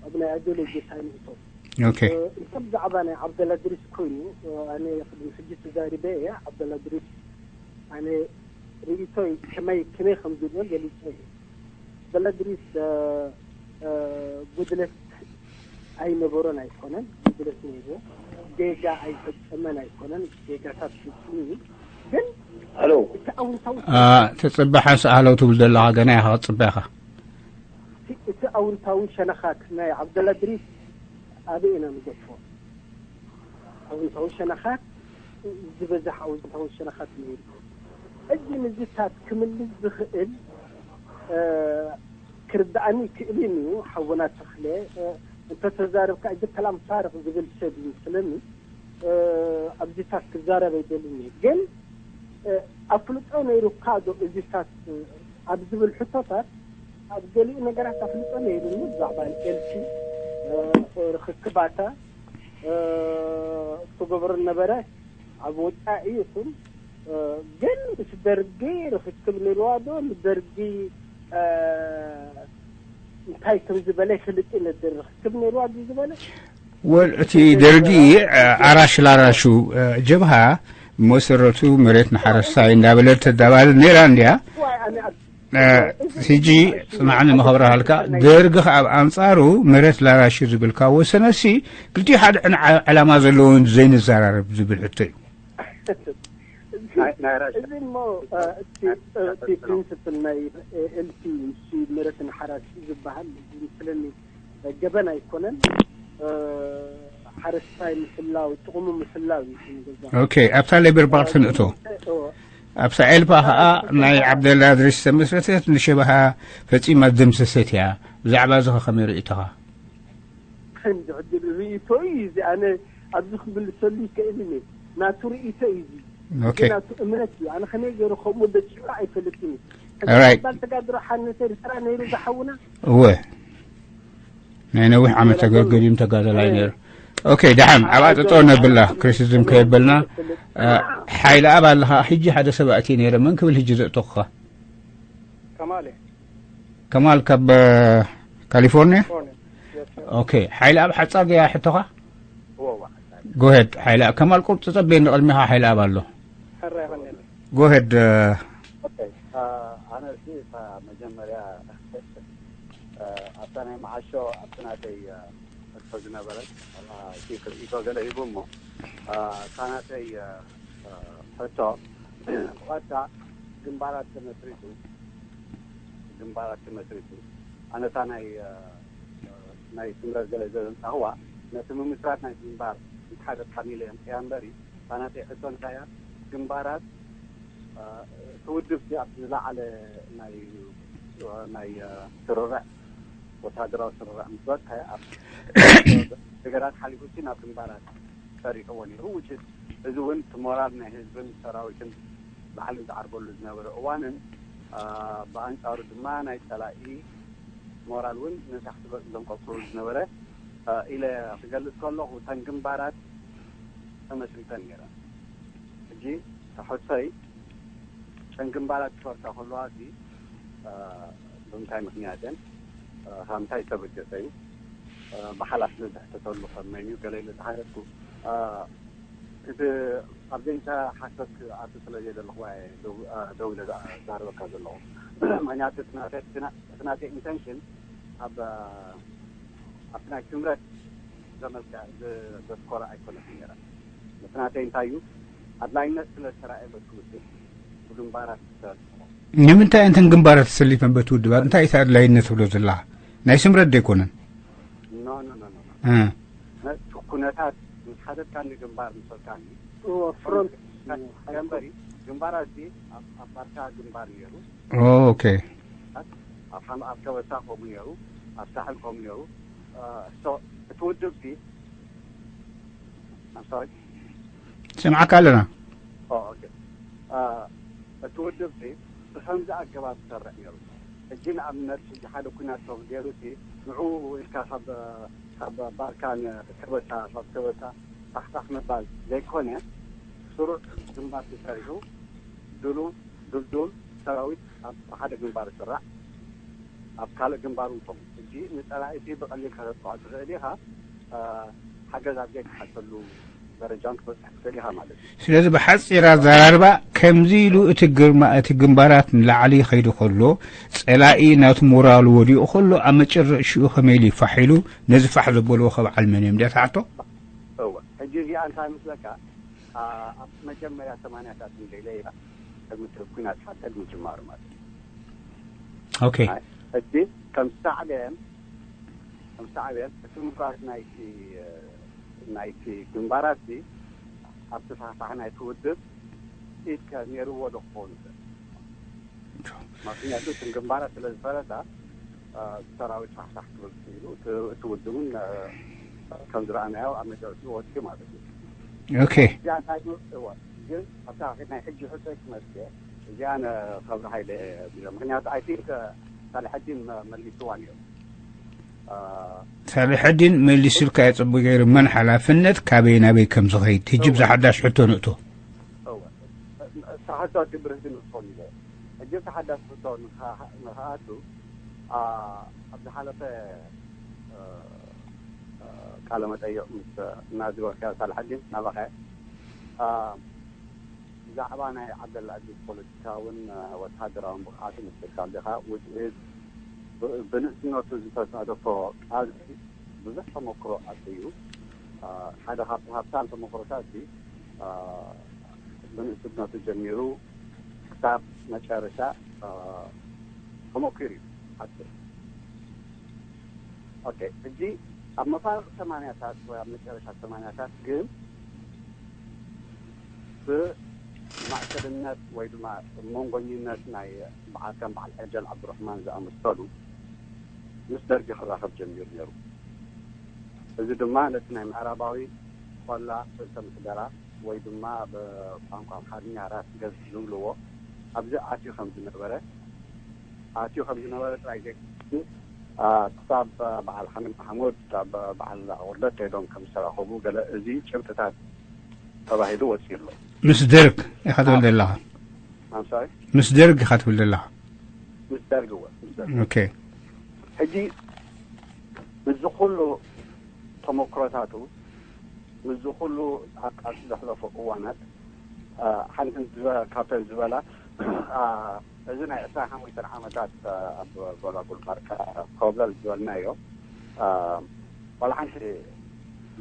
ኣብ ናይ ኣይዲዮሎጂ ሳይንእቶ Okay. እንተ ብዛዕባ ናይ ዓብደላ ድሪስ ኮይኑ ኣነ ቅድሚ ሕጂ ተዛሪበ እየ። ዓብደላ ድሪስ ኣነ ርእይቶይ ከመይ ከመይ ከም ዝብሎ ገሊፀ እየ። ዓብደላ ድሪስ ጉድለት ኣይነበሮን ኣይኮነን፣ ጉድለት ነይርዎ። ጌጋ ኣይፈፀመን ኣይኮነን፣ ጌጋታት ፍፁም እዩ። ግን ሄሎ እቲ ኣውንታዊ Uh, ተፅበ ሓንሳእ ሃለው ትብል ዘለኻ ገና ኢኻ ክትፅበ ኢኻ። እቲ ኣውንታዊ ሸነኻት ናይ ዓብደላ ድሪስ ኣበይ ኢና ንገድፎ? ኣውንታዊ ሸነኻት ዝበዝሕ ኣውንታዊ ሸነኻት ነይሩ። እዚ ምዝታት ክምልስ ዝኽእል ክርድኣኒ ክእልን እዩ። ሓወና ተኽለ እንተተዛረብካ እዚ ከላም ፋርቕ ዝብል ሰብ ይመስለኒ። ኣብዚታት ክዛረብ ኣይደልን እየ። ግን ኣፍልጦ ነይሩካ ዶ እዚታት ኣብ ዝብል ሕቶታት ኣብ ገሊኡ ነገራት ኣፍልጦ ነይሩኒ። ብዛዕባ ኤልሲ ርክክባታ እትገብሮ ነበረ ኣብ ወፃኢ ይኹን ግን ምስ ደርጊ ርክክብ ነይርዋ ዶ ንደርጊ እንታይ ከም ዝበለ ይፈልጥ ነድር ርክክብ ነይርዋ ዶ ዝበለ ወል እቲ ደርጊ ኣራሽ ላራሹ ጀብሃ መሰረቱ መሬት ንሓረስታይ እንዳበለ ተዳባል ነይራ እንዲያ ሕጂ ጽናዕኒ መኸብረ ሃልካ ደርጊ ኣብ ኣንጻሩ መሬት ላራሹ ዝብልካ ወሰነሲ ክልቲኡ ሓደ ዕላማ ዘለውን ዘይንዘራረብ ዝብል ሕቶ እዩ እዚ እሞ እቲ ፕሪንስፕል ናይ ኤልፒ ምስ መሬትን ሓራሲ ዝበሃል ምስለኒ ገበን ኣይኮነን። ሓረስታይ ምሕላው ጥቕሙ ምሕላው እዩ። ኦኬ ኣብታ ሌበር ፓርቲ ንእቶ ኣብታ ኤልፓ ከዓ ናይ ዓብደላ እድሪስ ተመስረተት ንሸበሃ ፈጺማ ደምሰሰት እያ። ብዛዕባ እዚ ከመይ ርእይቶኻ? ከም ዝዕድል ርእይቶ እዩ እዚ ኣነ ኣብዚ ክምልሰሉ ይክእልን እየ። ናቱ ርእይቶ እዩ እዚ ኦኬ ናቱ እምነት እዩ። ኣነ ከመይ ገይሩ ከምኡ ደቂቑ ኣይፈልጥን እዩ። Alright. ባል ተጋድሮ ሓነት ኤርትራ ነይሩ ዝሓውና እወ ናይ ነዊሕ ዓመት ተገገዲም ተጋደላይ ነይሩ። ኦኬ ደሓን ኣብ ኣጥጦ ነብላ ክሪቲሲዝም ከየበልና ሓይሊ ኣብ ኣለኻ ሕጂ ሓደ ሰብ ኣእትየ ነይረ መን ክብል ሕጂ ዘእተኹኻ ከማል ከማል ካብ ካሊፎርኒያ ፎርኒ ኦኬ ሓይሊ ኣብ ሓጻር ድያ ሕቶኻ ወዋ ጎሄድ ሓይሊ ኣብ ከማል ቁርጥ ጸበየ ንቕድሚኻ ሓይሊ ኣብ ኣሎ ሕራ ይኸነኒ ጎሄድ ኣነ እሲ እታ መጀመርያ ኣብታ ናይ መዓሾ ኣብቲ ናተይ ሕቶ ዝነበረ እቲ ክርእይቶ ገለ ሂቡ እሞ እታ ናተይ ሕቶ ዋታ ግንባራት ተመስሪቱ ግንባራት ተመስሪቱ ኣነታ ናይ ናይ ስምረት ገለ ዘንጻህዋ ነቲ ምምስራት ናይ ግንባር እንተሓደ ካሚለ እያ እምበሪ እታ ናተይ ሕቶ እንታይ እያ ግንባራት እቲ ውድብ ኣብቲ ዝለዓለ ናይ ናይ ስርርዕ ወታደራዊ ስርርዕ ምስ በጽሐ ኣብ ነገራት ሓሊፉ ሲ ናብ ግንባራት ሰሪሕዎ ነይሩ ውጭት እዚ እውን እቲ ሞራል ናይ ህዝብን ሰራዊትን ላዕሊ ዝዓርበሉ ዝነበረ እዋንን ብኣንፃሩ ድማ ናይ ፀላኢ ሞራል እውን ንታሕቲ ገፁ ዘንቆፅሩ ዝነበረ ኢለ ክገልፅ ከለኹ እተን ግንባራት ተመስሪተን ነይረን ሕጂ ሕቶይ ጨን ግንባራት ክፈርሳ ከለዋ ሲ ብምንታይ ምክንያት እየን ካብ ምንታይ ዝተበገሰ እዩ ብሓላፍነት ዝሕተተሉ ከመይ እዩ ገለ ኢለ ዝሓተትኩ እቲ ኣብ ዘይንተ ሓሰብ ክኣቱ ስለ ዘየደለኹ ደው ኢለ ዛረበካ ዘለኹ ምክንያቱ እቲ ናተይ ኢንተንሽን ኣብ ኣብቲ ናይ ስምረት ዘመልክዕ ዘትኮረ ኣይኮነትን ነይራ እቲ ናተይ እንታይ እዩ ኣድላይነት ስለ ዝተረኣየ በቲ ውድብ ብግንባራት ዝተሰርሑ ንምንታይ እንተን ግንባራት ተሰሊፈን በቲ ውድባት እንታይ እቲ ኣድላይነት ትብሎ ዘለኻ ናይ ስምረት ዶ ኣይኮነን? ኖ ኖ ኖ ኖ እ፣ ነቲ ኩነታት ምስ ሓተትካኒ ግንባር ምስልካኒ እዎ፣ ፍሮንት እምበሪ ግንባራት እዚ ኣብ ኣብ ባርካ ግንባር ነይሩ። ኦኬ። ኣብ ሓም- ኣብ ከበሳ ከምኡ ነይሩ፣ ኣብ ሳሕል ከምኡ ነይሩ። እ፣ ሶ፣ እቲ ውድብ ሲ I'm sorry። ስምዓካ ኣለና። ኦ፣ ኦኬ። እ፣ እቲ ውድብ ሲ ብከምዚ ኣገባብ ዝሰርሕ ነይሩ። ሕጂ ንኣብነት ሕጂ ሓደ ኩናት ተገይሩ ሲ ንዕኡ ኢልካ ካብ ካብ ባርካ ንከበሳ ካብ ከበሳ ፋሕፋሕ ምባል ዘይኮነ ስሩዕ ግንባር ተሰሪሑ ድሉል ድልዱል ሰራዊት ኣብ ሓደ ግንባር ይስራዕ፣ ኣብ ካልእ ግንባር ውቶም። ሕጂ ንጸላኢ ሲ ብቐሊል ከተጥቅዖ ትኽእል ኢኻ። እ፣ ሓገዝ ኣብ ዘይትሓተሉ ደረጃን ክትበጽሕ ትኽእል ኢኻ ማለት እዩ። ስለዚ ብሓጺር ኣዘራርባ ከምዚ ኢሉ እቲ ግርማ እቲ ግንባራት ንላዕሊ ይኸይዱ ከሎ ጸላኢ ናቱ ሞራሉ ወዲቑ ከሎ ኣብ መጨረሽኡ ከመይ ኢሉ ይፋሕ ኢሉ ነዚ ፋሕ ዘበልዎ ከበዓል መን እዮም ድያ ትሓቶ? እወ፣ ሕጂ እዚኣ እንታይ ምስለካ? ኣ፣ ኣብ መጀመርያ ሰማንያታት እንደኢለ እያ ቅድሚ እቲ ኩናት ሓደግ ምጅማሩ ማለት እዩ። ኦኬ። ሕጂ ከም ሳዕቤን ከም ሳዕቤን እቲ ምፍራስ ናይቲ ናይቲ ግንባራት ሲ ኣብቲ ፋሕፋሕ ናይቲ ውድብ ኢድ ከ ነይርዎ ዶ ክኸውን ይኽእል? ምክንያቱ እትን ግንባራት ስለ ዝፈረሳ እ፣ ሰራዊት ፋሕፋሕ ክብል ኢሉ እቲ እቲ ውድብ እውን እ፣ ከም ዝረኣናዮ ኣብ መጨረሽኡ ወፂኡ ማለት እዩ። ኦኬ። እዚኣ እንታይ እዋ ግን ኣብታ ናይ ሕጂ ሕቶይ ክመፅእ እዚኣ ንኸብሪ ሃይለ እየ ቢሎ። ምክንያቱ ኣይ ቲንክ ሳልሐዲን መ- መሊስዋ ነይሩ። እ፣ ሳልሐዲን መሊሱልካ የጽቡ ገይሩ መን ሓላፍነት ካበይ ናበይ ከም ዝኸይድ ህጂ ብዛ ሓዳሽ ሕቶ ንእቶ። እወ። ሳሕቶ ግብር ህዝቢ ንእትኾኑ ኢለ ሕጂ ተሓዳስ ሕቶ ንኸኣቱ ኣብ ዝሓለፈ እ፣ እ፣ ቃለ መጠይቕ ምስ እናዝበርካ ሳልሐዲን ናባኸ እ፣ ብዛዕባ ናይ ዓብደላ ዕድል ፖለቲካውን እ፣ ወተሃደራውን ብቕዓቱ ምስልካ ኣለኻ ውፅኢት ብ- ብንእስነቱ ዝተሳተፎ ቃልሲ ብዙሕ ተመክሮ ኣጥዩ። እ፣ ሓደ ካብቲ ሃብታም ተመክሮታት እዚ እ፣ ብንእስነቱ ጀሚሩ ክሳብ መጨረሻ እ፣ ተመኪሩ እዩ። ሓፂር ኦኬ። ሕጂ ኣብ መፋርቕ ሰማንያታት ወይ ኣብ መጨረሻ ሰማንያታት ግን ብማእከልነት ወይ ድማ መንጎኝነት ናይ በዓል ከም በዓል ዐጀል ዓብዱራሕማን ዝኣመሰሉ ምስ ደርጊ ክራኸብ ጀሚሩ ነይሩ። እዚ ድማ ነቲ ናይ ምዕራባዊ ቆላ ርእሰ ምሕደራ ወይ ድማ ብቋንቋ ኣምሓርኛ ራስ ገዝ ዝብልዎ ኣብዚ ኣትዩ ከም ዝነበረ ኣትዩ ከም ዝነበረ ጥራይ ዘይኮነ እ፣ ክሳብ በዓል ሓሚድ ማሕሙድ ክሳብ በዓል ኣወርደት ከይዶም ከም ዝተራኸቡ ገለ እዚ ጭብጥታት ተባሂሉ ወፂኡ ኣሎ። ምስ ደርግ ኢኻ ትብል ዘለኻ? ኣምሳይ ምስ ደርግ ኢኻ ትብል ዘለኻ? ምስ ደርግ እወ ምስ ደርግ ኦኬ። ሕጂ ምስዚ ኩሉ ተመክሮታቱ ምስዚ ኩሉ ኣብ ቃልሲ ዘሕለፎ እዋናት እ፣ ሓንቲ ዝበ- ካብተን ዝበላ እ፣ እዚ ናይ ዕስራን ሓሙሽተን ዓመታት እ፣ ኣብ ጎላጉል ባርካ ኮብለል ዝበልናዮ እ፣ ዋላ ሓንቲ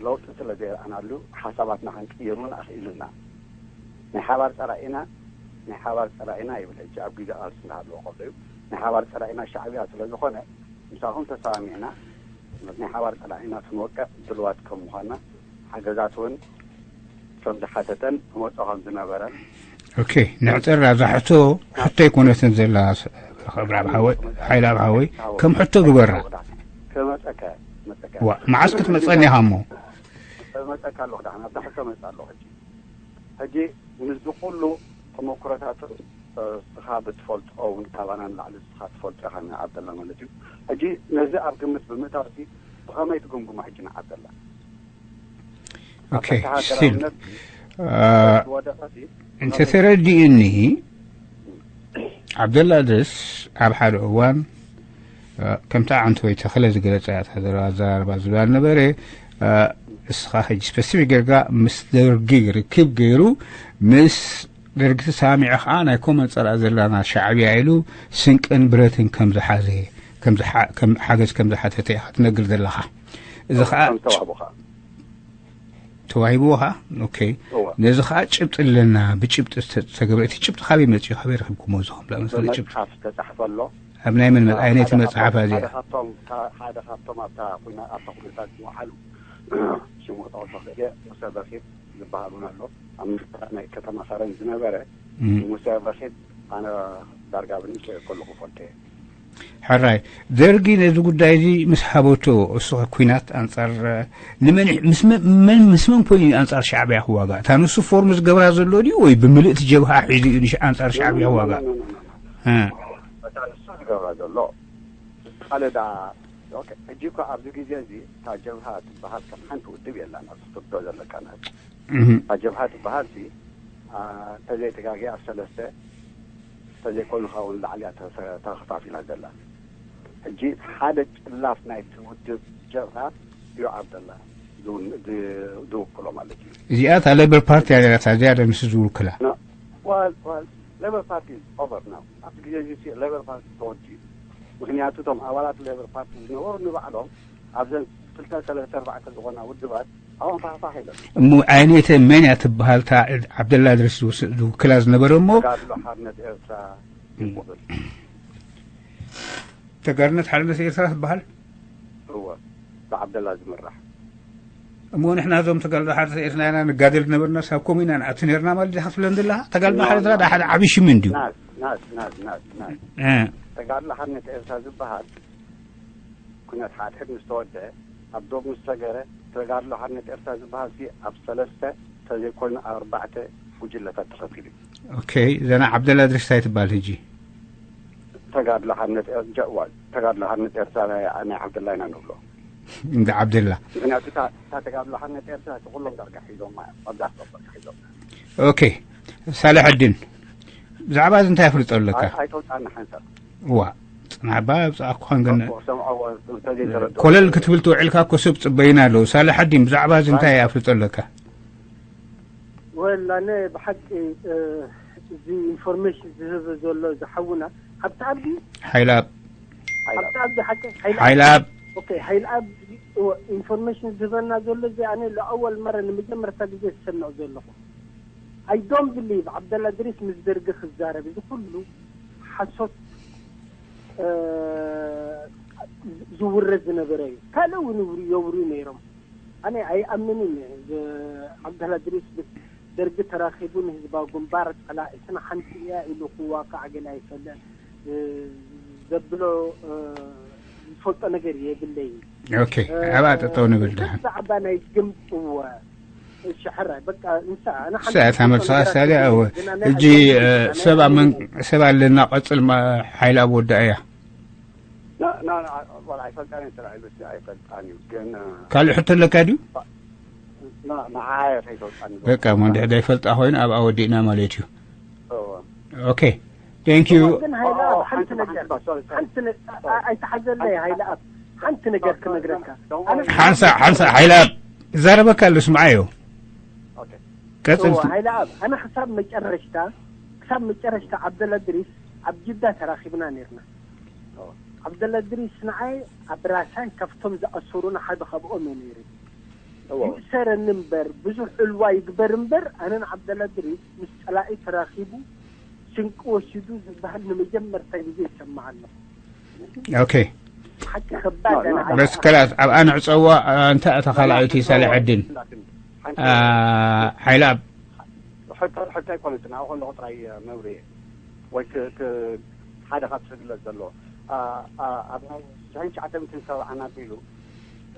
ለውጢ ስለ ዘይረኣናሉ ሓሳባትና ክንቅይር እውን ኣኽኢሉና። ናይ ሓባር ፀላኢና ናይ ሓባር ፀላኢና ይብል። ሕጂ ኣብ ግዜ ቃልሲ እንዳሃለወ ከሎ እዩ። ናይ ሓባር ፀላኢና ሻዕብያ ስለ ዝኾነ ምሳኹም ተሰማሚዕና ምስ ናይ ሓባር ፀላኢና ክንወቅዕ ድልዋት ከም ምዃንና ሓገዛት እውን ከም ዝሓተተን ክመፅኦ ከም ዝነበረን ኦኬ። ንዕፅር ኣብዛ ሕቶ ሕቶ ኣይኮነትን ዘላ ስ- ክብሪ ኣብ ሓወይ ሓይሊ ኣብ ሓወይ ከም ሕቶ ግበራ። ክመፀካ መፀካ ዋ መዓስ ክትመፀኒ ኢኻ እሞ? መፀካ ኣለኹ ዳሕና ኣብዛ ሕቶ መፅ ኣለኹ። ሕጂ ሕጂ ምስዚ ኩሉ ተመክሮታት እ፣ እስኻ ብትፈልጦ እውን ካባና ንላዕሊ እስኻ ትፈልጦ ኢኻ ንዓብደላ ማለት እዩ። ሕጂ ነዚ ኣብ ግምት ብምእታው ሲ ብኸመይ ትግምግሞ ሕጂ ንዓብደላ? ኦኬ። ስቲል ዝወደቐ ሲ እንተተረዲእኒ ዓብደላ ድረስ ኣብ ሓደ እዋን እ፣ ከምቲ ኣንቶይ ተኽለ ዝገለጸ እያ እታ ዘረባ ኣዘራርባ ዝብል ኣልነበረ። እ፣ እስኻ ሕጂ ስፐሲፊክ ጌርካ ምስ ደርጊ ርክብ ገይሩ ምስ ደርጊ ተሰማሚዑ ኸዓ ናይ ኮመን ጸላእ ዘላና ሻዕብያ ኢሉ ስንቅን ብረትን ከም ዝሓዘ ከም ዝሓ- ከም ሓገዝ ከም ዝሓተተ ኢኻ ትነግር ዘለኻ። እዚ ኸዓ ከም ዝተዋህቦ ኸዓ ተዋሂብዎ ኸዓ ኦኬ። እወ። ነዚ ኸዓ ጭብጢ ኣለና ብጭብጢ ዝተገብረ እቲ ጭብጢ ካበይ መፅኡ ካበይ ረኺብኩሞ እዚ ከም ዝኣመሰለ ጭብጢ መፅሓፍ ዝተፃሕፈ ኣሎ። ኣብ ናይ መን መ- ኣብ ኣይነይቲ ሓደ መጽሓፍ ካብቶም- እዚኣ? ሓደ ካብቶም ካ- ሓደ ካብቶም ኣብታ ኩና- ኣብታ ኩነታት ዝወዓሉ ሽሙ ጠቕሶ ክእልየ ሙሴ በኺር ዝበሃል እውን ኣሎ። ኣብ ምርጫ ናይ ከተማ ከረን ዝነበረ እም። ሙሴ በኺር ኣነ ዳርጋ ብንእሽቶ ከለኹ ፈልጠ። ሕራይ፣ ደርጊ ነዚ ጉዳይ እዚ ምስ ሃበቶ፣ እሱ ኹናት ኣንጻር፣ ንመን ምስ መ- መን ምስ መን ኮይኑ ኣንጻር ሻዕብያ ክዋጋእ? እታ ንሱ ፎርም ዝገብራ ዘሎ ድዩ ወይ ብምልእቲ ጀብሃ ሒዙ እዩ ንሽ- ኣንጻር ሻዕብያ ክዋጋእ? እ። እታ ንሱ ዝገብራ ዘሎ ካልእ ደኣ ኦኬ። ሕጂ እኮ ኣብዚ ግዜ እዚ እታ ጀብሃ ትበሃል ከም ሓንቲ ውድብ የላን። ኣብዚ ትርድኦ ዘለካ ነገር እህ። እታ ጀብሃ ትበሃል ሲ አ፣ እንተዘይተጋጊ ኣብ ሰለስተ እንተዘይኮይኑ ከዓ እውን ላዕሊ እያ ተኸፋፊላ ዘላ። ሕጂ ሓደ ጭላፍ ናይቲ ውድብ ጀብሃ እዩ ዓብደላ ዝውን- ዝ- ዝውክሎ ማለት እዩ። እዚኣ እታ ሌበር ፓርቲ እያ ነይራ፣ እታ ዝያዳ ምስ ዝውክላ። No. Well, well, Labour Party is over now. ኣብቲ ግዜ እዚ ሲ Labour Party ተወዲኡ። ምክንያቱ እቶም ኣባላት ሌበር ፓርቲ ዝነበሩ ንባዕሎም ኣብዘን ክልተ ሰለስተ ኣርባዕተ ዝኾና ውድባት ኣብኦም ፋሕፋሕ ኢሎም። እሞ ዓይነተ መን እያ ትበሃል? እታ ዓብደላ ድረስ ዝውስ- ዝውክላ ዝነበረ እሞ ተጋድሎ ሓርነት ኤርትራ ይብል። ተጋርነት ሓርነት ኤርትራ ትበሃል። እወ፣ ብዓብደላ ዝምራሕ። እሞ ንሕና እዞም ተጋድሎ ሓርነት ኤርትራ ኢና ንጋደል ዝነበርና ሳብ ከምኡ ኢና ንኣቱ ነርና ማለት ዲኻ ትብለን ዘለኻ? ተጋድሎ ሓርነት ኤርትራ ሓደ ዓብዪ ሽም እንድዩ። ናት ናት ናት ናት ናት እ። ተጋድሎ ሓርነት ኤርትራ ዝበሃል ኩነት ሓድሕድ ምስ ተወደአ ኣብ ዶብ ምስ ሰገረ ተጋድሎ ሓርነት ኤርትራ ዝበሃል ሲ ኣብ ሰለስተ ተዘይኮይኑ ኣብ ኣርባዕተ ጉጅለታት ተኸፊሉ እዩ። ኦኬ፣ ዘና ዓብደላ ድረስ እንታይ ትበሃል ሕጂ? ተጋድሎ ሓርነት ኤር- ጀ- ዋ- ተጋድሎ ሓርነት ኤርትራ ናይ ናይ ዓብደላ ኢና ንብሎ። እንዳ ዓብደላ። ምክንያቱ እታ እታ ተጋድሎ ሓርነት ኤርትራ እቲ ኩሎም ዳርጋ ሒዞማ እዮም። መብዛሕትኦም ዳርጋ ሒዞማ እዮም። ኦኬ፣ ሳልሐዲን፣ ብዛዕባ እዚ እንታይ ኣፍልጦ ኣለካ? ኣይ- ኣይተውፅኣና ሓንሳብ። ዋ፣ ጽናሕ ባ ኣብጻእኩኻን ግን እኮ ሰምዐዎ እንተዘይተረድኦ። ኮለል ክትብል ትውዕልካ እኮ ሰብ ጽበይና ኣለዉ። ሳልሐዲን፣ ብዛዕባ እዚ እንታይ ኣፍልጦ ኣለካ? ወላ ኣነ ብሓቂ እ፣ እዚ ኢንፎርሜሽን ዝህብ ዘሎ ዝሓውና ሓብቲ ኣብዲ ሓይላብ ሓብቲ ኣብዲ ሓቂ ሓይለ ሓይላብ ኦኬ ሓይለ ኣብ ኢንፎርሜሽን ዝህበና ዘሎ እዚ ኣነ ለኣወል መረ ንመጀመርታ ግዜ ዝሰምዕ ዘለኹ። I don't believe ዓብደላ ድሪስ ምስ ደርጊ ክዛረብ እዚ ኩሉ ሓሶት እ፣ ዝውረ ዝነበረ እዩ። ካልእ እውን ይውር- የውርዩ ነይሮም። ኣነ ኣይኣምንን እየ። ዝ- ዓብደላ ድሪስ ምስ ደርጊ ተራኺቡ ንህዝባዊ ግንባር ጸላኢትና ሓንቲ እያ ኢሉ ክዋቃዕ ገለ ኣይፈልጥ እ፣ ዘብሎ እ፣ ዝፈልጦ ነገር የብለይን። ኦኬ፣ ኣብኣ ጠጠው ንብል ደሓን። ብዛዕባ ናይ ግምጥወ እሺ ሕራይ በቃ ንሳ ኣነ ሓንቲ ንሳ እታ መልሳ ነገራት ሳሊያ ትብል እወ። ግን ኣነ ሕጂ ኣይፈልጥን። እ፣ ኣነ ሰብ ኣብ መን- ኣይፈልጥን። ሰብ ኣለና ቀጽል ማ- ሓይላብ ወዳእያ። ና- ና- ና- ዋላ ኣይፈልጣን እየ ተባሂሉ እስቲ ኣይፈልጣን እዩ ግን እ፣ ካልእ ሕቶ ኣለካ ድዩ? ና- ንዓ እየ ከይፈልጣን እዩ። በቃ እሞ እንድሕር ዘይፈልጣ ኮይኑ ኣብኣ ወዲእና ማለት እዩ። እወ። ኦኬ፣ thank you። ግን ሃይለ ኦ፣ ኣብ ሓንቲ ሓንቲ- ነገር ሓንቲ- sorry፣ sorry። ሓንቲ ነ- ኣ- ኣይተሓዘለይ ሃይለ ኣብ ሓንቲ ነገር ክነግረካ ኣነ ሓንሳ ሓንሳ ሓይላብ ይዛረበካ ኣሎ፣ ስምዓዮ። ኦኬ። ቀጽል። እወ፣ ሃይለ ኣብ ኣነ ክሳብ መጨረሽታ ክሳብ መጨረሽታ ዓብደላ ድሪስ ኣብ ጅዳ ተራኺብና ነርና። ዓብደላ ድሪስ ንዓይ ኣብ ራሳይ ካብቶም ዝኣሰሩና ሓደ ካብኦም እዩ ነይሩ። እወ። ይእሰረኒ እምበር ብዙሕ ዕልዋ ይግበር እምበር ኣነን ዓብደላ ድሪስ ምስ ጸላኢ ተራኺቡ ስንቂ ወሲዱ ዝበሃል ንመጀመርታ ግዜ ይሰማዕ ኣለኹ። ኦኬ፣ ሓቂ ከባድ ኣነ በስ ከላስ ኣብ ኣንዕጸዋ። እንታይ እታ ካልኣይቲ ሳልሐዲን? ሓይላብ ሕቶ ሕቶ ኣይኮነትን ኣብኡ ከለኹ ጥራይ መብርሂ ወይ ክ- ክ- ሓደ ካብ ዝግለጽ ዘሎ ኣ- ኣ- ኣብ ናይ ሽሕን ትሽዓተ ሚእትን ሰብዓን ኣቢሉ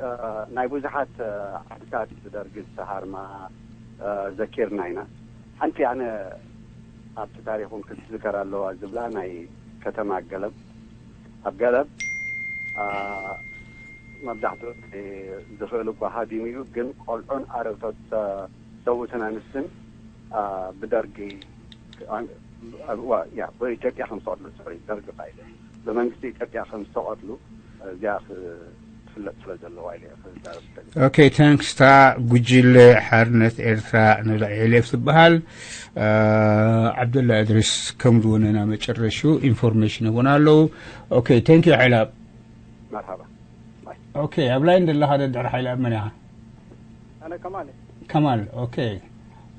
እ፣ ናይ ብዙሓት እ፣ ዓድታት ብደርጊ ዝተሃርማ እ፣ ዘኪርና ኢና። ሓንቲ ኣነ ኣብቲ ታሪኹም ክትዝከር ኣለዋ ዝብላ ናይ ከተማ ገለብ ኣብ ገለብ እ፣ መብዛሕትኡ ዝኽእል እኳ ሃዲሙ እዩ፣ ግን ቆልዑን ኣረግቶት እ፣ ሰብኡትን ኣንስትን እ፣ ብደርጊ እ፣ ዋ- ያ ብኢትዮጵያ ከም ዝቐትሉ ሶሪ ደርጊ ፋይለ ብመንግስቲ ኢትዮጵያ ከም ዝተቐትሉ እዚኣ ክትፍለጥ ስለ ዘለዋ ኢለ ክዛረብ ዝደሊ። ኦኬ፣ ታንክስ። እታ ጉጅለ ሓርነት ኤርትራ ንልዕሌፍ ትበሃል እ፣ ዓብደላ እድሪስ ከም ዝወነና መጨረሹ ኢንፎርሜሽን እውን ኣለዉ። ኦኬ፣ thank you ሓይላብ። መርሃባ። ኦኬ፣ ኣብ ላይን ዘለኻ ደድሕሪ ሓይላብ መን ኢኻ? ኣነ ከማል ከማል። ኦኬ፣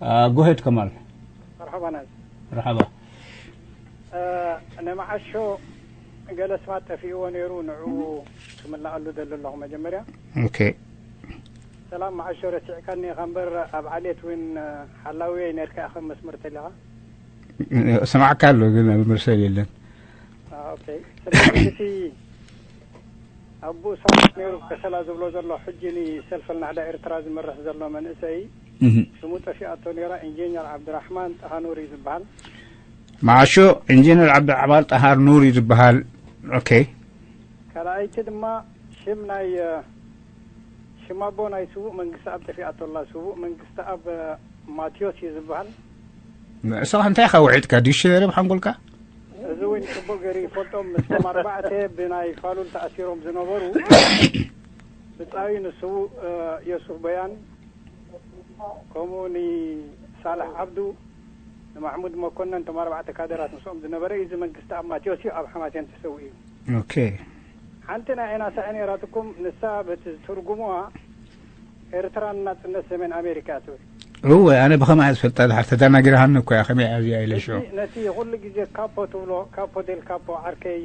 እ፣ ጎሄድ ከማል። መርሓባ ናዝ መርሓባ። ንመዓሾ ገለ ስማት ጠፊእዎ ነይሩ፣ ንዕኡ ክምልኣሉ ደሊ ኣለኹ። መጀመርያ ኦኬ። ሰላም መዓሾ፣ ረሲዕካኒ ኢኻ እምበር ኣብ ዓሌት እውን ሓላውየይ ነርካ ኢኻ መስመር ተሊኻ። ስማዕካ ኣሎ ግን ኣብ መርሰል የለን። ኦኬ። ስለዚ እቲ ኣብ ብኡሳት ነይሩ ከሰላ ዝብሎ ዘሎ ሕጂ ንሰልፈል ናሕዳ ኤርትራ ዝመርሕ ዘሎ መንእሰይ፣ ስሙ ጠፊኣቶ ነይራ፣ ኢንጂነር ዓብድራሕማን ጠሃኑር እዩ ዝበሃል። መዓሾ ኢንጂነር ዓብድራሕማን ጠሃር ኑር እዩ ዝበሃል። ኦኬ። ካልኣይቲ ድማ ሽም ናይ ሽም ኣቦ ናይ ስዉእ መንግስቲ ኣብ ጠፊኣቶ ኣላ። ስዉእ መንግስቲ ኣብ ማቴዎስ እዩ ዝበሃል። ንስኻ እንታይ ኢኻ ውዒጥካ? ዲክሽነሪ ኣብ ሓንጎልካ? እዚ እውን ጽቡቕ ገይሩ ይፈልጦም። ምስቶም ኣርባዕተ ብናይ ፋሉል ተኣሲሮም ዝነበሩ ብጻዩ ንስዉእ ዮሱፍ በያን፣ ከምኡ ንሳልሕ ዓብዱ፣ ንማሕሙድ መኮነን፣ እቶም ኣርባዕተ ካደራት ምስኦም ዝነበረ እዩ። እዚ መንግስቲ ኣብ ማቴዎስ እዩ፣ ኣብ ሓማሴን ተሰዊኡ እዩ። ኦኬ። ሓንቲ ናይ ኤናሳ ነይራትኩም፣ ንሳ በቲ ዝትርጉሙዋ ኤርትራን ናጽነት ሰሜን ኣሜሪካ ትብል። እወ፣ ኣነ ብኸመይ እየ ዝፈልጣ? ድሓር ተደናጊርሃኒ እኮ እያ። ከመይ እያ እዚኣ ኢለ ሽዑ። ነቲ ኩሉ ግዜ ካፖ ትብሎ፣ ካፖ ዴል ካፖ፣ ዓርከይ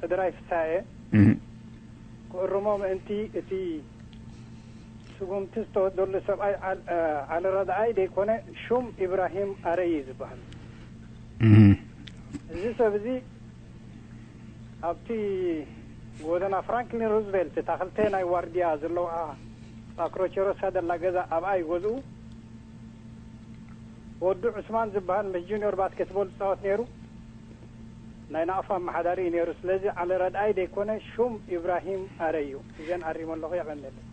ሕድራይ ፍስሃየ ክእርሞ ምእንቲ፣ እቲ ስጉምቲ ዝተወስደሉ ሰብኣይ ዓል ረድኣይ ደይኮነ፣ ሹም ኢብራሂም ኣረይ እዩ ዝበሃል። እዚ ሰብ እዚ ኣብቲ ጎደና ፍራንክሊን ሩዝቬልት፣ እታ ክልተ ናይ ዋርድያ ዘለዋ ፓክሮቸሮሳ ደላ ገዛ፣ ኣብኣ እዩ ገዝኡ። ወዱ ዑስማን ዝበሃል ምስ ጁኒዮር ባስኬትቦል ዝጻወት ነይሩ። ናይ ናቕፋ ኣመሓዳሪ እዩ ነይሩ። ስለዚ ዓሊ ረድኣይ ደይኮነ፣ ሹም ኢብራሂም ኣረ እዩ። እዘን ኣሪሞ ኣለኹ። የቐንየለይ።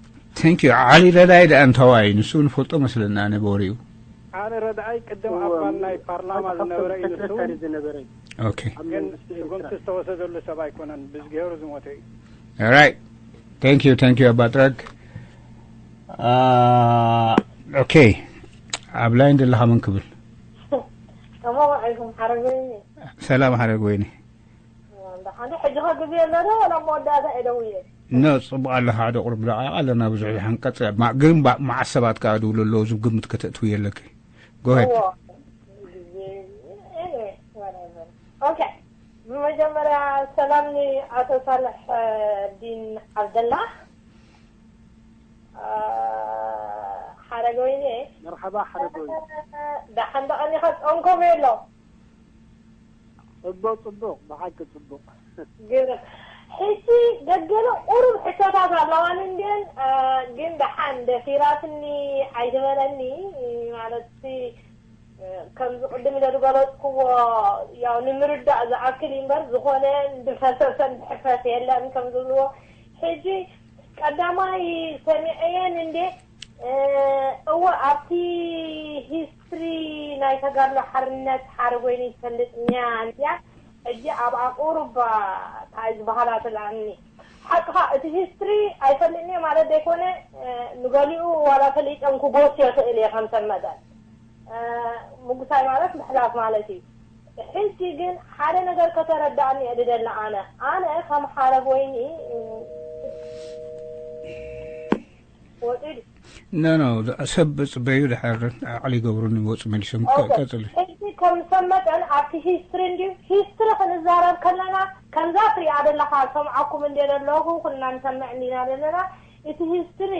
Thank you። ዓሊ ረድኣይ ደኣ እንታዋይ እዩ? ንሱ ንፈልጦ መስለና ኣነ ብወሬኡ። ዓሊ ረድኣይ ቅድም ኣባል ናይ ፓርላማ ዝነበረ እዩ። ንሱ እውን ኦኬ። ግን ስጉምቲ ዝተወሰደሉ ሰብ ኣይኮነን። ብዝገሩ ዝሞተ እዩ። Alright. Thank you, thank you ኣባ ጥረግ። ኦኬ። ኣብ ላይን ዘለኻ መን ክብል? ሰላም ዓለይኩም ሓረገወይኒ። ሰላም ሓረገወይኒ። ደሓን ሕጂ ኸ ግዜ ኣሎ ዶ? ወላ መወዳእታ እየ ደውየ። ኖ፣ ጽቡቕ ኣለኻ። ሓደ ቁሩብ ደቂቕ ኣለና፣ ብዙሕ ደሓን ቀጽል። ማ-፣ ግን ባ-፣ መዓት ሰባት ከኣ ድውሉ ኣለዉ፣ ዝብ ግምት ከተእትውዮ ኣለኪ። Go ahead። እዎ፣ ግዜ፣ anyway, whatever. ኦኬ፣ ብመጀመርያ ሰላም ንኣቶ ሳልሕ ዲን ዓብደላ። ሓረገወይኒ። መርሓባ ሓረገወይኒ። ደሓን ደቐኒኻ ጾም ከመይ ኣሎ? ጽቡቕ ጽቡቕ፣ ብሓቂ ጽቡቕ። ግርም። ሕጂ ገገለ ቁሩብ ሕቶታት ኣለዋኒ እንድየን፣ ግን ደሓን ደፊራትኒ ኣይትበለኒ። ማለት ከምዚ ቅድም ኢለ ዝገለጽክዎ፣ ያው ንምርዳእ ዝኣክል እዩ እምበር፣ ዝኾነ ዝፈሰሰን ዝሕፈስ የለን ከም ዝብልዎ። ሕጂ ቀዳማይ ሰሚዐየን እንዴ? እወ፣ ኣብቲ ሂስትሪ ናይ ተጋድሎ ሓርነት ሓረጎይኒ ትፈልጥንያ እንድያ። ሕጂ ኣብኣ ቁሩብ እንታይ ዝበሃላ ትለኣኒ። ሓቅኻ፣ እቲ ሂስትሪ ኣይፈልጥንየ ማለት ዘይኮነ፣ ንገሊኡ ዋላ ፈሊጠን ክጎስዮ ክእል እየ ከም ሰብ መጠን። ምጉሳይ ማለት ምሕላፍ ማለት እዩ። ሕጂ ግን ሓደ ነገር ከተረዳእኒ እየ ዝደሊ ኣነ። ኣነ ከም ሓረጎይኒ ወፂኡ ድዩ? ኖ፣ ኖ፣ ሰብ ጽበዩ ድሓር ኣዕሊ ገብሩኒ ወጹ መሊሶም። ኦኬ። ቀጽል። ሕጂ ከም ሰብ መጠን ኣብቲ ሂስትሪ እንድዩ፣ ሂስትሪ ክንዛረብ ከለና ከምዛ ትሪኣ ዘለኻ ሰምዓኩም እንደ ዘለኹ ኩልና ንሰምዕ እንዲና ዘለና። እቲ ሂስትሪ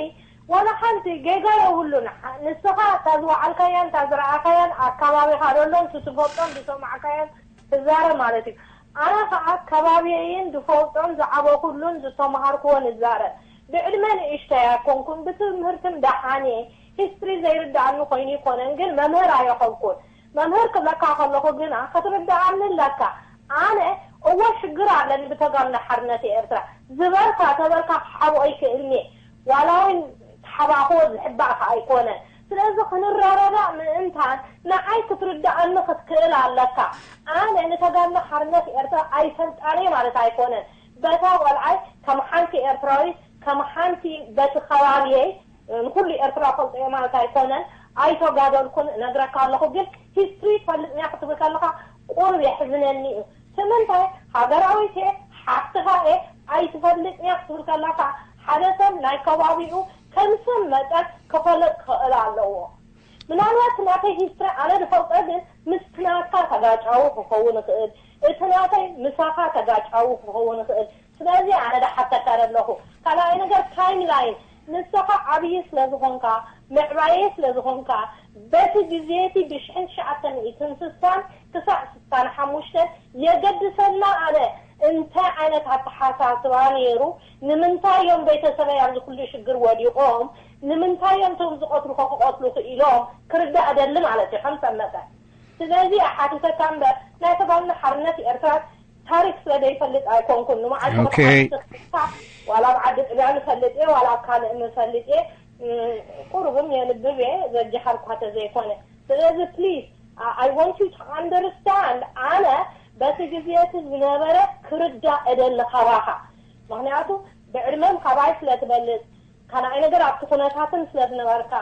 ዋላ ሓንቲ ጌጋ የብሉን። ንስኻ እታ ዝወዓልካያን እታ ዝረኣኻያን ኣካባቢኻ ዘሎን ትዝፈልጦን ዝሰማዕካያን ትዛረብ ማለት እዩ። ኣነ ኸዓ ከባቢየይን ዝፈልጦን ዝዓበኹሉን ዝተምሃርክዎን እዛረብ። ብዕድመ ንእሽተይ ኣይኮንኩን፣ ብትምህርትን ደሓን እየ። ሂስትሪ ዘይርድኣኒ ኮይኑ ኣይኮነን፣ ግን መምህር ኣየኾንኩን። መምህር ክብለካ ከለኹ ግና ክትርድኣኒ ኣለካ። ኣነ እወ ሽግር ኣለኒ ብተጋድሎ ሓርነት ኤርትራ ዝበልካ ተበልካ ክሓብኦ ይክእልኒ፣ ዋላ እውን ተሓባእክዎ ዝሕባእ ከኣ ኣይኮነን። ስለዚ ክንረዳዳእ ምእንታን ንዓይ ክትርድኣኒ ክትክእል ኣለካ። ኣነ ንተጋድሎ ሓርነት ኤርትራ ኣይፈልጣን እየ ማለት ኣይኮነን። በታ ቆልዓይ ከም ሓንቲ ኤርትራዊት፣ ከም ሓንቲ በቲ ከባቢየይ ንኹሉ ኤርትራ ፈልጦ እየ ማለት ኣይኮነን። ኣይተጋደልኩን እነግረካ ኣለኹ፣ ግን ሂስትሪ ትፈልጥ እያ ክትብል ከለኻ ቁሩብ የሕዝነኒ እዩ። ስለምንታይ ሃገራዊት እየ፣ ሓፍትኻ እየ፣ ኣይትፈልጥን እያ ክትብል ከለኻ ሓደ ሰብ ናይ ከባቢኡ ከም ሰብ መጠን ክፈልጥ ክኽእል ኣለዎ። ምናልባት ናተይ ሂስትሪ ኣነ ዝፈልጦ ግን ምስ ናትካ ተጋጫዊ ክኸውን ይኽእል፣ እቲ ናተይ ምሳኻ ተጋጫዊ ክኸውን ይኽእል። ስለዚ ኣነ ደሓተካ ዘለኹ ካልኣይ ነገር ታይም ላይን፣ ንስኻ ዓብዪ ስለ ዝኾንካ፣ ምዕባየ ስለ ዝኾንካ፣ በቲ ግዜ እቲ ብሽሕን ትሽዓተ ሚእትን ስሳን ክሳዕ ስሳን ሓሙሽተ የገድሰና ኣነ እንታይ ዓይነት ኣተሓሳስባ ነይሩ፣ ንምንታይ እዮም ቤተሰበይ ኣብዚ ኩሉ ሽግር ወዲቖም፣ ንምንታይ እዮም እቶም ዝቐትሉኸ ክቐትሉ ክኢሎም ክርዳእ እደሊ ማለት እዩ ከም ሰብ መጠን። ስለዚ ሓቲተካ እምበር ናይ ተጋድሎ ሓርነት ኤርትራ ታሪክ ስለ ዘይፈልጥ ኣይኮንኩን። ንመዓልቲ ኦኬ። ክትሓስብ ዋላ ኣብ ዓዲ ጥልያን እፈልጥ እየ ዋላ ኣብ ካልእ እፈልጥ እየ። ቁሩብም የንብብ እየ ዘጃሃርኳ ተዘይኮነ። ስለዚ please I want you to understand ኣነ በቲ ግዜ እቲ ዝነበረ ክርዳእ እደሊ ካባኻ። ምክንያቱ ብዕድመን ካባይ ስለ ትበልጽ ካልኣይ ነገር ኣብቲ ኩነታትን ስለ ዝነበርካ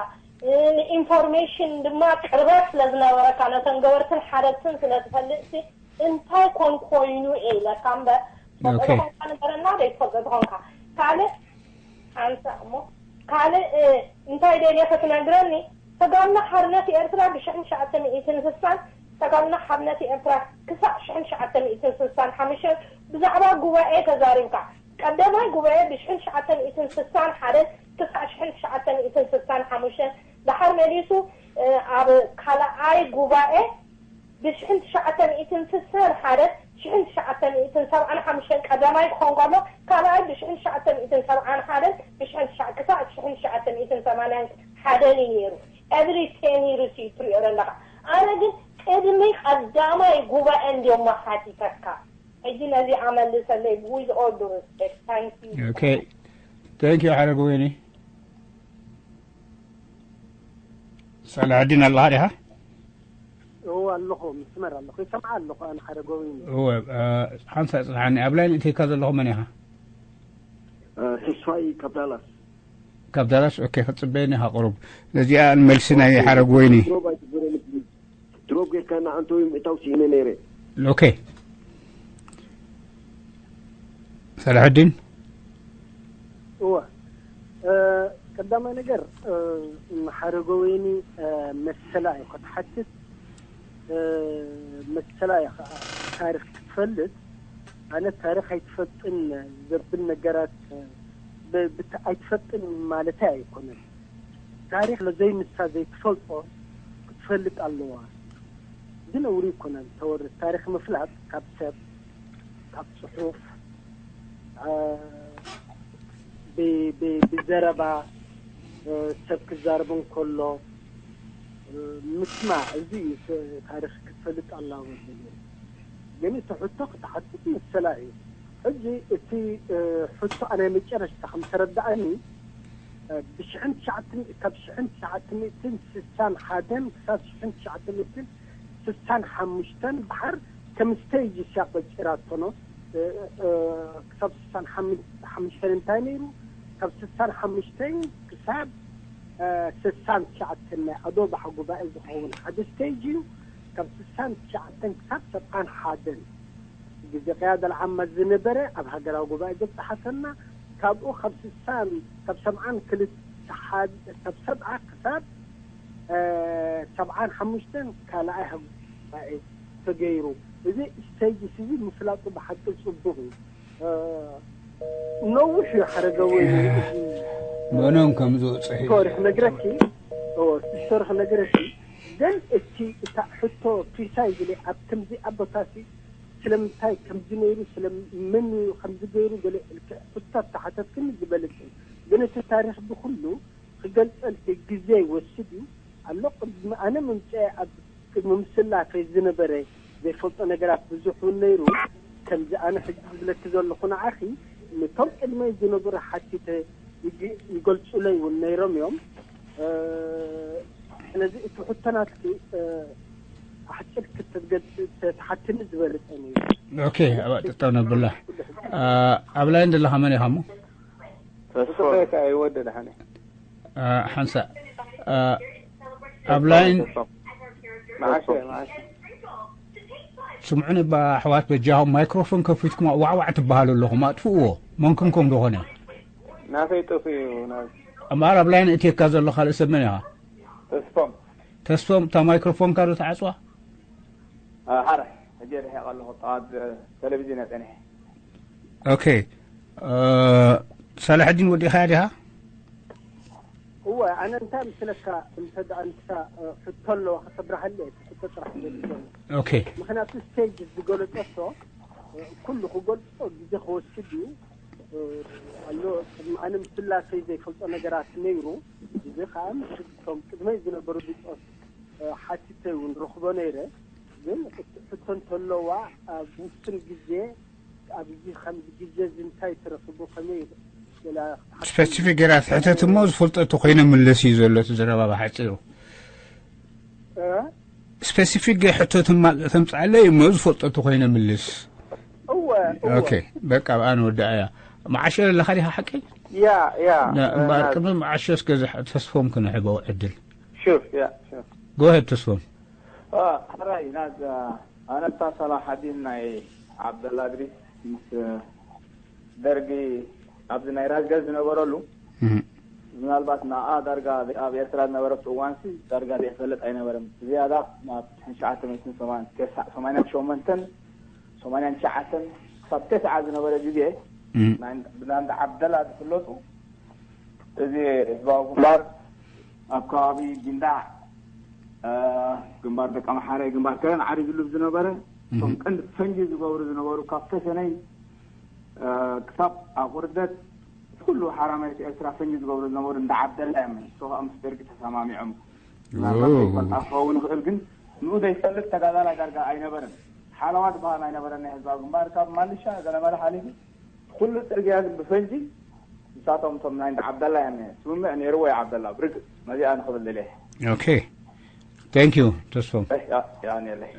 ንኢንፎርሜሽን ድማ ቅርበት ስለ ዝነበረካ ነተን ገበርትን ሓደግትን ስለ ትፈልጥሲ እንታይ ኮን ኮይኑ እየ ኢለካ እምበር ትፈልጦ ኦኬ። ተኾንካ ንገረና ዘይትፈልጦ ተኾንካ ካልእ ሓንሳእ እሞ ካልእ እንታይ ደልየ ክትነግረኒ ተጋድሎ ሓርነት ኤርትራ ብሽሕን ትሽዓተ ሚእትን ስሳን ተጋድሎ ሓርነት ኤርትራ ክሳዕ ሽሕን ትሽዓተ ሚእትን ስሳን ሓሙሽተን ብዛዕባ ጉባኤ ተዛሪብካ ቀዳማይ ጉባኤ ብሽሕን ትሽዓተ ሚእትን ስሳን ሓደን ክሳዕ ሽሕን ትሽዓተ ሚእትን ስሳን ሓሙሽተን ደሓር መሊሱ ኣብ ካልኣይ ጉባኤ ብሽሕን ትሽዓተ ሚእትን ስሳን ሓደን ሽሕን ትሽዓተ ሚእትን ሰብዓን ሓሙሽተን ቀዳማይ ክኾን ከሎ ካልኣይ ብሽሕን ትሽዓተ ሚእትን ሰብዓን ሓደን ብሽሕን ትሽዓ ክሳዕ ሽሕን ትሽዓተ ሚእትን ሰማንያን ሓደን እዩ ነይሩ። Every ten years እዩ ትሪኦ ዘለኻ። ኣነ ግን ቅድሚ ቀዳማይ ጉባኤ እንድዮም ሓቲተካ። ሕጂ ነዚኣ መልሰለይ with all due respect። Thank you። Okay. Thank you ሓረግ ወይኒ። ሳላዲን ኣለኻ ዲኻ? እዎ ኣለኹ፣ ምስመር ኣለኹ፣ ይሰምዓ ኣለኹ። ኣነ ሓረግ ወይኒ። እወ፣ ሓንሳ ጽንሓኒ። ኣብ ላይን እትካ ዘለኹ መን ኢኻ? ተስፋይ ካብ ዳላስ። ካብ ዳላስ። ኦኬ፣ ክጽበየኒ ኢኻ ቁሩብ። ነዚኣ መልሲ ናይ ሓረግ ወይኒ። ድሮብ ኣይትግበረኒ ፕሊዝ። ድሮብ ጌርካ ንዓንተ ወይ ምእታው ስኢነ ነይረ። ኦኬ። ሰላሐዲን። እወ። ቀዳማይ ነገር ንሓረገወይኒ መሰላ እዩ ክትሓትት። መሰላ እዩ ከዓ ታሪክ ክትፈልጥ። ኣነ ታሪክ ኣይትፈጥን ዘብል ነገራት ኣይትፈጥን ማለተይ ኣይኮነን። ታሪክ ለዘይንሳ ዘይትፈልጦ ክትፈልጥ ኣለዋ። ግን እውሪ ይኮነን ተወርስ ታሪክ ምፍላጥ ካብ ሰብ ካብ ጽሑፍ ብዘረባ ሰብ ክዛረብ እንከሎ ምስማዕ እዚ እዩ። ታሪክ ክትፈልጥ ኣለዋ። ግን እቲ ሕቶ ክትሓትት መሰላ እዩ። ሕጂ እቲ ሕቶ ኣናይ መጨረሽታ ከም ተረዳእኒ ብሽሕን ትሽዓትን ካብ ሽሕን ትሽዓትን ስሳን ሓደን ክሳብ ሽሕን ትሽዓትን ስሳን ሓሙሽተን ባሕር ከም ስቴጅ እያ ቆጺራቶ ነው። ክሳብ ስሳን ሓሙሽተን እንታይ ነይሩ? ካብ ስሳን ሓሙሽተን ክሳብ ስሳን ትሽዓተን ናይ ኣዶ ባሕ ጉባኤ ዝኸውን ሓደ ስቴጅ እዩ። ካብ ስሳን ትሽዓተን ክሳብ ሰብዓን ሓደን ግዜ ቅያድ ኣልዓማ ዝነበረ ኣብ ሃገራዊ ጉባኤ ዘብጽሓተና ካብኡ ካብ ስሳን ካብ ሰብዓን ክልተ ሓደ ካብ ሰብዓ ክሳብ ሰብዓን ሓሙሽተን ካልኣይ ሃገራዊ ጉባኤ ተገይሩ። እዚ ስቴጅ እዚ ምፍላጡ ብሓቂ ጽቡቕ እዩ። ነዊሕ እዩ ሓረገወይኒ። መኖም ከም ዝወፅእ ስቶሪ ክነግረኪ ስቶሪ ክነግረኪ ግን እቲ እታ ሕቶ ፕሪሳይዝሊ ኣብ ከምዚ ኣቦታሲ ስለምንታይ ከምዚ ነይሩ ስለምን ከምዚ ገይሩ ገለ ሕቶ ተሓተትክኒ ዝበልጽ እዩ። ግን እቲ ታሪክ ብኩሉ ክገልጸልኪ ግዜ ይወስድ እዩ ኣሎ። ቅድሚ ኣነ ምምፅአ ኣብ ቅድሚ ምስላፈይ ዝነበረ ዘይፈልጦ ነገራት ብዙሕ እውን ነይሩ። ከምዚ ኣነ ሕጂ ዝብለኪ ዘለኹ ንዓኺ ነቶም ቅድመይ ዝነበሩ ሓቲተ ይገልፁለይ እውን ነይሮም እዮም። ስለዚ እቲ ሕቶ ናትኪ ኣሕፂር ክትገልፂ ተትሓትኒ ዝበለፀ ነይሩ። ኦኬ፣ ኣብኣ ጠጠው ነብላ። ኣብ ላይን ዘለኻ መን ኢኻ እሞ? ተስፋ ይወደ ደሓነ ሓንሳእ ኣብ ላይን ስምዑኒ ባ ኣሕዋት በጃኹም ማይክሮፎን ከፊትኩም ዋዕዋዕ ትበሃሉ ኣለኹም ኣጥፍእዎ። መንክንኩም ዝኾነ ናተይ ጥፍ እዩ። እምበኣር ኣብ ላይን እትየካ ዘሎ ካልእ ሰብ መን ኢኻ? ተስፎም። ተስፎም እታ ማይክሮፎንካ ዶ ተዓፅዋ? ሓረ ርሒቐ ኣለኹ። ጠዋት ቴሌቪዝን እየ ጸኒሐ። ኦኬ። ሳላሕዲን ወዲእኻያ ዲኻ? እወ፣ ኣነ እንታይ ምስለካ እንተ ደኣ ንስኻ ሕቶ ኣለዋ ከተብርሃለ ሕቶ ጥራሕ ዘድልዮ። ኦኬ። ምክንያቱ ስቴጅ ዝገለጸቶ ኩሉ ክገልጾ ግዜ ክወስድ እዩ። ኣሎ። ኣነ ምስላሰይ ዘይፈልጦ ነገራት ነይሩ። እዚ ከዓ ምስቶም ቅድመይ ዝነበሩ ብጾት ሓቲተ እውን ረኽቦ ነይረ። ግን ሕቶ እንተለዋ ኣብ ውሱን ግዜ ኣብዚ ከምዚ ግዜ እዚ እንታይ ተረኽቡ ከመይ ገላ ስፔሲፊክ ገራ ትሕተት እሞ ዝፈልጠቱ ኮይነ ምለስ እዩ ዘሎ እቲ ዘረባ ብሓፂሩ። እ? ስፔሲፊክ ገ ሕቶ ተማ- ተምፅኣለይ እሞ ዝፈልጠቱ ኮይነ ምልስ። እወ እወ ኦኬ፣ በቃ ብኣ ንወድኣ እያ። መዓሾ ኣለኻ ዲኻ ሓቂ? ያ ያ እምበኣር ቅድሚ መዓሾ እስከ ተስፎም ክንሕቦ ዕድል። ሹር ያ ሹር ጎሄድ ተስፎም። ሕራይ ናዝ ኣነታ ሰላሓዲን ናይ ዓብደላ እድሪስ ምስ ደርጊ ኣብዚ ናይ ራዝገዝ ዝነበረሉ ምናልባት ንኣ ዳርጋ ኣብ ኤርትራ ዝነበረቱ እዋንሲ ዳርጋ ዘይፈልጥ ኣይነበረን። ብዝያዳ ናብ ትሽዓተ ሚእትን ሰማንያን ሸሞንተን ሰማንያን ትሽዓተን ክሳብ ተስዓ ዝነበረ ግዜ ብናንዳ ዓብደላ ዝፍለጡ እዚ ህዝባዊ ግንባር ኣብ ከባቢ ጊንዳዕ ግንባር ደቂ ኣምሓራይ ግንባር ከረን ዓሪድሉ ዝነበረ እቶም ቀንዲ ፈንጂ ዝገብሩ ዝነበሩ ካብ ተሰነይ ክሳብ ኣቑርደት ኩሉ ሓራማይት ኤርትራ ፈንጂ ዝገብሩ ዝነበሩ እንዳ ዓብደላ እዮም። ንሱ ከዓ ምስ ደርጊ ተሰማሚዖም ምናልባት ዘይፈልጣ ክኸውን ይኽእል፣ ግን ንኡ ዘይፈልጥ ተጋዳላይ ዳርጋ ኣይነበረን። ሓለዋ ዝበሃል ኣይነበረን ናይ ህዝባዊ ግንባር ካብ ማልሻ ገለመለ ሓሊፉ ኩሉ ፅርግያ ግን ብፈንጂ ንሳቶም እቶም ናይ እንዳ ዓብደላ እዮም። ስምምዕ ነይርዎ እዩ ዓብደላ ብርግፅ ነዚኣ ንኽብል ደልየ። ኦኬ፣ thank you ተስፎም። ያኔለይ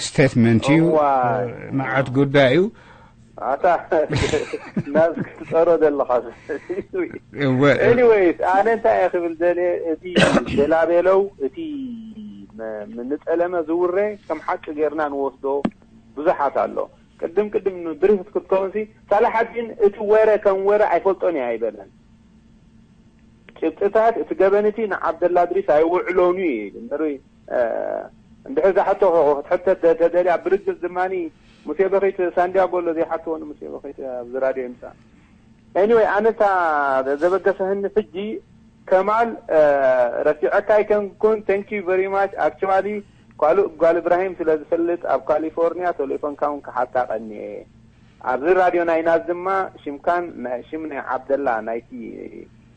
ስቴትመንት እዩ። እዋይ። መዓት ጉዳይ እዩ። ኣታ ናዝ ክትፀሮ ዘለኻ እወ፣ ኤኒዌይስ ኣነ እንታይ እየ ክብል ደልየ እቲ ቤላቤለው እቲ መ- ምንጠለመ ዝውረ ከም ሓቂ ጌርና ንወስዶ ብዙሓት ኣሎ። ቅድም ቅድም ብሪፍ ክትከውንሲ ሳላሓዲን እቲ ወረ ከም ወረ ኣይፈልጦን እየ ኣይበለን። ጭብጥታት እቲ ገበን እቲ ንዓብደላ እድሪስ ኣይውዕሎን እዩ ኢሉ እምበር እንድሕር ዝሓቶ ክትሕተት ተደልያ ብርግፅ ድማ ሙሴ በኺት ሳንዲያጎ ኣሎ ዘይሓትዎ ንሙሴ በኺት ኣብዚ ራድዮ ይምፃእ። ኤኒወይ ኣነታ ዘበገሰህኒ ሕጂ ከማል ረሲዐካ ኣይከንኩን። Thank you very much actually ካልእ ጓል እብራሂም ስለ ዝፈልጥ ኣብ ካሊፎርኒያ ቴሌፎንካ እውን ክሓታ ቀኒየ። ኣብዚ ራድዮ ናይ ናዝ ድማ ሽምካን ናይ ሽም ናይ ዓብደላ ናይቲ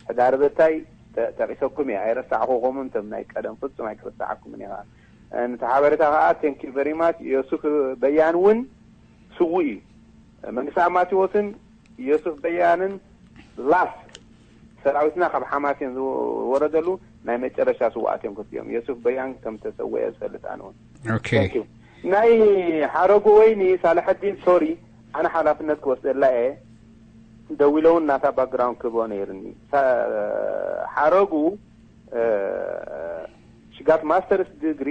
ሕዳርበታይ ተ- ጠቂሰኩም እየ ኣይረሳዕኹኹምን። እቶም ናይ ቀደም ፍጹም ኣይክረሳዓኩምን እየ። ኸዓ ነቲ ሓበሬታ ኸዓ thank you very much። ዮሱፍ በያን እውን ስዉእ እዩ። መንግስቲ ኣብ ማቴዎስን ዮሱፍ በያንን ላስት ሰራዊትና ካብ ሓማሴን ዝወረደሉ ናይ መጨረሻ ስውኣት እዮም ክልቲኦም። ዮሱፍ በያን ከም ተሰወአ ዝፈልጥ ኣነ እውን። ኦኬ። Thank you። ናይ ሓረጉ ወይኒ ሳልሐዲን ሶሪ ኣነ ሓላፍነት ክወስደላ እየ። ደዊለውን ናታ ባክግራውንድ ክህቦ ነይርኒ። ሳ- ሓረጉ ሽጋት ማስተርስ ዲግሪ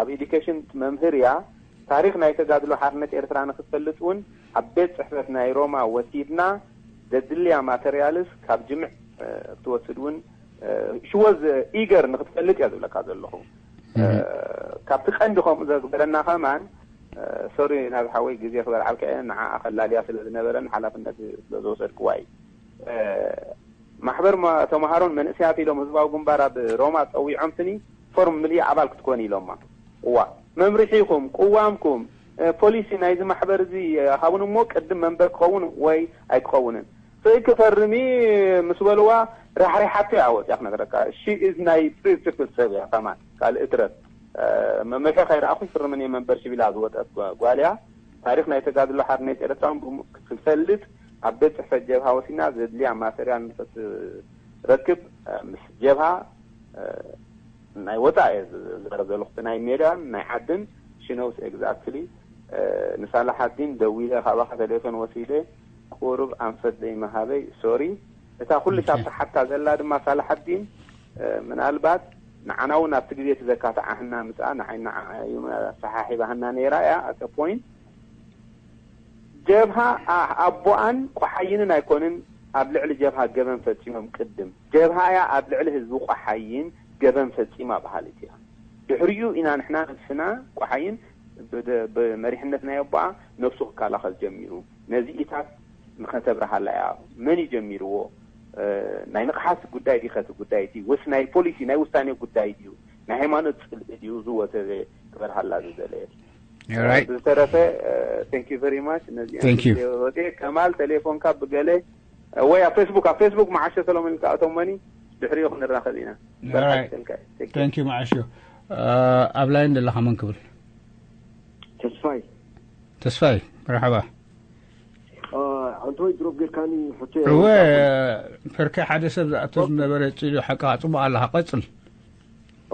ኣብ ኤዱኬሽን መምህር እያ። ታሪክ ናይ ተጋድሎ ሓርነት ኤርትራ ንክትፈልጥ እውን ኣብ ቤት ፅሕፈት ናይ ሮማ ወሲድና ዘድልያ ማተርያልስ ካብ ጅምዕ ክትወስድ እውን ሽወዝ ኢገር ንክትፈልጥ እያ ዝብለካ ዘለኹ። ካብቲ ቀንዲ ከምኡ ዘግበረና ከማን ሶሪ ናብ ሓወይ ግዜ ክበልዓልካ እየ ንዓ ኣኸላልያ ስለ ዝነበረን ሓላፍነት ስለ ዝወሰድክዋ እዩ። ማሕበር ተምሃሮን መንእሰያት ኢሎም ህዝባዊ ግንባር ኣብ ሮማ ፀዊዖም ስኒ ፎርም ምልኢ ኣባል ክትኮን ኢሎማ። እዋ መምርሒኹም ቅዋምኩም ፖሊሲ ናይዚ ማሕበር እዚ ሃቡን እሞ ቅድም መንበር ክኸውን ወይ ኣይክኸውንን ስእኪ ፈርሚ ምስ በልዋ ራሕሪሓቶ እያ ወፅያ ክነግረካ። She is ናይ ፕሪንስፕል ሰብ እያ ከማን ካልእ እትረፍ መመልሒ ከይረኣኹ ይፍርምን እየ መንበር ሽቢላ ዝወፀት ጓል እያ። ታሪክ ናይ ተጋድሎ ሓርነት ኤርትራ እውን ብሙ- ክፈልጥ ኣብ ቤት ፅሕፈት ጀብሃ ወሲና ዘድልያ ማተርያል ንክትረክብ ምስ ጀብሃ ናይ ወፃእ እየ ዝዛረብ ዘለኹ ናይ ሜዳን ናይ ዓድን ሽነውስ ኤግዛክትሊ ንሳላሓዲን ደዊለ ካባኻ ቴሌፎን ወሲደ ቁሩብ ኣንፈት ዘይምሃበይ ሶሪ። እታ ኩሉ እታ ተሓታ ዘላ ድማ ሳላሓዲን ምናልባት ንዓና እውን ኣብቲ ግዜ እቲ ዘካትዓህና ምፅኣ ንዓይ ንዓ ሰሓሒባህና ነይራ እያ ኣተ ፖይንት ጀብሃ ኣቦኣን ቆሓይንን ኣይኮንን ኣብ ልዕሊ ጀብሃ ገበን ፈፂሞም ቅድም ጀብሃ እያ ኣብ ልዕሊ ህዝቢ ቆሓይን ገበን ፈፂማ በሃሊት እያ ድሕሪኡ ኢና ንሕና ነብስና ቆሓይን ብመሪሕነት ናይ ኣቦኣ ነብሱ ክከላኸል ጀሚሩ። ነዚ ኢታት ንኸተብርሃላ እያ። መን እዩ ጀሚርዎ? ናይ ንቕሓት ጉዳይ ዲኸ እቲ ጉዳይ እቲ ወስ ናይ ፖሊሲ ናይ ውሳኔ ጉዳይ ድዩ? ናይ ሃይማኖት ጽልኢ ድዩ? ዝወተዘ ክበርሃላ ዝደለየ። ብዝተረፈ thank you very much። ነዚ ወፂ ከማል ቴሌፎንካ ብገለ ወይ ኣብ ፌስቡክ ኣብ ፌስቡክ መዓሸ ሰሎሞን ኢልካ ኣእቶሞኒ። ድሕሪኡ ክንራኸብ ኢና። Thank you መዓሾ። ኣብ ላይን ዘለኻ መን ክብል? ተስፋይ ተስፋይ መርሓባ። ኣንተ ወይ ድሮፕ ጌርካኒ ሕቶ እወ ፐርከ ሓደ ሰብ ዝኣቶ ዝነበረ ፂሉ ሓቂ ኣፅቡቅ ኣለካ ቀፅል።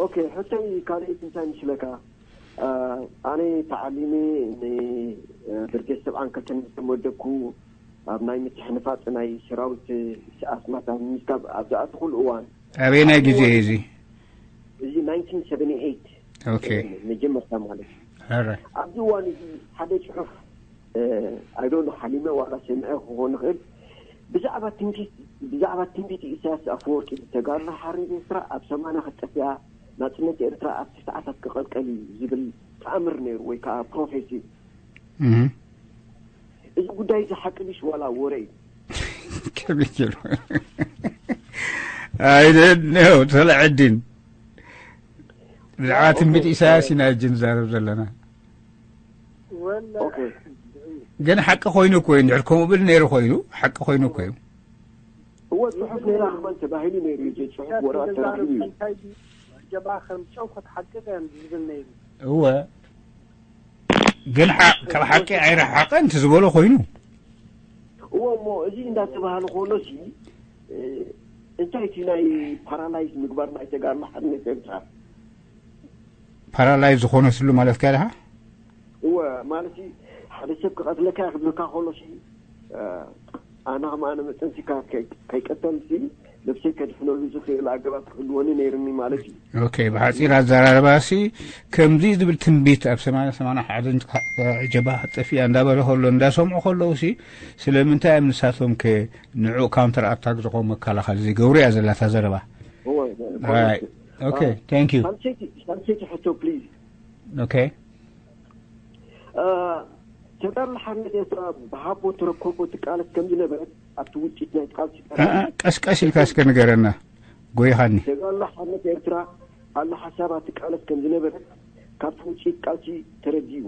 ኦኬ ሕቶይ ካልኣይቲ እንታይ ምስለካ ኣነ ተዓሊመ ንብርጌድ ሰብዓን ክልተን ዝተመደብኩ ኣብ ናይ ምትሕንፋፅ ናይ ሰራዊት ኣስማት ኣብ ምምዝጋብ ኣብ ዝኣተኹሉ እዋን ኣበየናይ ግዜ እዩ እዚ? እዚ ናይንቲን ሰቨንቲ ኤይት ኦኬ መጀመርታ ማለት እዩ። ሕረ ኣብዚ እዋን እዚ ሓደ ፅሑፍ ኣይዶን ሓሊመ ዋላ ሰሚዐ ክኾን ይኽእል ብዛዕባ ትንቢት ብዛዕባ ትንቢት ኢሳያስ ኣፈወርቂ ተጋድሎ ሓርነት ኤርትራ ኣብ ሰማና ክጠፍያ ናፅነት ኤርትራ ኣብ ትስዓታት ክቐልቀል እዩ ዝብል ተኣምር ነይሩ ወይ ከዓ ፕሮፌሲ። እዚ ጉዳይ እዚ ሓቂ ድሽ ዋላ ወረ እዩ? ከመይ ገይሩ? I don't know ተለዐዲን ብዛዕባ ትንቢት ኢሳያስ ኢና እጂ ንዛረብ ዘለና። ኦኬ ግን ሓቂ ኮይኑ እኮ እዩ። እንድሕር ከምኡ ብል ነይሩ ኮይኑ ሓቂ ኮይኑ እኮ እዩ። እወ ፅሑፍ ነይራ ከማን ተባሂሉ ነይሩ እዩ። ፅሑፍ ወረቐት ተራኺቡ እዩ። ጀባ ከም ጨው ክትሓቅቅ እዮም ዝብል ነይሩ። እወ ግን ሓ- ካብ ሓቂ ኣይረሓቐን እቲ ዝበሎ ኮይኑ። እወ እሞ እዚ እንዳተባሃለ ከሎ ሲ እንታይ እቲ ናይ ፓራላይዝ ምግባር ናይ ተጋድሎ ሓርነት ኤርትራ ፓራላይዝ ዝኾነትሉ ማለት ከ ድኻ? እወ ማለት ሓደ ሰብ ክቐትለካ ክብለካ ከሎ ሲ ኣነ ከም ኣነ መጠን ሲ ከይቀተል ሲ ነብሰይ ከድሕነሉ ዝኽእል ኣገባብ ክህልወኒ ነይርኒ ማለት እዩ። ኦኬ ብሓፂር ኣዘራርባ ሲ ከምዚ ዝብል ትንቢት ኣብ ሰማንያ ሰማንያ ሓደ ጀብሃ ጠፊኣ እንዳበለ ከሎ እንዳሰምዑ ከለዉ ሲ ስለምንታይ እዮም ንሳቶም ከ ንዑ ካውንተር ኣታክ ዝኾኑ መከላኸሊ ዘይገብሩ እያ ዘላታ ዘረባ። እወ Right. Okay, thank you. ሳልሰይቲ ሳልሰይቲ ሕቶ ፕሊዝ Okay. ተጋድሎ ሓርነት ኤርትራ ብሃቦ ተረኮቦ ትቃለስ ከም ዝነበረት ኣብቲ ውፅኢት ናይ ቃልሲ ቀስቀስ ኢልካ እስከ ንገረና ጎይኻኒ። ተጋድሎ ሓርነት ኤርትራ ኣሎ ሓሳባ ትቃለስ ከም ዝነበረት ካብቲ ውፅኢት ቃልሲ ተረዲኡ።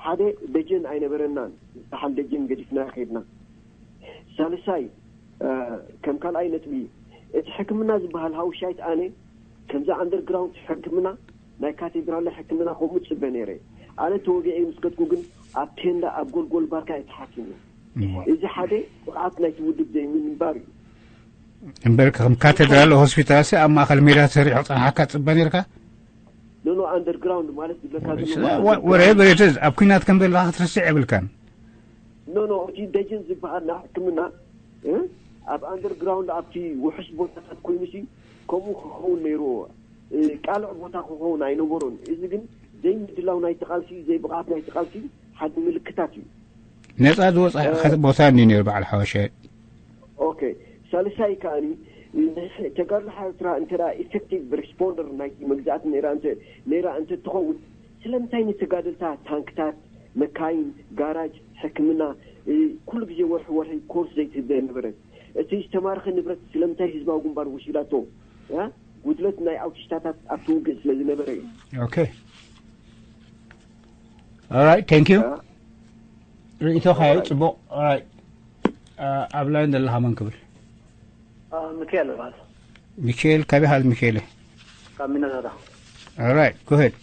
ሓደ ደጀን ኣይነበረናን፣ ዝበሓል ደጀን ገዲፍና ከድና። ሳልሳይ ከም ካልኣይ ነጥቢ እቲ ሕክምና ዝበሃል ሃውሻይት ኣነ ከምዛ ኣንደርግራውንድ ሕክምና ናይ ካቴድራል ሕክምና ከምኡ ጽበ ነይረ። ኣነ ተወጊዐ ምስ ከድኩ ግን ኣብ ቴንዳ ኣብ ጎልጎል ባርካ እየ ተሓኪመ። እዚ ሓደ ብቕዓት ናይቲ ውድብ ዘይምንባር እዩ። እምበር ከም ካቴድራል ሆስፒታል ሲ ኣብ ማእኸል ሜዳ ተሰሪሑ ክፀንሓካ ትፅበ ነርካ? ኖኖ ኣንደርግራውንድ ማለት ዝብለካ ዘሎ ወረቨር ኢት ኢዝ ኣብ ኩናት ከም ዘለካ ክትርስዕ የብልካን። ኖኖ እቲ ደጀን ዝበሃል ናይ ሕክምና ኣብ ኣንደርግራውንድ ኣብቲ ውሑስ ቦታታት ኮይኑ ሲ ከምኡ ክኸውን ነይርዎ። ቃልዕ ቦታ ክኸውን ኣይነበሮን። እዚ ግን ዘይምድላው ናይቲ ቃልሲ ዘይብቕዓት ናይቲ ቃልሲ ሓደ ምልክታት እዩ። ነፃ ዝወፃ ቦታ እንዲ ነይሩ በዓል ሓወሸ። ኦኬ ሳልሳይ ከኣኒ ተጋድሎ ኤርትራ እንተ ኢፌክቲቭ ሪስፖንደር ናይቲ መግዛእቲ ነይራ እንተ ነይራ እንተ ትኸውን ስለምንታይ ንተጋደልታ ታንክታት መካይን ጋራጅ ሕክምና ኩሉ ግዜ ወርሒ ወርሒ ኮርስ ዘይትህበ ነበረት? እቲ ዝተማረኸ ንብረት ስለምንታይ ህዝባዊ ግንባር ወሲዳቶ? ጉድለት ናይ ኣውቲስታታት ኣብቲ ውግእ ስለ ዝነበረ እዩ። Okay. Alright, thank you. ርእይቶኻ እዩ ጽቡቕ። Alright. ኣብ ላይን ዘለኻ መን ክብል? ሚካኤል ይበሃል። ሚካኤል ካበይ ኢኻ ሚካኤል? ካብ ሚነሶታ። Alright, go ahead.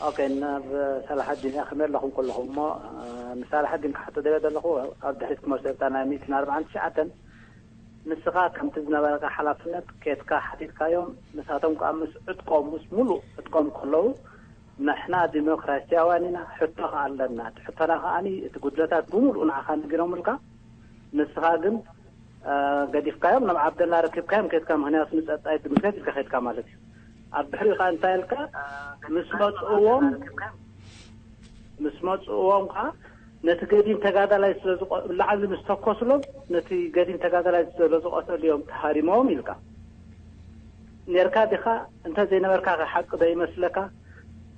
ኦኬ ናብ ሳላሓዲን እያ ከመይ ኣለኹም ከለኹም እሞ ንሳላሓዲን ክሓቶ ደለ ዘለኹ ኣብ ድሕሪት ክመልሶ እታ ናይ ሚእትን ኣርባዓን ትሽዓተን ንስኻ ከምቲ ዝነበረካ ሓላፍነት ኬድካ ሓቲትካዮም ንሳቶም ከዓ ምስ ዕጥቆም ምስ ሙሉእ ዕጥቆም ከለዉ ንሕና ዲሞክራሲያውያን ኢና ሕቶ ከዓ ኣለና እቲ ሕቶና ከዓ እቲ ጉድለታት ብምሉእ ንዓኻ ነጊሮምልካ ንስኻ ግን ገዲፍካዮም ናብ ዓብደላ ረኪብካዮም ከድካ ምክንያቱ ንፀጣይ ድምከት ኢልካ ከድካ ማለት እዩ ኣብ ድሕሪኡ ከዓ እንታይ ኢልካ ምስ መፅእዎም ምስ መፅእዎም ከዓ ነቲ ገዲም ተጋዳላይ ስለዝቆ ላዕሊ ምስ ተኮስሎም ነቲ ገዲም ተጋዳላይ ስለዝቆሰሉ እዮም ተሃሪሞም ኢልካ ነርካ ዲኻ እንተ ዘይነበርካ ሓቂ ዶ ይመስለካ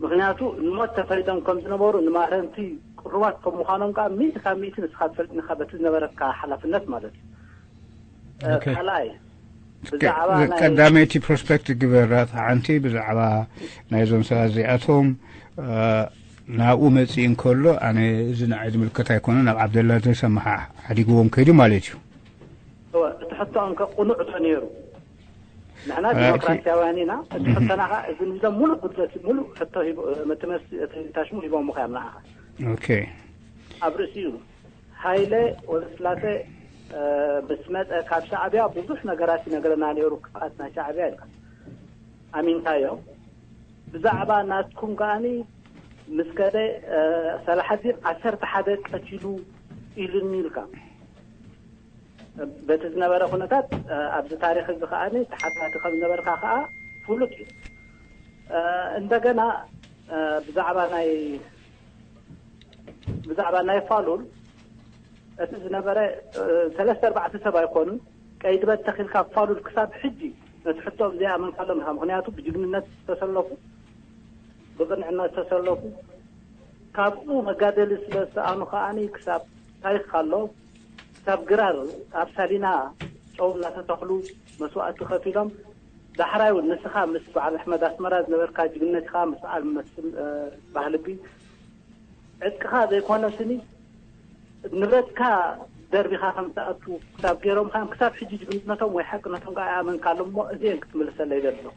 ምኽንያቱ ንሞት ተፈሊጦም ከም ዝነበሩ ንማእረምቲ ቅሩባት ከም ምዃኖም ከዓ ሚእቲ ካብ ሚእቲ ንስኻ ትፈልጥ ኢኻ በቲ ዝነበረካ ሓላፍነት ማለት እዩ። እ፣ ኦኬ። ካልኣይ እስከ ብዛዕባ ናይ ቀዳመይቲ ፕሮስፔክት ግበራ ተሓንቲ ብዛዕባ ናይዞም ሰባት እዚኣቶም፣ እ፣ ናብኡ መፅእ እንከሎ ኣነ እዚ ንዓይ ዝምልከት ኣይኮነ ናብ ዓብደላ ዝሰማሓ ሓዲግዎም ከይዱ ማለት እዩ። እወ፣ እቲ ሕቶኦም ከ ቅኑዕ ዶ ነይሩ? ንሕና ኣኪ- ዲሞክራሲያውያን ኢና። እቲ ሕቶና ኸዓ እዚ ንዞም ሙሉእ ጉድለት ሙሉእ ሕቶ ሂቦ እቲ መስ እቲ ታሽሙ ሂቦም ምኸያም ንዓኻ። ኦኬ። ኣብ ርእሲኡ ሃይለ ወለስላሴ፣ እ፣ ምስ መጸ ካብ ሻዕብያ ብዙሕ ነገራት ይነግረና ነይሩ፣ ክፍኣት ናይ ሻዕብያ ኢልካ ኣሚንካዮ። ብዛዕባ ናትኩም ከኣኒ ምስ ከደ፣ እ፣ ሰላሐዲን ዓሰርተ ሓደ ቀቲሉ ኢሉኒ ኢልካ። በቲ ዝነበረ ኩነታት፣ እ፣ ኣብዚ ታሪኽ እዚ ከኣኒ ተሓታቲ ከም ዝነበርካ ከኣ ፍሉጥ እዩ። እ፣ እንደገና፣ እ፣ ብዛዕባ ናይ ብዛዕባ ናይ ፋሉል እቲ ዝነበረ፣ እ፣ ሰለስተ ኣርባዕተ ሰብ ኣይኮኑን። ቀይዲ በተኺልካ ፋሉል ክሳብ ሕጂ ነቲ ሕቶም ዘይኣመንካሎም ኢኻ። ምኽንያቱ ብጅግንነት ዝተሰለፉ፣ ብቕንዕና ዝተሰለፉ፣ ካብኡ መጋደሊ ስለ ዝሰኣኑ ከኣኒ ክሳብ ታሪኽ ኣሎ። ክሳብ ግራር ኣብ ሳሊና ጨው እናተተኽሉ መስዋእቲ ከፊሎም፣ ዳሕራይ እውን ንስኻ ምስ በዓል ኣሕመድ ኣስመራ ዝነበርካ ጅግነት ኢኻ፣ ምስ በዓል መስፍን፣ እ፣ ባህልቢ ዕጥቅኻ ዘይኮነ ስኒ ንብረትካ ደርቢኻ ከም ትኣቱ ክሳብ ገይሮም፣ ከም ክሳብ ሕጂ ጅግንነቶም ወይ ሓቅነቶም ከኣ ይኣመንካሎም እሞ፣ እዚኤን ክትምልሰለይ ዘለኹ።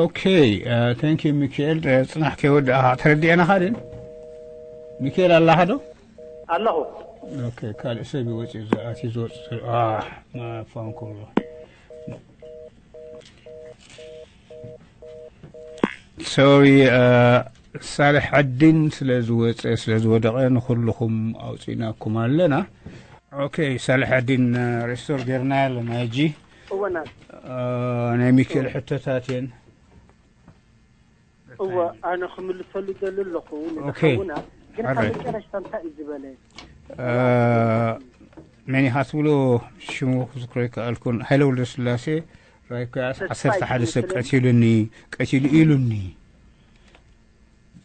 ኦኬ፣ እ፣ ታንክ ዩ ሚካኤል። እ፣ ጽናሕ ከይወዳእኻ ተረዲኤናኻ ድን? ሚካኤል ኣላኻ ዶ? ኣለኹ። ኦኬ፣ ካልእ ሰብ ይወጽእ፣ ዝኣትዩ ዝወጽእ፣ አ፣ ማፋን ክብሎ። ሶሪ፣ እ፣ ሳልሕ ዓዲን ስለ ዝወጸ፣ ስለ ዝወደቐ ንኹልኹም ኣውጺእናኩም ኣለና። ኦኬ፣ ሳልሕ ዓዲን፣ እ፣ ሬስቶር ጌርና ኣለና። ሕጂ፣ እወ፣ ና። እ፣ ናይ ሚካኤል ሕቶታት እየን። እወ፣ ኣነ ክምልሰሉ ደሊ ኣለኹ፣ ኦኬ። ንዝሓውና። ግን ካብ ኦራይት። መጨረሽታ እንታይ እዩ ዝበለ? እ፣ መን ኢኻ ትብሎ? ሽሙ ክዝክሮ ኣይከኣልኩን። ሃይለ ወልደስላሴ፣ ራይኮያስ ተስፋይ ዓሰርተ ሓደ ሰብ ክምልስለኒ። ቀቲሉኒ፣ ቀቲሉ ኢሉኒ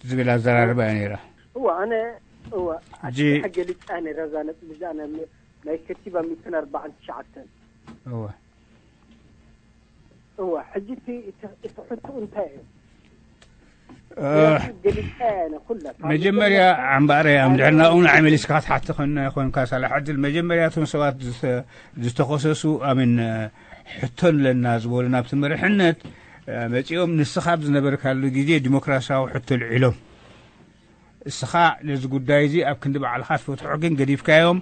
ዝብል ኣዘራርባ እያ ነይራ። እወ፣ ኣነ፣ እወ፣ ሕጂ ኣስፊሐ ገሊጻ ነይረ እዛ ነጥቢ እዚኣ፣ ናይ፣ ናይ ከቲባ ሚእትን ኣርባዓን ትሽዓተን። እወ። እወ፣ ሕጂ እቲ፣ እቲ፣ እቲ ሕቶ እንታይ እዩ? እ፣ ገሊጻ እያ ኣነ ኩላ። ካብ መጀመርያ መጀመርያ ኣምባረ ኣብ ምድዕናኡ ንዓይ መሊስካ ክትሓቲ ኮንና ይኾንካ ሳላሕ ዕድል። መጀመርያ እቶም ሰባት ዝተ-፣ ዝተኸሰሱ ኣምን፣ እ፣ ሕቶ ኣለና ዝበሉ ናብቲ መሪሕነት፣ እ፣ መጺኦም ንስኻ ኣብ ዝነበርካሉ ግዜ ዲሞክራሲያዊ ሕቶ ኣልዒሎም። እስኻ ነዚ ጉዳይ እዚ ኣብ ክንዲ ባዕልኻ ትፈትሖ ግን ገዲፍካዮም፣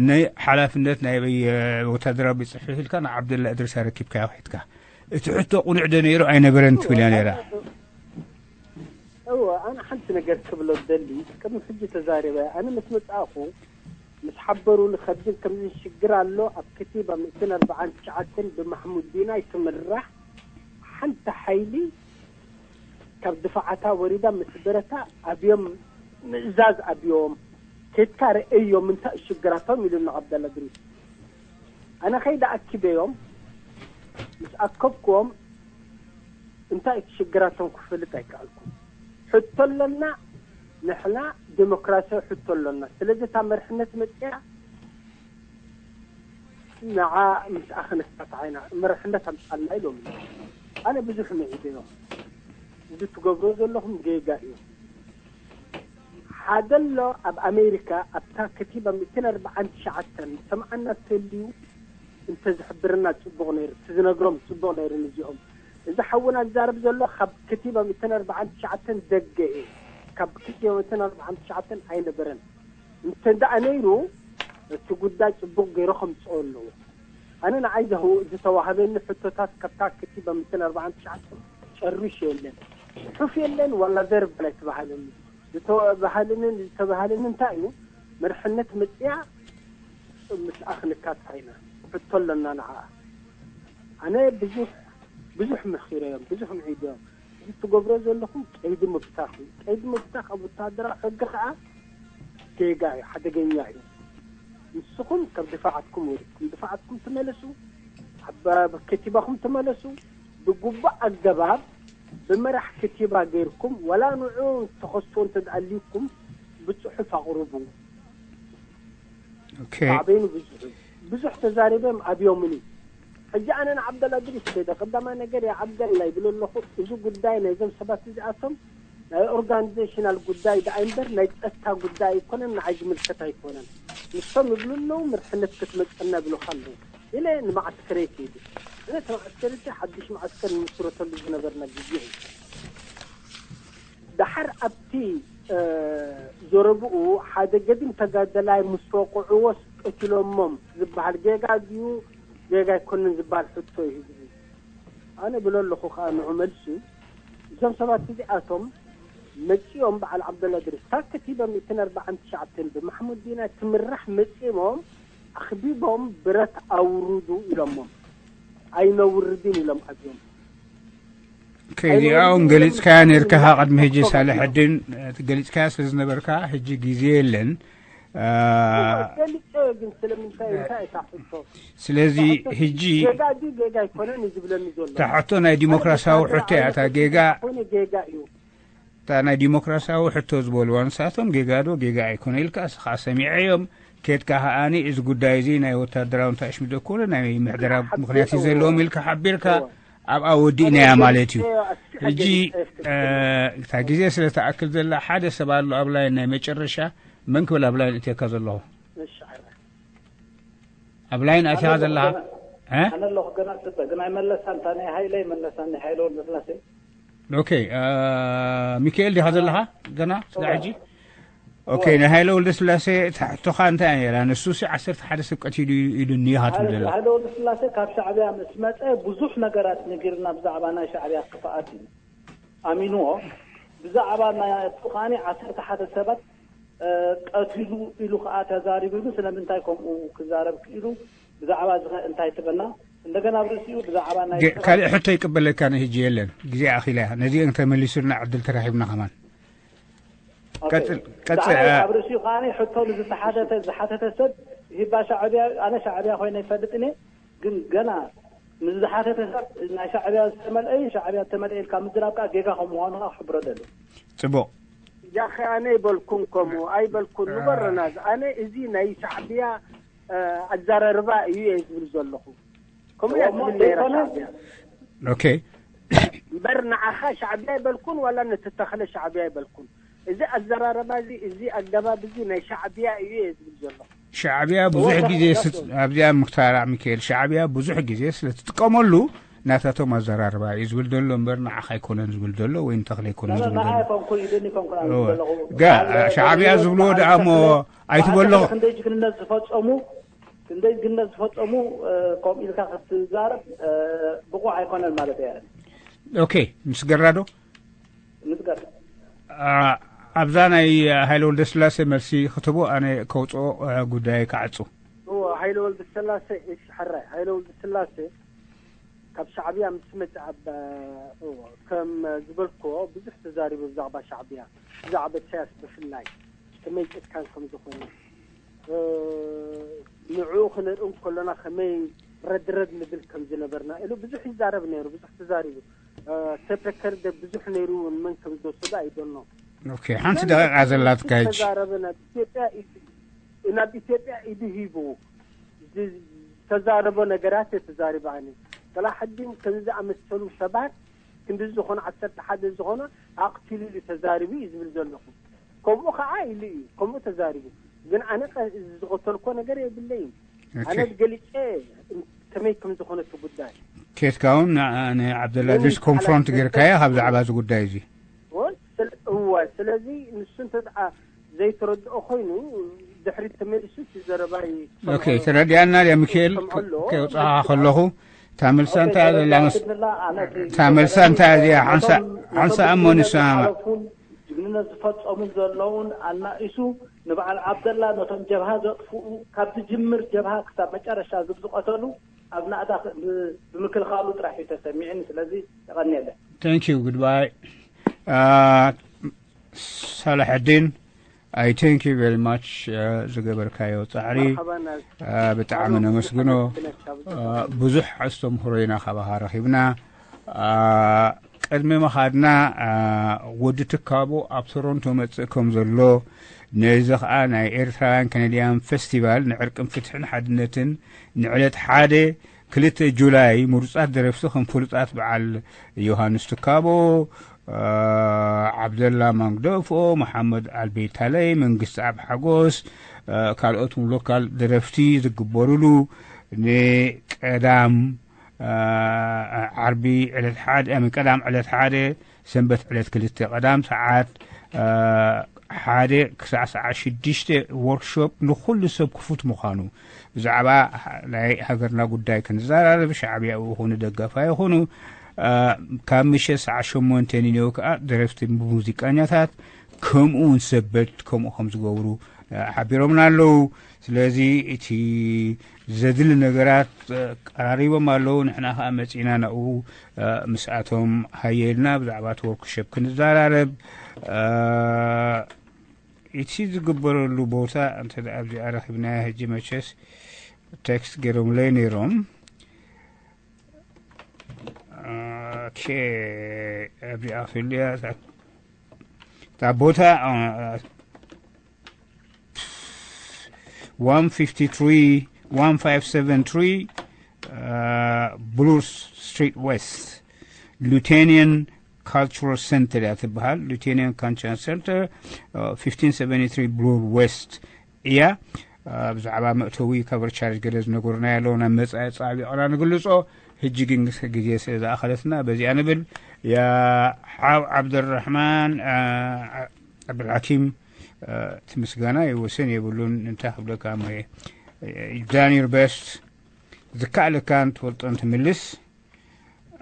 ንሓላፍነት ናይ፣ እ፣ ወታደራዊ ቤት ጽሕፈት ኢልካ ንዓብደላ እድሪስ ኣረኪብካዮ ሒድካ። እቲ ሕቶ ቅኑዕ ዶ ነይሩ ኣይነበረን ትብል እያ ነይራ። እወ፣ ኣነ ሓንቲ ነገር ክብሎ ደሊ፣ ቅድሚ ሕጂ ተዛሪበ፣ ኣነ ምስ መጻእኹ፣ ምስ ሓበሩኒ ከብድን ከምዚ ሽግር ኣሎ፣ ኣብ ከቲባ ሚእትን ኣርባዓን ትሽዓተን ብማሕሙድ ዲናይ ትምራሕ ሓንቲ ሓይሊ ካብ ድፋዓታ ወሪዳ ምስ በረታ ኣብዮም ምእዛዝ ኣብዮም፣ ኬድካ ርእዮም እንታይ ሽግራቶም ኢሉኒ ዓብደላ እድሪስ። ኣነ ከይደ ኣኪበዮም፣ ምስ ኣከብኩዎም እንታይ እቲ ሽግራቶም ክፈልጥ ኣይከኣልኩን። ሕቶ ኣለና፣ ንሕና ዴሞክራሲያዊ ሕቶ ኣለና። ስለዚ እታ መርሕነት መጽያ ንዓ ምስኣ ክንካታዕ ኢና፣ መርሕነት ኣምጻልና ኢሎምኒ። ኣነ ብዙሕ ምዒደዮም። እዚ ትገብሮ ዘለኹም ጌጋ እዩ። ሓደ ኣሎ ኣብ ኣሜሪካ፣ ኣብታ ከቲባ ሚእትን ኣርባዓን ትሽዓተን ሰምዓና ተልዩ እንተዝሕብርና ጽቡቕ ነይሩ፣ እቲ ዝነግሮም ጽቡቕ ነይሩ ንዚኦም። እዚ ሓውና ዝዛረብ ዘሎ ካብ ከቲባ ሚእትን ኣርባዓን ትሽዓተን ደገ እዩ። ካብ ከቲባ ሚእትን ኣርባዓን ትሽዓተን ኣይነበረን። እንተ ደኣ ነይሩ፣ እቲ ጉዳይ ጽቡቕ ገይሩ ከምጽኦ ኣለዎ። ኣነ ንዓይ ዝህው-፣ ዝተዋህበኒ ሕቶታት ካብታ ከቲባ ሚእትን ኣርባዓን ትሽዓተን ጨሪሹ የለን። ጽሑፍ የለን፣ ዋላ ቨርባል ኣይተባህለኒ። ዝተባህለኒ፣ ዝተባህለኒ እንታይ እዩ? መርሕነት መጽያ ምስኣ ክንካታዕ ኢና። ሕቶ ኣለና ንዓኣ። ኣነ ብዙሕ፣ ብዙሕ መኺረዮም፣ ብዙሕ ምዒደዮም። እዚ ትገብሮ ዘለኹም ቀይዲ ምብታኽ እዩ። ቀይዲ ምብታኽ ኣብ ወተሃደራዊ ሕጊ ኸዓ ጌጋ እዩ፣ ሓደገኛ እዩ። ንስኹም ካብ ድፋዓትኩም ወሪድኩም፣ ድፋዓትኩም ትመለሱ፣ ኣብ፣ ኣብ ከቲባኹም ትመለሱ፣ ብግቡእ ኣገባብ ብመራሕ ክቲባ ገይርኩም፣ ወላ ንዑ ተኸስቶ እንተድኣልዩኩም ብጽሑፍ ኣቕርቡ። ኦኬ። ሳዕቤኑ ብዙሕ እዩ። ብዙሕ ተዛሪበም ኣብዮምኒ። ሕጂ ኣነ ንዓብደላ ድሪስ ከይደ ቀዳማይ ነገር፣ ያ ዓብደላ ይብል ኣለኹ፣ እዚ ጉዳይ ናይዞም ሰባት እዚኣቶም ናይ ኦርጋኒዜሽናል ጉዳይ ደኣ እምበር ናይ ጸጥታ ጉዳይ ኣይኮነን፣ ንዓይ ዝምልከት ኣይኮነን። ንሶም ይብሉ ኣለዉ፣ ምርሕነት ክትመጸና ይብሉኻ ኣለዉ ኢለ ንማዕስከረይ ከይዱ። እነ እቲ ማዕስከር እቲ ሓድሽ ማዕስከር ንምስረተሉ ዝነበርና ግዜ እዩ። ደሓር ኣብቲ ዘረብኡ ሓደ ገዲም ተጋደላይ ምስ ወቕዕዎስ ቀቲሎሞም ዝበሃል ጌጋ ድዩ ጌጋ ኣይኮነን ዝበሃል ሕቶ እዩ ህዝቢ። ኣነ ብሎ ኣለኹ ከዓ ንዑ መልሱ። እዞም ሰባት እዚኣቶም መፂኦም በዓል ዓብደላ ድሪስ ካብ ከቲበ ሚእትን ኣርባዓን ትሽዓተን ብማሕሙድ ዲና ትምራሕ መፂሞም ኣኽቢቦም ብረት ኣውርዱ ኢሎሞም ኣይነውርድን ኢሎም ኣብዮም። ከይዲኣውን ገሊፅካያ ነርካኻ ቅድሚ ሕጂ ሳልሕ ዕድን ገሊፅካያ ስለ ዝነበርካ ሕጂ ግዜ የለን። ገሊፀ ግን ስለምንታይ እንታይ እታ ሕቶ? ስለዚ ሕጂ ጌጋ ድዩ ጌጋ ኣይኮነን እዩ ዝብለኒ ዘሎ። እታ ሕቶ ናይ ዲሞክራሲያዊ ሕቶ እያ። እታ ጌጋ ኮነ ጌጋ እዩ። እታ ናይ ዲሞክራሲያዊ ሕቶ ዝበልዋ ንሳቶም ጌጋ ዶ ጌጋ ኣይኮነ ኢልካ እስኻ ሰሚዐዮም። ኬድካ ከኣኒ እዚ ጉዳይ እዚ ናይ ወታደራዊ እንታይ ሽምዶ ኮነ ናይ ምሕደራ ምክንያት እዩ ዘለዎም ኢልካ ሓቢርካ ኣብኣ ወዲእናያ ማለት እዩ። ሕጂ እታ ግዜ ስለ ተኣክል ዘላ ሓደ ሰብ ኣሎ ኣብ ላይን ናይ መጨረሻ መን ክብል ኣብ ላይን እትየካ ዘለኹ ኣብ ላይን ኣትኻ ዘለኻ ኣነ ኣለኹ ገና ጽበ ግን ኣይመለሳን እታ ናይ ሃይለ ኣይመለሳን ናይ ሃይለ ወልደስላሴ ኦኬ ሚካኤል ዲኻ ዘለኻ ገና ስጋ ሕጂ ኦኬ ንሃይለ ወልደስላሴ እታ ሕቶኻ እንታይ እያ ነይራ ንሱ ሲ ዓሰርተ ሓደ ሰብ ቀቲሉ ኢሉኒ ኢኻ ትብል ዘለኻ ሃይለ ወልደስላሴ ካብ ሻዕብያ ምስ መጸ ብዙሕ ነገራት ነጊርና ብዛዕባ ናይ ሻዕብያ ክፍኣት እዩ ኣሚንዎ ብዛዕባ ናቱ ከዓኒ ዓሰርተ ሓደ ሰባት ቀቲሉ ኢሉ ከዓ ተዛሪቡ ኢሉ ስለምንታይ ከምኡ ክዛረብ ክኢሉ ብዛዕባ እዚ እንታይ ትበና እንደገና ኣብ ርእሲኡ ብዛዕባ ናይ ካልእ ሕቶ ይቅበለካ ንህጂ የለን ግዜ ኣኺላ ነዚአን ተመሊሱልና ዕድል ተራኺብና ከማን ቀጽል ቀጽል ኣብ ርእሲኡ ከዓ ሕቶ ንዝተሓተተ ዝሓተተ ሰብ ሂባ ሻዕብያ ኣነ ሻዕብያ ኮይነ ይፈልጥ እኔ ግን ገና ምስ ዝሓተተ ሰብ ናይ ሻዕብያ ዝተመልአ ሻዕብያ ዝተመልአ ኢልካ ምዝራብ ከዓ ጌጋ ከም ምዃኑ ከዓ ክሕብሮ ደሊ ጽቡቅ ያኸ ኣነ ይበልኩን ከምኡ ኣይበልኩን ንበረና ኣነ እዚ ናይ ሻዕብያ ኣዘራርባ እዩ እየ ዝብል ዘለኹ ከምኡ እያ ትብል ነይራ ሻዕብያ ኦኬ እምበር ንዓኻ ሻዕብያ ይበልኩን ዋላ ነቲ ተኽለ ሻዕብያ ይበልኩን እዚ ኣዘራርባ እዚ እዚ ኣገባብ እዚ ናይ ሻዕብያ እዩ እየ ዝብል ዘለኹ ሻዕብያ ብዙሕ ግዜ ኣብዚኣ ምክታራ ሚካኤል ሻዕብያ ብዙሕ ግዜ ስለ ትጥቀመሉ ናታቶም ኣዘራርባ እዩ ዝብል ዘሎ እምበር ንዓኻ ኣይኮነን ዝብል ዘሎ ወይ ንተኽለ ኣይኮነን ዝብል ዘሎ ጋ ሻዕብያ ዝብልዎ ደኣ እሞ ኣይትበሎ ክንደይ ጅግንነት ዝፈጸሙ ክንደይ ጅግንነት ዝፈጸሙ ከምኡ ኢልካ ክትዛረብ ብቑዕ ኣይኮነን ማለት እየ ኦኬ ምስ ገራዶ ንዝገር ኣብዛ ናይ ሃይለ ወልደስላሴ መልሲ ክትቦ ኣነ ከውፅኦ ጉዳይ ክዓፁ ሃይለ ወልደስላሴ እሺ ሕራይ ሃይለ ወልደስላሴ ካብ ሻዕብያ ምስ መፅእ ኣብ ከም ዝበልክዎ ብዙሕ ተዛሪቡ ብዛዕባ ሻዕብያ ብዛዕባ ኢሳያስ ብፍላይ ከመይ ጭካን ከም ዝኾነ ንዕኡ ክንርኢ ከሎና ከመይ ረድረድ ንብል ከም ዝነበርና ኢሉ ብዙሕ ይዛረብ ነይሩ ብዙሕ ተዛሪቡ ተፈከር ደ ብዙሕ ነይሩ እውን መን ከም ዝወሰዶ ኣይደኖ ኦኬ ሓንቲ ደቂቃ ዘላትካ ሕጂ ተዛረበ ናብ ኢትዮጵያ ኢዱ ናብ ኢትዮጵያ ኢዱ ሂቡ ዝተዛረቦ ነገራት እየ ተዛሪበ ኣነ ጥላሕዲን ከም ዝኣመሰሉ ሰባት ክንዲ ዝኾነ ዓሰርተ ሓደ ዝኾነ ኣቕቲሉ ኢሉ ተዛሪቡ እዩ ዝብል ዘለኹ ከምኡ ከዓ ኢሉ እዩ ከምኡ ተዛሪቡ ግን ኣነ ዝቐተልኮ ነገር የብለይን ኣነ ገሊፀ ከመይ ከም ዝኾነ እቲ ጉዳይ ኬትካ እውን ንዓብደላዚዝ ኮንፍሮንት ጌርካያ ካብ ዛዕባ እዚ ጉዳይ እዚ እወ ስለዚ ንሱ እንተ ዘይተረድኦ ኮይኑ ድሕሪት ተመሊሱ እቲ ዘረባይ ኦኬ ተረዲኣና ድያ ሚካኤል ከውፅኻ ከለኹ እታ መልሳ እንታይ ዘላ እታ መልሳ እንታይ እዚኣ ሓንሳ እሞ ንሰማማዕ ጅግንነት ዝፈፀሙ ዘለውን ኣናኢሱ ንበዓል ዓብደላ ነቶም ጀብሃ ዘጥፍኡ ካብ ዝጅምር ጀብሃ ክሳብ መጨረሻ ዝብ ዝቀተሉ ኣብ ናእዳ ብምክልኻሉ ጥራሕ እዩ ተሰሚዕኒ ስለዚ የቐንየለ Thank you goodbye ሳላሐዲን I thank you very much ዝገበርካዮ ፃዕሪ ብጣዕሚ ነመስግኖ ብዙሕ ኣስተምህሮ ኢና ካባኻ ረኺብና ቅድሚ ምኻድና፣ አ፣ ወዲ ትካቦ ኣብ ቶሮንቶ መጽእ ከም ዘሎ፣ ነዚ ኸኣ ናይ ኤርትራውያን ከነድያን ፈስቲቫል ንዕርቅን ፍትሕን ሓድነትን ንዕለት ሓደ ክልተ ጁላይ ምሩጻት ደረፍቲ ከም ፍሉጣት በዓል ዮሃንስ ትካቦ፣ አ፣ ዓብደላ ማንግደፎ፣ መሓመድ ኣልቤታለይ፣ መንግስቲ ኣብ ሓጎስ፣ አ፣ ካልኦት ሎካል ደረፍቲ ዝግበሩሉ ንቀዳም አ፣ ዓርቢ ዕለት ሓደ፣ ኣይ፣ ቀዳም ዕለት ሓደ፣ ሰንበት ዕለት ክልተ ቀዳም ሰዓት፣ አ፣ ሓደ ክሳዕ ሰዓት ሽዱሽተ ወርክሾፕ ንኹሉ ሰብ ክፉት ምዃኑ ብዛዕባ ናይ ሃገርና ጉዳይ ክንዘራረብ ሻዕብያ ይኹኑ ደጋፋ ይኹኑ፣ አ፣ ካብ ምሸት ሰዓት ሸሞንተ ንኔው ከኣ ደረፍቲ ሙዚቃኛታት ከምኡ እውን ሰበት ከምኡ ከም ዝገብሩ፣ አ፣ ሓቢሮምና ኣለዉ። ስለዚ እቲ ዘድሊ ነገራት፣ አ፣ ቀራሪቦም ኣለዉ። ንሕና ከኣ መጺና ናብኡ፣ አ፣ ምስኣቶም ሃየ ኢልና ብዛዕባ እቲ ወርክሾፕ ክንዘራረብ። አ፣ እቲ ዝግበረሉ ቦታ እንተ ደኣ ኣብዚኣ ረኺብናያ ሕጂ መቸስ ቴክስት ገይሮምለይ ነይሮም። ኦኬ፣ ኣብዚኣ ክህልያ እታ፣ እታ ቦታ፣ አ፣ one fifty-three, one five seven three, አ፣ ብሉር ስትሪት ዌስት፣ ሉቴኒየን ካልቸራል ሴንተር እያ ትበሃል። ሉቴኒየን ካልቸራል ሴንተር፣ አ፣ fifteen seventy-three ብሉር ዌስት እያ። አ፣ ብዛዕባ መእተዊ ካቨር ቻርጅ ገለ ዝነገሩና ኣለዉ፣ ናብ መጻኢ ጻዕቢቕና ንግልጾ። ሕጂ ግን ግዜ ስለ ዝኣኸለትና በዚኣ ንብል። ያ ሓው ዓብደራሕማን፣ አ፣ ዓብደልሓኪም፣ አ፣ እቲ ምስጋና ወሰን የብሉን። እንታይ ክብለካ እሞ፣ ዳን ዩር ቤስት፣ ዝከኣለካን ትፈልጦን ትምልስ።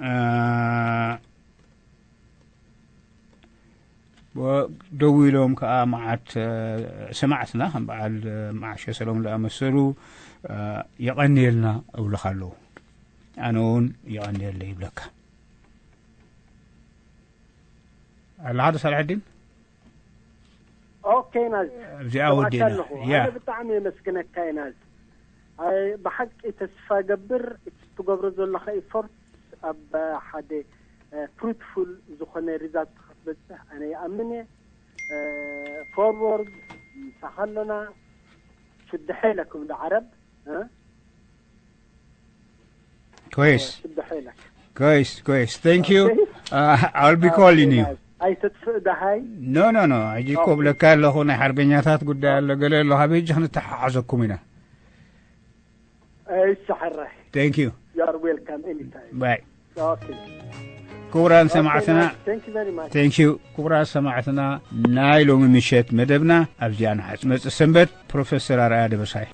አ፣ ወ-፣ ደው ኢሎም ከኣ መዓት፣ አ፣ ሰማዕትና ከም በዓል፣ አ፣ መዓሸ ሰሎም ዝኣመሰሉ፣ አ፣ የቐንየልና እብሉኻ ኣለዉ። ኣነ እውን የቐንየለይ ይብለካ። ኣለኻ ዶ ሳልሐዲን? ኦኬ ናዝ፣ ኣብዚኣ ሰማዕካ ወዲእና። ኣለኹ። ያ። ኣነ ብጣዕሚ የመስግነካ ኢና። ኣይ፣ ብሓቂ ተስፋ ገብር እቲ ትገብሮ ዘለኻ ኢፎርት ኣብ ሓደ፣ እ፣ ፍሩትፉል ዝኾነ ሪዛልት ክትበጽሕ ኣነ ይኣምን እየ። እ፣ ፎርወርድ ምሳኻ ኣሎና። ሽድሐ ኢለኩም ዶ ዓረብ፣ እ? كويس. شد حيلك. كويس، كويس. Thank you. Okay. Uh, I'll be calling you. Okay, nice. ኣይትጥፍእ ደሃይ። No, no, no. ሕጂ እኮ Okay. ብለካ ኣለኹ፣ ናይ ሓርበኛታት ጉዳይ ኣሎ፣ ገለ ኣሎ። ካብ ሕጂ ክንተሓሓዘኩም ኢና። እሺ፣ ሕራይ። Thank you. You are welcome anytime. Bye. Okay. ክቡራን ሰማዕትና፣ Thank you very much. Thank you. ክቡራን ሰማዕትና፣ ናይ ሎሚ ምሸት መደብና ኣብዚኣ ንሓጽ። መጽእ ሰንበት ፕሮፌሰር ኣርኣያ ደበሳይ።